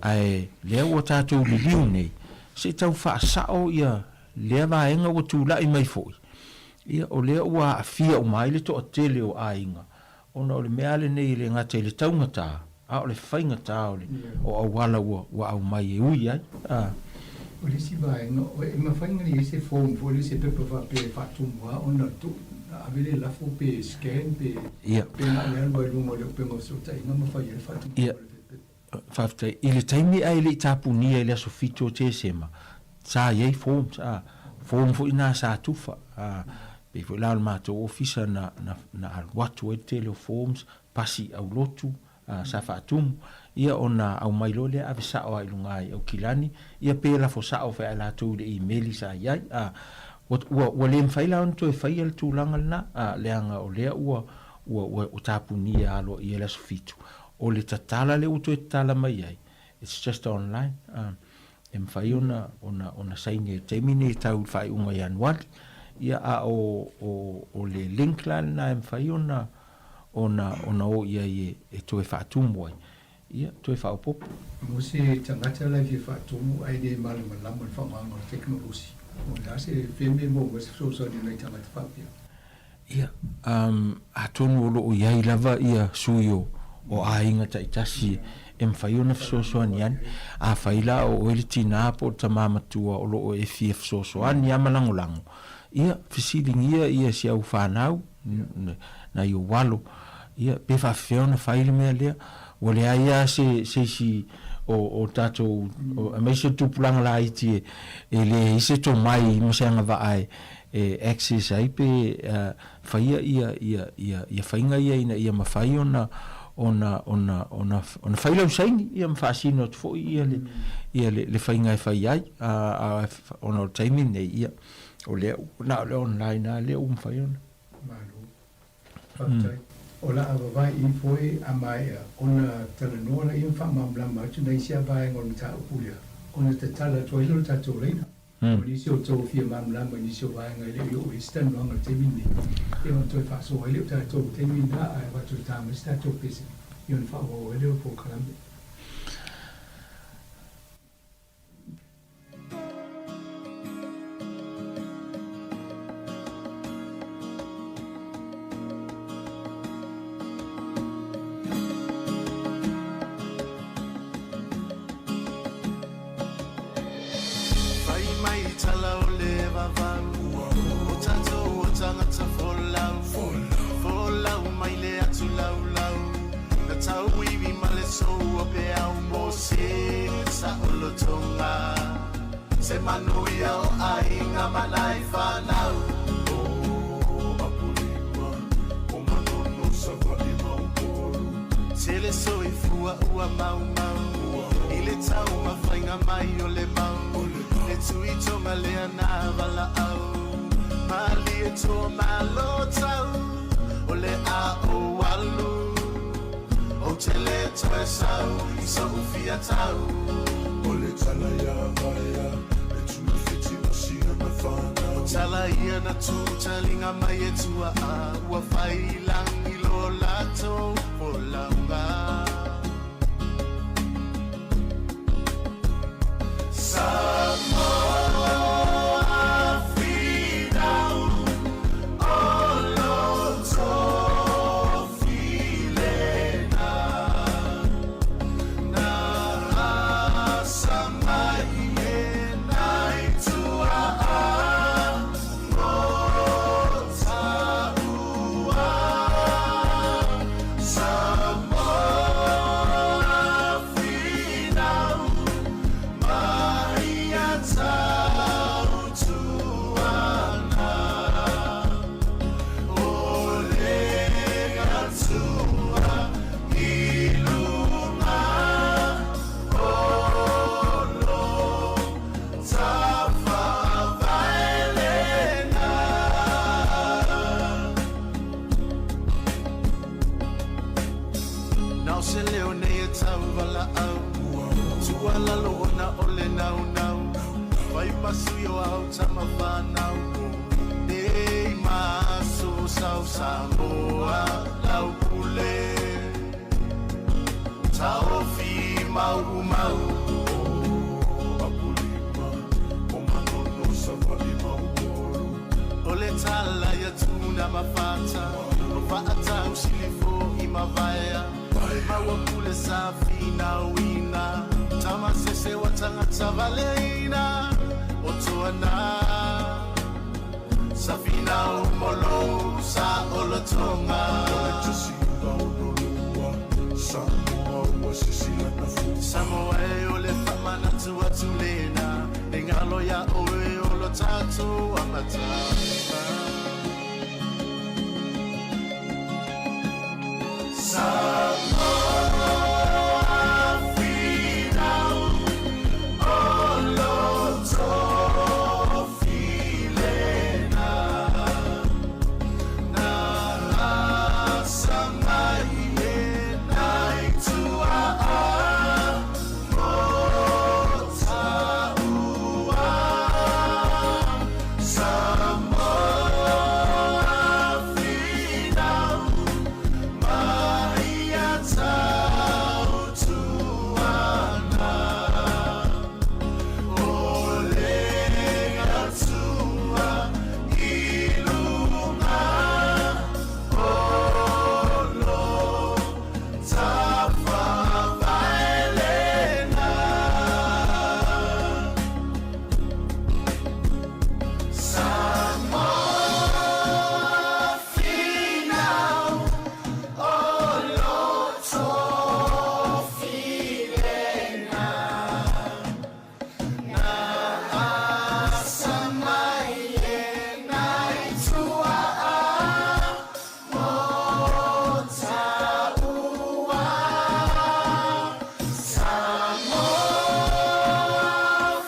Ae lea ua tatou liliu nei, se i tau faasao ia lea vaega ua tulai mai foi, ia, o lea ua aafia uma ai le toatele o aiga, ona o le mea lava lenei e le gata i le taugata, a o le faigata o le o auala ua ua aumai e ui ai. A. O le isi vaega, e mafai ona i ai se form foi lea, se pepa faapea e faatumu lava ona tuu, ave le lafo pe scan pe, pe na o le alu lava i luga o le upega o fesootaiga ma fai ai le faatumuga o le pepa. Faafetai. I le taimi ae le i tapunia i le aso 7 o Tesema, sa i ai forms, a, form foi na sa tufa. A, pei foi la o le matou ofisa na, na, na alu atu ai le tele o forms, pasi i aulotu, a, sa faatumu, ia ona aumai loa lea ave sao lava i luga i Aukilani, ia pe lafo sao foi ia i latou i le imeli sa i ai. A, ua, ua, ua le mafai la ona toe faia le tulaga lena, a, leaga o lea ua, ua, ua, ua tapunia aloaia i le aso 7. O le tatala lea ua toe tatala mai ai, it's just online, e mafai ona, ona, ona saini ai i le taimi lenei e tau i le faaiuga o Ianuari. Ia, a o, o, o le link la lena e mafai ona, ona, ona o i ai e, e toe faatumu ai, ia, toe faaopoopo. Mo se tagata la e fia faatumu ae le malamalama i le faaaogaina o le tekonolosi, o le a se fea mea e maua mai se fesoasoani a nai tagata faapea? Ia, atonu o lo o i ai lava ia sui o o aiga taitasi e mafai ona fesoasoani ane. Afai la o oe le tinā po o le tamā matua o lo o e fia fesoasoani lava ma lagolago, ia, fesiligia ia si au fanau, nai ou alo, ia, pe faafefea ona fai le mea lea. Ua leai lava se se isi o o tatou, aemaise o le tupulaga laiti e leai se tomai ma se agavaa e e access ai pe faia ia ia ia ia faiga ia ina ia mafai ona ona ona ona ona fai lau saini ia ma faasino atu foi ia le ia le le faiga e fai ai a a ona o le taimi lenei ia o lea na o le online lava lea ua mafai ona Malo. Faafetai. O le a vavae ifo e a maea ona talanoa laia ma faamalamalama atu nai isi a vaega o le mataupu lea ona tatala atu ai lea o le tatou laina. O nisi o outou fia malamalama i nisi o vaega e le i oo i ai se talanoaga i le taimi lenei, ia ona toe faasoa ai lea o tatou i le taimi lena ae avatu e ta mai se tatou pese ia ona faaauau ai lea o le polokalame. Fai mai tala o le vavau O tatou o tagata folau Folau mai le atu laulau Na tauiwi ma le sou o peau Mo se saolotoga Se manuia o aiga ma nai fanau O Apolima O Manono Savaii ma Upolu Tele soifua ua maumau I le taumafaiga mai o le mau Le tuitoga lea na valaau Malie toa malo tau O le a ou alu. te le toe sau i soʻu fia tau. O le tala ia Vaea e Tuifiti ma si ana fanau. O tala ia na tū taliga mai e tuaʻa ua fai i lagi lo latou folauga. Samoa finau o lo tofilena na asa mai e nai tuaʻa mo taua. Samoa finau mai ia tautuana o le Atua i luga o lo tafaavaelena. Na o se leo nei e tauvalaʻau tualalo ona o le naunau fai masui o au tamafanau nei maso sau Samoa lau pule taofi mau mau Apolima o Manono Savaʻi ma Upolu. O le tala ia tuna mafata o faatau silifo i mavaea maua pule sa finauina tamasese wa tagata valeina o toana safinau molou sa olotoga. O le tusi vaonolua Samoa ua sisilana fua. Samoa e o le faamanatu atu lena e galo iā oe o lo tatou amataga. Samoa finau o lo tofilena na asa mai e nai tuaʻa mo taua. Samoa finau mai ia tautuana o le Atua i luga o lo tafaavaelena. Samoa finau o lo tofilena na asa mai e nai tuaʻa mo taua. Samoa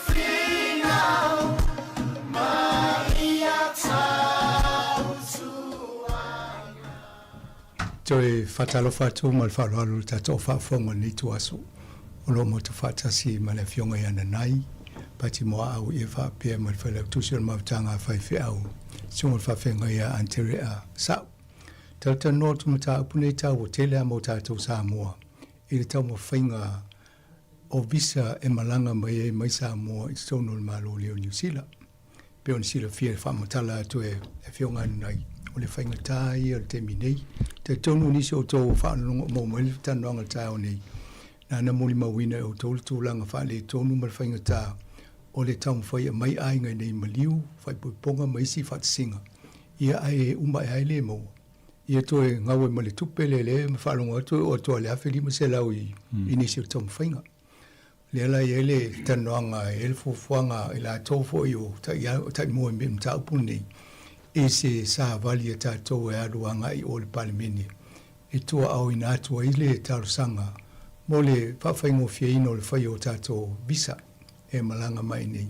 finau mai ia tautuana. Toe faatalofa atu ma le faaaloalo i le tatou faafofoga o lenei ituaso o lo o motu faatasi ma le Afioga ia Nanai Pati Moaau ia faapea ma le Failautusi o le Mafutaga a Faifeau, Susuga i le Faafeagai ia Anterea Sa'u. Talatalanoa atu mataupu nei taua tele lava mo tatou Samoa i le taumafaiga o visa e malaga mai ai mai Samoa i totonu o le Malo lea o Niu Sila. Pei ona silafia e faamatala atu e Afioga Ananai, o le faigata ia o le taimi nei. Talitonu o nisi o outou ua faalogologo maua mai le talanoaga i le taeao nei, nana molimauina e outou le tulaga faaletonu ma le faigata o le taumafai e aumai aiga i nei maliu, faaipoipoga ma isi faatasiga, ia ae uma ae ai le maua. Ia toe gau ai ma le tupe lea lea ma faalogo atu e oo atu lava i le $1,500 i nisi o taumafaiga. Lea la e i ai le talanoaga, e i ai le fuafuaga i latou foi o taimua i mataupu lenei, i se savali a tatou e alu agai i o i le Palemene e tuaaoina atu ai le talosaga mo le faafaigofieina o le faia o tatou visa e malaga mai nei.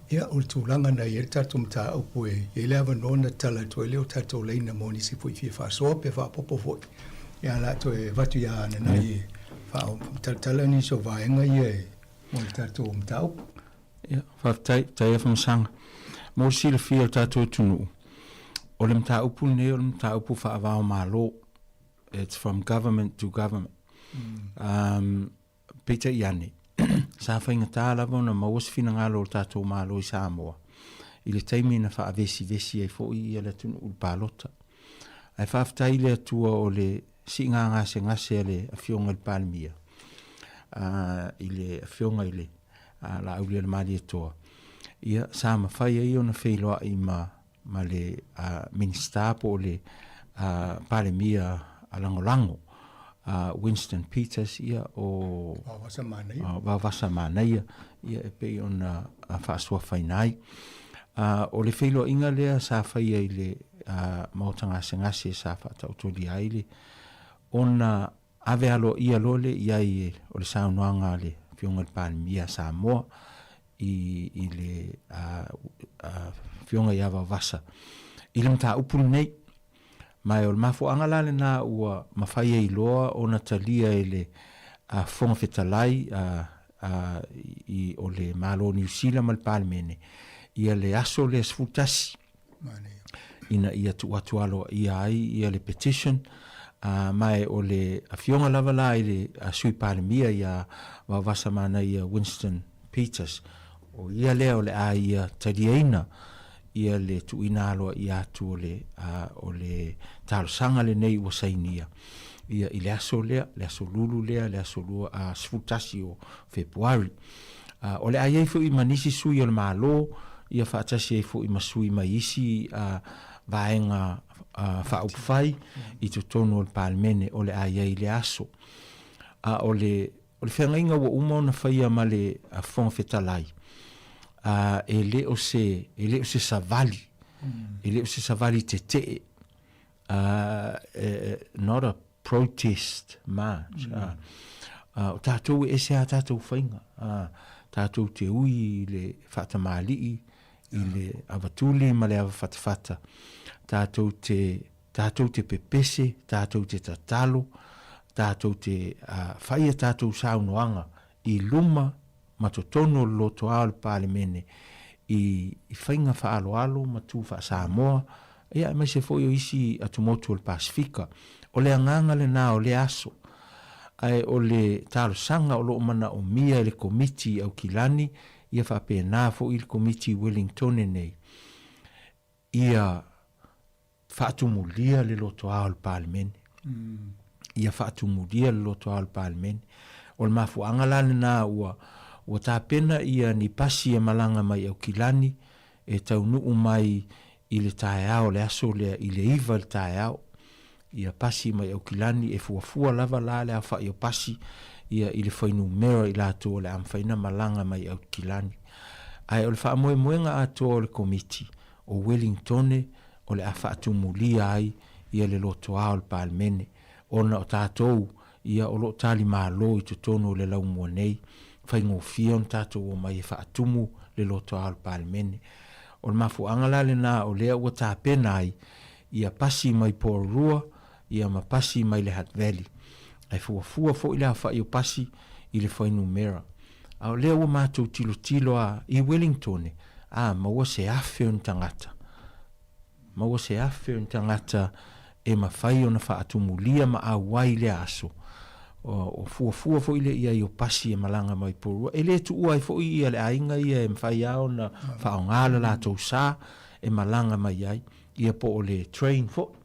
Ia, o le tulaga na i ai le tatou mataupu e i ai le avanoa ona tatala atu ai lea o tatou laina mo nisi foi fia faasoa pe faaopoopo foi. Ia, o le a toe avatu ia Nanai e faamatalatala nisi o vaega ia e mo le tatou mataupu. Ia, faafetai, faafetai Afamasaga. Mo le silafia o le tatou atunuu, o le mataupu lenei o le mataupu faava-o-Malo, it's from government to government. Um, Peitai ane, sa faigata lava ona maua se finagalo o le tatou Malo i Samoa i le taimi na faavesivesi ai foi ia le atunuu i le palota. Ae faafetai i le Atua o le siiga gasegase a le Afioga i le Palemia, i le Afioga i le Laaulialemalietoa, ia sa mafai ai ona feiloai ma ma le Minisita po o le Palemia Lagolago Winston Peters ia o Vaovasa Manaia ia e pei ona faasuafaina ai. O le feiloaiga lea sa faia i le Maota Gasegase sa faataotolia ai le ona ave aloaia loa lea i ai o le saunoaga a le Afioga i le Palemia a Samoa i, i le Afioga ia Vaovasa i le mataupu lenei. Ma o le mafuaaga la lena ua mafai ai loa ona talia e le Fofoga Fetalai i, o le Malo o Niu Sila ma le Palemene ia le aso lea 11 ina ia tuu atu aloaia ai ia le petition, ma o le afioga lava la i le Sui Palemia ia Vaovasa Manaia Winston Peters, o ia lea o le a ia taliaina ia le tuuina aloaia atu o le, o le talosaga lenei ua sainia ia i le aso lea, le aso lulu lea, le aso 11 o Fepuari. O le a i ai foi ma nisi sui o le Malo, ia faatasi ai foi ma sui mai isi vaega faaupufai i totonu o le Palemene o le a i ai i le aso. A o le, o le feagaiga ua uma ona faia ma le Fofoga Fetalai, e le o se, e le o se savali, e le o se savali tetee, not a protest march. O tatou e ese a tatou faiga, tatou te ui i le faatamalii, i le avatuli ma le avafatafata, tatou te, tatou te pepese, tatou te tatalo, tatou te fai a tatou saunoaga i luma ma totonu o le lotoa o le Palemene i faiga faaaloalo ma tu faa-Samoa, ia aemaise foi o isi atumotu o le Pasefika. O le agaga lena o lea aso. Ae o le talosaga o lo o manaomia e le Komiti i Aukilani, ia faapena foi le Komiti i Wellingtone nei, ia faatumulia le lotoa o le Palemene. Ia faatumulia le lotoa o le Palemene. O le mafuaaga la lena ua, ua tapena ia ni pasi e malaga mai Aukilani e taunuu mai i le taeao o le aso lea i le 9 i le taeao. Ia pasi mai Aukilani e fuafua lava la le aofai o pasi ia i le fuainumera i latou o le a mafai ona malaga mai Aukilani. Ae o le faamoemoega atoa o le Komiti, o Welingtone o le a faatumulia ai ia le lotoa o le Palemene, ona o tatou ia o lo o talimalo i totonu o le laumua nei, faigofie ona tatou omai e faatumu le lotoa o le Palemene. O le mafuaaga la lena o lea ua tapena ai ia pasi mai Porirua ia ma pasi mai le Hutt Valley. Ae fuafua foi le aofai o pasi i le fuainumera. A o lea ua matou tilotilo a i Wellingtone, a maua se afe o ni tagata, maua se afe o ni tagata e mafai ona faatumulia ma auai i lea aso. O fuafua foi lea i ai o pasi e malaga mai Porirua. E le tuua ai foi ia le aiga ia e mafai lava ona faaaoga le latou sa e malaga mai ai, ia po o le train foi.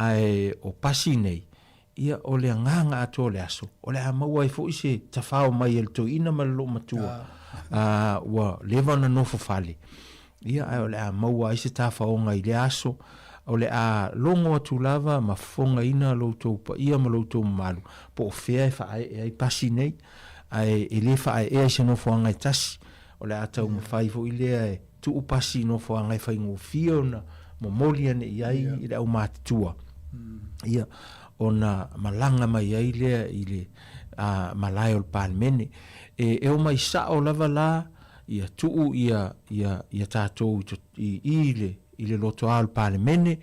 Ae o pasi nei, Ia, o le agaga atoa o le aso, o le a maua ai foi se tafao mai e le toeaina ma le loomatua, ā, ua leva ona nofo fale. Ia, ae o le a maua ai se tafaoga i lea aso, o le a logo atu lava ma fofogaina lo outou paia ma lo outou mamalu, po o fea e faaee ai pasi nei, ae e le faaeea i se nofoaga e tasi, o le a taumafai foi lea e tuu pasi i nofoaga e faigofie ona momoli ane i ai i le aumatutua, ia, ona malaga mai ai lea i le malae o le Palemene. E, e omai sao lava la, ia tuu ia, ia, ia tatou i, i, i le, i le lotoa o le Palemene,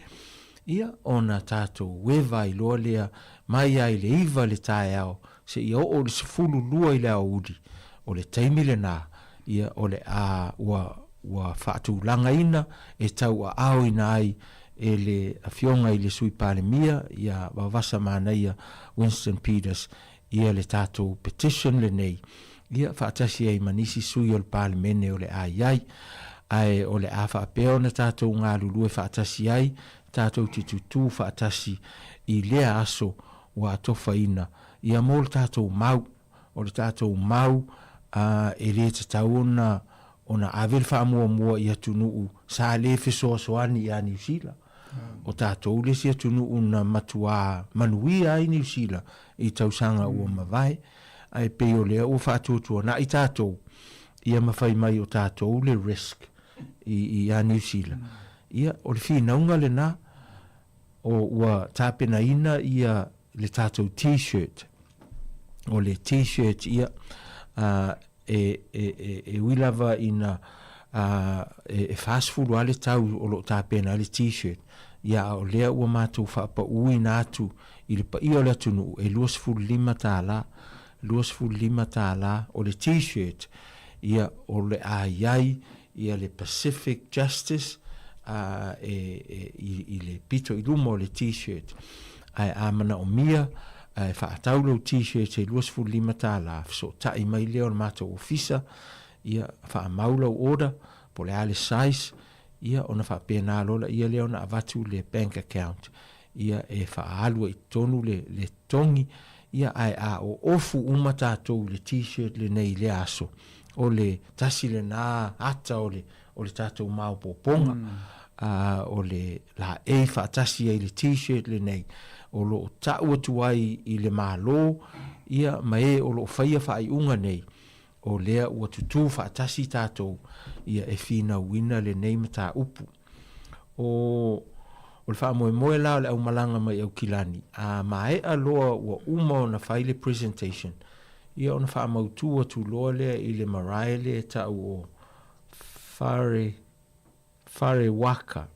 Ia, ona tatou eva ai loa lea mai lava i le iva i le taeao seia oo i le 12 i le aoauli, o le taimi lena, ia, o le a ua, ua faatulagaina e tauaaoina ai e le Afioga i le Sui Palemia ia Vaovasa Manaia Winston Peters ia le tatou petition lenei, ia, faatasi ai ma nisi sui o le Palemene o le a i ai. Ae o le a faapea ona tatou galulue faatasi ai, tatou te tutū faatasi i lea aso ua atofaina, ia mo le tatou mau. O le tatou mau, ā, e le tatau ona, ona ave le faamuamua i atunuu sa le fesoasoani ia Niu Sila. O tatou le isi atunuu na matuā manuia ai Niu Sila i tausaga ua mavae, ae pei o lea ua faatuatuanai tatou ia ma fai mai o tatou le risk i ia Niu Sila. Ia, o le finauga lena, o ua tapenaina ia le tatou T-shirt. O le T-shirt ia, e, e, e, e ui lava ina e, e 40 lava le tau o lo o tapena ai le T-shirt, ia a o lea ua matou faapauina atu i le paia o le atunuu e $25, $25 o le T-shirt, ia o le a i ai ia le Pacific Justice a, e, e, i, i le pito i luma o le T-shirt. Ae a manaomia e faatau lou T-shirt e $25, fesootai mai lea o le matou ofisa, ia faamau lau order, po o le a le size, ia ona faapena loa laia lea ona avatu le bank account, ia e faaalu ai i totonu le, le totogi, ia ae a oofu uma tatou i le T-shirt lenei i lea aso, o le tasi lena ata o le, o le tatou maopoopoga, ā, o le laei faatasi ai i le T-shirt lenei, o lo o tau atu ai i le Malo, ia, ma e o lo o faia faaiuga nei, o lea ua tutū faatasi tatou, ia, e finauina lenei mataupu. O, o le faamoemoe la o le aumalaga mai Aukilani, a maea loa ua uma ona fai le presentation, ia ona faamautu atu loa lea i le marae lea e tau o Whare, Whare Waka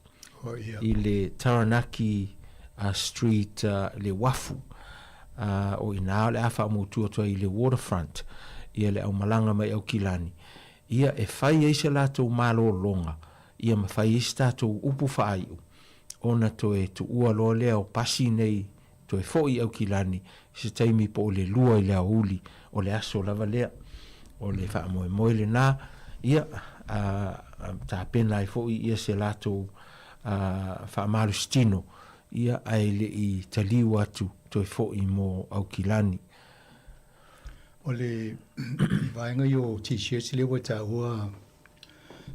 oh, yeah. i le Taranaki uh, Street uh, le uafu. Uh, o inā o le a faamautu atu ai i le waterfront, ia le aumalaga mai Aukilani. Ia e fai ai se latou malologa, ia ma fai ai se tatou upu faaiu, ona toe tuua loa lea o pasi nei toe foi i Aukilani i se taimi po o le lua i le aoauli o le aso lava lea. O le faamoemoe lena, ia, a, a tapena ai foi ia se latou a, faamalositino, ia, ae le i taliu atu toe foi mo Aukilani. O le vaega ia o T-shirts lea ua taua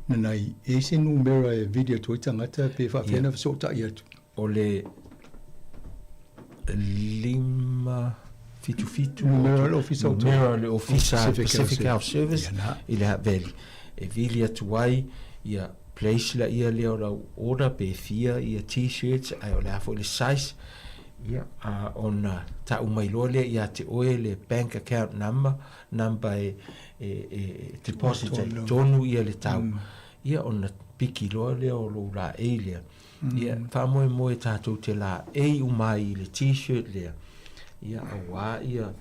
nanai, e i ai se numera e vili atu ai tagata pe faapefea ona fesootai atu? O le 577 Numera o le ofisa o Numera o le ofisa Pacific Health Service i le Hutt Valley e vili atu ai ia place laia lea o lau order pe fia ia T-shirts ae o le a foi le size Ia, a ona tau mai loa lea ia te oe le bank account number, number e, e, e deposit ai tonu ia le tau. Mm. Ia, ona piki loa lea o lou laei lea. Mm. Ia, faamoemoe tatou te laei uma ai i le t-shirt lea. Ia, auā ia,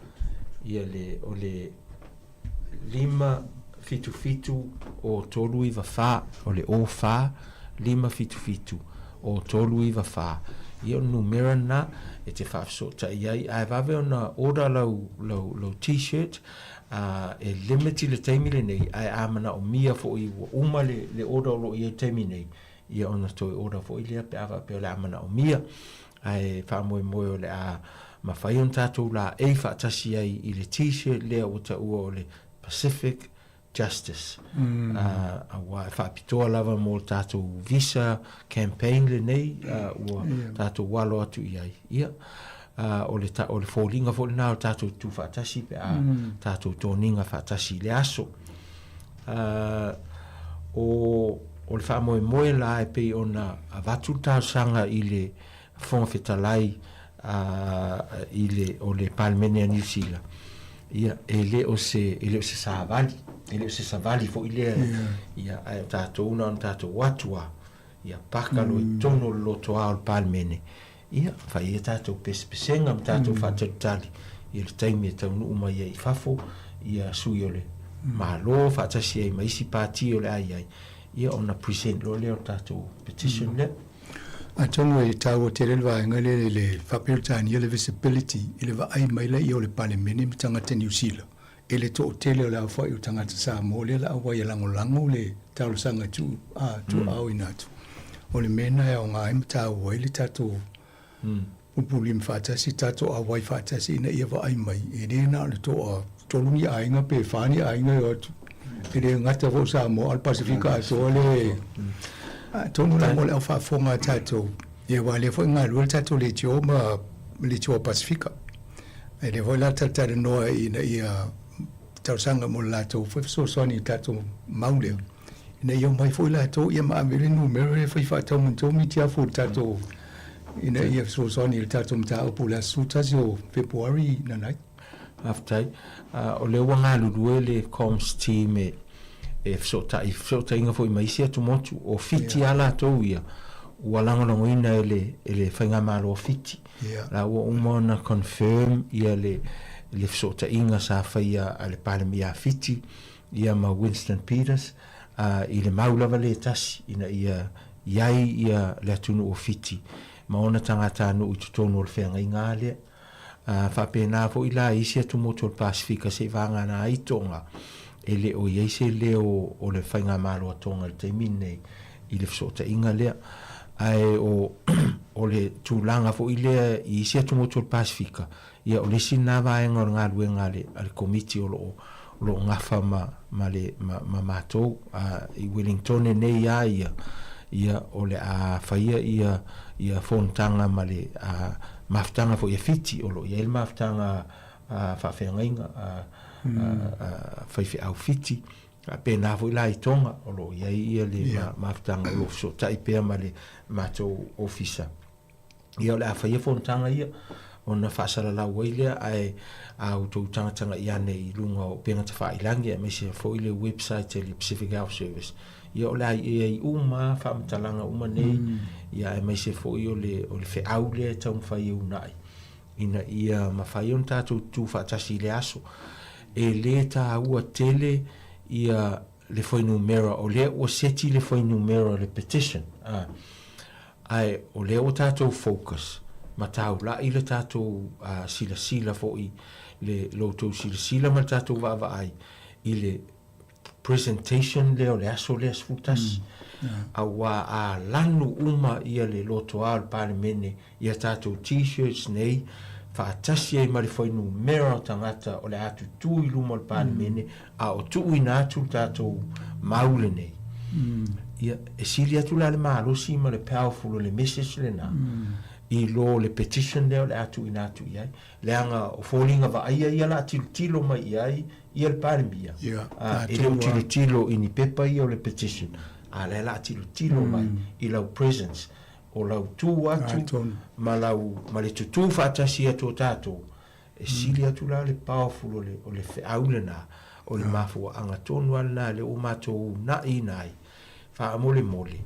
ia le, o le, 5, 7 7 o 3 9 4, o le o 4, 5 7 7 o 3 9 4. Ia o le numera lena e te faafesootai ai, ae vave ona order lau, lau, lau t-shirt, ā, e limit i le taimi lenei, ae a manaomia foi ua uma le, le order o lo o i ai i le taimi nei, ia ona toe order foi lea pe a faapea o le a manaomia. Ae faamoemoe o le a mafai ona tatou laei faatasi ai i le T-shirt lea ua taua o le Pacific Justice, aua e faapitoa lava mo le tatou visa campaign lenei ua tatou alo atu i ai. Ia, o le, o le foliga foi lena o le tatou tutū faatasi pe a tatou toniga faatasi i le aso. O, o le faamoemoe la e pei ona avatu le talosaga i le Fofoga Fetalai i le, o le Palemene a Niu Sila, ia, e le o se, e le o se savali, e le o se savali foi lea, ia, ae o tatou na ona tatou o atu lava. Ia paka loa i totonu o le lotoa o le Palemene, ia, fai ai a tatou pesepesega ma tatou faatalitali i le taimi e taunuu mai ai i fafo ia sui o le Malo faatasi ai ma isi pati o le a i ai, ia ona present loa lea o le tatou petition lea. Atonu e taua tele le vaega lea i le faa-Peretania le visibility i le vaai mai laia o le Palemene ma tagata Niu Sila i le toatele o le aofai o tagata Samoa lea la auai e lagolago le talosaga tuu a tuuaoina atu. O le mea lena e aoga ai ma taua ai le tatou pupulima faatasi, tatou auai faatasi ina ia vaai mai, e le na o le toatolu ni aiga pe fa ni aiga e o atu, e le gata foi o Samoa a o le Pasefika atoa le Atonu la mo le au faafofoga a tatou, ia aua o lea foi e galulue le tatou leitio ma leitio a Pasefika. E lea foi la talatalanoa ina ia talosaga mo le latou foi fesoasoani i le tatou mau lea, ina ia omai foi latou ia ma ave le numera e fai faatau ma tou mitiafu i le tatou ina ia fesoasoani i le tatou mataupu i le aso 11 o Fepuari nanai. Faafetai. O lea ua galulue le comms team e e fesootai, fesootaiga foi ma isi atumotu. O Fiti lava latou ia ua lagolagoina e le e le faigamalo a Fiti. La ua uma ona confirm ia le le fesootaiga sa faia a le Palemia a Fiti ia ma Winston Peters i le mau lava lea e tasi ina ia i ai ia le atunuu o Fiti ma ona tagatanuu i totonu o le feagaiga lea. Ā, faapena foi la i isi atumotu o le Pasefika seivagana ai Tonga, e le o i ai se leo o le Faigamalo a Tonga i le taimi lenei i le fesootaiga lea. Ae o, o le tulaga foi lea i isi atumotu o le Pasefika, ia o le isi lena vaega o le galuega a le, a le Komiti o lo o, o lo o gafa ma, ma le, ma, ma matou, ā, i Wellingtone nei a ia, ia o le a faia ia, ia fonotaga ma le, ā, mafutaga foi a Fiti, o lo o i ai le mafutaga a faafeagaiga a, a, a faifeau Fiti, faapena foi la i Tonga, o lo o i ai ia le mafutaga o lo o fesootai pea ma le matou ofisa. Ia o le a faia fonotaga ia ona faasalalau ai lea, ae a outou tagatagai ane i luga o upega tafailangi aemaise foi le website a le Pacific Health Service, ia o le a i ai uma lava faamatalaga uma nei, ia aemaise foi o le, o le feau lea e taumafai e uunai ina ia mafai ona tatou tutu faatasi i le aso. E le taua tele ia le fuainumera, o lea ua seti le fuainumera o le petition, a, Ae o lea ua tatou focus ma taula'i le tatou silasila foi, le lo outou silasila ma le tatou vaavaai i le presentation lea o le aso lea 11, auā a lanu uma ia le lotoa o le Palemene i a tatou T-shirts nei, faatasi ai ma le fuainumera o tagata o le a tutū i luma o le Palemene a o tuuina atu le tatou mau lenei, ia, e sili atu la le malosi ma le powerful o le message lena i lo le petition lea o le a tuuina atu i ai. Leaga o foliga vaaia ia o le a tilotilo mai i ai ia le Palemia, a, e le o tilotilo i ni pepa ia o le petition, a lea o le a tilotilo mai i lau presence, o lau tu atu ma lau, ma le tutū faatasi atu o tatou, E sili atu la le powerful o le, o le feau lena, o le mafuaaga tonu lava lena lea ua matou uunaiina ai, faamolemole,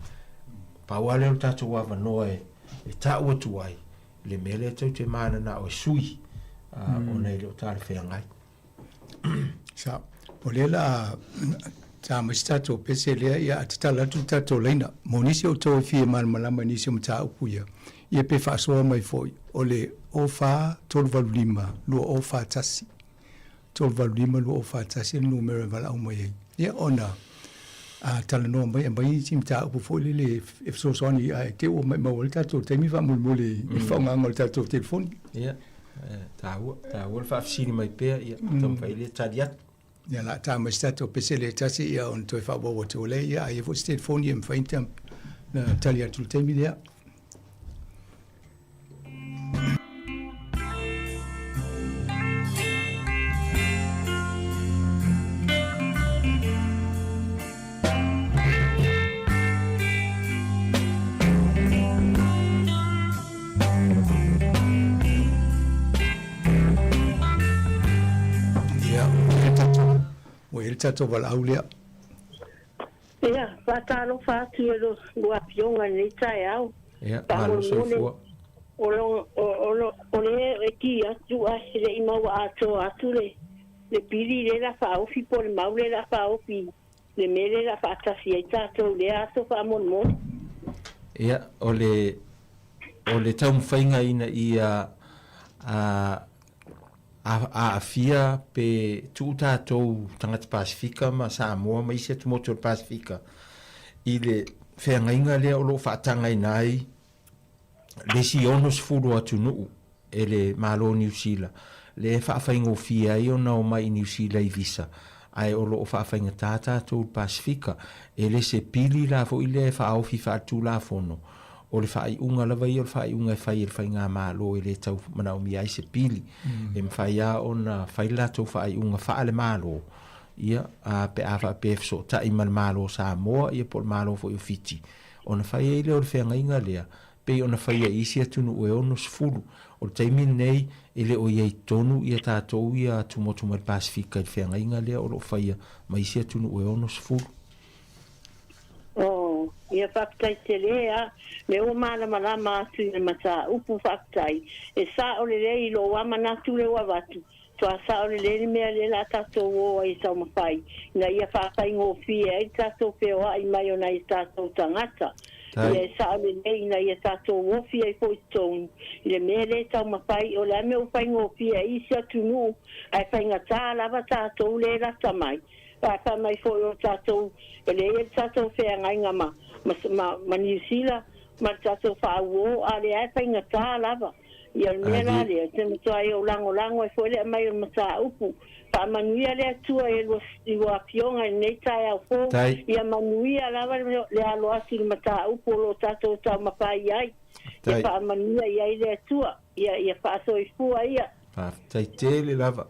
pau lava lea o le tatou avanoa e, e tau atu ai le mea lea tou te mananao e sui, ā, ona e le o talafeagai. Sa, o lea la a ta mai se tatou pese lea, ia a tatala atu le tatou laina mo nisi o outou e fia malamalama i nisi o mataupu ia, ia pe faasoa mai foi, o le 04 385 2041, 385 2041 le numera e valaau mai ai, ia ona a talanoa mai, aumai nisi mataupu foi lele e fesoasoani ae te i ua maumau ai le tatou taimi faamolemole i le faaaogaina o le tatou telefoni. Ia, taua, taua le faafesili mai pea, ia, taumafai lea e tali atu. Ia, la ta mai se tatou pese lea e tasi, ia, ona toe faaauau atu ai lea, ia, a i ai foi se telefoni e mafai ona tali atu i le taimi lea. Ia, ua i ai le tatou, ua i ai le tatou valaau lea. Ia, faatalofa atu i lua Afioga i lenei taeao. Ia, malo Faamolemole, soifua. o lo, o, o lo, o le e ki atu ae e le i maua atoa atu le, le pili lea la faaofi po o le mau lea la faaofi le mea lea la faatasi ai tatou i lea aso faamolemole. Ia, o le, o le taumafaiga ina ia a, aafia pe tuu tatou tagata Pasefika ma Samoa ma isi atumotu o le Pasefika i le feagaiga lea o lo o faatagaina ai le isi 60 o atunuu e le Malo o Niu Sila, lea e faafaigofie ai ona omai i Niu Sila i visa, ae o lo o faafaigata tatou i le Pasefika. E le se pili la foi lea e faaofi faaletulafono, O le faaiuga lava ia o le faaiuga e fai e le faigamalo e le tau manaomia ai se pili. E mafai lava ona fai le latou faaiuga faale-Malo, ia, a, pe a faapea e fesootai ma le Malo o Samoa, ia po o le Malo foi o Fiti, ona fai ai lea o le feagaiga lea, pei ona faia i isi atunuu e 60. O le taimi lenei, e le o i ai tonu ia tatou ia atumotu mai le Pasefika i le feagaiga lea o lo o faia ma isi atunuu e 60. Oh, ia faafetai tele a, lea ua malamalama atu i le mataupu, faafetai. E sao lelei i lou a manatu lea ua avatu, toa sao lelei le mea lea la tatou o ai e taumafai, ina ia faafaigofie ai le tatou feoai mai o nai tatou tagata. Ia e sao lelei ina ia tatou ofi ai foi i totonu i le mea lea e taumafai, o le a mea ua faigofie ai isi atunuu ae faigata lava tatou lea e lata mai. Ae fai mai foi o tatou, e leai le tatou feagaiga ma, ma, ma, ma Niu Sila, ma le tatou faauo, a lea e faigata lava. Ia o le mea la lea, te matuai ou lagolago ai foi le aumai o le mataupu. Faamanuia le Atua i lua, i lua afioga i lenei taeao fou. Ia manuia lava le, le alo atu i le mataupu o lo o tatou taumafai ai. Ia faamanuia i ai le Atua. Ia, ia faasoifua ia. Faafetai tele lava.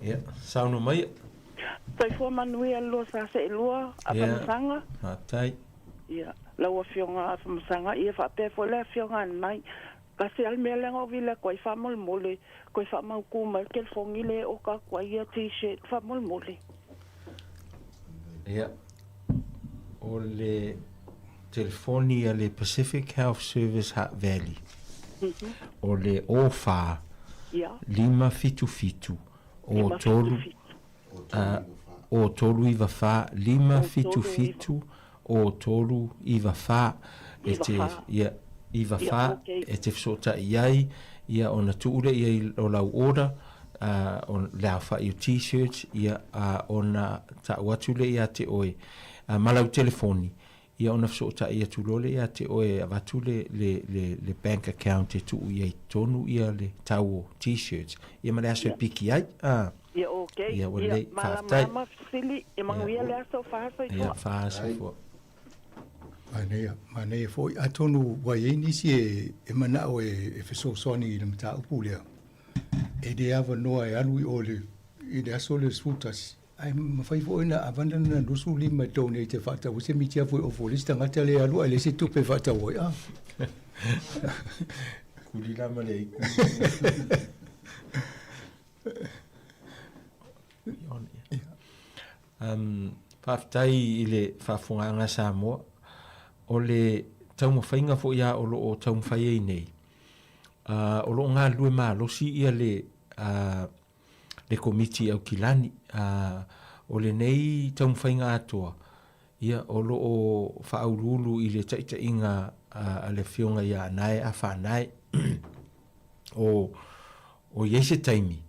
Ia, saunoa mai. Soifua manuia le lua sa seelua, Afamasaga. Faafetai. Ia, lau Afioga Afamasaga, ia faapea foi le Afioga Anai. Tasi lava le mea lea na ou vili atu ai faamolemole, toe faamautu mai le telefoni lea e oka atu ai ia T-shirt faamolemole. Ia, o le telefoni a le Pacific Health Service Hutt Valley, o le 04 577 03 o 394 577 o 394 e te ia 94 e te fesootai i ai ia ona tuu lea i ai o lau order o le aofai o t-shirts ia ona tau atu lea ia te oe ma lau telefoni ia ona fesootai atu loa lea ia te oe e avatu le, le, le, le bank account e tuu i ai tonu ia le tau o t-shirts ia ma le aso e piki ai. Ah. Ia ok. Ia ua lelei. Ia malamalama fesili. Ia manuia le aso. Fahasoifua. Ia fahasoifua. Manaia, manaia foi. Atonu ua i ai nisi e, e manao e, e fesoasoani i le mataupu lea. E le avanoa e alu i o le, i le aso le 11. Ae mafai foi ona avana lana 25 e donate e faatau ai se miti afu e ofo le isi tagata lea e alu ae leai se tupe e faatau ai. Ah. Kuli la ma le aiku. Um, faafetai i le faafofogaaga a Samoa. O le taumafaiga foi a o lo o taumafai ai nei, uh, o lo o galulue malosi ia le uh, le Komiti Aukilani. Ā, o lenei taumafaiga atoa, ia, o lo o faauluulu i le taitaiga a le Afioga ia Anae Afaanae. O, o i ai se taimi,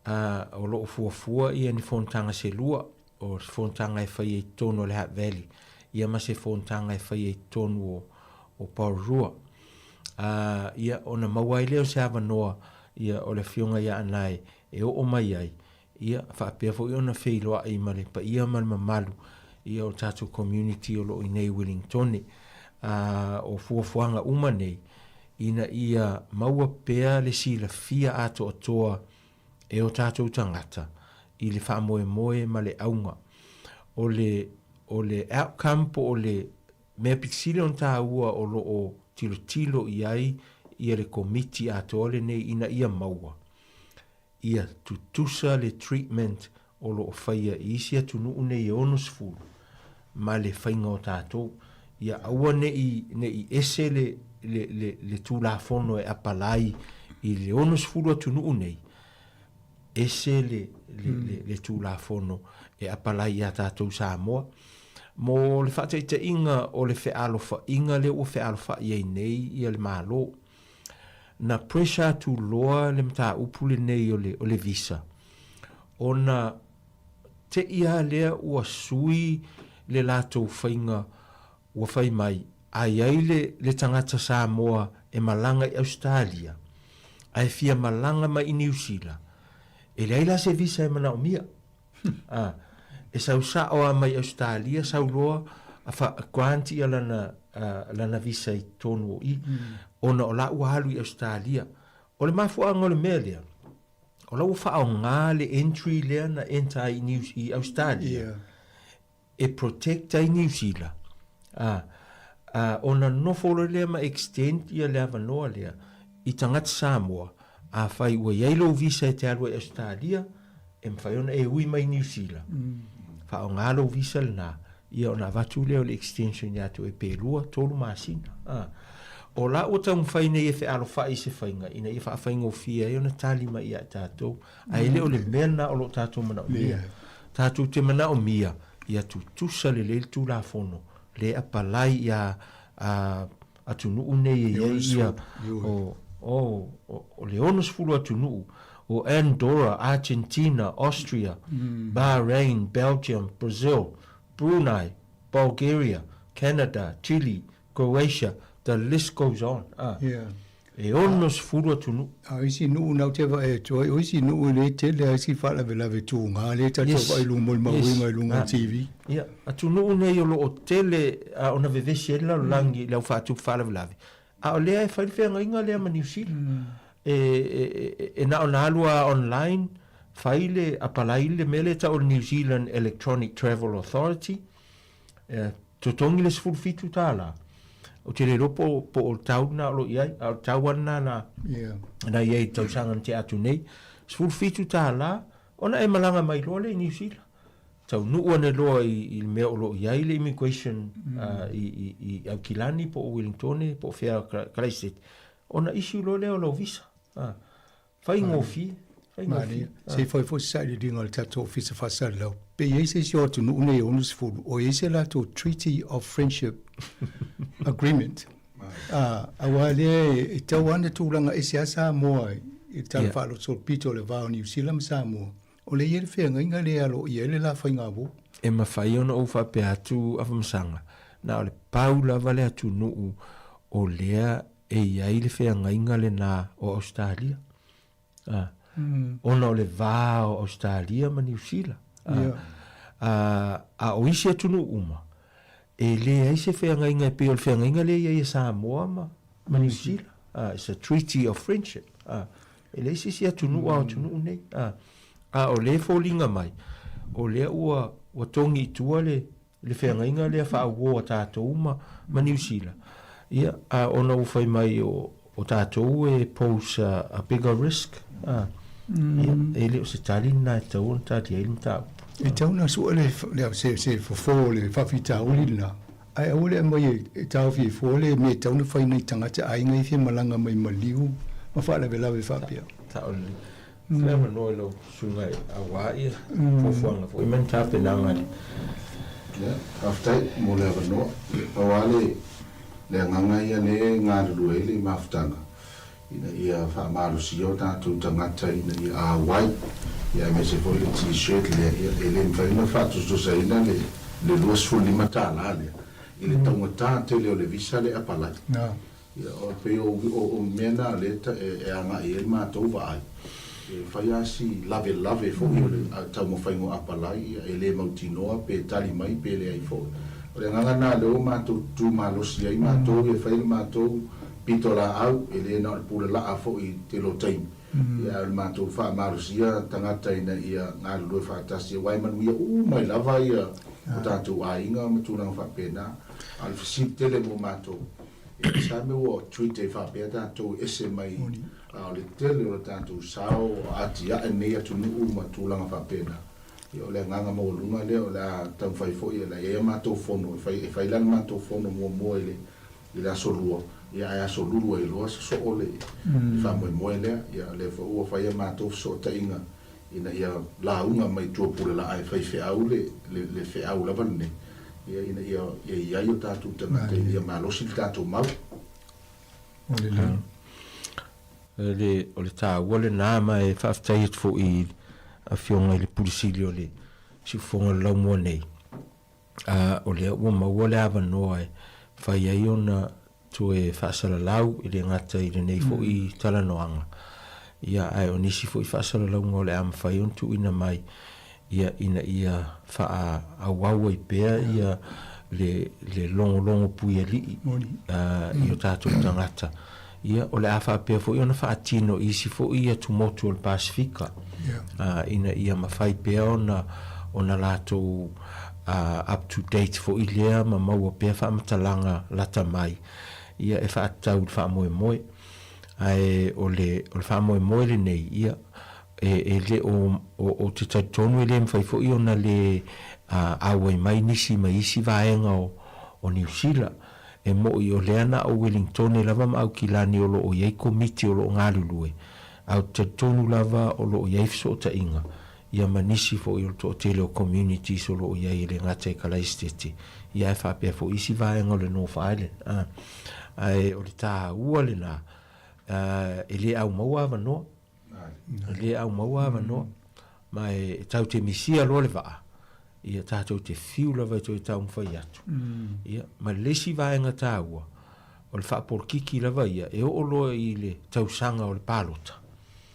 ā, o lo o fuafua ia ni fonotaga se lua. o se fonotaga e faia i totonu o le Hutt Valley, ia ma se fonotaga e faia i totonu o, o Porirua. Ā, ia, ona maua ai lea o se avanoa, ia, o le Afioga ia Anae e oo mai ai, ia, faapea foi ona feiloai ma le paia ma le mamalu, ia, o le tatou community o lo o i inei i Wellingtone. Ā, o fuafuaga uma nei, ina ia maua pea le silafia atoatoa e o tatou tagata i le faamoemoe ma le auga. O le, o le outcome po o le mea pito sili ona taua o lo o tilotilo i ai ia le Komiti atoa lenei ina ia maua ia tutusa le treatment o lo o faia i isi atunuu nei e 60 ma le faiga o tatou. Ia aua ne i, ne i ese le, le, le, le Tulafono e apalai i le 60 atunuu nei, ese le, le, mm. le, le Tulafono e apalai iā tatou Samoa. Mo le faataitaiga o le fealofaiga lea ua fealofa'i ai nei ia le Malo. Na pressure atu loa le mataupu lenei o le, o le visa, ona te'i lava lea ua sui le latou faiga ua fai mai, a i ai le, le tagata Samoa e malaga i Ausetalia, ae fia malaga mai i Niu Sila, e leai la se visa e manaomia. A, e sau sa'o lava mai Ausetalia, sau loa a fa, grant ia lana, uh, lana visa i totonu o i, ona o la ua alu i Ausetalia. O le mafuaaga o le mea lea, o la ua faaaoga le entry lea na enter ai i New, i Ausetalia, yeah. e protect ai Niu Sila, ā, ā, ona nofo loa lea ma extend ia le avanoa lea i tagata Samoa, afai ua i ai lou visa e te alu ai i Ausetalia, e mafai ona e ui mai i Niu Sila, faaaoga lou visa lena, ia ona avatu lea o le extension ia te oe pe lua, tolu masina, ā. O la ua taumafai nei e fealofai i se faiga ina ia faafaigofie ai ona tali mai ia i tatou, Ae le o le mea lena o lo o tatou manaomia. Tatou te manaomia ia tutusa lelei le Tulafono le apalai ia atunuu nei e i ai ia o, o, o le 60 atunuu o Andorra, Argentina, Austria, Bahrain, Belgium, Brazil, Brunei, Bulgaria, Canada, Chile, Croatia, the list goes on. E 60 atunuu. A o isi nuu na ou te vaai atu ai, o isi nuu e le tele a isi faalavelave tuga lea tatou vaai i luga molimauina i luga o TV. Ia, atunuu nei o lo o tele ona vevesi ai le lalolagi i le au faatupu faalavelave, a o lea e fai le feagaiga lea ma Niu Sila. E na ona alu lava online, fai le, apalai le mea lea e tau o le New Zealand Electronic Travel Authority, Totogi le $17. Ou te le iloa po, po o le tau lena o lo o i ai, a o le tau lava lena na, yeah. na i ai i le tausaga na tea atu nei. $17, ona e malaga mai loa lea i Niu Sila. Taunuu ane loa i, i le mea o lo o i ai le immigration mm. uh, i, i, i Aukilani po o Wellingtone po o fea Kalaisete, ona issue loa lea o lau visa. Uh. Faigofie, faigofie. Se i fai foi se sailiiliga a le tatou Ofisa Faasalalau, pe i ai se isi o atunuu nei e 60 o i ai se latou Treaty of Friendship Agreement. Ā, aua lea e tau lava ona tulaga ese lava Samoa i le Tala Faasolopito o le va o Niu Sila ma Samoa, o lea e i ai le feagaiga lea e aloaia ai le la faigauo. E mafai ona ou faapea atu Afamasaga, na o le pau lava le atunuu o lea e i ai le feagaiga lena o Ausetalia, a, ona o le va o Ausetalia ma Niu Sila. A, a, a o isi atunuu uma, e leai se feagaiga e pei o le feagaiga lea e i ai e Samoa ma, ma Niu Sila. A, it's a treaty of friendship. A, e leai se isi atunuu a o atunuu nei. A, a o lea e foliga mai, o lea ua, ua togi i tua le, le feagaiga lea faauo a tatou ma, ma Niu Sila, ia, a ona ua fai mai o, o tatou e pose a, a bigger risk, a, ia, e le o se tali lena e tatau ona tali ai le mataupu. E tatau ona sue le, le, se, se fofo o le faafitauli lena, ae aua le aumai e, e taofi ai fua le mea e tatau ona fai nai tagata aiga ia e fia malaga mai maliu ma faalavelave faapea. Sao lelei. Le avanoa i lau susuga aua ia fuafuaga foi ma ni tapenaga le. Ia, faafetai mo le avanoa. Pau lava le, le agaga ia lea e galulue ai le mafutaga, ina ia faamalosia o tatou tagata ina ia auai, ia aemaise foi le T-shirt lea, ia e le mafai ona faatusatusaina le le 25 tala lea i le taugata tele o le visa le apalai. Ia o pei o o mea na lea e agai i ai le matou vaai, e fai lava si lavelave foi o le taumafaiga o apalai, ia e le mautinoa pe tali mai pe leai foi. O le agaga lena lea ua matou tutu malosi ai matou e fai le matou pitolaau, e le na o le pulalaa foi i le tele o taimi, ia ae o le matou faamalosia tagata ina ia galulue faatasi aua e manuia uma ai lava ia o tatou aiga ma tulaga faapena. A o le fesili tele mo matou, e sa mea ua treat ai faapea tatou e ese mai, a o le tele o le tatou sao o atiae lenei atunuu ma tulaga faapena. Ia o le agaga maualuga lea o le a taumafai foi, o le a i ai a matou fono e fai, e fai la le matou fono muamua i le i le aso Lua, ia ae aso Lulu ai loa sosoo le faamoemoe lea. Ia o lea foi ua fai a matou fesootaiga ina ia lauga mai tua Pulelaa e fai feau le le feau lava lenei, ia ina ia ia i ai o tatou tagata ina ia malosi le tatou mau. O le Le, o le taua lena ma e faafetai atu foi i le Afioga i le Pule Sili o le Siufofoga o le Laumua nei, a o lea ua maua le avanoa e mafai ai ona toe faasalalau e le gata i lenei foi talanoaga, ia ae o nisi foi faasalalauga o le a mafai ona tuuina mai ia ina ia faaauau ai pea ia le le logologo puialii i o tatou tagata. Ia o le a faapea foi ona faatino i isi foi atumotu o le Pasefika ina ia mafai pea ona ona latou up to date foi lea ma maua pea faamatalaga lata mai ia e faatatau i le faamoemoe. Ae o le o le faamoemoe lenei ia e le o, ou te talitonu e le mafai foi ona le auai mai nisi mai isi vaega o Niu Sila. E moʻi o lea na o Welingtone lava ma Aukilani o lo o i ai komiti o lo o galulue, a ou te talitonu lava o lo o i ai fesootaiga ia ma nisi foi o le toatele o communities o lo o i ai e le gata i Kalaisitete, ia ae faapea foi isi vaega o le North Island. Ae o le taua lena, e le au maua avanoa. E le au maua avanoa, ma e tau te misia loa le vaa, ia tatou te fiu lava e toe taumafai atu. Ia, ma le isi vaega taua, o le faapolokiki lava ia, e oo loa i le tausaga o le palota.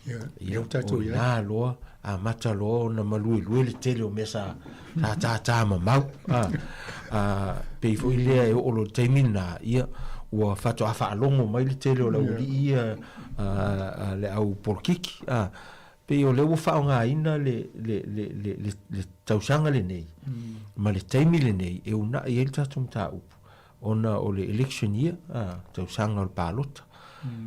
Ia, ia o ina loa, amata loa ona maluelue le tele o mea sa, sa tātā mamau. A, a, pei foi lea e oo loa i le taimi lena, ia, ua faatoa faalogo mai le tele o le aualii ia, a, le au polokiki. A, pei o lea ua faaaogaina le, le, le, le, le, le tausaga lenei ma le taimi lenei e uunai ai le tatou mataupu ona o le election year, a, tausaga o le palota.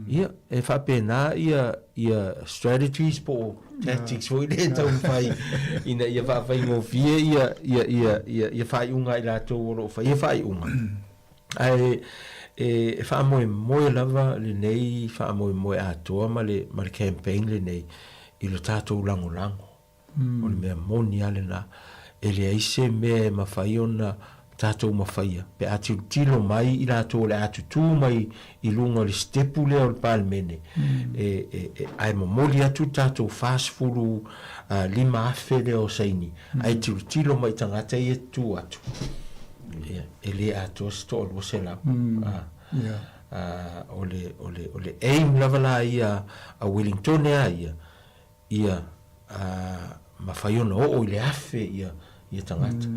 Ia, e faapena ia, ia strategies po o tactics foi lea e taumafai ina ia faafaigofie ia, ia, ia, ia, ia faaiuga a i latou o lo o faia faaiuga. Ae e faamoemoe lava lenei faamoemoe atoa ma le, ma le campaign lenei i lo tatou lagolago. O le mea moni lava lena. E leai se mea e mafai ona tatou mafaia pe a tilotilo mai i latou o le a tutū mai i luga o le sitepu lea o le Palemene, e, e, e, ae momoli atu le tatou 45,000 lea o saini, ae tilotilo mai i tagata ia e tutū atu, ia, e le atoa se 200. A, o le, o le, o le aim lava la ia a Wellingtone a ia, ia mafai ona oo i le 1000 ia ia tagata.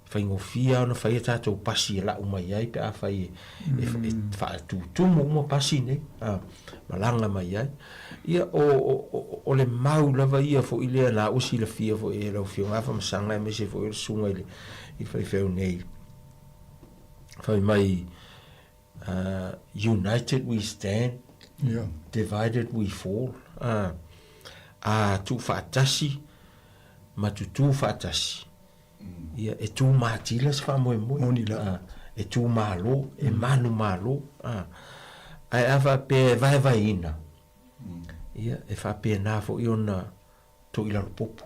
Faigofie lava ona fai a tatou pasi e lau mai ai pe afai e e faatutumu uma pasi nei a malaga mai ai. Ia o o o le mau lava ia foi lea na ua silafia foi e lau Afioga Afamasaga aemaise foi o le susuga i le i le faifeau nei fai mai United we stand, divided we fall. A tuufaatasi ma tutū faatasi, ia, e tū matila se faamoemoe. Moni la. E tū malo, e manumalo. Ae a faapea e vaevaeina, ia, e faapena foi ona Toilalo popo.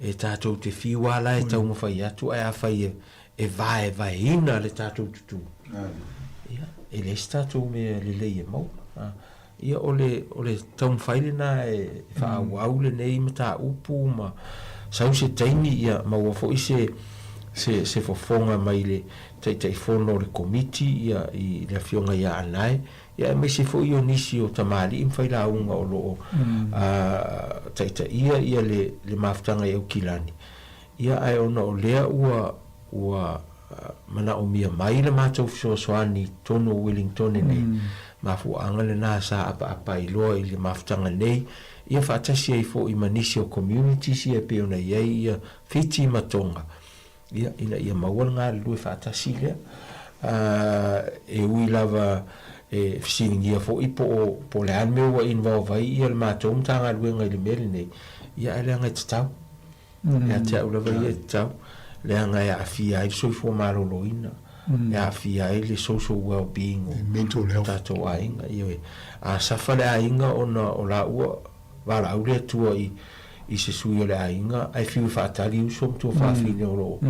E tatou te whiu a la e taumafai atu ae afai e, e vaevaeina le tatou tutū, ia, e leai se tatou mea lelei e maua. Ia, o le, o le taumafai lena e faaauau lenei mataupu ma sau se taimi, ia maua foi se, se, se fofoga mai le Taitaifono o le Komiti, ia, i le Afioga ia Anae, ia aemaise foi o nisi o tamalii ma failauga o lo o taitaia ia le, le mafutaga i Aukilani. Ia, ae ona o lea ua, ua manaomia mai le matou fesoasoani i totonu o Wellingtone nei, mafuaaga lena sa apaapa ai loa i le mafutaga nei, ia faatasi ai foi ma nisi o communities ia e pei ona i ai ia Fiti ma Tonga, ia, ina ia maua le galulue faatasi lea. E ui lava e fesiligia foi po o, po o le a le mea ua involve ai ia le matou Matagaluega i le mea lenei, ia ae leaga e tatau. Ia te au lava ia e tatau, leaga e aafia ai le soifua maloloina, e aafia ai le social well-being o tatou aiga. Ioe. A suffer le aiga ona o laua valaau le Atua i i se sui o le aiga, ae fiu e faatali uso ma tuafafine o lo o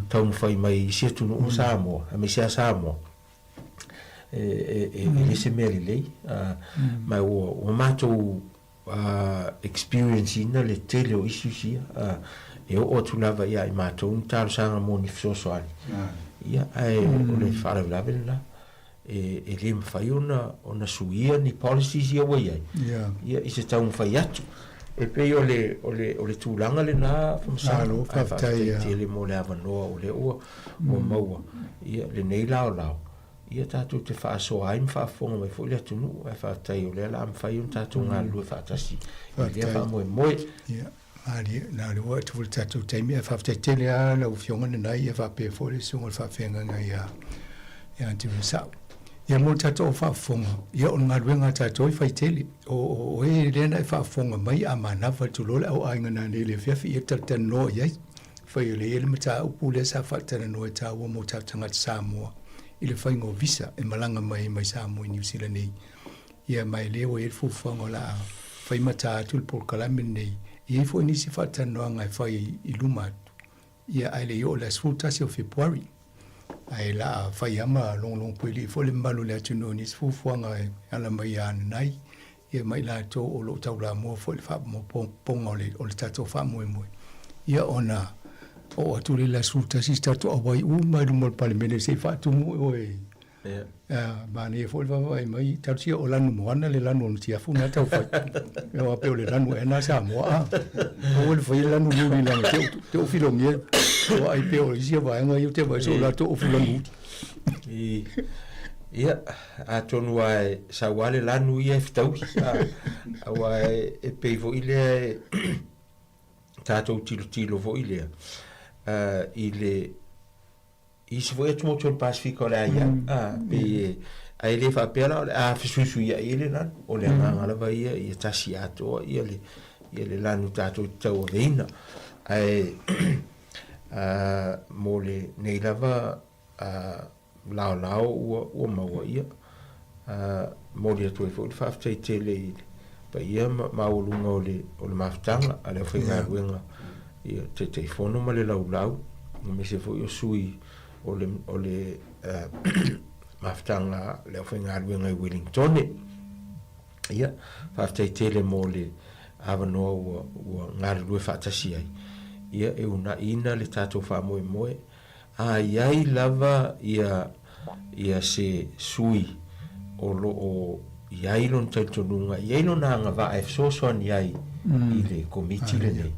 taumafai mai i isi atunuu ma Samoa, aemaise lava Samoa. E, e, e le se mea lelei. Ma ua, ua matou experience ina le tele o issues ia, e oo atu lava ia i matou ni talosaga mo ni fesoasoani, ia, ae o le faalavelave lena, e le mafai ona suia ni policies ia ua i ai, ia, i se taumafai atu. E pei o le, o le, o le tulaga lena, Afamasaga, ae faafetai tele mo le avanoa o lea ua, ua maua, ia, lenei laolao. Ia tatou te faasoa ai ma faafofoga mai foi le atunuu, ae faafetai o lea o le a mafai ona tatou galulue faatasi i lea faamoemoe. Ia, malie, na o lea ua atu foi le tatou taimi, ae faafetai tele lava lau Afioga Nanai, ia faapea foi le Susuga i le Faafeagaiga ia ia Anthony Sao. Ia mo le tatou au faafofoga, ia o le galuega a tatou e fai tele. O, o, o e lea na e faafofoga mai a manava, tulou le au aiga nanei i le afiafi, ia talatalanoa i ai. Fai o lea e i ai le mataupu lea sa faatalanoa e taua mo tatou tagata Samoa i le faiga o visa e malaga mai ai mai Samoa i Niu Sila nei. Ia ma e lea ua i ai le fuafuaga o le a fai mata atu le polokalame lenei. E i ai foi nisi faatalanoaga e fai i luma atu, ia ae le i oo i le aso 11 o Fepuari. Ae la a fai lava ma logologo puelii foi le mamalu o le atunuu i nisi fuafuaga e ala mai ia Nanai ia ma i latou o lo o taulamua foi i le faamopopoga o le, o le tatou faamoemoe, ia ona oo atu lea i le aso 11 se tatou auai uma i luma o le Palemene se i faatumu oe. Ia. Manaia foi le vaavaai mai, talosia o lanu moana le lanu o Nutiafu na tau fai. Ia pei o le lanu ea na Samoa a. Aua le faia lanu luli leaga te, te o filogia. Ua ai pea o isi vaega ia o te vaai so latou ofu lanu. Ia, atonu lava e sau lava le lanu ia e fetaui, aua e pei foi lea e tatou tilotilo foi lea i le isi foi atumotu o le Pasefika o le a i ai, pei e, ae le faapea la o le a fesuisuiai ai le lanu, o le agaga lava ia ia tasi atoa ia le, ia le lanu tatou te tauaveina. Ae mo lenei lava laolao ua, ua maua, ia, momoli atu ai foi le faafetai tele i le paia maualuga o le, o le mafutaga a le aufaigaluega, ia, Taitaifono ma le laulau, aemaise foi o sui o le, o le mafutaga a le aufaigaluega i Wellingtone. Ia, faafetai tele mo le avanoa ua, ua galulue faatasi ai, ia, e uunaiina le tatou faamoemoe. A i ai lava ia ia se sui o lo o i ai lona talitonuga, i ai lona agavaa e fesoasoani ai i le Komiti lenei,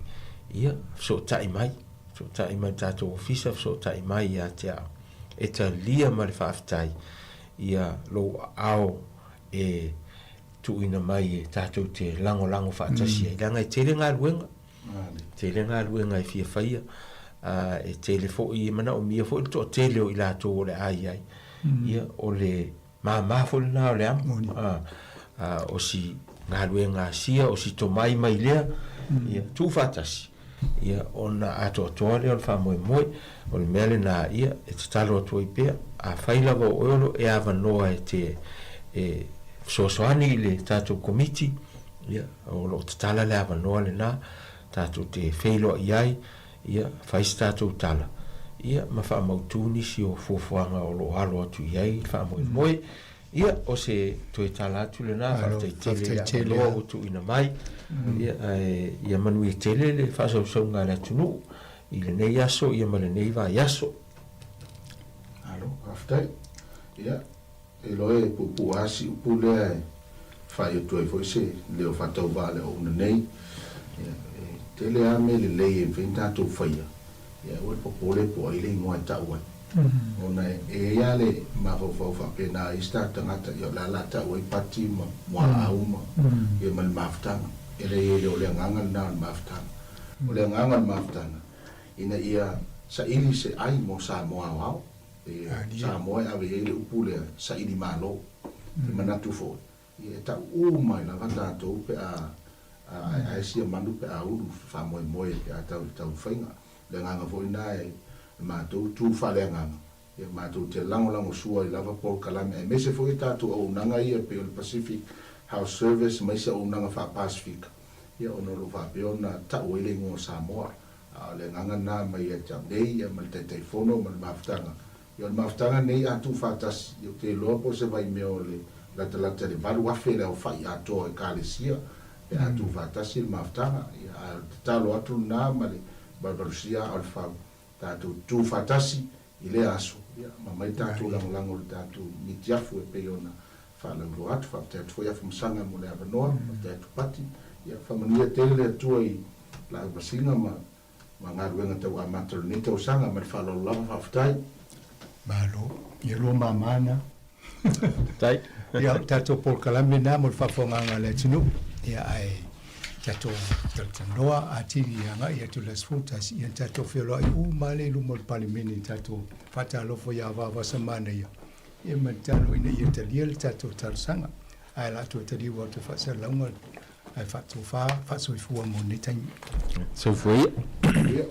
ia, fesootai mai, fesootai mai i le tatou Ofisa, fesootai mai ia te au. E talia ma le faafetai ia lou aao e tuuina mai e tatou te lagolago faatasi ai, leaga e tele galuega. Tele galuega e fia faia, ā, e tele foi, e manaomia foi le toatele o i latou o le a i ai. Ia, o le māmā foi lena o le amo, ā, ā, o si galuega a sia, o si tomai mai lea, ia, tuufaatasi, ia, ona atoatoa lea o le faamoemoe. O le mea lena, ia, e tatalo atu ai pea, afai lava o oe o lo o e avanoa e te, e fesoasoani i le tatou Komiti, Ia, o lo o tatala le avanoa lena, tatou te feiloai ai, ia, fai se tatou tala, ia, ma faamautu nisi o fuafuaga o lo o alo atu i ai le faamoemoe. Ia, o se toe tala atu lena, faafetai tele i le avanoa ua tuuina mai. Ia, ae ia manuia tele le faasausauga a le atunuu i lenei aso ia ma lenei vaiaso. Malo, faafetai. Ia, e iloa e puupuu lava si upu lea e fai atu ai foi se leo faatauvaa i le auauna nei. Ia, e tele lava mea lelei e mafai ona tatou faia, Ia aua le popole po o ai le igoa e tau ai. Ona e i ai lava le mafaufau faapena i isi tatou tagata, ia o le a la tau ai Pati ma Muaau ma, ia ma le mafutaga. E leai e le o le agaga lena o le mafutaga. O le agaga o le mafutaga, ina ia saili se ai mo Samoa aoao. E Samoa e ave i ai le upu lea, saili malo. E manatu foi, Ia e tau uma ai lava tatou pe a aeae sia manu pe a ulu faamoemoe pe a tau i le taumafaiga. O le agaga foi lena e matou tu faaleagaga, ia matou te lagolagosua ai lava polokalame aemaise foi a tatou auaunaga ia pei o le Pacific House Service ma isi auaunaga faa-Pasefika, ia ona o lo o faapea ona tau ai le igoa o Samoa. A o le agaga lena mai ia te au nei ia ma le Taitaifono ma le mafutaga Ia o le mafutaga lenei a tuufaatasi, ia ou te iloa po o se vaimea o le latalata i le 8,000 le aofai atoa o Ekalesia pe a tuufaatasi le mafutaga. Ia ae o le tatalo atu lena ma le valuvalusia aa o le fau, tatou tuufaatasi i lea aso, ia ma aumai tatou lagolago i le tatou mitiafu e pei ona faalauiloa atu. Faafetai atu foi Afamasaga mo le avanoa, faafetai atu Pati. Ia faamanuia tele le Atua i lau vasiga ma ma galuega tau amata o lenei tausaga ma le faaaloalo lava faafetai. Malo, ia lua mama na. Faafetai. Ia, o le tatou polokalame lena mo le faafofogaaga a le atunuu. Ia, ae tatou talatalanoa atili agai atu i le aso 11, ia na tatou feoloai uma lava lea i luma o le Palemene i tatou faatalofa ia Vaavasamanaia, ia ma le tatalo ina ia talia le tatou talosaga. Ae o le a toe taliu atu i faasalalauga ae faatofa faasoifua mo lenei taimi. Soifua ia.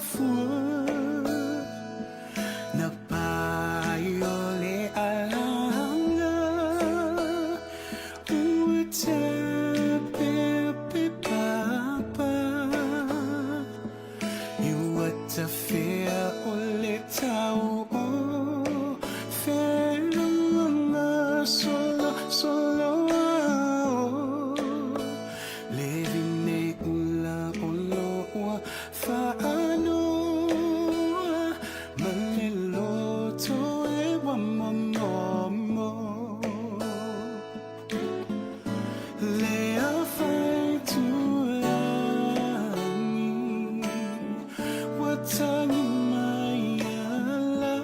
mafua Na pai o le alaga Ua tapepe papa I ua tafea o le tau o Whenua solo solo ao Le vine ula o lo ua whaanoa Ma le loto e ua momomo Le awhai tuangi Ua tangi mai ala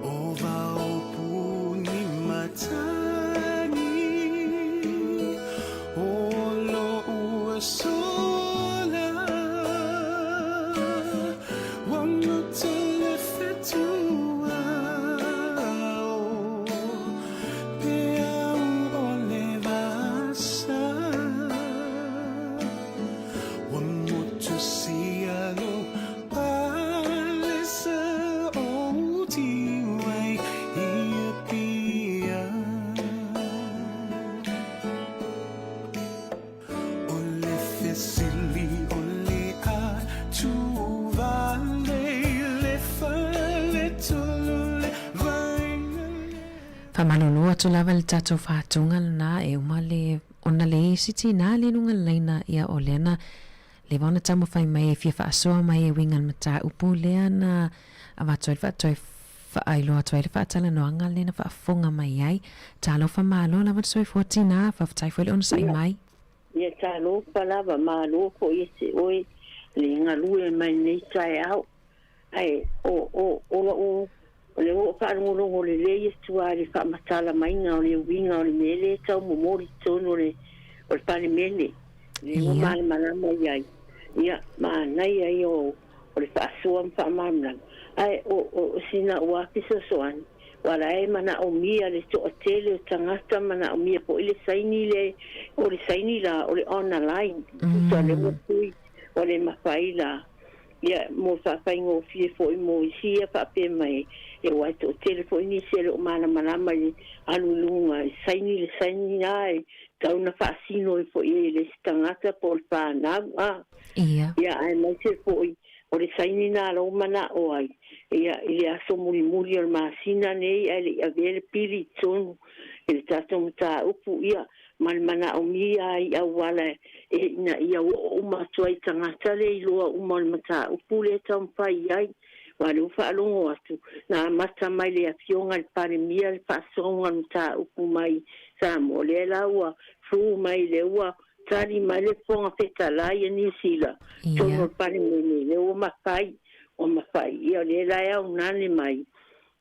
O vao puni matagi O lo ua sola Ua mutu le fetua Peau o le vasa Ua motu sia lo palesa o Tiwai i Apia. O le fesili o le a tuvale le faletolu le vaega le. Faamalolo atu lava i le tatou faatuga lena e uma le ona le isi tina le luga le laina ia o lea na leva ona taumafai mai e fia faasoa mai e uiga i le mataupu lea na avatu ai le faatoe faailoa atu ai le faatalanoaga lea na faafofoga mai ai. Talofa malo lava le soifua tina, faafetai foi le onosai mai. Ia talofa lava, malo foi e te oe le galue mai lenei taeao. Ae o, o, o lou, o le oo faalogologo lelei atu lava i le faamatala maiga o le uiga o le mea lea e tau momoli i totonu o le, o le Palemene, lea ua malamalama i ai, ia, manaia ia o, o le faasoa ma faamalamalama. Ae o, o, o sina ua fesoasoani, aua la e manaomia le toatele o tagata, manaomia foi le saini le, o le saini la, o le online, tusa o lea ua tui, ua le mafai la. Ia, mo le faafaigofie foi mo isi ia faapea mai, aua e toatele foi nisi e le o malamalama i le alu i luga e saini le saini lena e tatau ona faasino ai foi e le isi tagata po o le fanau, a. Ia. Ia, aemaise foi o le saini lena lou manao ai, ia, i le aso mulimuli o le masina nei ae le i avea le pili i totonu i le tatou mataupu, ia, ma le manaomia ai i auala e ina ia oo uma atu ai i tagata le iloa uma o le mataupu lea e taumafai i ai. Aua o lea ua faalogo atu, na amata mai le Afioga i le Palemia le faasoaga o le mataupu mai Samoa, lea la ua flu mai, lea ua tali mai le Fofoga Fetalai a Niu Sila i totonu o le Palemene, lea ua mafai, ua mafai. Ia o lea la e aunane mai,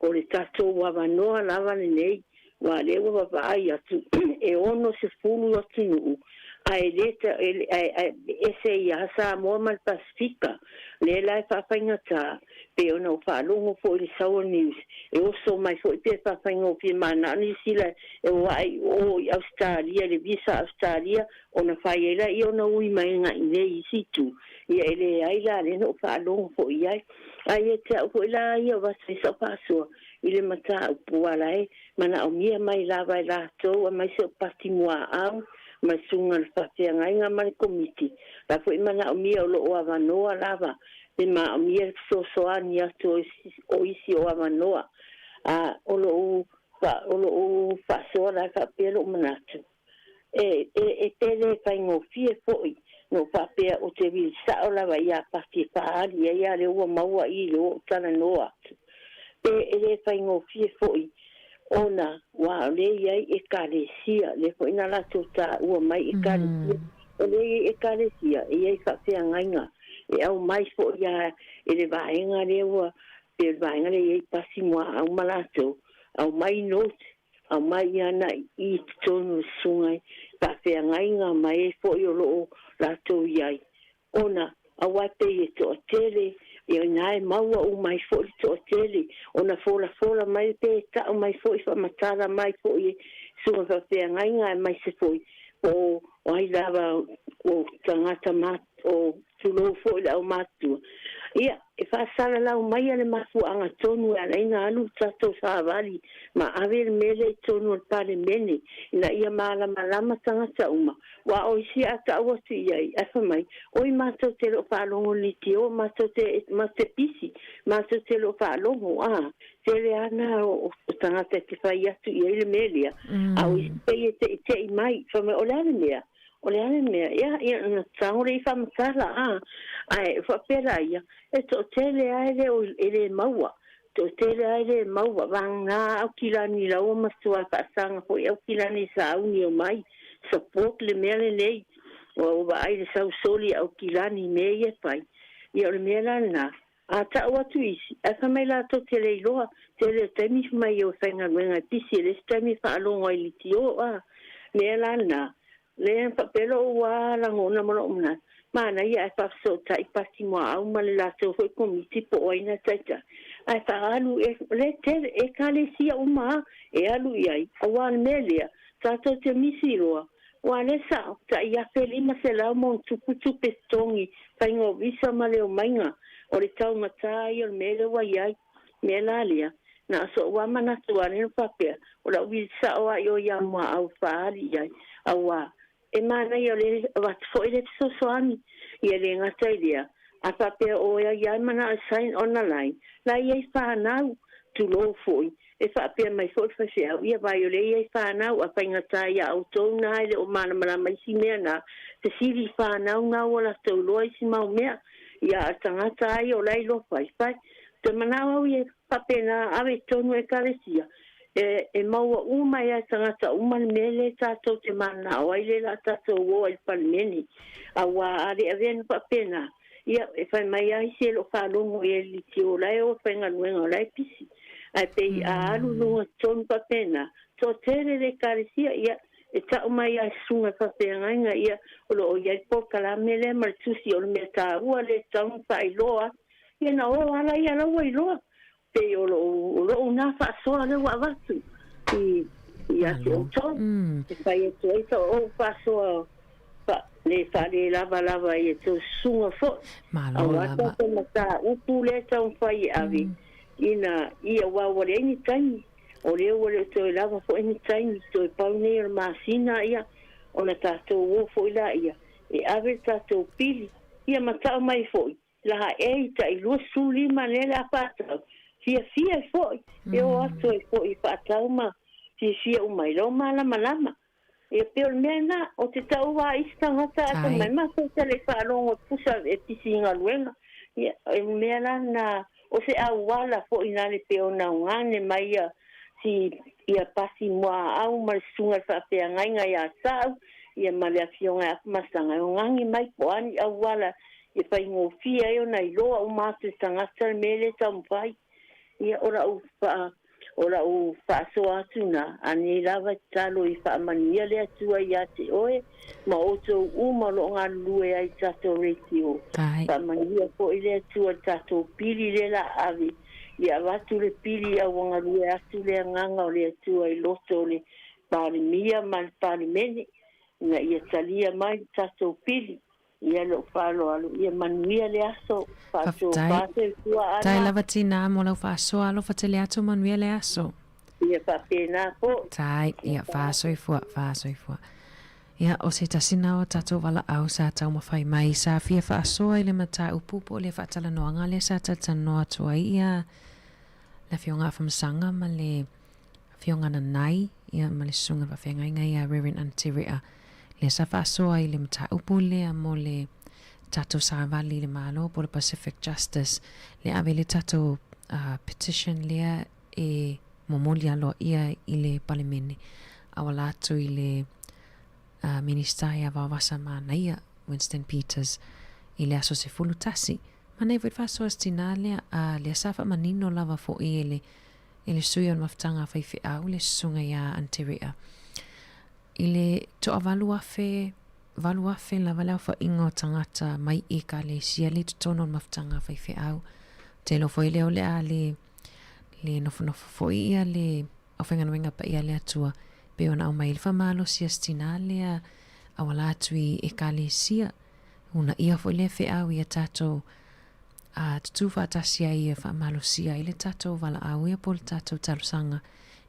o le tatou avanoa lava lenei Aua o lea ua vaavaai atu e 60 atunuu ae le ae ese ai lava Samoa ma le Pasefika. O lea la e faafaigata pei ona ou faalogo foi i le sau o le news e oso mai foi pe faafaigofie manao Niu Sila e o ae i o i Ausetalia i le visa Ausetalia ona fai ai laia ona ui mai agai iinei i isi itu. Ia e leai la lea na ou faalogo foi i ai. Ae ia te au foi la ia o vasa i sau faasoa i le mataupu a la e manaomia mai lava e latou aemaise o Pati Muaau ma le Susuga i le Faafeagaiga ma le Komiti, la foi manaomia o lo o avanoa lava pe maomia le fesoasoani atu o isi o avanoa. A o lou o lou faasoa la e faapea lou manatu. E, e, e te le faigofie foi, na ou faapea ou te vili sao lava iā Pati e faaali ai a lea ua maua i le ua ou talanoa atu. Pe e le faigofie foi ona ua o lea i ai Ekalesia, lea foi na latou taua mai Ekalesia, o lea i ai Ekalesia e i ai faafeagaiga e aumai foi a e le vaega lea ua, pe o le vaega lea e i ai Pasi Muaau ma latou, aumai note, Aumai ia ana i totonu o le susuga i faafeagaiga ma e foi o lo o latou i ai, ona aua e pei e toatele, ia ina e maua uma ai foi le toatele, ona folafola mai pe tau mai foi faamatala mai foi e susuga i faafeagaiga aemaise foi po o ai lava o tagata ma o tulou. le aumātua. Ia, e faasalalau maia le mafuaaga tonu e ala ai ona alu le tatou savali ma ave le mea lea i totonu o le Palemene ina ia malamalama tagata uma. Aua o isi a tau atu i ai, ae fai mai, Oi matou te le o faalogo i le leitio, matou te, matou te pisi, matou te le o faalogo, a, tele lava na o tagata e te fai atu i ai le mea lea, a o isi pei e teʻiteʻi mai, fai mai, O le a le mea? O le a le mea? Ia, ia, ona tago lea i faamatala, a, ae faapea la ia, e toatele lava e le o, e le maua, toatele lava e le maua, vagana Aukilani laua matua faasaga foi Aukilani e sauni e omai, support le mea lenei, ua ou vaai i le sau soli a Aukilani i mea ia e fai, ia o le mea la lena, A tau atu isi, ae fai mai latou te le iloa, tele o taimi fai mai o e faigaluega e pisi e le isi taimi e faalogo ai litio a mea la lena, lea faapea lou a lagona ma lou manatu, manaia ae faafesootai Pasi Muaau ma le latou foi komiti po o ai na taitai ae faaalu e le tele ekalesia uma a e alu i ai aua o le mea lea tatou te misi loa Ua le sao, tai 1500 ma ona tupu tupe totogi, faiga o visa ma le omaiga, o le taugata ia o le mea lea ua i ai. Mea la lea, na o so'u lava manatu a lea na faapea, o la'u vili sa'o a i o ia muaau e faaali i ai, auā, e manaia o le avatu foi le fesoasoani, ia le gata i lea, a faapea o ia e mana'o e sign on a line, la e i ai fanau, tulou foi, E faapea mai foi le faifeau, Ia vaai o lea e i ai fanau, a faigata ia outou na e le o malamalama isi mea na, fesili i fanau na ua latou iloa isi mau mea. Ia a o le tagata a ia o la e iloa faifai. Toe manao au ia faapena ave i totonu o Ekalesia, e, e maua uma ai lava e tagata uma le mea lea tatou te mananao ai lea o le a tatou o ai i le Palemene. Aua a le avea na faapena, Ia, e fai mai lava isi e le o faalogo i ai i le litio, o la e o e faigaluega, o la e pisi. Ae pei a alu i luga tonu faapena, toatele le Ekalesia, ia, e tau mai lava e susuga i faafeagaiga, ia, o lo o i ai le polokalame lea ma le tusi o le mea taua lea e tatau ona faailoa atu. Ia, na o ala ia la ua iloa. Pei o lou, o lou na faasoa lea ua avatu i, ia te outou, e fai atu ai sa ou faasoa fa, le faalelava lava i a tou susuga foi, Malo aua lava. tatou mataupu lea e taumafai e ave, ina ia aua ua leai ni taimi, o lea ua le o toe lava foi ni taimi, toe pau nei o le masina ia, ona tatou o foi laia e ave le tatou pili, ia ma tau mai foi, Laha e i tai 25 lea le a faatau, fiafia ai foi, e o atu ai foi i faatau ma fiafia uma ai lou malamalama. Ia pei o le mea lena, o te tau a isi tagata ae fai mai matou te le i faalogo i pusa e pisi i galuega. Ia, o le mea la lena, o se auala foi na le pei ona gane mai ia si ia Pasi Muaau ma le Susuga i le Faafeagaiga ia Sa'u, ia ma le Afioga ia Afamasaga e ogagi mai po o a ni auala e faigofie ai ona iloa uma atu e tagata le mea lea e taumafai. Ia, o la'u faa, o la'u faasoa atu na, a nei lava e tatalo i faamanuia le Atua ia te oe ma outou uma o lo o galulue ai i tatou leitio. Faamanuia foi le Atua i le tatou pili lea la ave, ia avatu le pili a ua galue atu le Agaga o le Atua i loto o le Palemia ma le Palemene, ina ia talia mai le tatou pili. Ia lou faaaloalo, ia manuia le aso. Faafetai. Faatofa soifua Tai Ana. lava tinā mo lau faasoa alofa tele atu manuia le aso. Ia faapena foi. Tai, ia faasoifua, faasoifua. Ia, o se tasi na o tatou valaau sa taumafai mai sa fia faasoa i le mataupu po o le faatalanoaga lea sa talatalanoa atu ai ia le Afioga Afamasaga ma le Afioga Nanai, ia, ma le Susuga Faafeagaiga ia Reverend Antirea, lea sa faasoa i le mataupu lea mo le tatou savali i le Malo po o le Pacific Justice, lea ave le tatou uh, petition lea e momoli aloaia i le Palemene auala atu i le uh, Minista ia Vaovasa Manaia, Winston Peters, i le aso 11. Manaia foi le faasoa se tinā lea, a lea sa faamanino lava foi e le e le sui o le mafutaga a faifeau le susuga iā Anterea. I le toavalu afe, 8,000 lava le aofaiga o tagata mai Ekalesia le i totonu o le mafutaga a faifeau. Ou te iloa foi lea o le a le, le nofonofo foi ia le aufaigaluega paia a le Atua pei ona aumai ai le faamalosi a si tinā lea auala atu i Ekalesia. Uunaia foi lea feau ia tatou a tutū faatasi ai e faamalosia ai le tatou valaau ia po o le tatou talosaga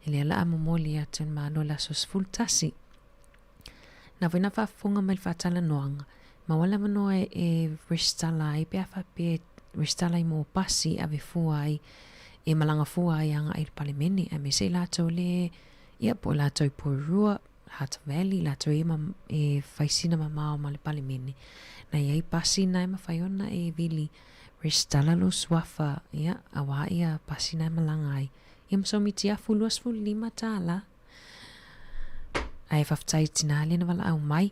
e lea la a momoli atu e le Malo i le aso 11. Na foi na faafofoga mai le faatalanoaga, maua le avanoa e, e resitala ai pe a faapea e resitala i mo pasi e ave fua ai, e malaga fua ai agai i le Palemene, aemaise i latou le, ia, po o latou i Porirua, Hutt Valley, latou e, e fai sina mamao ma le Palemene. Na i ai pasi na e mafai ona e vili resitala lou suafa, ia, auā ia pasi na e malaga ai. Ia ma saumitiafu 25 tālā. Ae faafetai i tinā lea na valaau mai.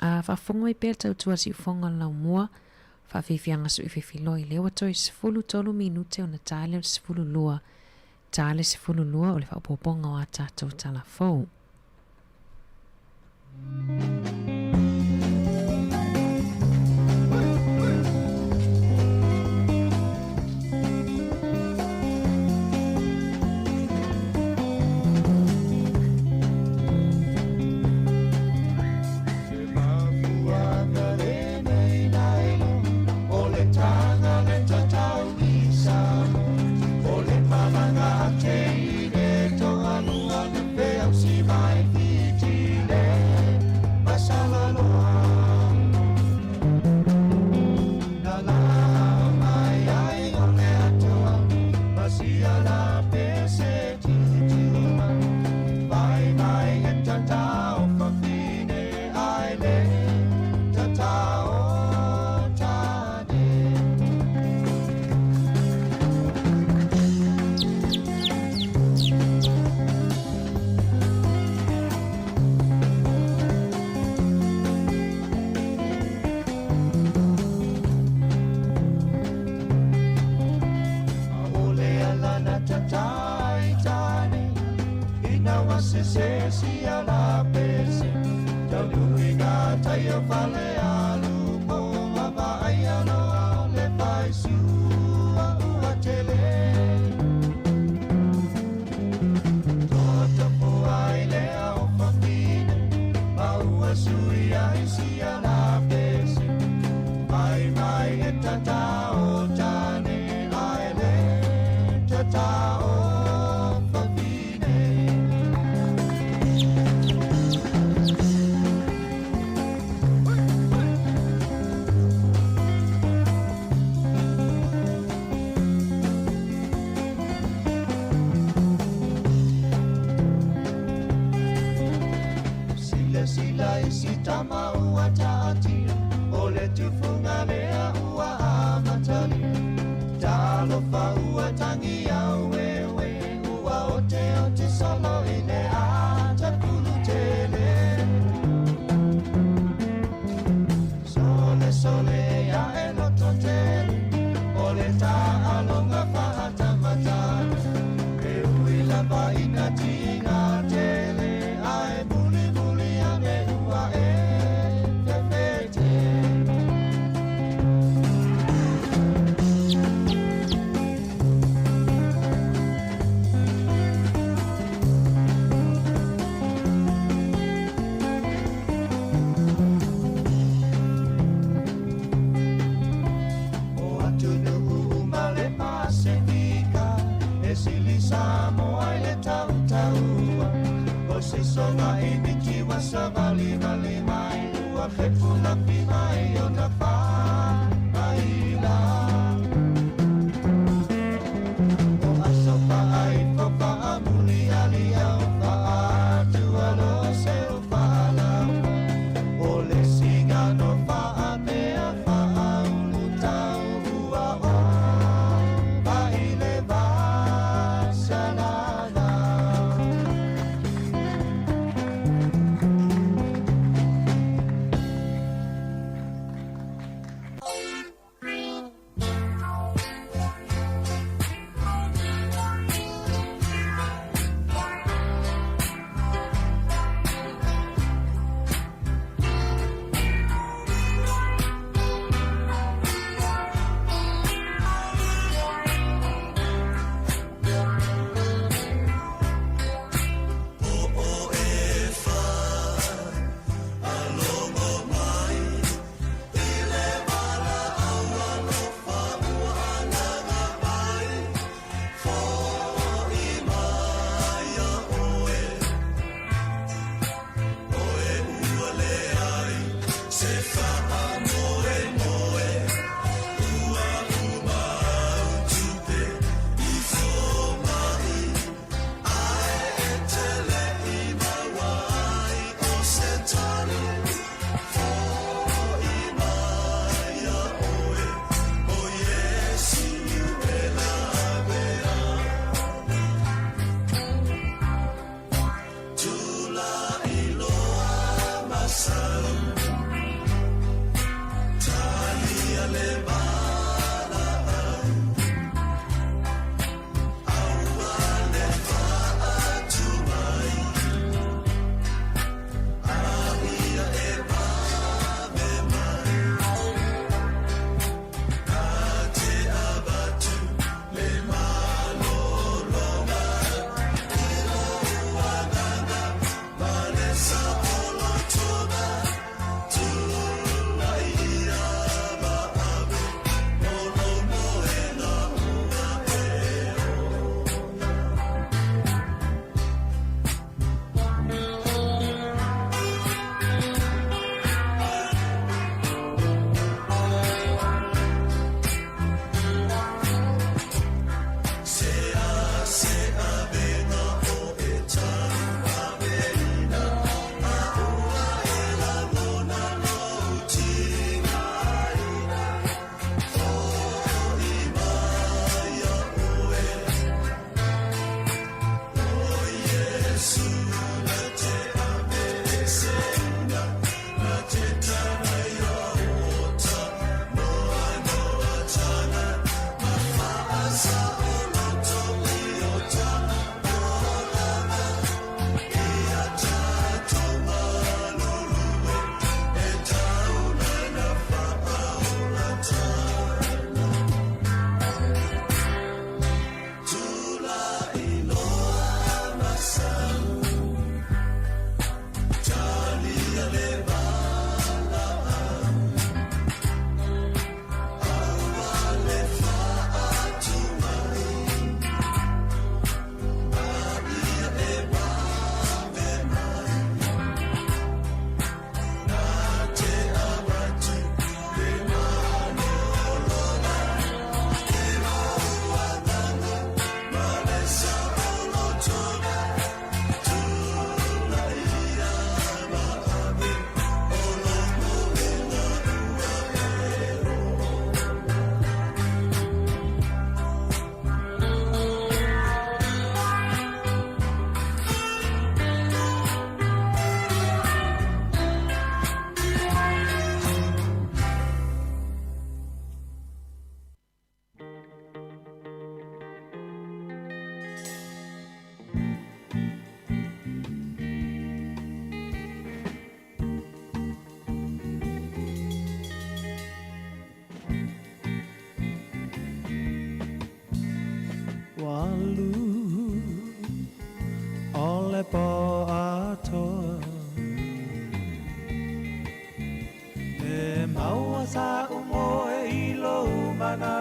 A faafofoga mai pea le tautua a Siufoga o le Laumua, faafiafiaga sui fefiloi lea ua toe 13 minute ona ta lea o le 12, ta le 12 o le faaopoopoga o a tatou tala fou.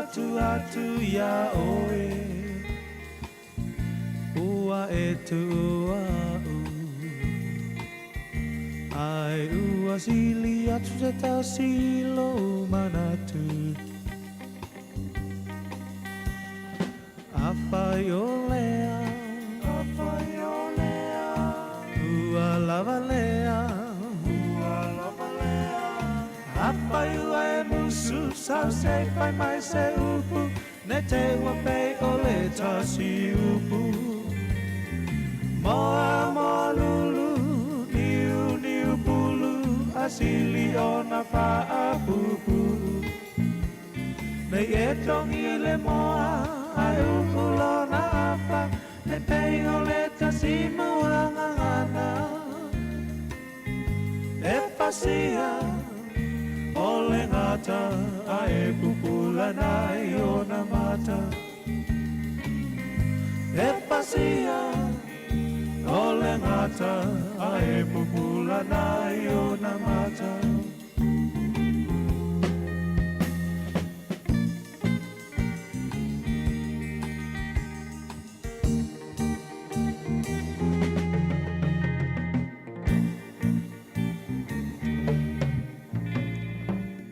manatu atu iā ʻoe Ua e tuʻu aʻu Ae ua sili atu se tasi i lou manatu Afai o lea Afai o lea Ua lava lea Ua lava lea Afai ua e musu sau se i fai mai se upu Ne te i ua pei o le tasi upu Moa moa lulu niu niu pulu A sili ona faapupu Nei e togi i le moa Ae upu lona afa Ne pei o le tasi muagagana E pasia o le gata Ae pupula nai ona mata E pasia o le gata Ae pupula nai ona mata.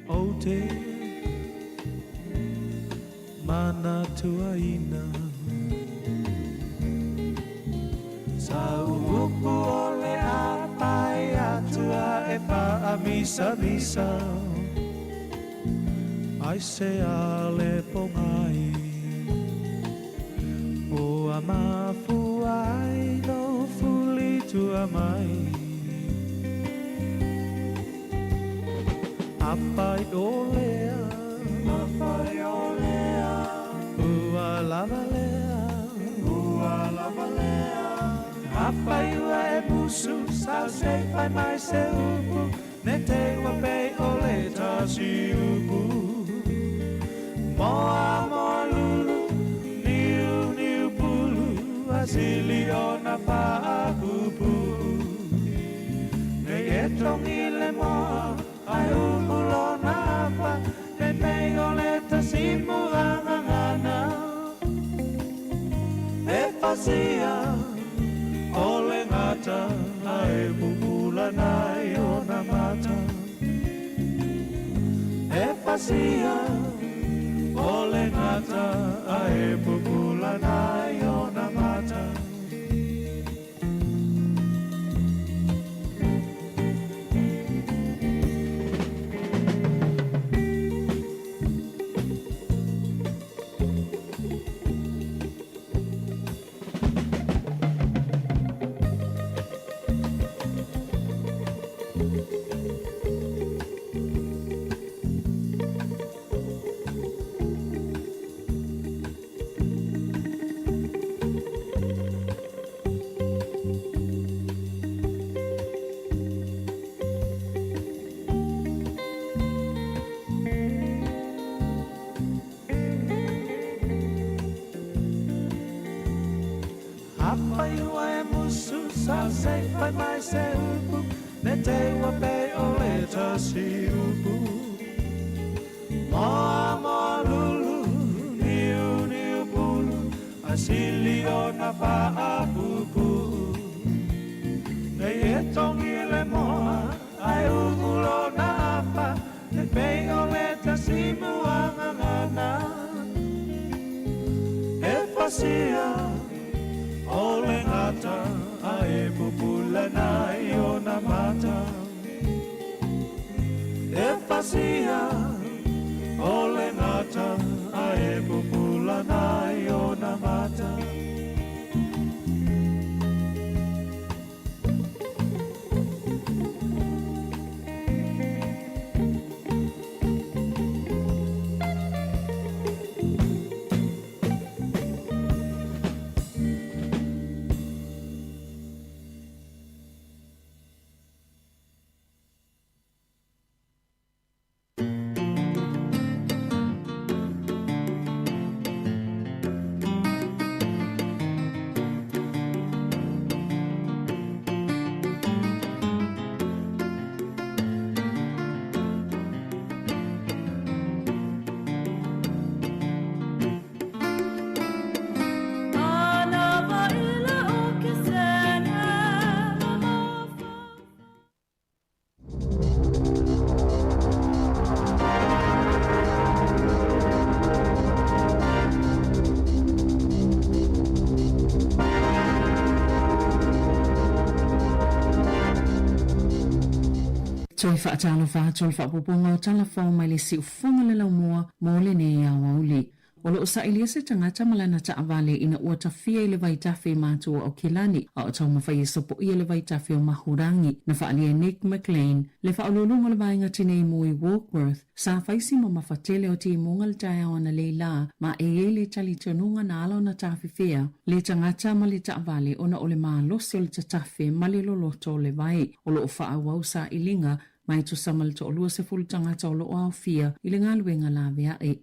Ou te manatuaina Sa upu o le a pae atua e faamisamisa Ai se a le pogai Ua mafua ai lou fuli tua mai Afai o lea Afai o lea Ua lava lea Ua lava lea Afai ua e musu sau se i fai mai se upu Ne te i ua pei o le tasi upu Moa moa lulu niu niu pulu A sili ona faapupu Nei e togi le moa Ae upu lona afa Ne pei o le tasi muagagana E pasia o le gata Ae pupula nai ona mata E pasia o le gata Ae pupula nai ona mata. Afai ua e musu sau se i fai mai se upu Ne te i ua pei o le tasi upu Moa moa lulu niu niu pulu A sili ona faapupu Nei e togi le moa ae uu lona afa Ne pei o le tasi muagagana E pasia o le gata Ae pupula nai ona mata E pasia o le gata Ae pupula nai ona mata. Toe faatalofa atu o le faaopoopoga o tala fou mai le siufofoga le laumua mo lenei aoauli. O lo o sailia se tagata ma lana taavale ina ua tafia i le vaitafe i Matu o Aukilani, a o taumafai e sopoia le vaitafe o Mahurangi. Na faaalia e Nick McLean, le faauluuluga o le Vaega Tinei Mu i Warkworth, sa fai si mamafa tele o timuga le taeao analeila la, ma e i ai le talitonuga na ala ona tafefea le tagata ma le taavale ona o le malosi o le tatafe ma le loloto o le vai. O lo o faaauau sailiga ma e tusa ma le toa-20 tagata o lo o aofia i le galuega laveai.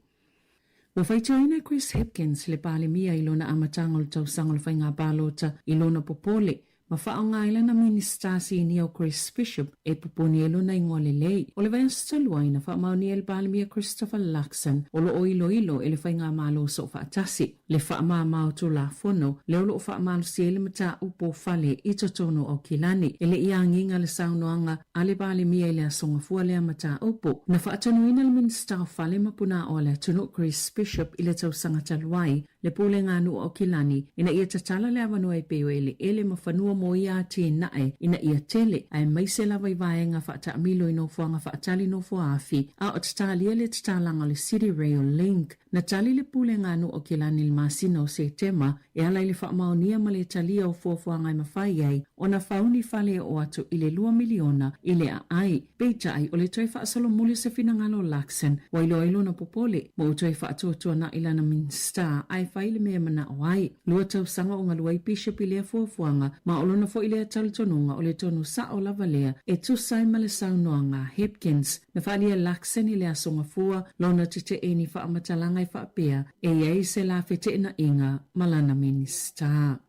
Ua faitioina e Chris Hipkins le Palemia i lona amataga o le tausaga o le faiga palota i lona popole ma faaaoga ai lana Minisita Sinia o Chris Bishop e pupuni ai lona igoa lelei. O le vaiaso talu ai na faamaonia e le Palemia Christopher Luxon o lo o iloilo e le Faigamalo Soofaatasi le faamama o Tulafono lea o lo o faamalosia ai le mataupu o fale i totonu o Aukilani. E le i agiga le saunoaga a le Palemia i le aso Gafua lea mataupu. Na faatonuina le Minisita o Fale ma Punaoa a le atunuu Chris Bishop i le tausaga talu ai le Pulega a Nuu o Aukilani ina ia tatala le avanoa e pei o eleele ma fanua mo ia atinae ina ia tele aemaise lava i vaega faataamilo i nofoaga faatali nofoaafi a o tatalia le tatalaga o le City Rail Link. Na tali le Pulega a Nuu o Aukilani i le masina o Setema e ala i le faamaonia ma le talia o fuafuaga e mafai ai ona fau ni fale e oo atu i le $2 miliona i le aai. Peitai, o le toe faasolomuli o se finagalo o Luxon, ua iloa ai lona popole, ma ua toe faatuatuana'i lana Minisita ae fai le mea e manao ai. Lua tausaga o galue ai Bishop i lea fuafuaga, ma o lona foi lea talitonuga o le tonu sa'o lava lea e tusa ai ma le saunoaga a Hipkins. Na faaalia e Luxon i le Aso Gafua lona tetee i ni faamatalaga e faapea e i ai se la feteenaiga ma lana Minisita.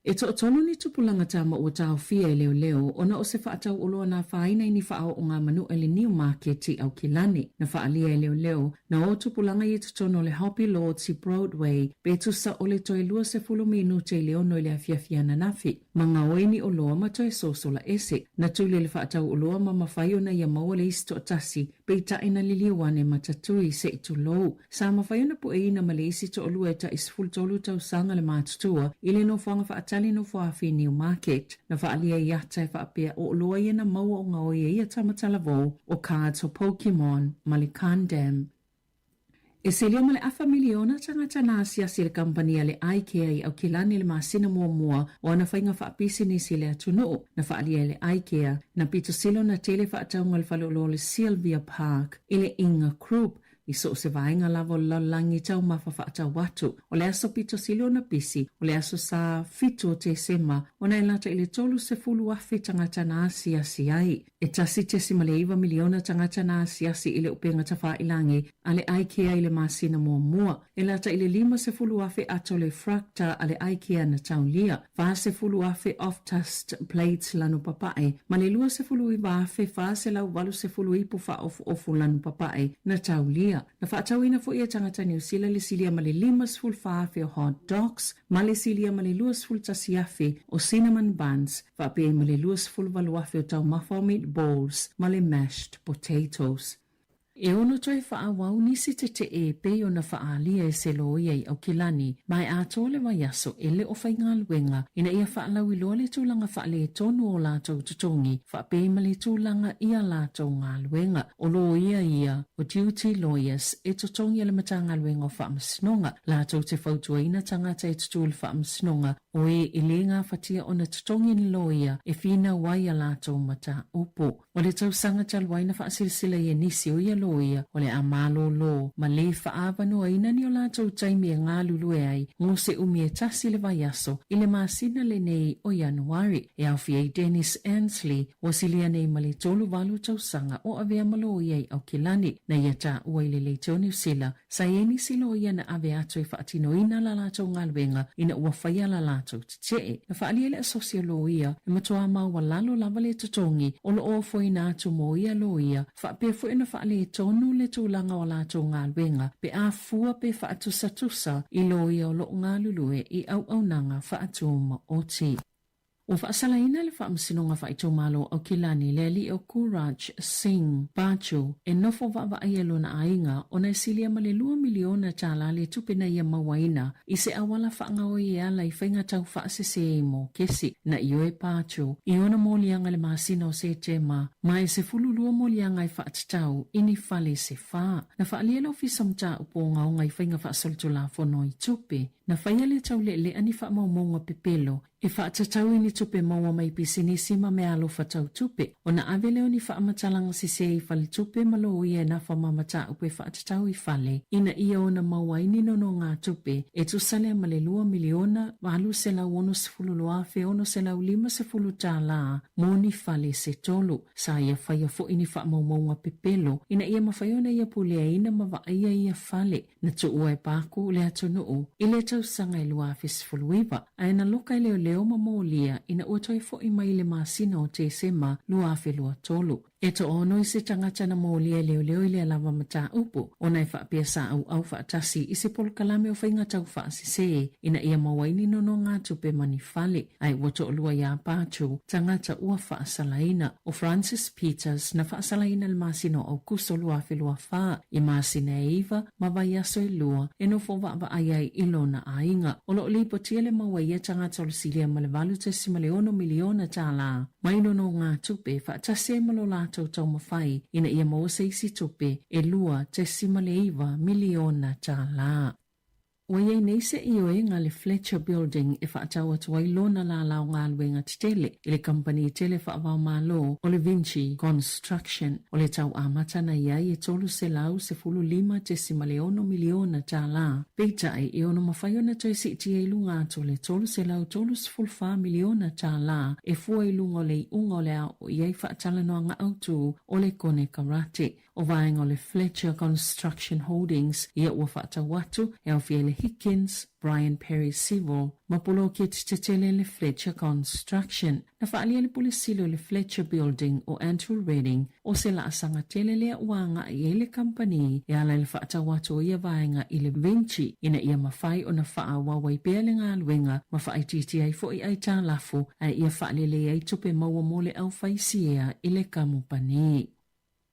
E toatolu ni tupulaga tama ua taofia e leoleo ona o se faatauoloa na afaina i ni faaooga manua i le Niu Maketi i Aukilani. Na faaalia e leoleo na o tupulaga i totonu o le Hoppy Lords i Broadway pe tusa o le toe 20 minute i le ono i le afiafi ananafi. Ma gaoi ni oloa ma toe sosola ese. Na tuli le faatauoloa ma mafai ona ia maua le isi toatasi, peitai na liliu ane ma tatui se i tulou. Sa mafai ona pueina ma le isi toalua e tai 13 tausaga le matutua i le nofoaga faatali nofoafi i Newmarket. Na faaalia i ata e faapea o oloa ia na maua o gaoi e ia tama talavou o cards o Pokemon ma le Gundam. E silia ma le afa miliona tagata na asiasi i le kamupani a le Ikea i Aukilani i le masina muamua o ana faiga faapisinisi i le atunuu. Na faaalia e le Ikea, na pito sili ona tele faatauga o le faleoloa o le Sylvia Park i le Inga Group i so o se vaega lava o le lalolagi taumafa faatau atu. O le aso pito sili ona pisi, o le aso Sa 7 o Tesema, ona e lata i le 30,000 tagata na asiasi ai. E 1.9 miliona tagata na asiasi i le upega tafailangi a le Ikea i le masina muamua. E lata i le 50,000 ato le frakta a le Ikea na taulia, 40,000 oftast plates lanu papae, ma le 29,480 ipu faaofuofu lanu papae na taulia. Na faatauina foi e tagata Niu Sila le silia ma le 54,000 o hot dogs ma le silia ma le 21,000 o cinnamon buns, faapea ai ma le 28,000 o taumafa o meatballs ma le mashed potatoes. E ono toe faaauau nisi tetee e pei ona faaalia e se loia i Aukilani ma e atoa le vaiaso e le o faigaluega ina ia faalauiloa le tulaga faaletonu o latou totogi faapea ai ma le tulaga i a latou galuega. O loia ia o Duty Lawyers e totogi e le Matagaluega o Faamasinoga latou te fautuaina tagata e tutū i le faamasinoga o e e lē gafatia ona totogi ni loia e finau ai a latou mataupu. O le tausaga talu ai na faasilasila ai e nisi o ia loia o le a malōlō ma lē faaavanoaina ni o latou taimi e galulue ai mo se umi e tasi le vaiaso i le masina lenei o Ianuari. E aofia ai Dennis Ansley, ua silia nei ma le 38 tausaga o avea ma loia i Aukilani, na ia taua i le Leitio Niu Sila Sa i ai nisi loia na ave atu e faatinoina la latou galuega ina ua faia la latou tetee. Na faaalia e le asosi o loia e matuā maualalo lava le totogi o lo o ofoina atu mo ia loia, faapea foi ona faaletonu le tulaga o a latou galuega pe a fua pe faatusatusa i loia o lo o galulue i auaunaga faatumaoti. Ua faasalaina le Faamasinoga Faaitumalo o Aukilani le alii o Gurraj Singh Baju e nofo vaavaaia i lona aiga ona e silia ma le $2 miliona le tupe na ia mauaina i se auala faagaoi e ala i faiga tau faasese i mokesi. Na ioe Baju i ona moliaga i le masina o Setema ma e 12 moliaga e faatatau i ni fale se fa. Na faaalia le Ofisa o Mataupu Ogaoga i faiga faasolitulafono i tupe na faia le taulealea ni faamaumauga pepelo E faatatau i ni tupe maua mai pisinisi ma meaalofa tau tupe, ona ave lea o ni faamatalaga sese i faletupe ma loia e nafa ma mataupu e faatatau i fale ina ia ona maua ai ni nonogatupe e tusa lea ma le $2,862,650 mo ni fale se tolu. Sa ia faia foi ni faamaumauga pepelo ina ia mafai ona ia puleaina ma vaaia ia fale. Na tuua e Paku le atunuu i le tausaga e 2019, ae na loka e leoleo ma molia ina ua toe fo'i mai i le masina o Tesema 2023. E toaono isi tagata na molia e leoleo i lea lava mataupu, ona e faapea sa auau faatasi i se polokalame o faiga taufaasese ina ia maua ai ni nonogatupe ma ni fale, ae ua toalua iā Pachu tagata ua faasalaina. ʻO Francis Peters na faasalaina i le masina o ʻAukuso 2024 i masina e iwa ma vaiaso e lua e nofo vaavaai ai i lona aiga. O lo o lipotia le maua i ia tagata o le silia ma le $8.6 miliona mai nonogatupe faatasi ai ma lo latou taumafai ina ia maua se isi tupe e $2.9 miliona. Ua i ai nei se ioega le Fletcher Building e faatau atu ai lona lālā o galuega tetele i le kamupani tele faava-o-Malo o le Vinci Construction. O le tau amata na i ai e $315.6 miliona, peitai e ono mafai ona toe siitia i luga atu o le $334 miliona e fua i luga o le iuga o le a oo i ai faatalanoaga autu o le konekarate. O vaega o le Fletcher Construction Holdings ia ua faatau atu e aofia ai le Higgins, Brian Perry Civil ma poloketi tetele le Fletcher Construction. Na faaalia le Pule Sili o le Fletcher Building o Andrew Redding o se laasaga tele lea ua agai i ai le kamupani e ala i le faatau atu o ia vaega i le Vinci ina ia mafai ona faaauau ai pea le galuega ma faaitiitia ai foi aitalafu ae ia faalelei ai tupe maua mo le aufaisiea i le kamupani.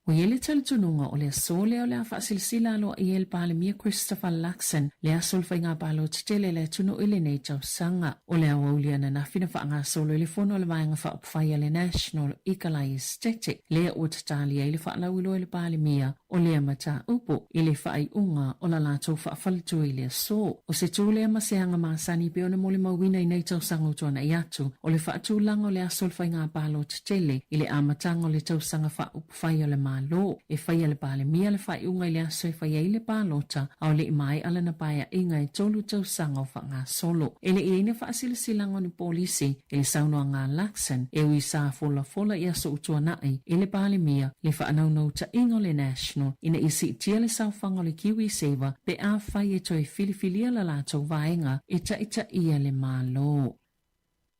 Ua i ai le talitonuga o le aso lea o le a faasilasila aloaia e le Palemia Christopher Luxon le aso o le faiga palota tele a le atunuu i lenei tausaga. O le aoauli ananafi na faagasolo i le fono a le Vaega Faaupufai a le National i Kalae Esetete lea ua tatali ai le faalauiloa e le Palemia o lea mataupu i le faaiuga o la latou faafaletua i le aso. O se tū lea ma se aga masani pei ona molimauina i nei tausaga ua tuanai atu, o le faatulaga o le aso o le faiga palota tele i le amataga o le tausaga faaupufai o le Malo. E faia le Palemia le faaiuga i le aso e fai ai le palota, a o le i maea lana paeaiga e tolu tausaga o faagasolo. E le i ai ni faasilasilaga o ni polisi i le saunoaga a Luxon e ui sa folafola i aso ua tuanai i le Palemia le faanaunautaiga o le National ina ia siitia le saofaga o le KiwiSaver pe afai e toe filifilia la latou vaega e taitaia le Malo.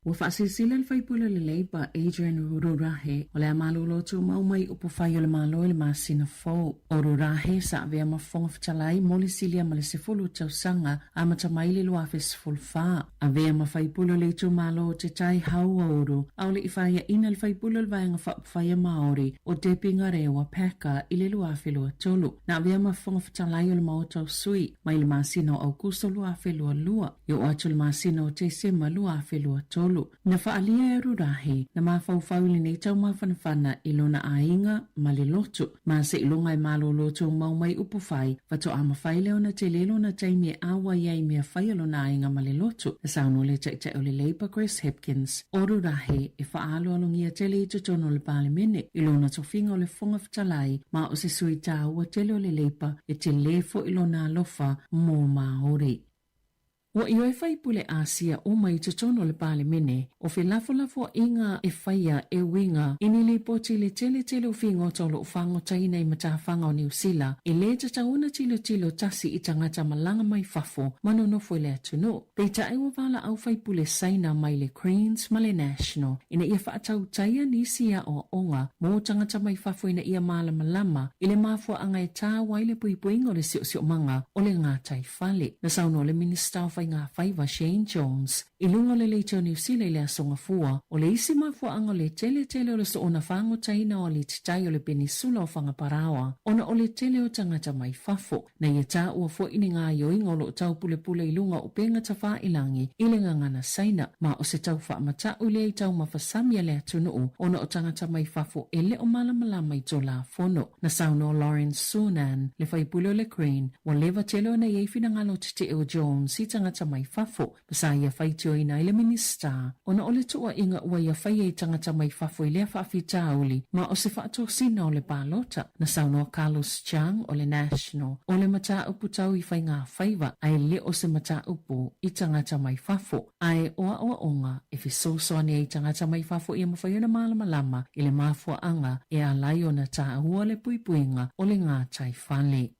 Ua faasilasila le faipule o le Labour, Adrian Rurahe, o le a malolo tumau mai upufai o le Malo i le masina fou. ʻO Rurahe sa avea ma Fofoga Fetalai mo le silia ma le 10 tausaga amata mai le 2014. Avea ma faipule o le itumalo o Te Tai Hauauru, a o le i faiaina le faipule o le Vaega Faaupufai a Māori o Debbie Ngarewa Packer i le 2023. Na avea ma Fofoga Fetalai o le Maota o Sui mai le masina o Aukuso 2022 E oo atu i le masina o Tesema 2023, na faaalia e Rurahe na mafaufau i lenei taumafanafana i lona aiga ma le lotu, ma seiloga e malolo tumau mai upufai, faatoa mafai lea ona tele lona taimi e ʻauai ai i mea fai a lona aiga ma le lotu, na saunoa le Taitai o le Labour Chris Hipkins. ʻO Rurahe e faaaloalogia tele i totonu o le Palemene i lona tofiga o le Fofoga Fetalai ma o se sui taua tele o le Labour e tele foi lona alofa mo Māori. Ua ioe faipule Āsia uma i totonu o le Palemene, o felafolafoaiga e faia e uiga i ni lipoti i le teletele o figota o lo o fagotaina i matafaga o Niu Sila, e lē tatau ona tilotilo tasi i tagata malaga mai fafo ma nonofo i le atunuu. Peitai ua valaau faipule Saina mai le Greens ma le National ina ia faatautaia nisi aoaoga mo tagata mai fafo ina ia malamalama i le mafuaaga e tāua ai le puipuiga o le siosiomaga o le gatai fale. Na saunoa le Minisita o Faiga Faiva Shane Jones i luga o le Leitio Niu Sila i le Aso Gafua, o le isi mafuaaga o le teletele o le soona fagotaina o alititai o le Penisula o Fagaparaoa ona o le tele o tagata mai fafo. Na ia taua foi ni gaoioiga o lo o taupulepule i luga o upega tafailangi i le gagana Saina, ma o se tau faamata'u lea i taumafa sami a le atunuu ona o tagata mai fafo e le o malamalama i Tulafono. Na saunoa Lawrence Sunan, le faipule o le Green, ua leva tele ona i ai finagalo tetee o Jones i tagata mai fafo, ma sa ia faitioina ai le Minisita ona o le tuuaiga ua ia faia i tagata mai fafo i lea faafitauli ma o se faatosina o le palota. Na saunoa Carlos Chang o le National o le mataupu tau i faigafaiva ae le o se mataupu i tagata mai fafo, ae o aoaoga e fesoasoani ai i tagata mai fafo ia mafai ona malamalama i le mafuaaga e ala ai ona taua le puipuiga o le gataifale.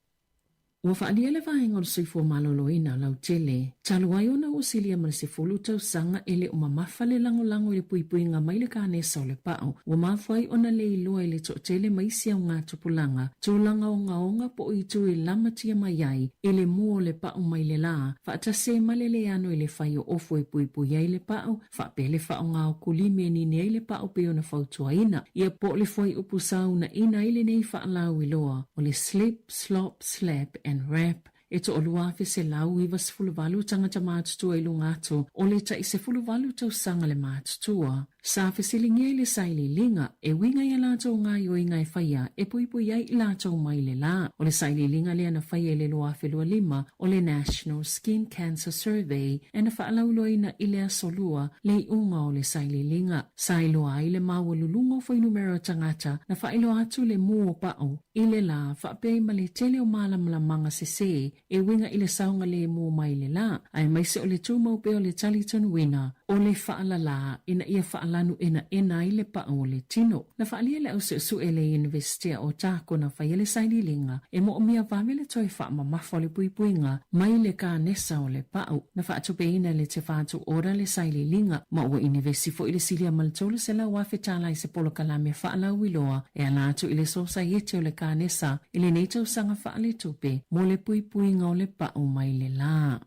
Ua faaalia le Vaega o le Soifua Maloloina lautele, talu ai ona ua silia ma le 10 tausaga e le o mamafa le lagolago i le puipuiga mai le kanesa o le pa'u, ua mafua ai ona le iloa i le toatele ma isi augatupulaga tulaga ogaoga po o itu e lamatia mai ai i le mua o le pa'u mai le lā, faatasi ai ma le leano i le fai o ofu e puipui ai le pa'u, faapea le faaaoga o kulimi e nini ai le pa'u pei ona fautuaina ia po o le fuaiupu sa uunaina ai lenei faalauiloa o le slip, slop, slap and wrap e 2,198 tagata matutua i luga atu o le tai 18 tausaga le matutua. Sa fesiligia i le sailiiliga e uiga i a latou gaoioiga e faia e puipui ai i latou mai le lā. O le sailiiliga lea na faia i le 2025 o le National Skin Cancer Survey e na faalauiloaina i le Aso Lua le iuga o le sailiiliga. Sa iloa ai le maualuluga o fuainumera o tagata na faailoa atu le mū o pa'u i le lā faapea ai ma le tele o malamalamaga sesē e uiga i le saogalēmū mai le lā, aemaise o le tumau pea o le talitonuina o le faalalā ina ia faalanuʻenaʻena ai le paʻu o le tino. Na faaalia e le au suesue i le Iunivesitea o Otago na faia le sailiiliga e moomia vave le toe faamamafa o le puipuiga mai le kanesa o le paʻu. Na faatupeina e le Te Whatu Ora le sailiiliga, ma ua inivesi foi le silia ma le $300,000 tala i se polokalame faalauiloa e ala atu i le Sosaiete o le Kanesa i lenei tausaga faaletupe mo le puipuiga o le paʻu mai le lā.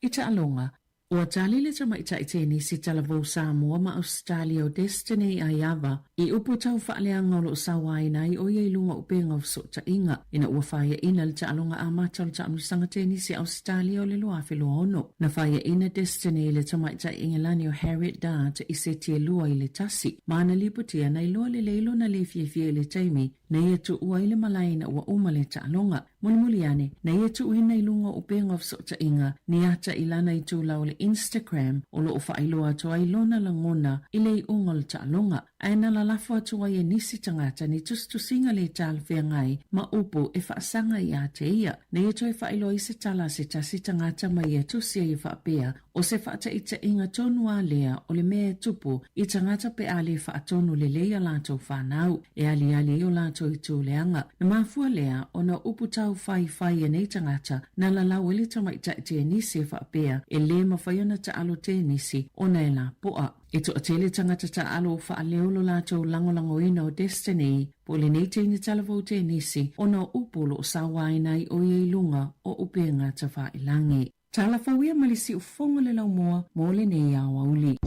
I taaloga, ua tali le tamaitai tenisi talavou Samoa ma Ausetalia o Destiny Aiava i upu tau faaleaga o lo o sauaina ai ʻo ia i luga o upega o fesootaiga ina ua faiaʻina le taaloga amata o le taamilosaga tenisi a Ausetalia o le 2026. Na faiaʻina Destiny i le tamaitai Ingelani o Harriet Dart i seti e 2-1, ma na lipotia na iloa lelei lona le fiafia i le taimi na ia tuua ai le malae ina ua uma le taaloga. Mulimuli ane, na ia tuuina i luga o upega o fesootaiga ni ata i lana itula o le Instagram o lo o faailoa atu ai lona lagona i le iuga o le taaloga, ae na lalafo atu ai e nisi tagata ni tusitusiga le talafeagai ma upu e faasaga ia te ia. Na ia toe faailoa ai se tala a se tasi tagata ma ia tusi ai e faapea, O se faataitaiga tonu a lea o le mea e tupu i tagata pe a le faatonu lelei a latou fanau, e aliali ai o latou itu leaga. Na mafua lea ona o upu taufaifai a nei tagata na lalau ai le tamaitai tenisi e faapea e le mafai ona taalo tenisi ona e lapoa. E toatele tagata taalo o faaleo lo latou lagolagoina o Destiny po o lenei teine talavou tenisi ona o upu o lo o sauaina ai o ia i luga o upega tafailagi. Tala fou ia ma le siufofoga o le laumua mo lenei aoauli.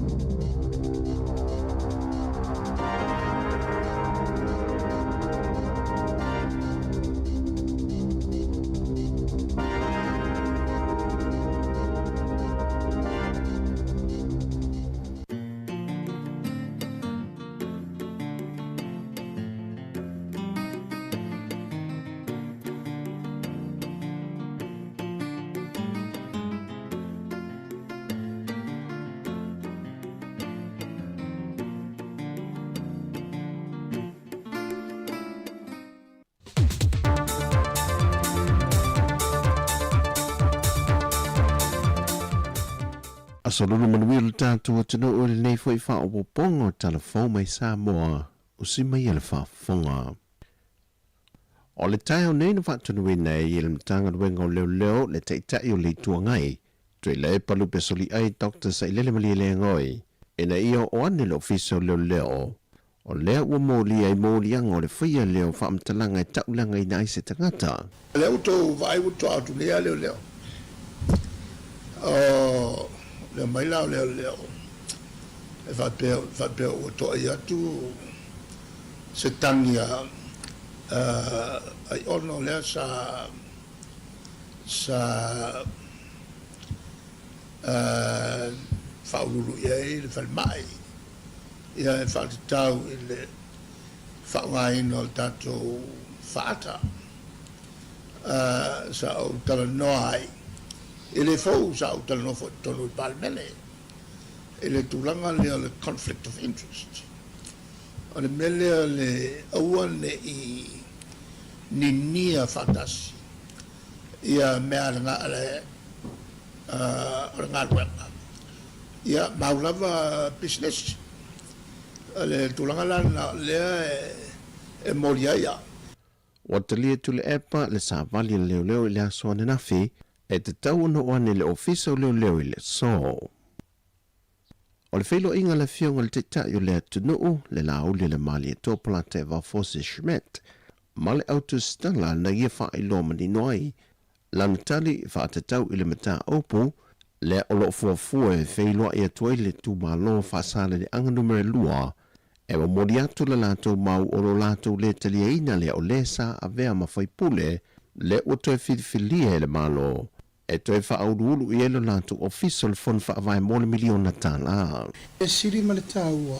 Aso lulu manuia lo tatou atunuu i lenei foi faaopoopoga o Tala Fou mai Samoa, usi mai e le faafofoga. O le taeao nei na faatonuina ai e le Matagaluega o Leoleo le Taitai o le Itu Agai, Tuilaepa Lupe Soliai Doctor Sailele Malielegaoi, ina ia oo ane le Ofisa o Leoleo. O lea ua molia ai moliaga o le faia lea o faamatalaga e tauleagaina ai se tagata. O lea ua tou vaai ua toa atu nei a leoleo. O le omai la o leoleo e faapea, faapea ua toai atu se tagi a Aiono lea sa, sa faauluulu i ai le falemai, ia e faatatau i le faaaogaina o le tatou faata. Sa ou talanoa ai, e le fou, sa ou talanoa foi i totonu o le Palemene i le tulaga lea o le conflict of interest. O le mea lea le aua ne i ninia faatasi ia mea a le o le galuega, ia mau lava pisinisi. O le tulaga la lena o lea e moli ai au. Ua talia Tuilaepa le savali a le leoleo i le aso ananafi e tatau ona oo ane i le Ofisa o Leoleo i le aso. O le feiloaiga a le Afioga i le Taitai o le atunuu, le Laauli a le Malietoa Polataivao Fosi Schmidt, ma le autusitala na ia faailoa manino ai lana tali faatatau i le mataupu lea o lo o fuafua e feiloai atu ai le itumalo Faasaleleaga Numera 2 e momoli atu le latou mau o lo latou le taliaina lea o le sa avea ma faipule lea ua toe filifilia e le Malo e toe faauluulu i ai lo latou ofisa o le Fono Faavae mo le miliona tala. E sili ma le taua,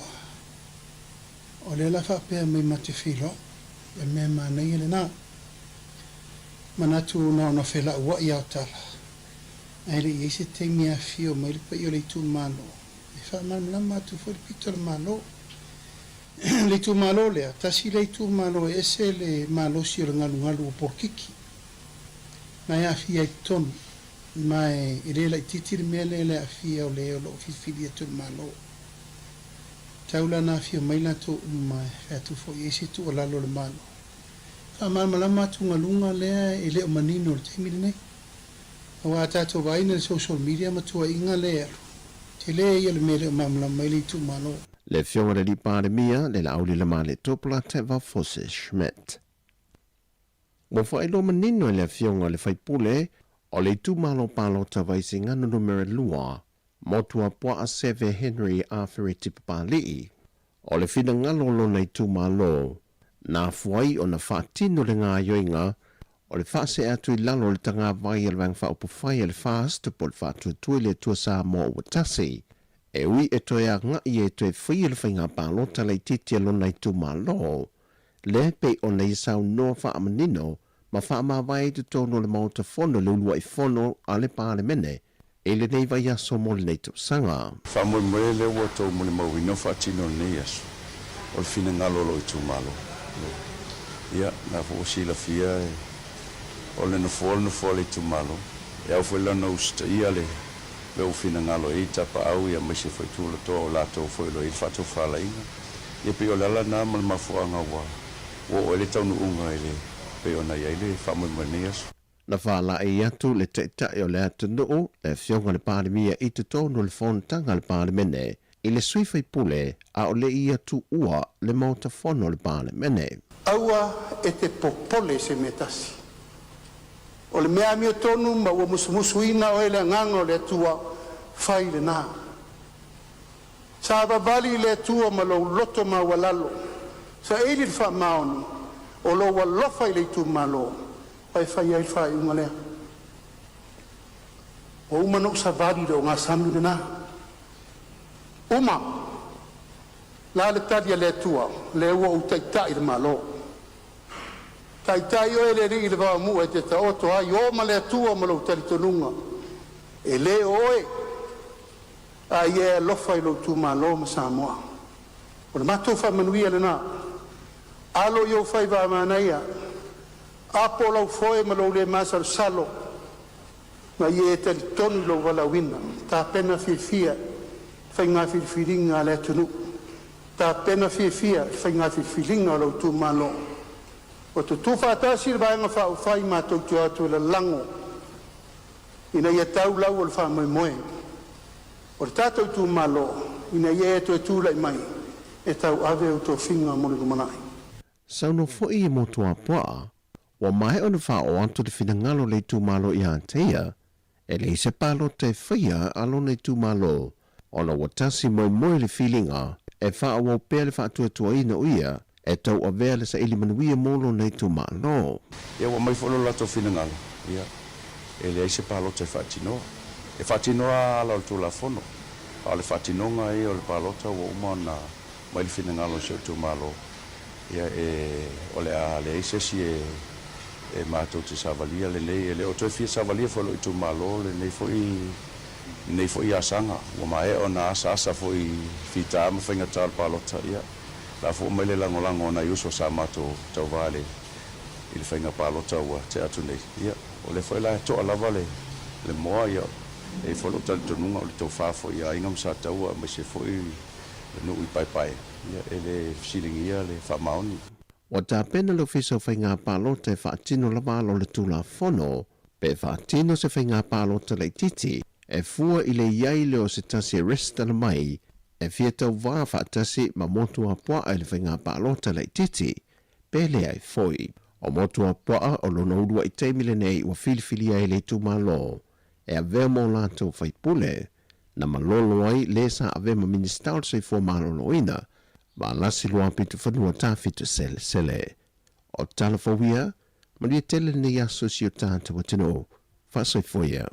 o lea la faapea mai ma te feiloai, o le mea manaia lena. Manatu na ona felauai ao tala, ae le i ai se taimi e afifio mai le paia o le itumalo, e faamalamalama atu foi le pito o le Malo. Le itumalo lea, tasi lea itumalo e ese le malosi o le galugalu o polokiki, ma e aafia ai totonu, ma e le laitiiti le mea lea i le aafia o le o lo o filifili atu e le Malo. Tau la na afio mai latou uma e fai atu foi i ai se tuualalo a le Malo. Faamalamalama atugaluga lea e le o manino i le taimi lenei. Aua a tatou vaai i le social media ma tuuaiga lea e alu, tele ia le mea e le o malamalama ai le itumalo. Le Afioga i le Alii Palemia, le Laauli Lamale Topla Teva Fose Schmidt. Ua faailoa manino e le Afioga i le sui usufono o le itumalo palota Vaisigano Numera 2, Motuapuaa Seve Henry Afereti Papali'i, o le finagalo o lona itumalo, na afua ai ona faatino le gaoioiga o le faasee atu i lalo o le tagavai a le Vaega Faaupufai a le FAST po o le Faatuatua i le Atua Samoa Ua Tasi, e ui e toe aga'i e toe faia le faiga palota laitiiti a lona itumalo, lea e pei ona ia saunoa faamanino ma faamavae i totonu o le Maota Fono i le uluai fono a le Palemene i lenei vaiaso mo lenei tausaga. Faamoemoe lea ua outou molimauina o faatino lenei aso, o le finagalo o lou itumalo. Ia, na foi ua silafia o le nofoa le nofoa o le itumalo, e ao foi la ona usitaia le mea ua finagalo i ai tapaau ia aemaise foi tulatoa o latou foi o lo o i ai le faatofalaiga. Ia pei o le ala lena ma le mafuaaga ua oo ai le taunuuga i le pei ona i ai le faamoemoe i lenei aso. Na faalaei atu le Taitai o le atunuu, le Afioga i le Palemia i totonu o le fonotaga a le Palemene i le sui faipule a o le i ia tuua le Maota Fono o le Palemene. Aua e te popole i se mea e tasi. O le mea amiotonu ma ua musumusuina oe e le Agaga o le Atua, fai lena. Savavali i le Atua ma lou loto maualalo, saili le faamaoni o lou alofa i le itumalo, ma e fai ai le faaiuga lea. Ua uma ona ou savali i le ogasami lena. Uma la le tali a le Atua, lea ua ou taitai i le Malo. Taitai oe e le Alii i le vaomu'a e te taoto ai, o ma le Atua ma lou talitonuga, e le o oe, a ia e alofa i lou itumalo ma Samoa. O le matou faamanuia lena. Alo i ou faiva a manaia, apo lau foe ma lou le masalosalo, ma ia e talitonu i lou valaauina, tapena fiafia i faiga filifiliga a le atunuu, tapena fiafia i faiga filifiliga o lou itumalo. Ua tutu faatasi le Vaega Faaupufai matou te o atu e lalago ina ia tau lau o le faamoemoe o le tatou itumalo ina ia e toe tulai mai e tauave ou tofiga mo le lumanai. Saunoa foi i Motuapuaa, ua maea ona faaoo atu le finagalo o le itumalo ia te ia. E leai se palota e faia a lona itumalo ona ua tasi moemoe le filiga e faaauau pea le faatuatuaina o ia e tauavea le saili manuia mo lona itumalo. Ia ua aumai foi lo latou finagalo, ia, e leai se palota e faatinoa. E faatinoa ala o le Tulafono, a o le faatinoga ia o le palota ua uma ona aumai le finagalo o si ou itumalo, ia, e, o le a leai se isi e, e matou te savalia lenei. E le o toe fia savalia foi lou itumalo lenei foi, lenei foi asaga. Ua maea ona asaasa foi i fita ma faigata o le palota, ia, la foi ua aumai le lagolago a nai uso sa matou tauva i le, i le faiga palota ua tea atu nei. Ia, o lea foi la e toa lava le, le moa, ia, e i ai foi lou talitonuga o le tofa foi i aiga ma Sataua aemaise foi le nuu i Paepae, ia, e le fesiligia le faamaoni. Ua tapena le Ofisa o Faiga Palota e faatino lava ala o le Tulafono pe faatino se faiga palota laitiiti e fua i le i ai lea o se tasi e resitala mai e fia tauvā faatasi ma Motuapuaa i le faiga palota laitiiti pe leai foi. O Motuapuaa o lona uluai taimi lenei ua filifilia ai le itumalo e avea mo latou faipule na malolo ai le sa avea ma Minisita o le Soifua Maloloina ma Alasi Luapitofanua Tafito Selesele. O tala fou ia, manuia tele lenei aso i si o tatou atunuu. Faasoifua ia.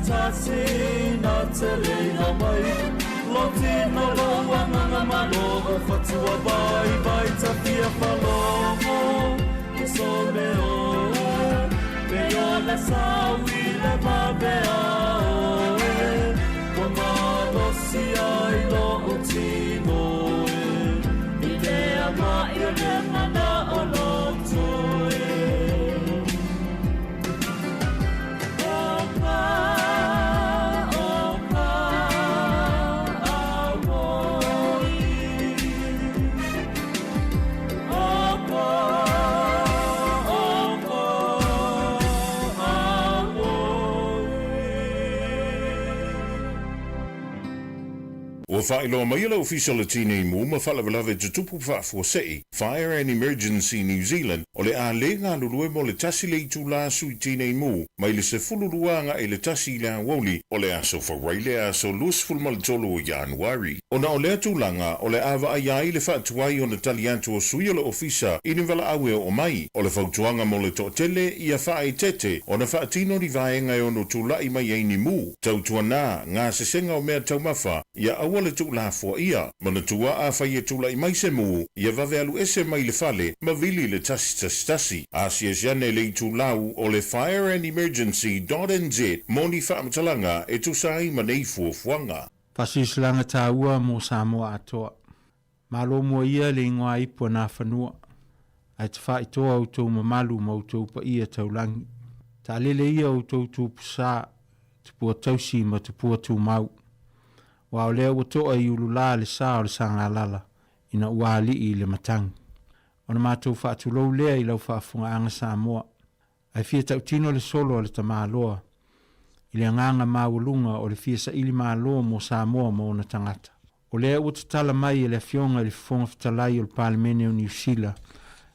tasi na te leina mai Lo tino lo agaga ma loo fatua vaivai tafia falogo e sole oe Pe ola saui le vavea oe Ua malosi ai loo tino e I te ama'i o le mana'o loto e O ka, o ka auoi O ko, o ko auoi. Ua faailoa mai e le Ofisa o le Tinei Mu ma Faalavelave Tutupu Faafuasei, Fire and Emergency New Zealand, o le a le galulue mo le tasi le itulā sui tinei mu mai le 12 agaʻi le tasi i le aoauli o le aso Faraile aso 23 o Ianuari. Ona o lea tulaga, o le a vaaia ai le faatuai ona tali atu o sui o le Ofisa i ni valaau e oo mai. O le fautuaga mo le toatele, ia faaeteete ona faatino ni vaega e ono tulaʻi mai ai ni mu, tautuana, gasesega o mea taumafa, ia aua le tuulafoaia. Manatua afai e tulaʻi mai se mu, ia vave alu ese mai le fale ma vili i le 111. Asiasi ane i le itulau o le fireandemergency dot nz mo ni faamatalaga e tusa ai ma nei fuafuaga. Faasilasilaga taua mo Samoa atoa. Malo mua ia le ingoa ipu a Nafanua, ae tafaitoa outou mamalu ma outou paia taulagi. Taalele ia outou tupusa, tupua tausi ma tupua tumau. Aua o lea ua toa i ulula le sa o le Sagalala ina ua alii i le matagi. Ona matou faatulou lea i lau faafofogaaga Samoa, ae fia tautino le solo a le tamaloa i le agaga maualuga o le fia saili malo mo Samoa ma ona tagata. O lea ua tatala mai e le Afioga i le Fofoga Fetalai o le Palemene o Niu Sila,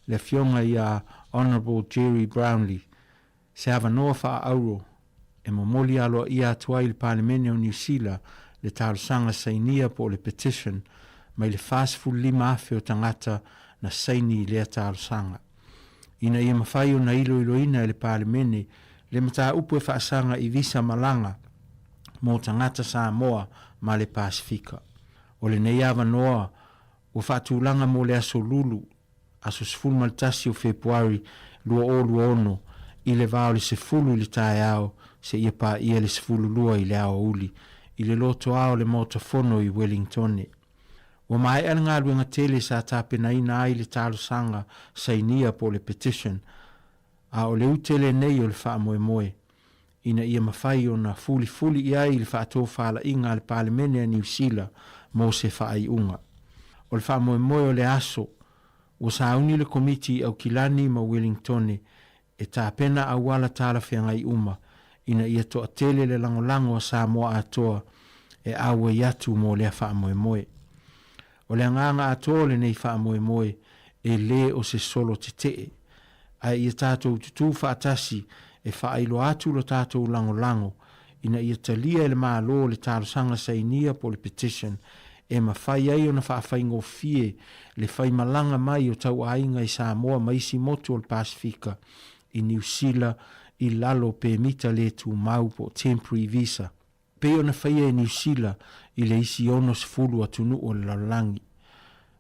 le Afioga ia Honourable Gerry Brownlee, se avanoa faa-auro e momoli aloaia atu ai i le Palemene o Niu Sila le talosaga sainia po o le petition mai le 45,000 o tagata na saini i lea talosaga. Ina ia mafai ona iloiloina e le Palemene le mataupu e faasaga i visa malaga mo tagata Samoa ma le Pasefika. O lenei avanoa ua faatulaga mo le aso Lulu, aso 11 o Fepuari 2026 i le va o le 10 i le taeao seia paia le 12 i le aoauli i le lotoa o le Maota Fono i Wellingtone. Ua maea le galuega tele sa tapenaina ai le talosaga sainia po o le petition, a o le ute lenei o le faamoemoe ina ia mafai ona fulifuli i ai le faatofalaiga a le Palemene a Niu Sila mo se faaiuga. O le faamoemoe o le aso, ua sauni le Komiti i Aukilani ma Wellingtone e tapena auala talafeagai uma ina ia toatele le lagolago a Samoa atoa e auai atu mo lea faamoemoe. O le agaga atoa o lenei faamoemoe e lē o se solo tetee, ae ia tatou tutū faatasi e faailoa atu lo tatou lagolago ina ia talia e le Malo le talosaga sainia po o le petition e mafai ai ona faafaigofie le faimalaga mai o tauaiga i Samoa ma isi motu o le Pasefika i Niu Sila i lalo o pemita le tumau po o temporary visa. Pei ona faia e Niu Sila i le isi 60 atunuu o le lalolagi.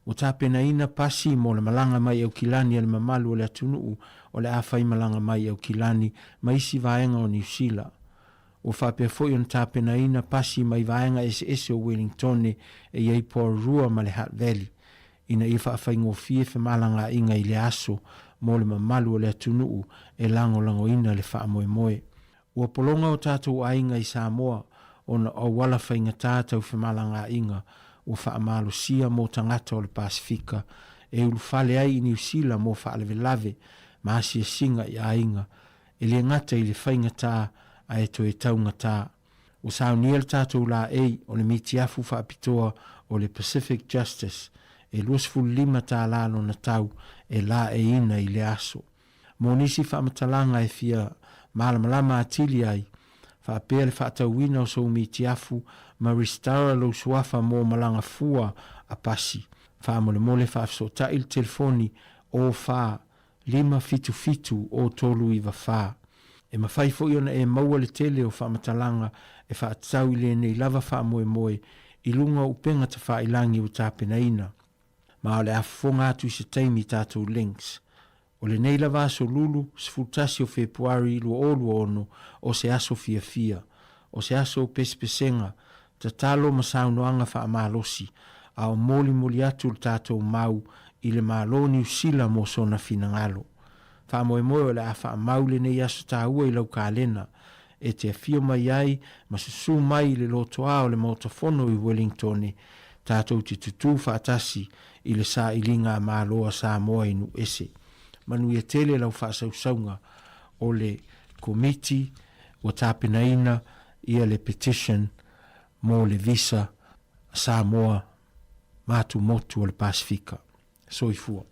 Ua tapenaina pasi mo le malaga mai Aukilani a le mamalu o le atunuu o le a faimalaga mai Aukilani ma isi vaega o Niu Sila. Ua faapea foi ona tapenaina pasi mai vaega eseese o Wellingtone e i ai Porirua ma le Hutt Valley ina ia faafaigofie femalagaaiga i le aso mo le mamalu o le atunuu e lagolagoina le faamoemoe. Ua pologa o tatou aiga i Samoa ona o auala faigata tau femalagaaiga ua faamalosia mo tagata o le Pasefika e ulufale ai i Niu Sila mo faalavelave ma asiasiga i aiga, e le gata i le faigata ae toe taugata. Ua saunia le tatou laei o le mitiafu faapitoa o le Pacific Justice e 25 tala lona tau e laeiina i le aso. Mo nisi faamatalaga e fia malamalama atili ai, faapea le faatauina o sou mitiafu ma resitala lou suafa mo malaga fua a pasi, faamolemole faafesootai le telefoni 04 577 0394. E mafai foi ona e maua le tele o faamatalaga e faatatau i lenei lava faamoemoe i luga o upega tafailangi ua tapenaina. Ma o le a fofoga atu i se taimi i tatou links. O lenei lava aso Lulu, 11 o Fepuari 2026, o se aso fiafia. O se aso o pesepesega, tatalo ma saunoaga faamalosi, a o molimoli atu le tatou mau i le Malo o Niu Sila mo sona finagalo. Faamoemoe o le a faamau lenei aso taua i lau kalena, e te afio mai ai ma susū mai i le lotoā o le Maota Fono i Wellingtone, tatou te tutū faatasi i le sailiga a Malo a Samoa i Nuuese. Manuia tele lau faasausauga o le Komiti ua tapenaina ia le petition mo le visa a Samoa ma atumotu o le Pasefika. Soifua.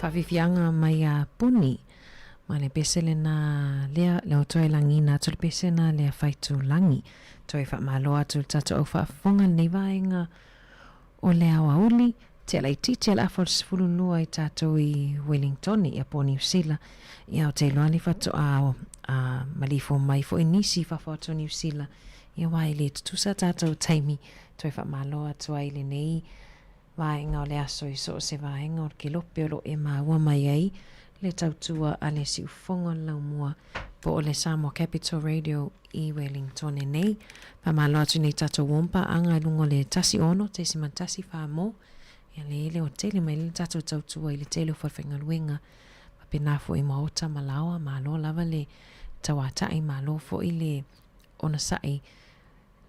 Faafiafiaga mai ia Puni ma le pese lena lea lea o toe lagiina atu le pese na lea Faitulagi. Toe faamalo atu i le tatou au faafofoga lenei vaega o le aoauli, tea laitiiti a le afa o le 12 i tatou i Wellingtone ia po o Niu Sila. Ia ou te iloa le faatoa a malifua mai foi nisi i fafo atu o Niu Sila ia aua e le tutusa tatou taimi. Toe faamalo atu ai i lenei vaega o le aso i so o se vaega o le kelope o lo o e maua mai ai le tautua a le siufofoga o le laumua po o le Samoa Capital Radio i Wellingtone nei. Faamalo atu nei tatou uom paaga i luga o le 16.14 mo ia le le o tele mai le tatou tautua i le tele o falefaigaluega faapena foi maota ma laoa. Malo lava le tauatai, malo foi le onosai.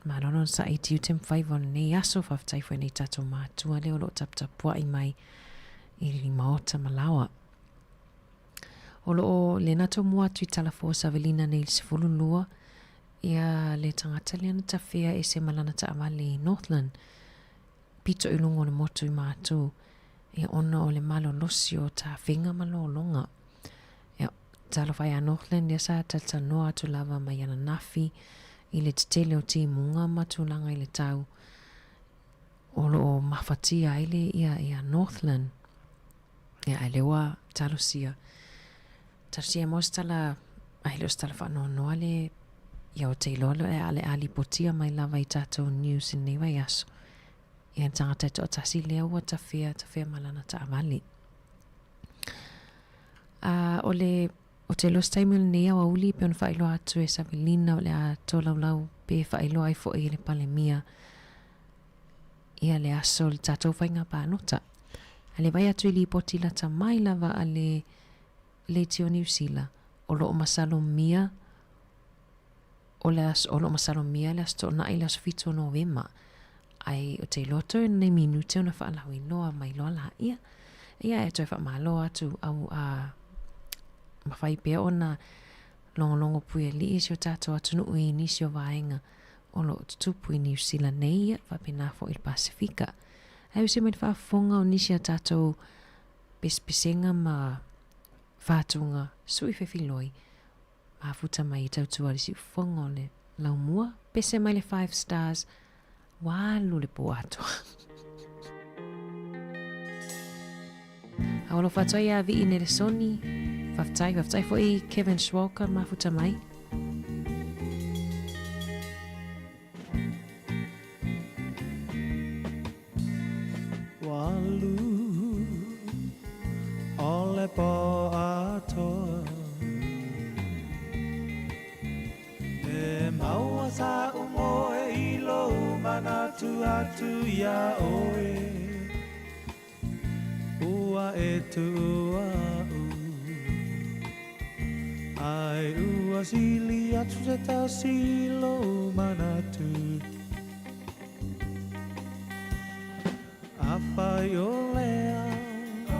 Malo le onosai i tiute ma faiva o lenei aso. Faafetai foi nei tatou matua lea o lo o taputapuai mai i maota ma laoa. O lo o lena tomua atu i Talafoa Savelina nei i le 12 ia le tagata lea na tafea ese ma lana taavale i Northland pito i luga o le motu i Matu ia ona o le malolosi o tafega ma lologa. Ia, talofa ia Northland lea sa talatalanoa atu lava mai ananafi i le tetele o timuga ma tulaga i le tau o lo o mafatia ai le ia, ia Northland. Ia, ae lea ua talosia. Talosia mo se tala, ai le o se tala faanoanoa le, ia o te iloa le a le a lipotia mai lava i tatou news i lenei vaiaso. Ia, le tagata e toatasi lea ua tafea, tafea ma lana taavale. A, o le, o te iloa se taimi o lenei aoauli pei ona faailoa atu e Savelina o le a tolaulau pe faailoa ai foi e le Palemia ia le aso o le tatou faiga palota. A le vaai atu i lipoti lata mai lava a le Leitio Niu Sila, o lo o masalomia o le aso, o lo o masalomia le Aso Toonai le aso 7 o Novema. Ai o te iloa toe nei minute ona faalauiloa mai loa laia. Ia e toe faamalo atu au a mafai pea ona logologo puialii si o tatou atunuu i nisi o vaega o lo o tutupu i Niu Sila nei ia faapena foi i le Pasefika. Ae use mai le faafofoga o nisi a tatou pesepesega ma fatuga sui fefiloi mafuta mai i tautua le siufofoga o le laumua, pese mai le five stars, ua alu le pō atoa. Alofa atu ai ia Vii Nelesoni, faafetai, faafetai foi Kevin Schwalker mafuta mai. Ua alu o le pō atoa E maua saʻu moe i lou manatu atu iā ʻoe Ua e tuʻu aʻu Ae ua sili atu se tasi i lou manatu Afai o lea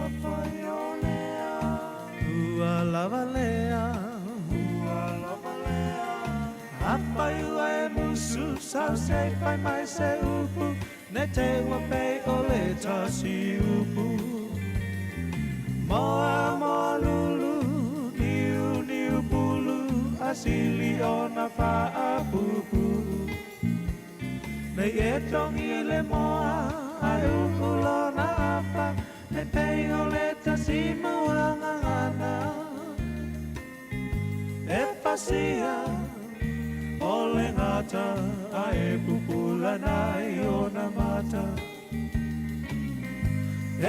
Afai o lea Ua lava lea Ua lava lea Afai ua e musu sau se i fai mai se upu Ne te ua pei o le tasi upu Moa moa lulu Niu niu pulu A sili ona faapupu Nei e tongi i le moa Ae uku lona afa Ne pei o le tasi maua gagana E pasia o le gata Ae pupula nai ona mata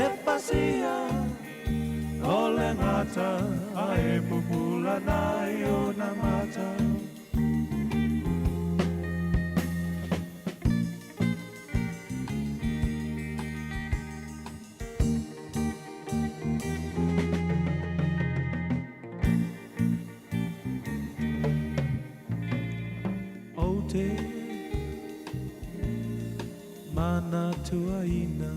E pasia o le gata Ae pupula nai ona mata. Ou te manatuaina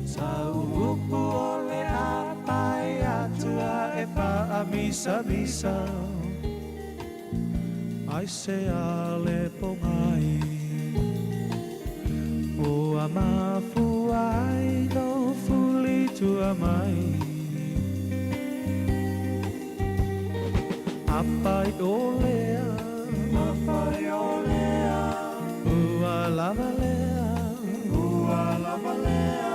Sa upu o le a pae atu a e faamisamisa Ai se a le pogai Ua mafua ai lou tua mai. Afai o lea, afai o lea, ua lava lea, ua lava lea.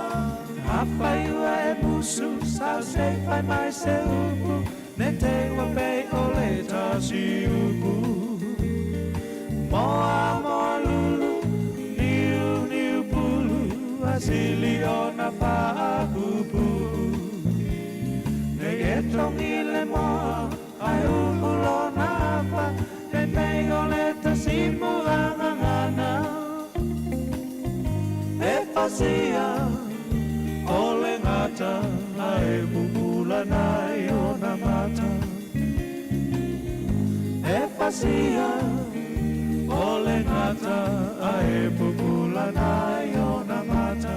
Afai ua e musu, sa se fai mai se upu, ne te ua pei o le tasi upu. Moa moa lulu, niu niu pulu, a sili ona faapupu. Nei e tongi le moa, ai uu lona afa, nei pei o le tasimu a gagana. E fasia o le gata, ae pupula nai ona mata. E fasia o le gata, ae pupula nai ona mata.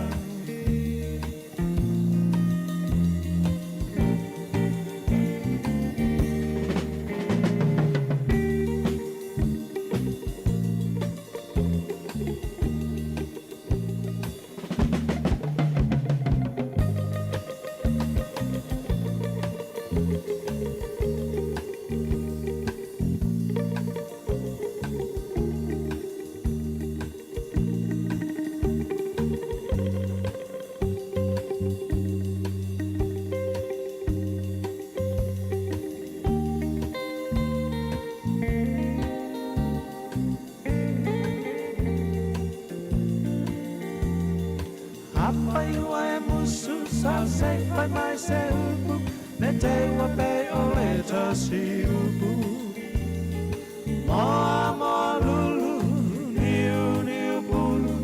Afai ua e musu, sa se fai mai se upu, ne te ua pei o le tasi upu. Moa moa lulu, niu niu pulu,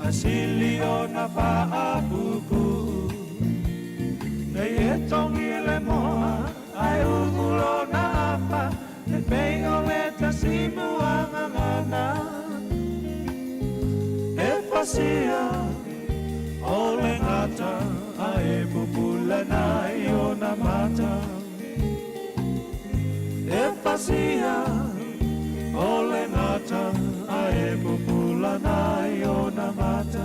a sili ona faapupu. Nei e tongi le moa, ai uu lona afa, ne pei o le tasimu a gagana. E fasia o le gata, ae pupula nai ona mata. E fasia o le gata, ae pupula nai ona mata.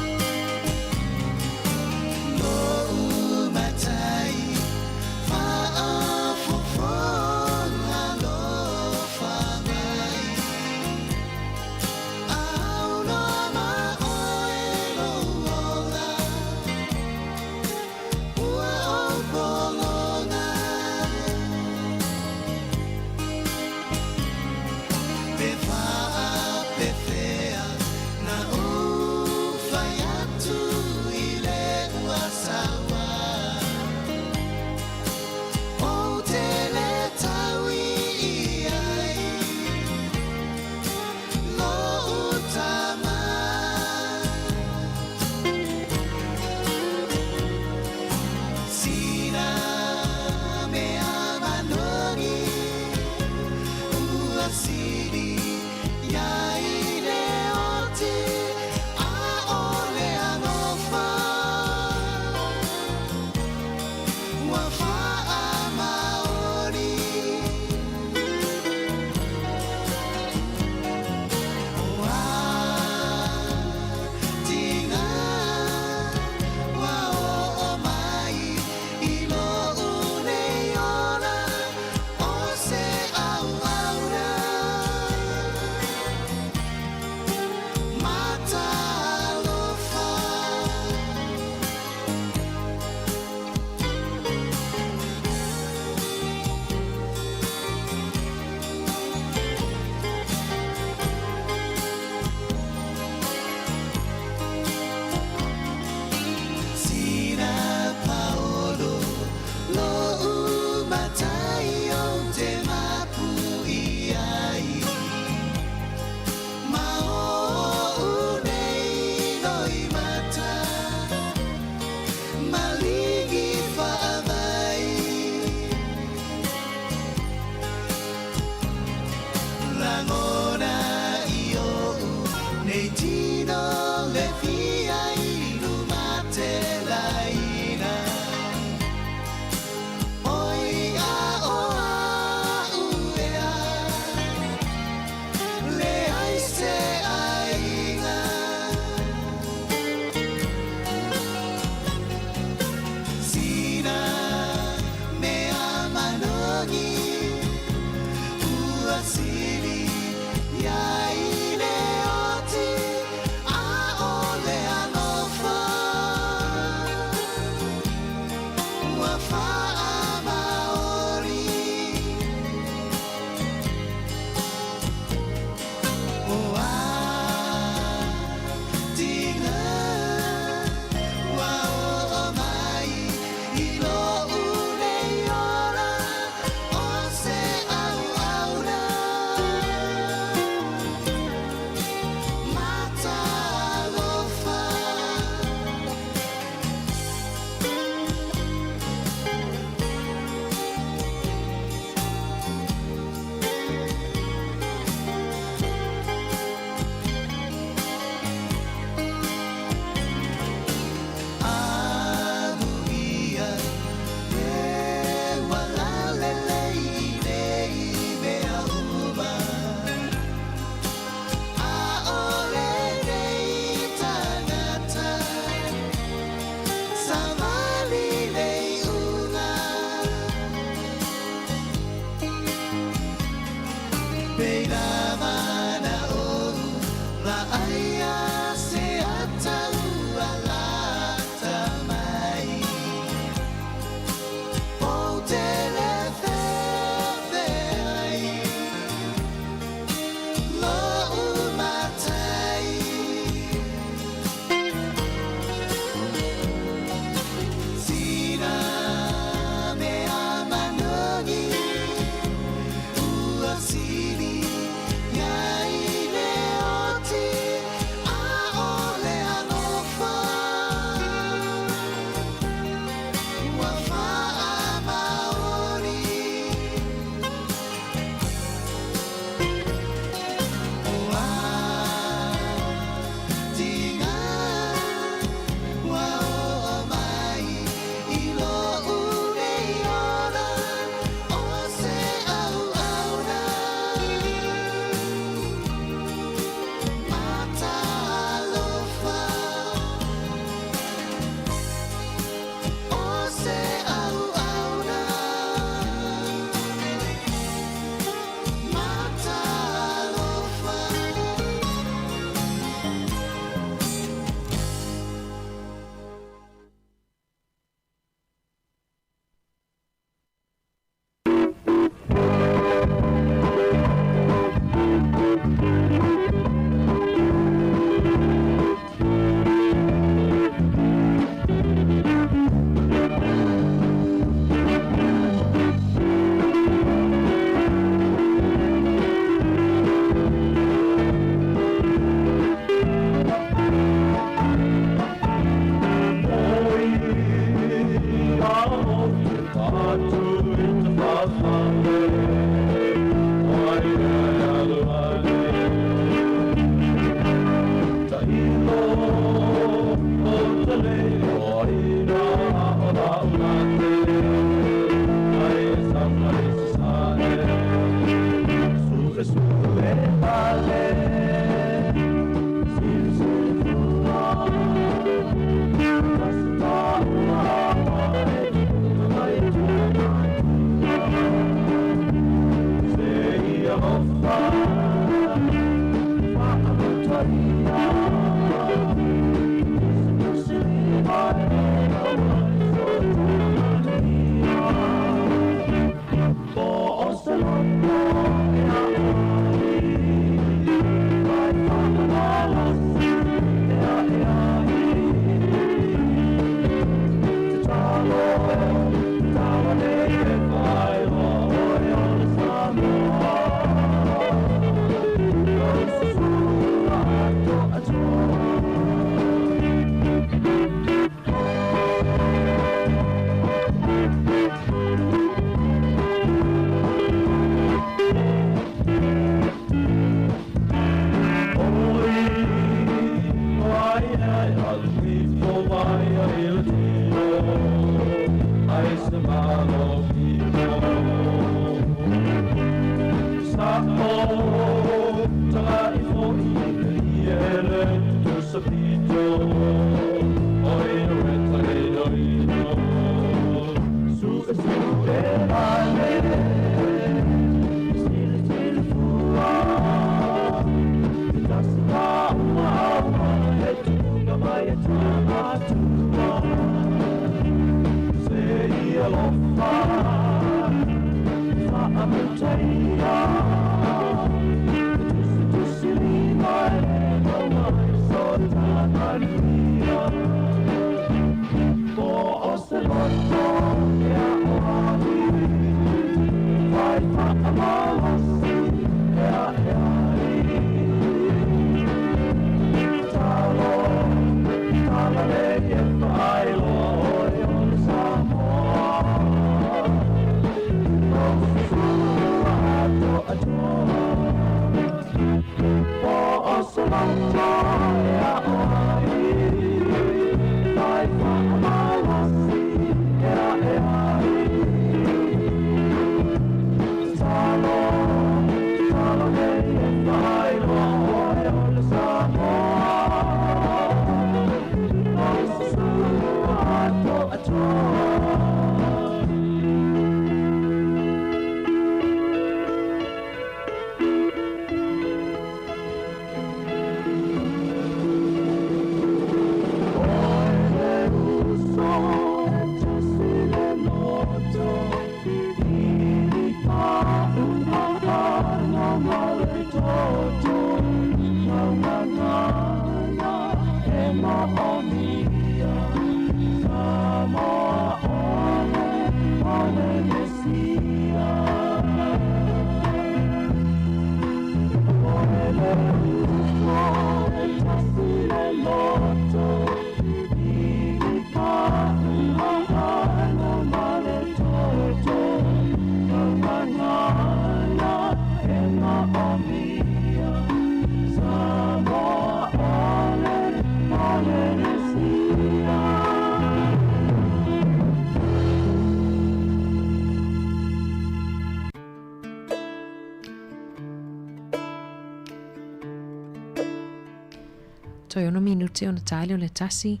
Toe ono minute ona tae lea o le tasi,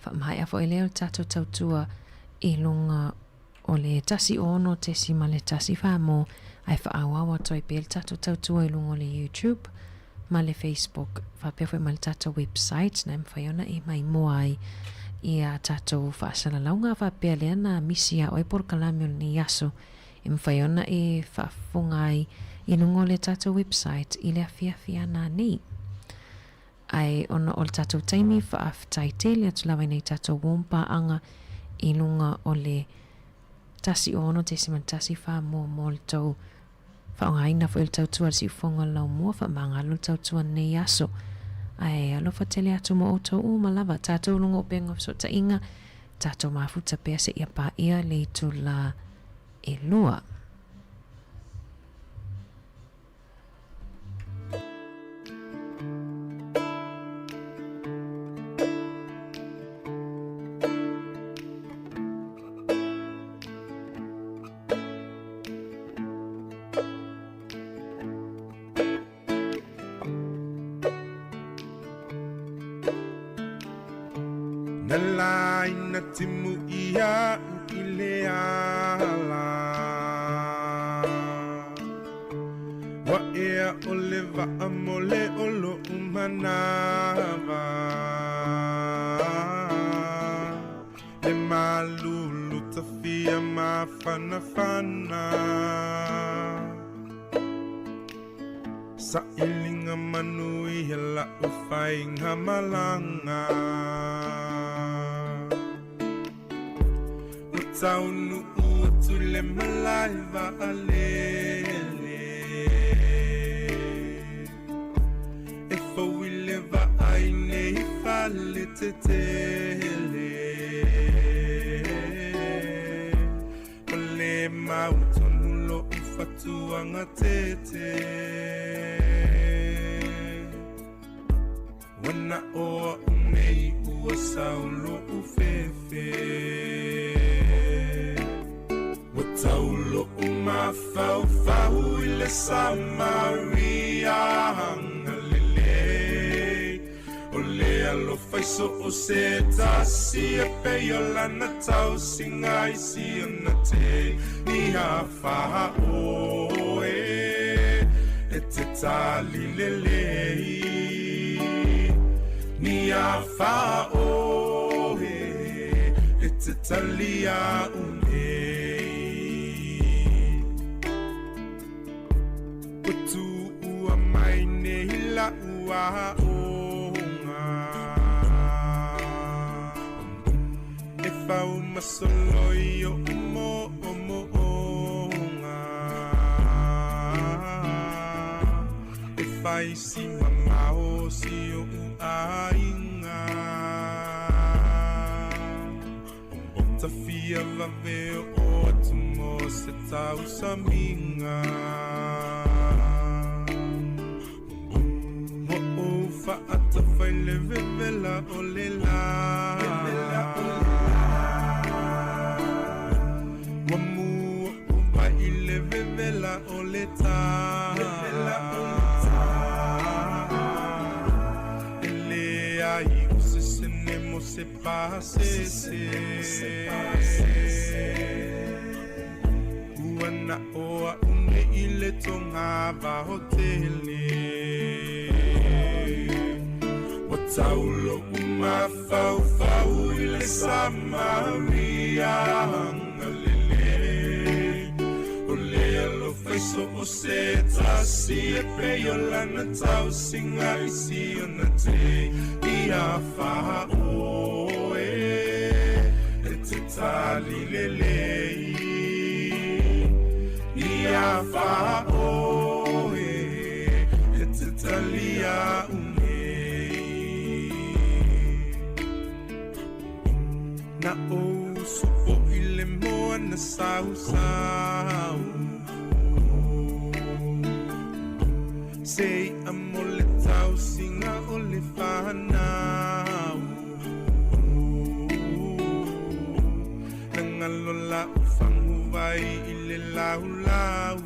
faamaea foi lea o le tatou tautua i luga o le 106.14 mo ae faaauau atu ai pea le tatou tautua i luga o le YouTube ma le Facebook faapea foi ma le tatou website na e mafai ona e maimoa ai i a tatou faasalalauga faapea lea na misi ia oe polokalame o lenei aso e mafai ona e faafofoga ai i luga o le tatou website i le afiafi a nanei. Ae ona o le tatou taimi, faafetai tele atu lava i nei tatou warm paaga i luga o le 106.14 mo mo le tou faaaogaina foi o le tautua a le siufofoga o le laumua, faamagalo le tautua lenei aso. Ae alofa tele atu mo outou uma lava, tatou luga o upega o fesootaiga, tatou mafuta pea seia paia le itula e lua. Na laina timu ia i le ala Ua ea o le waa mo le o lo'u manawa Le malulu tafia mafanafana Sailiga manuia la'u faigamalaga Ua taunuu atu le malae vaalele E fou i le vaai nei fale tetele Ua le mautonu lo'u fatuaga tete Ua na o a'u nei ua sau lo'u fefe Ua tau lo'u mafaufau i le Samaria agalelei O le alofa i so o se tasi e pei o lana tausiga i si ona teini afaoe E te tali lelei Ni afaoe E te tali a'u nei. faaoga E faumasolo i oʻu moomooga E faisi mamao si oʻu aiga Tafia vave o atu mo se tausamiga Ua ou faatafa i le vevela o le lā Ua mū oʻu vae i le vevela o le tā E leai o se sene mo se pasese Ua na o a'u nei i le togavao tele Ua tau lo'u mafaufau i le Samaria agalelei O le alofa i so o se tasi e pei o lana tausiga i Siona te ia faaoe e te tali lelei ia faaoe e te talia'u nei Na ou usupo'i le moana sausau Se i'a mo le tausiga o le fanau Na galo la'u faguvai i le laulau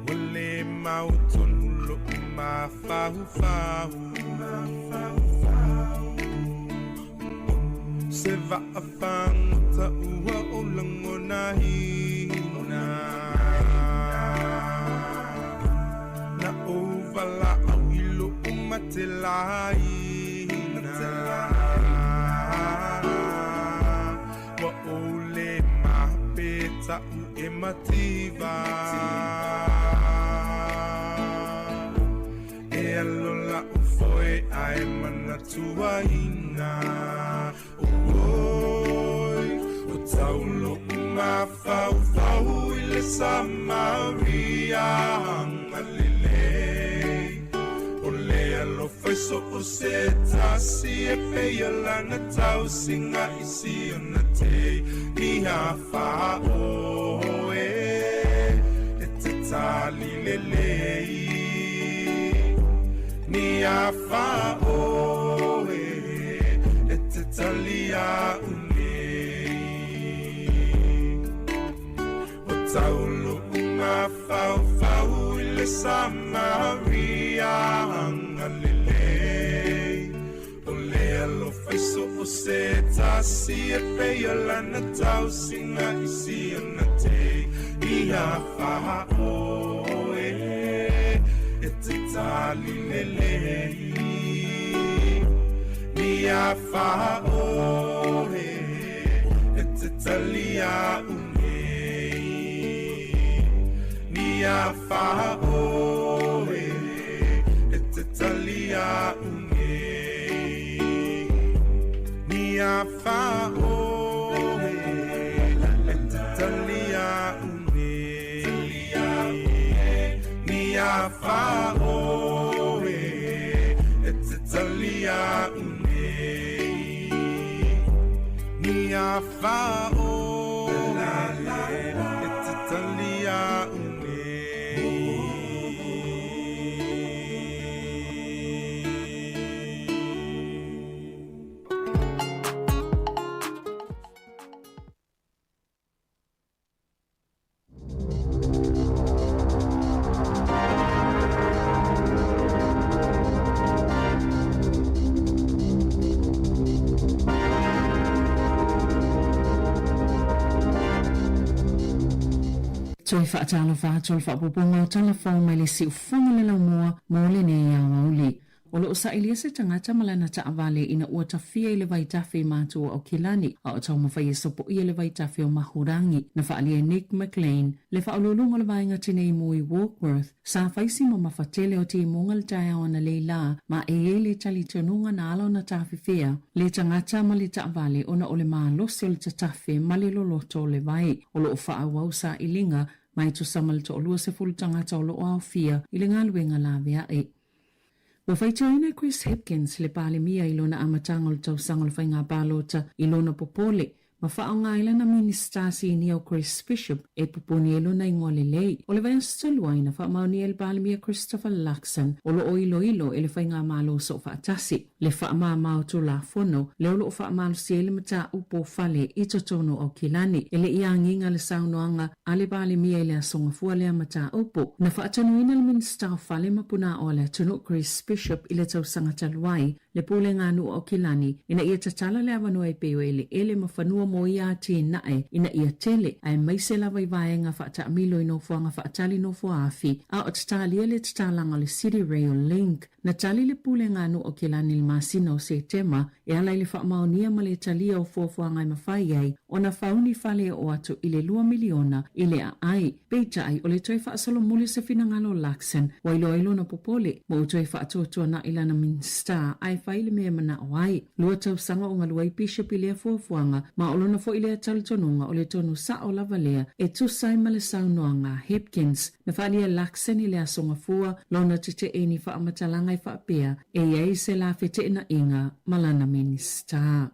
Ua le mautonu lo'u mafaufau Se vaa fagota ua ou lagonaina Na ou valaau i lo'u matelaina Ua ou le mape ta'u e mativa E alo la'u foe ae manatuaina Oi, ua tau lo'u mafaufau i le Samaria agalelei O le alofa i so o se tasi e pei o lana tausiga i Siona te ia faaoe e te tali lelei Ni afa oe e te talia'u nei Ua tau lo'u mafaufau i le Samaria agalelei O le alofa i so o se tasi e pei o lana tausiga i Siona te ia faaoe e te tali lelei Ni afa oe e te talia'u nei Ni afa oe e te talia'u nei Ni afa oe e te talia'u nei Ni afa oe e te talia'u nei Ni afa oe e te talia'u nei. Toe faatalofa atu o le faaopoopoga o tala fou mai le siufofoga le laumua mo lenei aoauli. O lo o sailia se tagata ma lana taavale ina ua tafia i le vaitafe i Matu o Aukilani, a o taumafai e sopoia le vaitafe o Mahurangi. Na faaalia e Nick McLean, le faauluuluga o le Vaega Tinei Mu i Warkworth, sa fai si mamafa tele o timuga le taeao analeila, ma e i ai le talitonuga na ala ona tafefea le tagata ma le taavale ona o le malosi o le tatafe ma le loloto o le vai. O lo o faaauau sailiga ma e tusa ma le toalua sefulu tagata o lo o aofia i le galuega laveai. Ua faitioina e Chris Hipkins le Palemia i lona amataga o le tausaga o le faiga palota i lona popole ma faaaoga ai lana Minisita Sinia o Chris Bishop e pupuni ai lona igoa lelei. O le vaiaso talu ai na faamaonia e le Palemia Christopher Luxon o lo o iloilo e le Faigamalo Soofaatasi le faamama o Tulafono lea o lo o faamalosia ai le mataupu o fale i totonu o Aukilani. E le i agiga le saunoaga a le Palemia i le Aso Gafua lea mataupu. Na faatonuina le Minisita o Fale ma Punaoa o le atunuu Chris Bishop i le tausaga talu ai le Pulega Nuu o Aukilani ina ia tatala le avanoa e pei o eleele ma fanua mo ia atinae ina ia tele aemaise lava i vaega faataamilo i nofoaga faatali nofoaafi a o tatalia le tatalaga o le City Rail Link. Na tali le Pulega Nuu o Aukilani i le masina o Setema e ala i le faamaonia ma le talia o fuafuaga e mafai ai ona fau ni fale e oo atu i le $2 miliona i le aai. Peitai, o le toe faasolomuli o se finagalo o Luxon, ua iloa ai lona popole, ma ua toe faatuatuana'i lana Minisita ae fai le mea e manao ai. Lua tausaga o galue ai Bishop i lea fuafuaga, ma o lona foi lea talitonuga o le tonu sa'o lava lea e tusa ai ma le saunoaga a Hipkins. Na faaalia e Luxon i le Aso Gafua lona tetee i ni faamatalaga e faapea e i ai se la feteenaiga ma lana Minisita.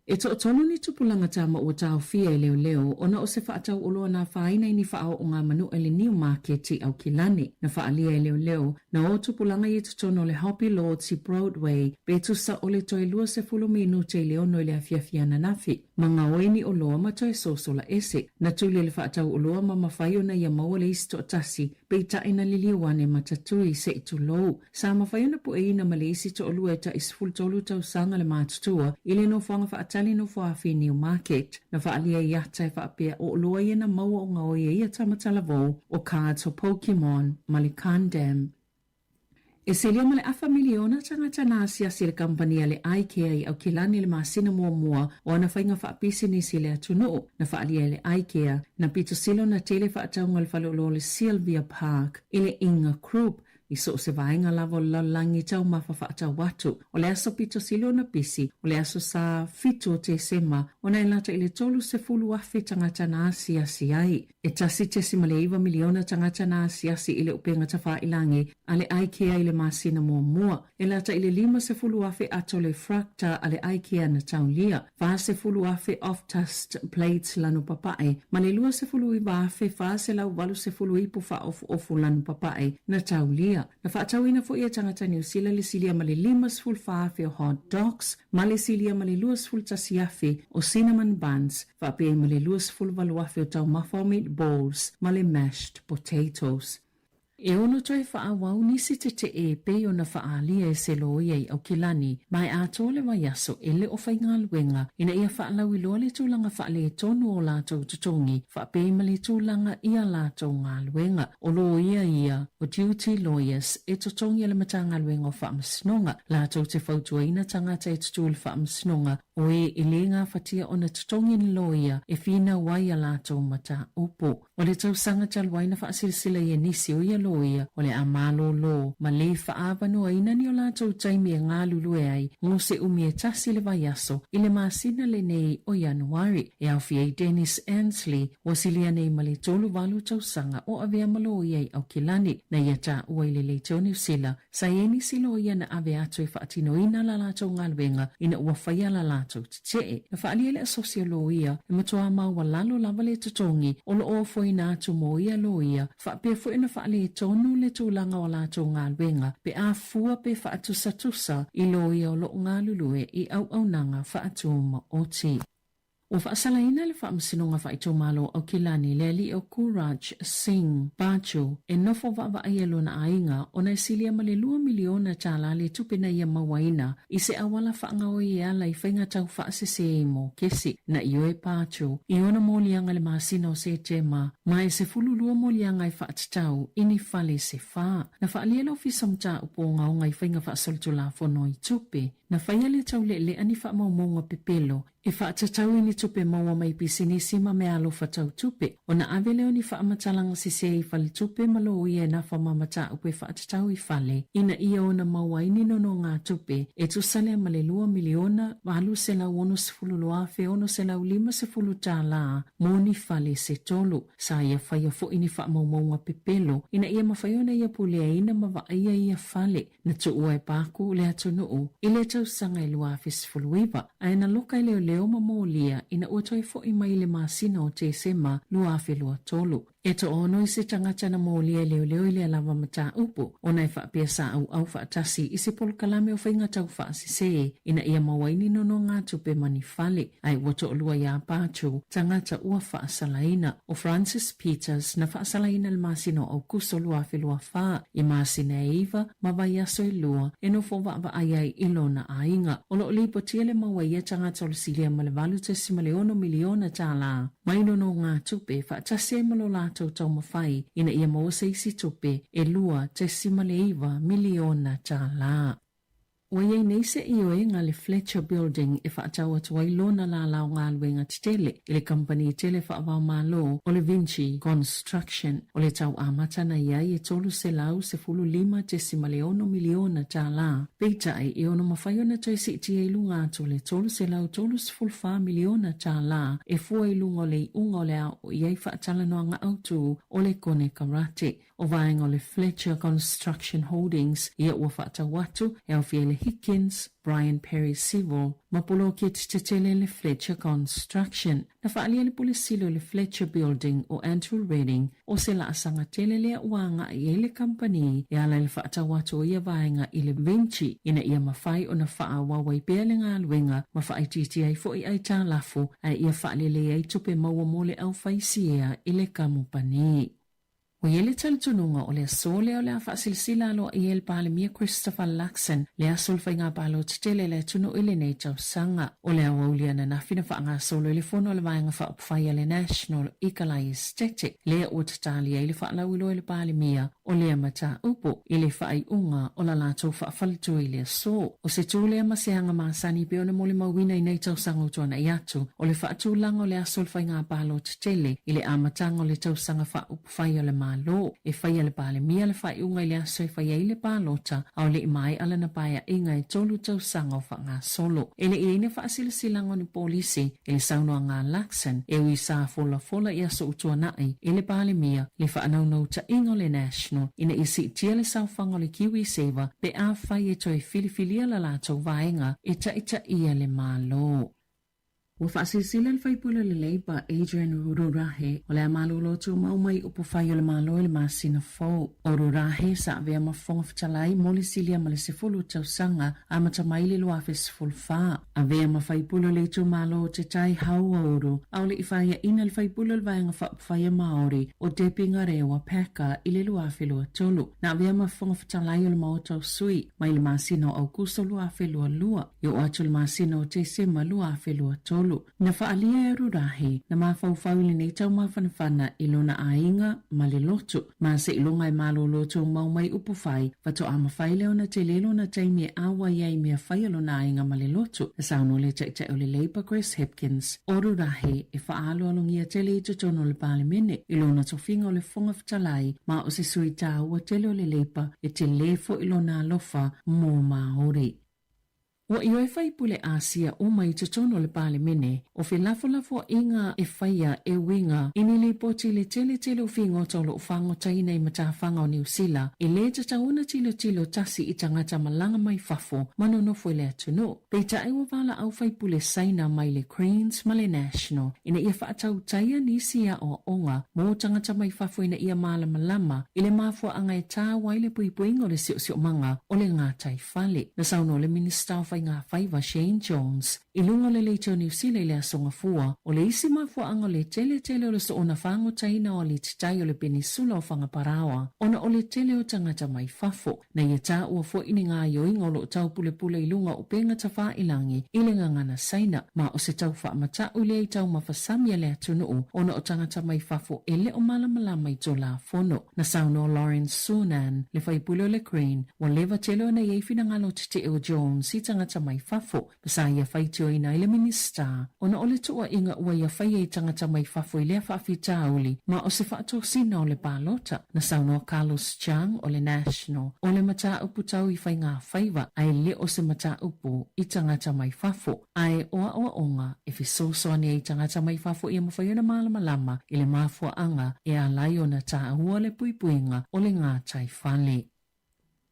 E toatolu ni tupulaga tama ua taofia e leoleo ona o se faatauoloa na afaina i ni faaooga manua i le Niu Maketi i Aukilani. Na faaalia e leoleo na o tupulaga i totonu o le Hobby Lords i Broadway pe tusa o le toe 20 minute i le 6 i le afiafi ananafi. Ma gaoi ni oloa ma toe sosola ese. Na tuli e le faatauoloa ma mafai ona ia maua le isi toatasi, peitai na liliu ane ma tatui se i tulou. Sa mafai ona pueina ma le isi toalua e tai 13 tausaga le matutua i le nofoaga faatali nofoafi i Newmarket. Na faaalia i ata e faapea o oloa ia na maua o gaoi e ia tama talavou o cards o Pokemon ma le Gundam. E silia ma le afa miliona tagata na asiasi i le kamupani a le Ikea i Aukilani i le masina muamua o ana faiga faapisinisi i le atunuu. Na faaalia e le Ikea, na pito sili ona tele faatauga o le faleoloa o le Sylvia Park i le Inga Group i so o se vaega lava o le lalolagi taumafa faatau atu. O le aso pito sili ona pisi, o le aso Sa 7 o Tesema, ona e lata i le 30,000 tagata na asiasi ai. E 1.9 miliona tagata na asiasi i le upega tafailangi a le Ikea i le masina muamua. E lata i le 50,000 ato le frakta a le Ikea na taulia, 40,000 oftast plates lanu papae, ma le 29,480 ipu faaofuofu lanu papae na taulia. Na faatauina foi e tagata Niu Sila le silia ma le 54,000 o hot dogs ma le silia ma le 21,000 o cinnamon buns, faapea ai ma le 28,000 o taumafa o meatballs ma le mashed potatoes. E ono toe faaauau nisi tetee e pei ona faaalia e se loia i Aukilani ma e atoa le vaiaso e le o faigaluega ina ia faalauiloa le tulaga faaletonu o latou totogi faapea ai ma le tulaga i a latou galuega. O loia ia o duty lawyers e totogi e le Matagaluega o Faamasinoga latou te fautuaina tagata e tutū i le faamasinoga o e e lē gafatia ona totogi ni loia e finau ai a latou mataupu. O le tausaga talu ai na faasilasila ia nisi o ia loia o le a malōlō ma lē faaavanoaina ni o latou taimi e galulue ai mo se umi e tasi le vaiaso i le masina lenei o Ianuari. E aofia ai Dennis Ansley, ua silia nei ma le 38 tausaga o avea ma loia i Aukilani, na ia taua i le Leitio Niu Sila, sa i ai nisi loia na ave atu e faatinoina la latou galuega ina ua faia la latou tetee. Na faaalia e le Asosi o Loia e matuā maualalo lava le totogi o lo o ofoina atu mo ia loia, faapea foi ona faaletonu le tulaga o a latou galuega pe a fua pe faatusatusa i loia o lo o galulue i auaunaga faatumaoti. Ua faasalaina le Faamasinoga Faaitumalo o Aukilani le alii o Guraj Singh Bajo e nofo vaavaaia i lona aiga ona e silia ma le $2 miliona tala le tupe na ia mauaina i se auala faagaoi e ala i faiga taufaasese i mokesi. Na ioe Bajo i ona moliaga i le masina o Setema ma e 12 moliaga e faatatau i ni fale se fa. Na faaalia le Ofisa o Mataupu Ogaoga i faiga faasolitulafono i tupe na faia le taulealea ni faamaumauga pepelo E faatatau i ni tupe maua mai pisinisi ma meaalofa tau tupe, ona ave lea o ni faamatalaga sese i faletupe ma loia e nafa ma mataupu e faatatau i fale ina ia ona maua ai ni nonogatupe e tusa lea ma le $2,862,650 mo ni fale se tolu. Sa ia faia foi ni faamaumauga pepelo ina ia mafai ona ia puleaina ma vaaia ia fale. Na tuua e Paku le atunuu i le tausaga e 2019, ae na loka e leoleo ma molia ina ua toe fo'i mai i le masina o Tesema 2023. E toaono isi tagata na molia e leoleo i lea lava mataupu, ona e faapea sa auau faatasi i se polokalame o faiga taufaasese ina ia maua ai ni nonogatupe ma ni fale, ae ua toalua iā Pachu tagata ua faasalaina. ʻO Francis Peters na faasalaina i le masina o ʻAukuso 2024 i masina e iva ma vaiaso e lua e nofo vaavaai ai i lona aiga. O lo o lipotia le maua i ia tagata o le silia ma le $8.6 miliona tālā mai nonogatupe faatasi ai ma lo latou taumafai ina ia maua se isi tupe e $2.9 miliona tālā. Ua i ai nei se ioega le Fletcher Building e faatau atu ai lona lālā o galuega tetele i le kamupani tele faavaomalo o le Vinci Construction. O le tau amata na i ai e $315.6 miliona tālā, peitai e ono mafai ona toe siitia i luga atu o le $334 miliona tālā e fua i luga o le iuga o le a oo i ai faatalanoaga autū o le konekarate. O vaega o le Fletcher Construction Holdings ia ua faatau atu, e aofia ai le Higgins, Brian Perry Civil, ma poloketi tetele le Fletcher Construction. Na faaalia le Pule Sili o le Fletcher Building o Andrew Redding o se laasaga tele lea ua agai i ai le kamupani e ala i le faatau atu o ia vaega i le Vinci ina ia mafai ona faaauau ai pea le galuega ma faaitiitia ai foi aitalafu ae ia faalelei ai tupe maua mo le aufaisiea i le kamupani. Ua i ai le talitonuga o le aso lea o le a faasilasila aloaia e le Palemia Christopher Luxon le aso o le faiga palota tele a le atunuu i lenei tausaga. O le aoauli ananafi na faagasolo i le fono a le Vaega Faaupufai a le National i Kalae Esetete lea ua tatali ai le faalauiloa e le Palemia o lea mataupu i le faaiuga o la latou faafaletua i le aso. O se tū lea ma se aga masani pei ona molimauina i nei tausaga ua tuanai atu, o le faatulaga o le aso o le faiga palota tele i le amataga o le tausaga faaupufai o le Malo. E faia le Palemia le faaiuga i le aso e fai ai le palota, a o le i maea lana paeaiga e tolu tausaga o faagasolo. E le i ai ni faasilasilaga o ni polisi i le saunoaga a Luxon e ui sa folafola i aso ua tuanai e le Palemia le faanaunautaiga o le National ina ia siitia le saofaga o le KiwiSaver pe afai e toe filifilia la latou vaega e taitaia le Malo. Ua faasilasila le faipule o le Labour, Adrian Rurahe, o le a malolo tumau mai upufai o le Malo i le masina fou. ʻO Rurahe sa avea ma Fofoga Fetalai mo le silia ma le 10 tausaga, amata mai i le 2014. Avea ma faipule o le itumalo o Te Tai Hauāuru, a o le i faiaina le faipule o le Vaega Faaupufai a Māori o Debbie Ngarewa Packer i le 2023. Na avea ma Fofoga Fetalai o le Maota o Sui mai le masina o Aukuso 2022 e oo atu i le masina o Tesema 2023. Na faaalia e Rurahe, na mafaufau i lenei taumafanafana i lona aiga ma le lotu, ma seiloga e malolo tumau mai upufai, faatoa mafai lea ona tele lona taimi e ʻauai ai i mea fai a lona aiga ma le lotu. Na saunoa le Taitai o le Labour Chris Hipkins, ʻo Rurahe e faaaloalogia tele i totonu o le Palemene i lona tofiga o le Fofoga Fetalai ma o se sui taua tele o le Labour e tele foi lona alofa mo Māori. Ua ioe faipule Āsia uma i totonu o le Palemene, o felafolafoaiga e faia e uiga i ni lipoti i le teletele o figota o lo o fagotaina i matafaga o Niu Sila, e lē tatau ona tilotilo tasi i tagata malaga mai fafo ma nonofo i le atunuu. Peitai ua valaau faipule Saina mai le Greens ma le National ina ia faatautaia nisi aoaoga mo tagata mai fafo ina ia malamalama i le mafuaaga e tāua ai le puipuiga o le siosiomaga o le gataifale. Na saunoa le Minisita o. Faiga Faiva Shane Jones i luga o le Leitio Niu Sila i le Aso Gafua, o le isi mafuaaga o le teletele o le soona fagotaina o alititai o le Penisula o Fagaparaoa ona o le tele o tagata mai fafo. Na ia taua foi ni gaoioiga o lo o taupulepule i luga o upega tafailangi i le gagana Saina, ma o se tau faamata'u lea i taumafa sami a le atunuu ona o tagata mai fafo e le o malamalama i Tulafono. Na saunoa Lawrence Sunan, le faipule o le Green, ua leva tele ona i ai finagalo tetee o Jones i tagata mai fafo, ma sa ia faitioina ai le Minisita ona o le tuuaiga ua ia faia i tagata mai fafo i lea faafitauli ma o se faatosina o le palota. Na saunoa Carlos Chang o le National o le mataupu tau i faigafaiva ae le o se mataupu i tagata mai fafo, ae o aoaoga e fesoasoani ai i tagata mai fafo ia mafai ona malamalama i le mafuaaga e ala ai ona taua le puipuiga o le gataifale.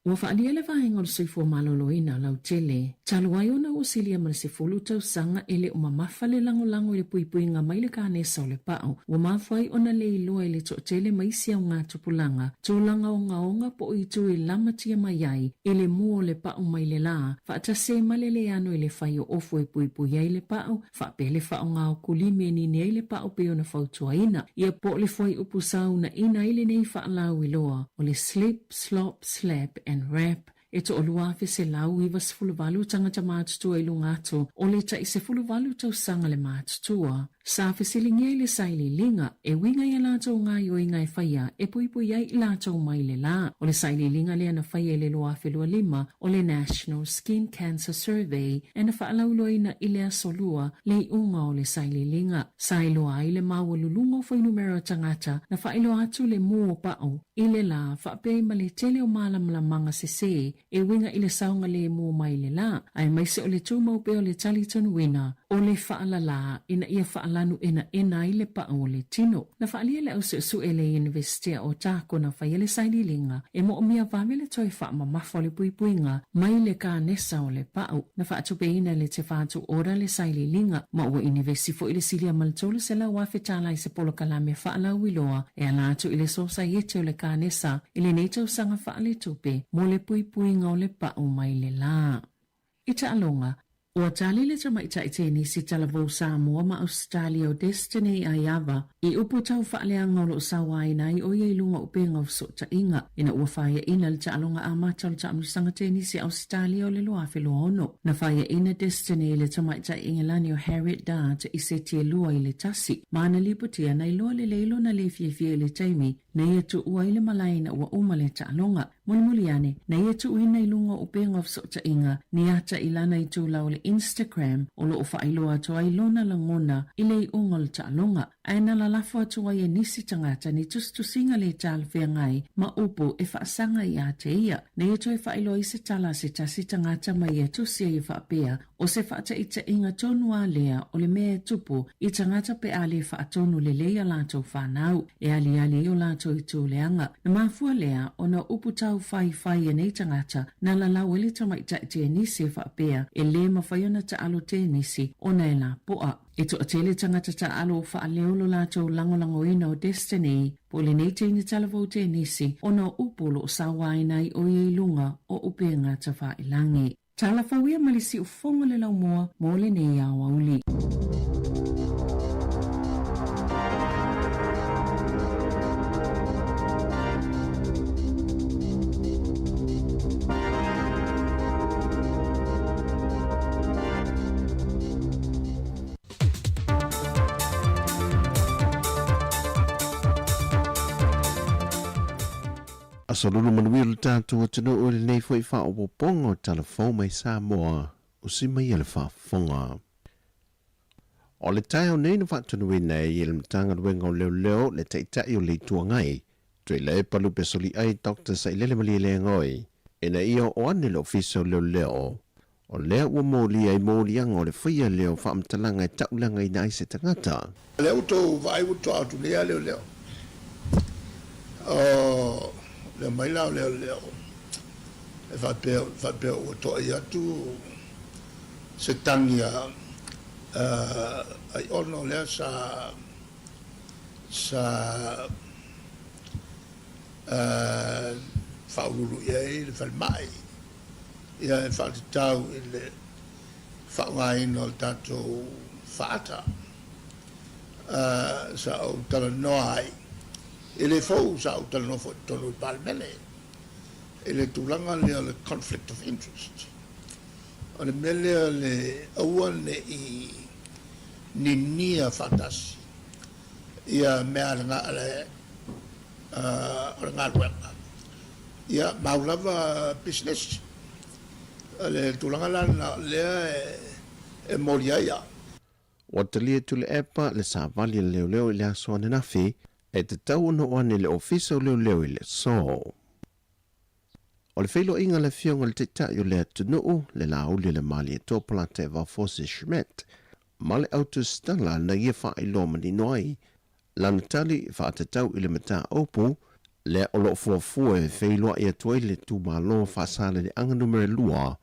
Ua faaalia le Vaega o le Soifua Maloloina lautele, talu ai ona ua silia ma le 10 tausaga e le o mamafa le lagolago i le puipuiga mai le kanesa o le pa'u, ua mafua ai ona le iloa i le toatele ma isi augatupulaga, tulaga ogaoga po o itu e lamatia mai ai i le mua o le pa'u mai le lā, faatasi ai ma le leano i le fai o ofu e puipui ai le pa'u, faapea le faaaoga o kulimi e nini ai le pa'u pei ona fautuaina ia po o le fuaiupu sa uunaina ai lenei faalauiloa o le slip, slop, slap and wrap e 1,198 tagata matutua i luga atu o le tai 18 tausaga le matutua. Sa fesiligia i le sailiiliga e uiga i a latou gaoioiga e faia e puipui ai i latou mai le lā. O le sailiiliga lea na faia i le 2025 o le National Skin Cancer Survey e na faalauiloaina i le Aso Lua le iuga o le sailiiliga. Sa iloa ai le maualuluga o fuainumera o tagata na faailoa atu le mū o pa'u i le lā faapea ai ma le tele o malamalamaga sesē e uiga i le saogalēmū mai le lā, aemaise o le tumau pea o le talitonuina o le faalalā ina ia faalanu enaena ai le pa'u o le tino. Na faaalia e le ausuesue le Iunivesitea o Otago na faia le sailiiliga e moomia vave le toe faamamafa o le puipuiga mai le kanesa o le pa'u. Na faatupeina e le Te Whatu Ora le sailiiliga, ma ua inivesi foi le silia ma le $300,000 tala i se polokalame faalauiloa e ala atu i le Sosaiete o le Kanesa i lenei tausaga faaletupe mo le puipuiga o le pa'u mai le lā. I taaloga, ua tali le tamaitai tenisi talavou Samoa ma Ausetalia o Destiny Aiava i upu tau faaleaga o lo o sauaina ai o ia i luga o upega o fesootaiga ina ua faiaina le taaloga amata o le taamilosaga tenisi a Ausetalia o le 2026. Na faiaina Destiny i le tamaitai Ingelani o Harriet Dart i seti e 2-1, ma na lipotia na iloa lelei lona le fiafia i le taimi na ia tuua ai le malae ina ua uma le taaloga. Mulimuli ane, na ia tuuina i luga o upega o fesootaiga ni ata i lana itulau o le Instagram o lo o faailoa atu ai lona lagona i le iuga o le taaloga, ae na lalafo atu ai e nisi tagata ni tusitusiga le talafeagai ma upu e faasaga ia te ia. Na ia toe faailoa ai se tala a se tasi tagata ma ia tusi ai e faapea, O se faataitaiga tonu a lea o le mea e tupu i tagata pe a le faatonu lelei a latou fanau, e aliali ai o latou itu leaga. Na mafua lea ona o upu taufaifai a nei tagata na lalau ai le tamaitai tenisi e faapea e le mafai ona taalo tenisi ona e lapoa. E toatele tagata taalo o faaleo lo latou lagolagoina o Destiny po o lenei teine talavou tenisi ona o upu o lo o sauaina ai o ia i luga o upega tafailagi. Tala fou ia ma le siufofoga o le laumua mo lenei aoauli. Aso lulu manuia lo tatou atunuu i lenei foi faaopoopoga o Tala Fou mai Samoa, usi mai e le faafofoga. O le taeao nei na faatonuina ai e le Matagaluega o Leoleo le Taitai o le Itu Agai, Tuilaepa Lupe Soliai Doctor Sailele Malielegaoi, ina ia oo ane le Ofisa o Leoleo O lea ua molia i moliaga o le faia lea o faamatalaga e taulagaina ai se tagata. Lea ua tou vaai ua toa atu nei a leoleo. O le aumai la o leoleo e faapea faapea ua toai atu se tagi a Aiono lea sa sa faauluulu i ai le falemai. Ia e faatatau i le faaaogaina o le tatou faata sa ou talanoa ai, e le fou sa ou talanoa foi i totonu o le Palemene i le tulaga lea o le conflict of interest. O le mea lea le aua ne i ninia faatasi ia mea a le o le galuega, ia ma au lava pisinisi. O le tulaga la lena o lea e moli ai au. Ua talia Tuilaepa le savali a le leoleo i le aso ananafi e tatau ona oo ane i le Ofisa o Leoleo i le aso. O le feiloaiga a le Afioga i le Taitai o le atunuu, le Laauli o le Malietoa Polataivao Fosi Schmidt, ma le autusitala na ia faailoa manino ai lana tali faatatau i le mataupu lea o lo o fuafua e feiloai atu ai le itumalo Faasaleleaga Numera 2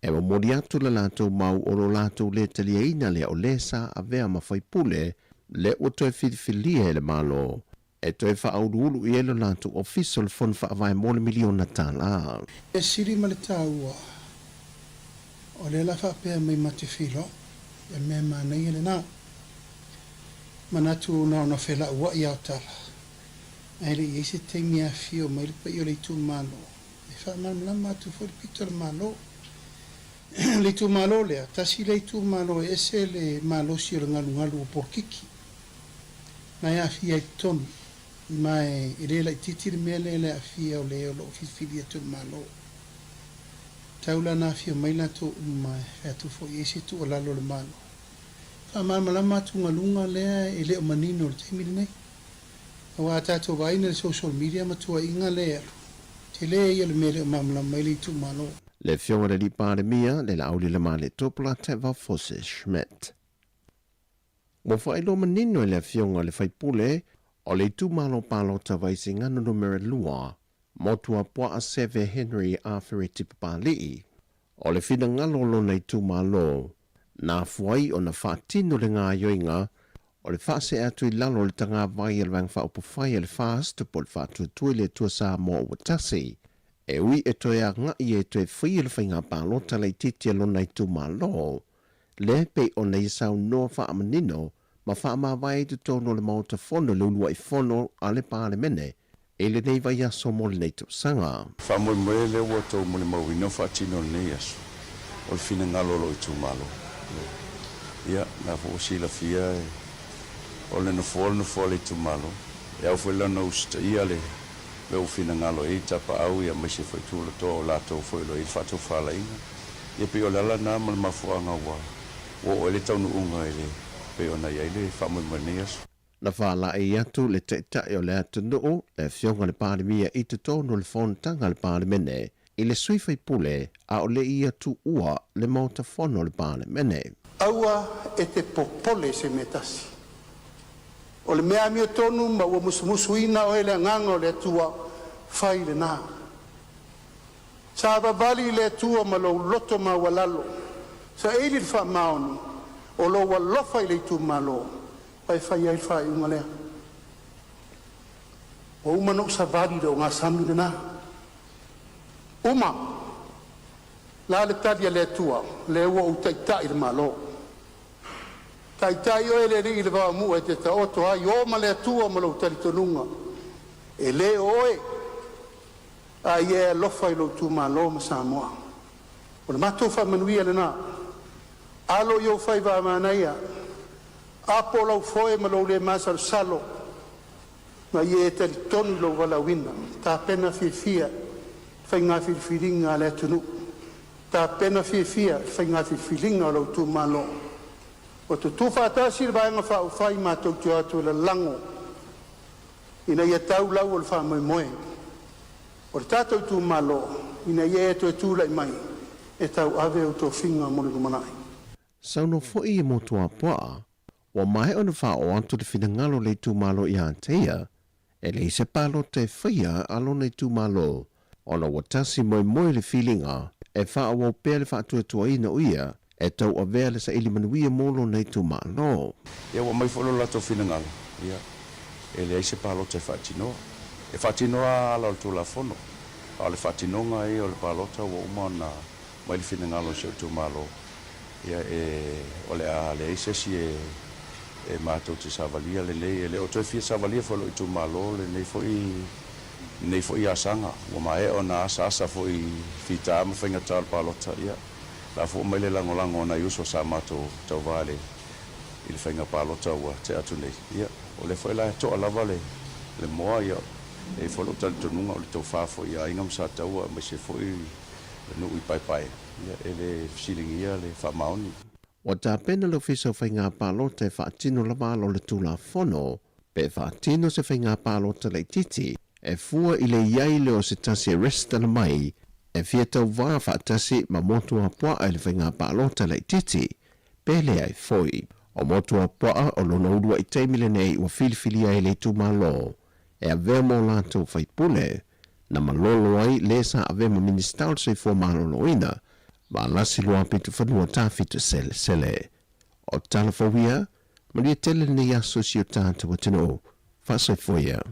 e momoli atu le latou mau o lo latou le taliaina lea o le sa avea ma faipule lea ua toe filifilia e le Malo e toe faauluulu i ai lo latou Ofisa o le Fono Faavae mo le miliona tala. E sili ma le taua, o lea la faapea mai ma te feiloai, o le mea manaia lena. Manatu na ona felauai ao tala, ae le i ai se taimi e afifio mai le paia o le itumalo e faamalamalama atu foi le pito o le Malo. O le itumalo lea, tasi lea itumalo e ese le malosi o le galugalu o polokiki na e aafia ai totonu, ma e le laitiiti le mea lea i le aafia o le o lo o filifili atu e le Malo. Tau la na afio mai latou uma e fai atu foi i ai se tuualalo a le Malo. Faamalamalama atugaluga lea e le o manino i le taimi lenei. Aua a tatou vaai i le social media ma tuuaiga lea e alu, tele ia le mea e le o malamalama ai le itumalo. Le Afioga i le Alii Palemia, le Laauli Lemalietoa Polataivao Fosi Schmidt. Ua faailoa manino e le Afioga i le Faipule o le Itumalo Palota Vaisigano Numera 2, Motuapuaa Seve Henry Afereti Papali'i, o le finagalo o lona itumalo, na afua ai ona faatino le gaoioiga o le faasee atu i lalo o le tagavai a le Vaega Faaupufai a le FAST po o le Faatuatua i le Atua Samoa Ua Tasi, e ui e toe agai e toe faia le faiga palota laitiiti a lona itumalo, lea e pei ona ia saunoa faamanino ma faamavae i totonu o le Maota Fono i le uluai fono a le Palemene i lenei vaiaso mo lenei tausaga. Faamoemoe lea ua outou molimauina o faatino lenei aso, o le finagalo o lou itumalo. Ia, na foi ua silafia o le nofoa o le nofoa o le itumalo, e ao foi la ona usitaia le mea ua finagalo i ai Tapaau ia aemaise foi Tulatoa o latou foi o lo o i ai le faatofalaiga. Ia pei o le ala lena ma le mafuaaga ua oo ai le taunuuga i le pei ona i ai le faamoemoe i lenei aso. Na faalaei atu le Taitai o le atunuu, le Afioga i le Palemia i totonu o le fonotaga a le Palemene i le sui faipule a o le i ia tuua le Maota Fono o le Palemene. Aua e te popole i se mea tasi. O le mea amiotonu ma ua musumusuina oe e le Agaga o le Atua, fai lena. Savavali i le Atua ma lou loto maualalo, saili le faamaoni o lou alofa i le itumalo, ma e fai ai le faaiuga lea. Ua uma ona ou savali i le ogasami lena. Uma la le tali a le Atua, lea ua ou taitai i le Malo. Taitai oe e le Alii i le vaomu'a e te taoto ai, o ma le Atua ma lou talitonuga, e le o oe, a ia e alofa i lou itumalo ma Samoa. O le matou faamanuia lena. Alo i ou faiva a manaia, apo lau foe ma lou le masalosalo, ma ia e talitonu i lou valaauina, tapena fiafia faiga filifiliga a le atunuu, tapena fiafia faiga filifiliga o lou itumalo. Ua tutu faatasi le Vaega Faaupufai matou te o atu e lalago ina ia tau lau o le faamoemoe o le tatou itumalo ina ia e toe tulai mai e tauave ou tofiga mo le lumanai. Saunoa foi i Motuapuaa, ua maea ona faaoo atu le finagalo o le itumalo ia te ia, e leai se palota e faia a lona itumalo ona ua tasi moemoe le filiga e faaauau pea le faatuatuaina o ia e tauavea le saili manuia mo lona itumalo. Ia ua aumai foi lo latou finagalo, ia, e leai se palota e faatinoa. E faatinoa lava ala o le Tulafono, a o le faatinoga ia o le palota ua uma ona aumai le finagalo o si ou itumalo. Ia, e, o le a leai se isi e, e matou te savalia lenei. E le o toe fia savalia foi lou itumalo lenei foi, lenei foi asaga. Ua maea ona asaasa foi i fita ma faigata o le palota. Ia, la foi mai le lagolago a nai uso sa matou tauva i le, i le faiga palota ua tea atu nei. Ia, o lea foi la e toa lava le, le moa, ia, e i ai foi lou talitonuga o le tofa foi i Aiga ma Sataua aemaise foi le nuu i Paepae, ia, e le fesiligia le faamaoni. Ua tapena le Ofisa o Faiga Palota e faatino lava ala o le Tulafono pe faatino se faiga palota laitiiti e fua i le i ai lea o se tasi e resitala mai e fia tauvā faatasi ma Motuapuaa i le faiga palota laitiiti pe leai foi. O Motuapuaa o lona uluai taimi lenei ua filifilia ai le itumalo e avea mo latou faipule na malolo ai le sa avea ma Minisita o le Soifua Maloloina ma Alasi Luapitofanua Tafito Selesele. O tala fou ia, manuia tele lenei aso i si o tatou atunuu. Faasoifua ia.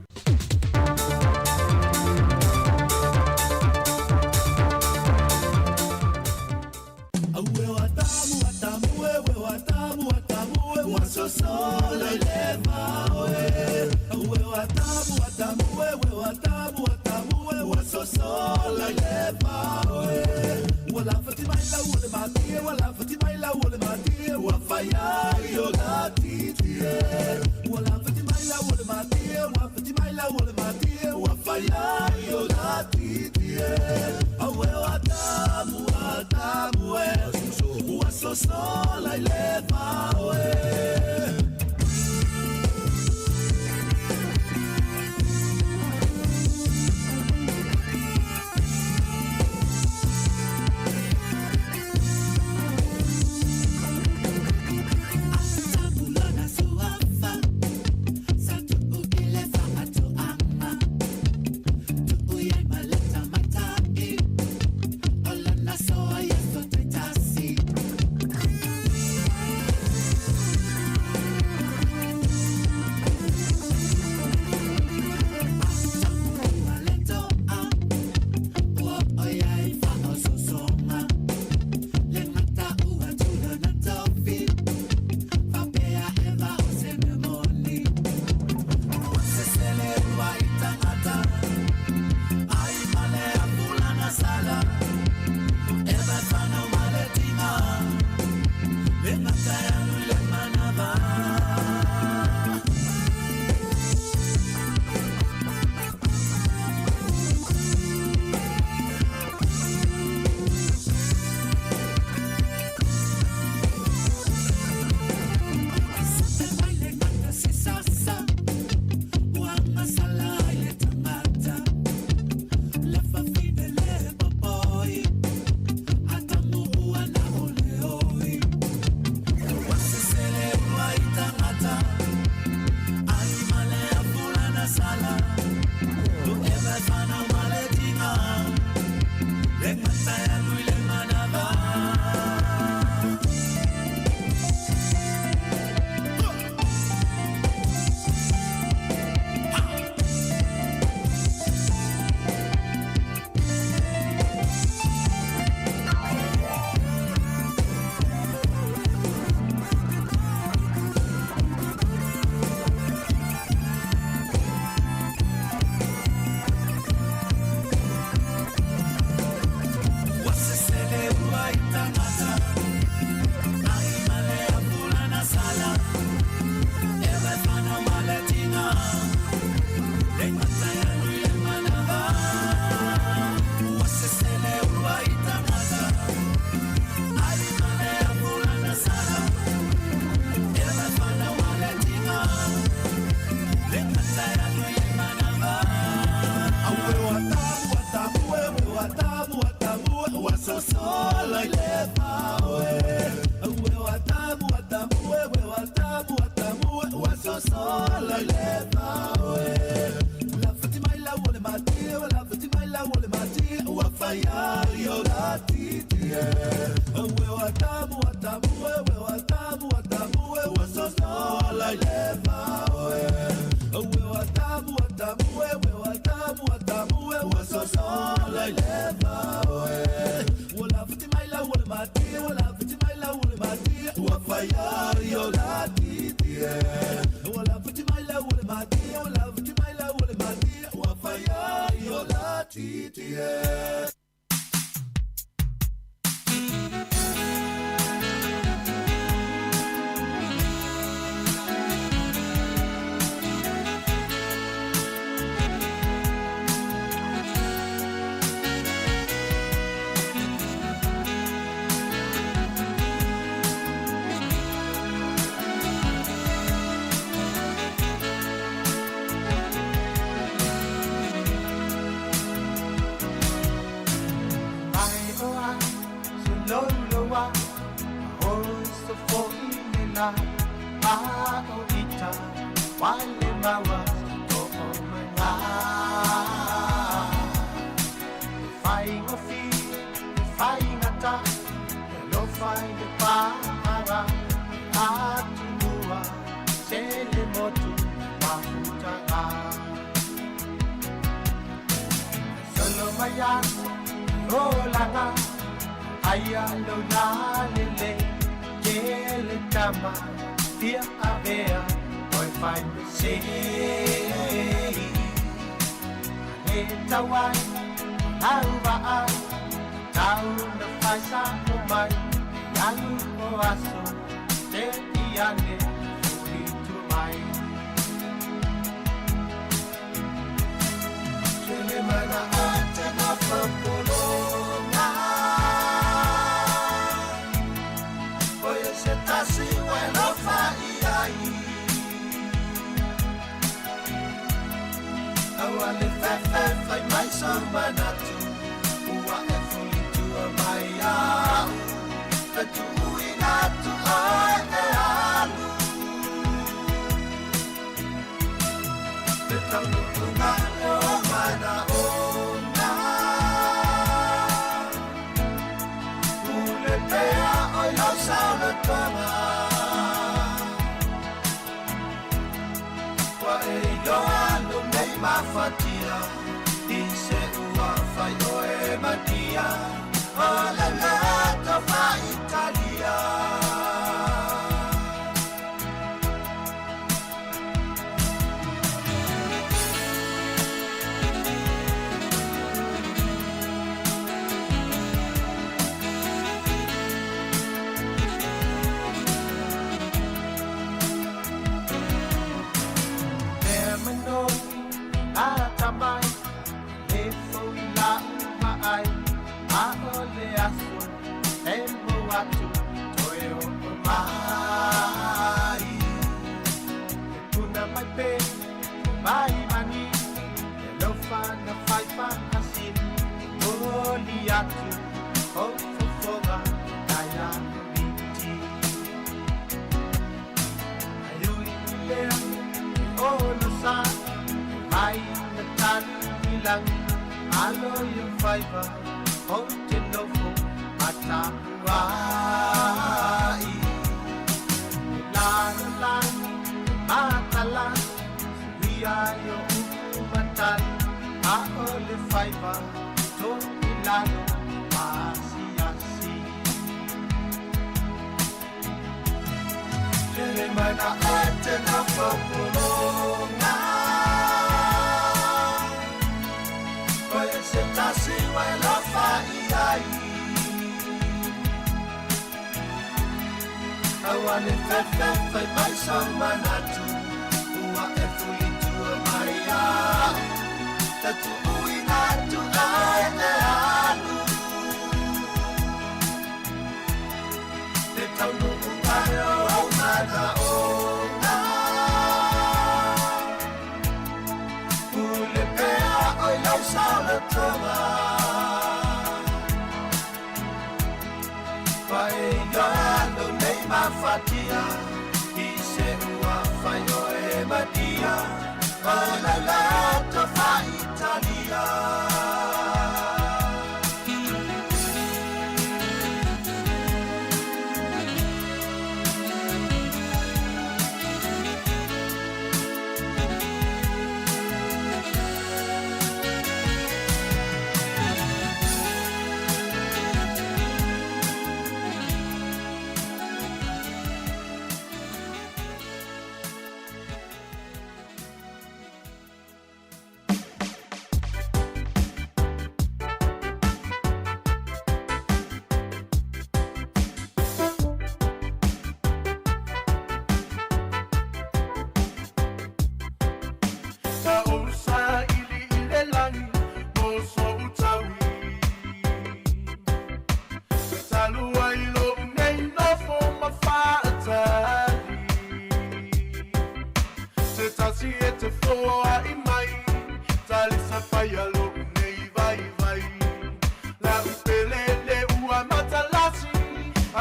Te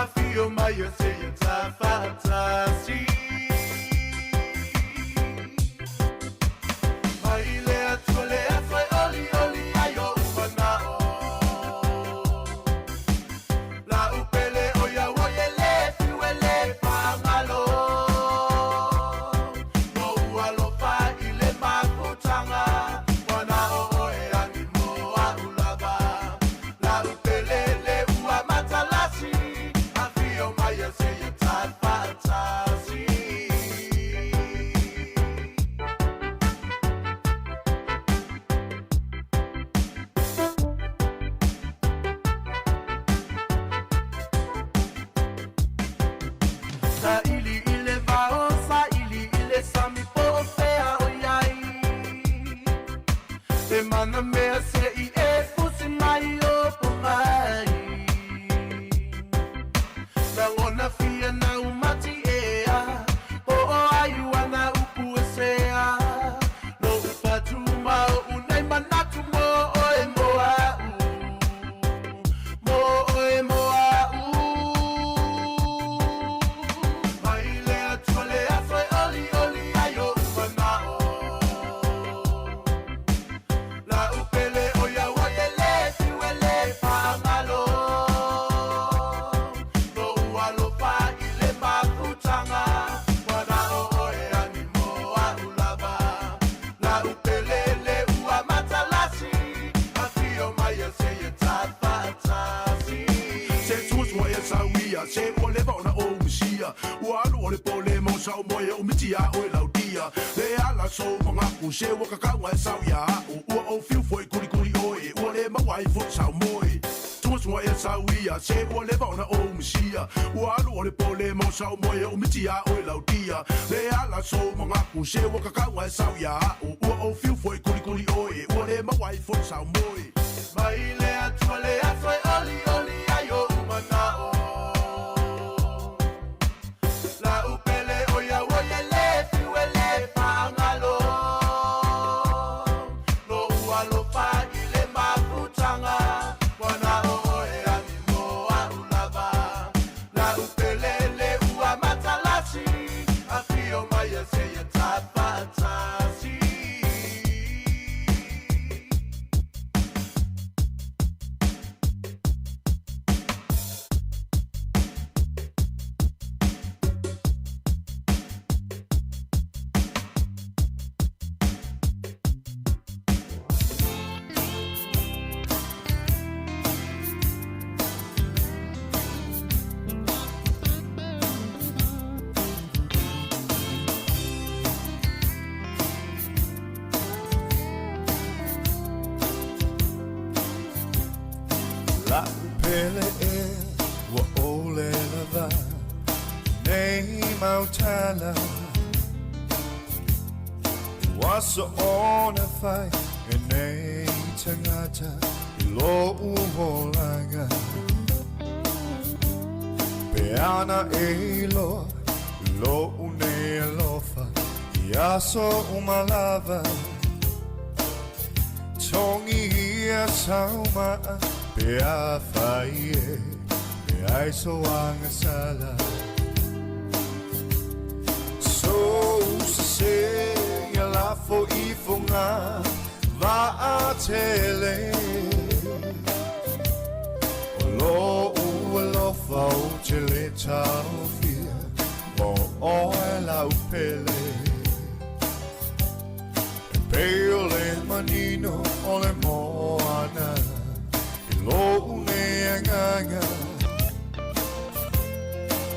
Afio mai e seia tafaatasi. Mai le Atua le aso e olioli ai o'u mana'o. La'u pele o ia ua e lē fiu e lē pagalo. Lo'u alofa i le mafutaga, ua na o oe agi mo a'u lava. La'u pele le ua matalasi, afio mai e seia tafaatasi. Saili i le vao, saili i le sami po o fea o i ai. E mana mea se i e fusi mai o po mai. Lagona fia na umati ea, po o ai ua na upu e sea. Lo'u patu ma o'u nei manatu mo oe mo a'u. Mo oe mo a'u. Mai le Atua le aso e olioli ai o'u mana'o. La'u pele o ia ua e lē fiu e lē pagalo. Lo'u alofa i le mafutaga, ua na o oe agi mo a'u lava. La'u pele le ua matalasi, afio mai e seia tafaatasi. Se suasua e sauia, se ua leva ona ou misia. Ua alu o le pole mo sau moe o miti a oe laudia. Le ala sou mangaku, se ua kakauga e sau ia a'u. Ua ou fiu foi kulikuli oe, ua le maua ai foi sau moe. Suasua e sauia, se ua leva ona ou misia. Ua alu o le pole mo sau moe o miti a oe laudia. Le ala sou mangaku, se ua kakauga e sau ia a'u. Ua ou fiu foi kulikuli oe, ua le maua ai foi sau moe. Mai le Atua le aso e olioli ai o'u mana'o. La'u pele o ia ua e lē fiu e lē pagalo. Lo'u alofa i le mafutaga, ua na o oe agi mo a'u lava. La'u pele le ua matalasi, afio mai e seia tafaatasi. La'u pele e ua ʻole lava nei mau tala. Ua soona fai e nei tagata i lo'u olaga. Pe ana e iloa lo'u nei alofa i aso uma lava. Togi ia sau ma'a pe afai e leai so agasala. Sou sesē ia lafo i foga vaatele. O lo'u alofa ou te lē taofia mo oe lau pele. E pei o le manino o le moana i lo'u nei agaga.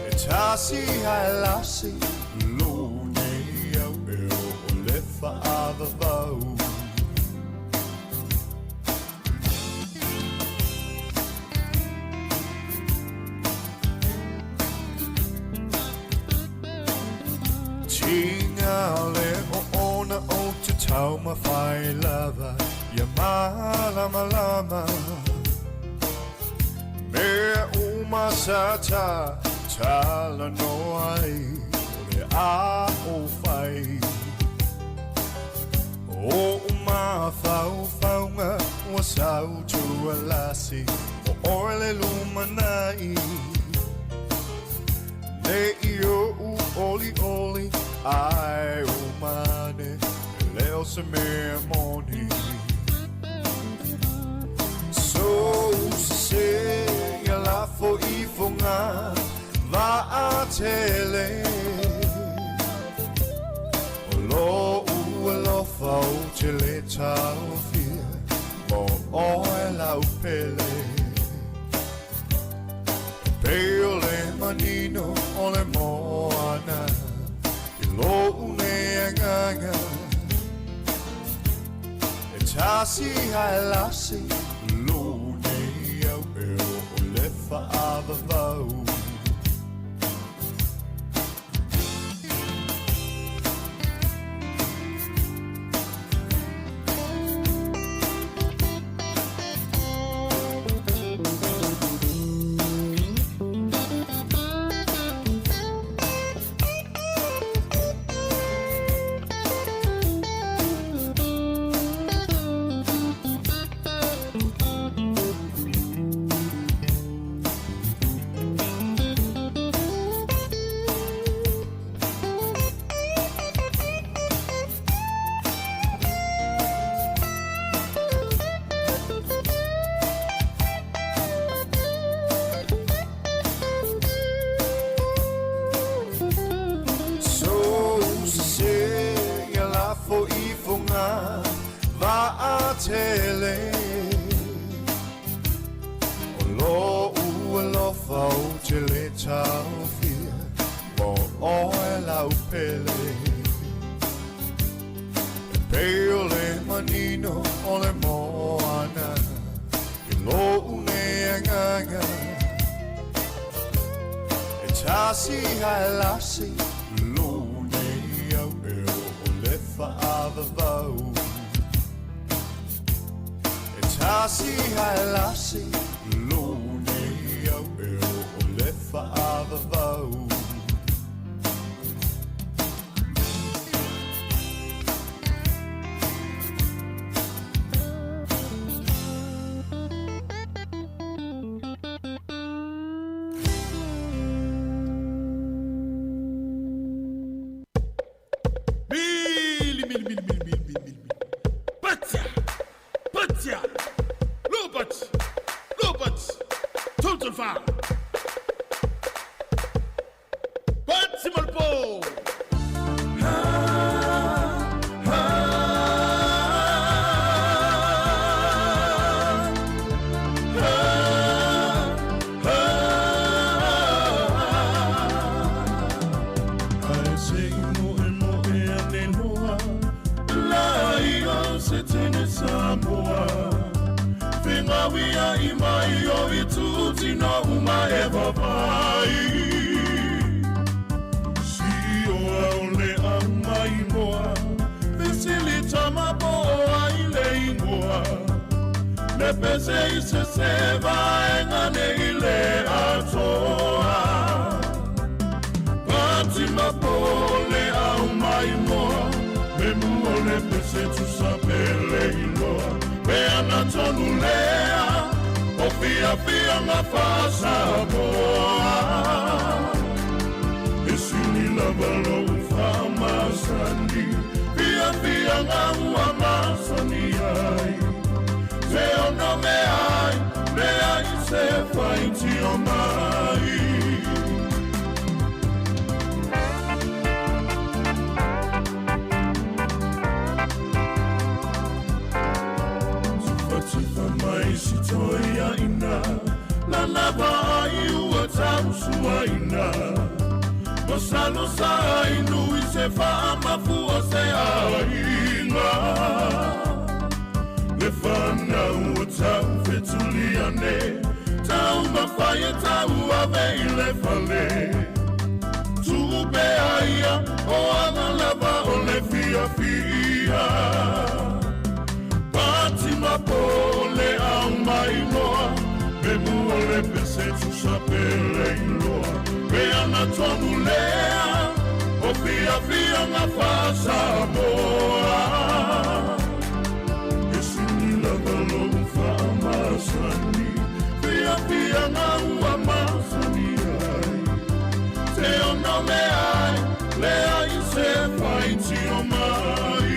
E tasi ae lasi lo'u nei au e oo le faavavau. Tiga le oona ou te taumafai lava ia malamalama. Mea uma sa ta talanoa ai o le a ou fai. O o'u mafaufauga ua sau tualasi o oe le lumanai. Ne i oʻu olioli ae o mane E le o se mea moni So se ia lafo ifoga Vaatele O loʻu alofa ou te lē taofia Mo oe lau pele E pei o le manino o le moana I loʻu nei agaga E tasi ae lasi Lou nei au e oo le faavavau. So sese ia lafo ifoga Vaatele O loʻu alofa ou te lē taofia Mo oe lau pele E pei o le manino o le moana I loʻu nei agaga E tasi ae lasi Lou nei au e oo le faavavau E tasi ae lasi Lou nei au e oo le faavavau. Mili, mili, mili, mili, mili, mili, mili. Patia! Patia! Lopati! Lopati! Total foul! Pati Malpo! Ae se i moemoe ane loa la ia se tene Samoa Fegauiaʻi mai o itu tino uma e vavai Sioa o le au mai moa Fesili tama po o ai le ingoa Le pese i se se vaega nei le atoa Pati ma po le au mai moa Me mua le pese tusa pele iloa Pe ana tonu lea O fiafiaga faa-Samoa E sili lava lou faamasani Fiafiaga ua masani ai Se ono mea ai Leai se faitio mai. Tufatufa mai si toeaina Lalava ai ua tausuaina Masalo sa inu i se faamafu o se aiga Le fanau o tau fetuliane Tau mafai e tau ave i le fale Tuu pea ia o aga lava o le fiafia Pati ma po le au mai moa Me mua le pese tusa pele iloa Pe ana tonu lea O fiafiaga faa-Samoa E sili lava lou faamasani Fiafiaga ua masani ai Se ono me ai, leai se faitio mai.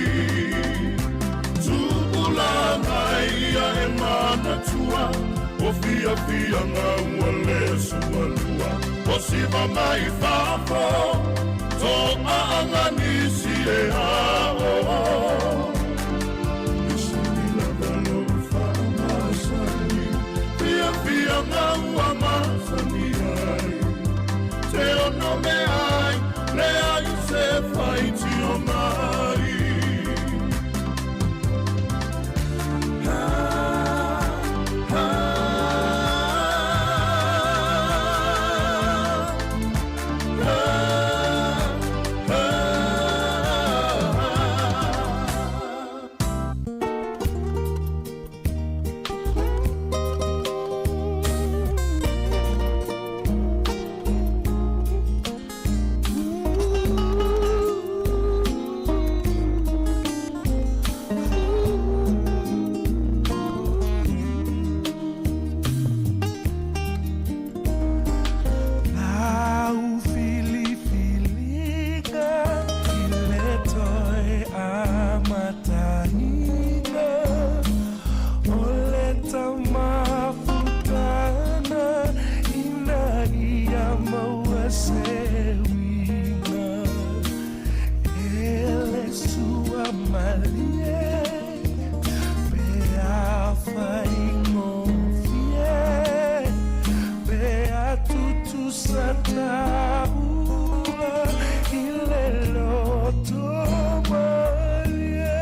Tupulaga ia e manatua, o fiafiaga ua lē sualua. O siva mai fafo, to'aaga nisi e ao. E sili lava lou faamasani, fiafiaga ua masani ai. Te ono me ai, leai se faitio mai. Lau filifiliga i le toe amataina o le tamafutana ina ia maua se uiga e le suamalie pe afaigofie pe atutusa taua i le loto malie.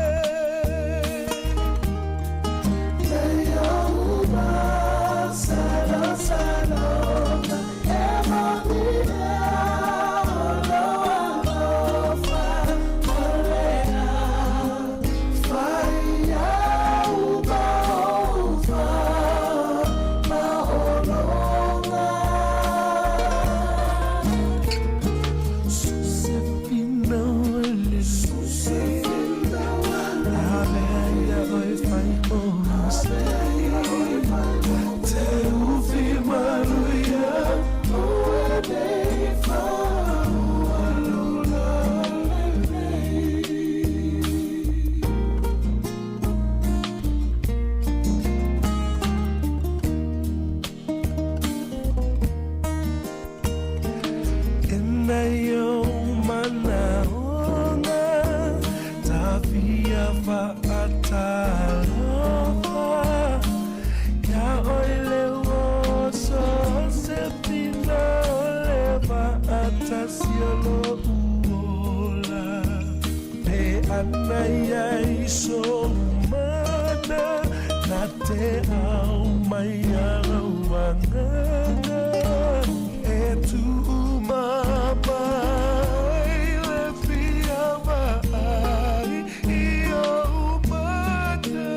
E nai ou manaoga ta fia faatalofa ia oe le uoso se pina o le faatasi o lo'u ola pe ana iai sou mana na te aumai au agaga e tuumamai le fia vaai i ou mata.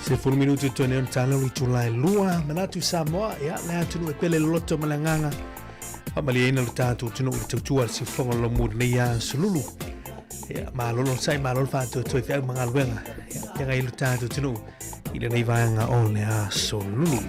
10 minuti totoe nei o le taeao i le itula e 2. Manatu Samoa, ia, le atunuu e pele loloto ma le agaga. Faamalieina lo tatou atunuu i le tautua a le siufofoga o le lomua i lenei aso lulu. Ia, malo le onosai, malo le faatoetoe feau ma galuega. Ia, feagai ai lo tatou atunuu i lenei vaega o le aso lulu.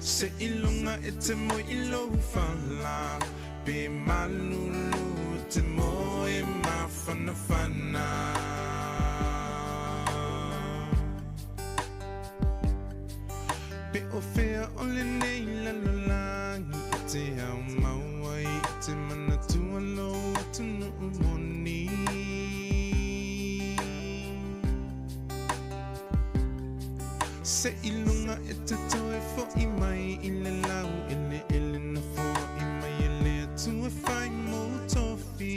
Se ilunga e te moe i lou fala Pe malulu e te moe mafanafana Pe o fea o lenei lalolagi E te ao mau ai e te manatua lou atunuu moni Se i luga e te toe foʻi mai i le lau eleele na foai mai e le Atua e fai mou tofi.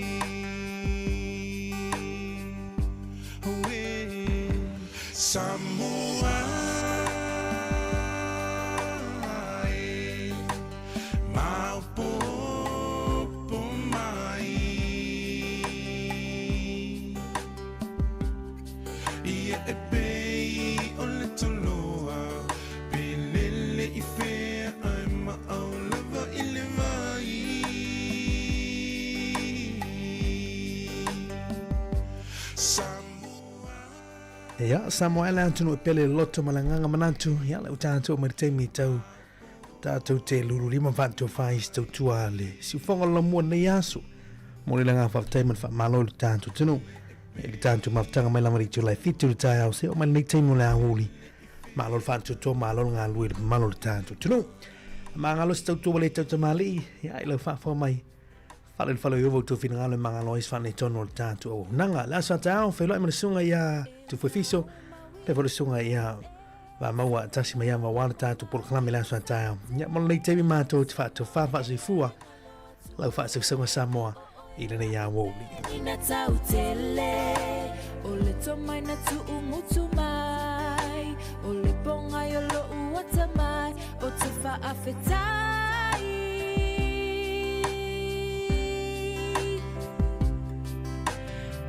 Auē Samoa e. Ia e pei o le toloa Pe lele i fea ae maau lava i le vai Samoa Ia, Samoa e le atunuu e pele le loto ma le agaga manatu, ia le ua tatou mai le taimi tau tatou te lululima faatofa i se tautua a le siufoga o le laumua lenei aso. Momoli le agaga faafetai ma le faamalo i le tatou atunuu i le tatou mafutaga mai lava i le itula e 7 i le taeao seia oo mai lenei taimi o le aoauli. Malo le faatoatoa, malo le galulue i le mamalu o le tatou atunuu. Magalo se tautua ua le tautamalii, ia i lau faafofoga mai. Fale le fale o Ieova outou finagalo e magalo ai se faaletonu o le tatou auaunaga. Le aso a taeao, feiloai ma le susuga ia Tufuefiso, faapea foi le susuga ia Vamaua Tasi Maiava aua le tatou polokalame i le aso a taeao. Ia mo lenei taimi matou te faatofa faasoifua lau faasausauga Samoa i lenei aoauli. Ina tau tele o le tomai na tuumutu mai o le pongai o lou atamai o te faafetai.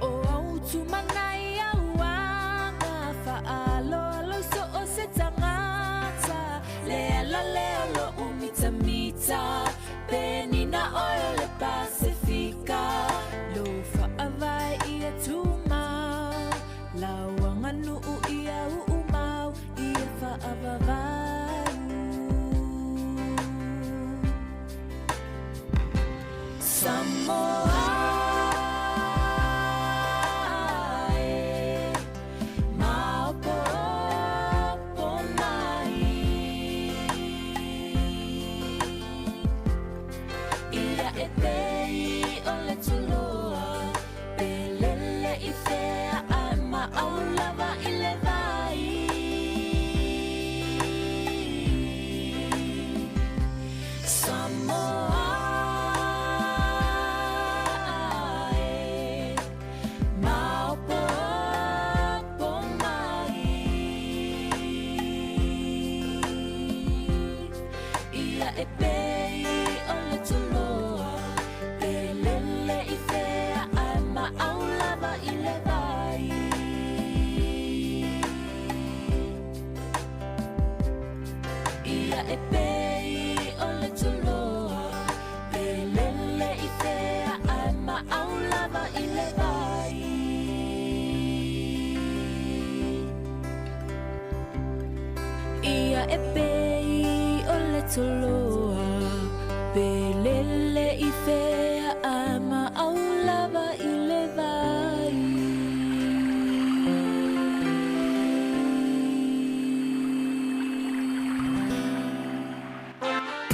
O au tumanai auanga faaloalo i so o se tagata le ala lea o lou mitamita penina oe o le Pasefika lou faavae ia tumau lau aganuu ia uumau ia faavavau Samoa e maopoopo mai Ia e pei o le tuloa Pe lele i fea ae maau lava i le vai Samoa e maopoopo mai Ia e pei o le tuloa Pe lele i fea ae maau lava i le vai Ia e pei o le tuloa Pe lele i fea ae maau lava i le vai Ia e pei o le toloa Pe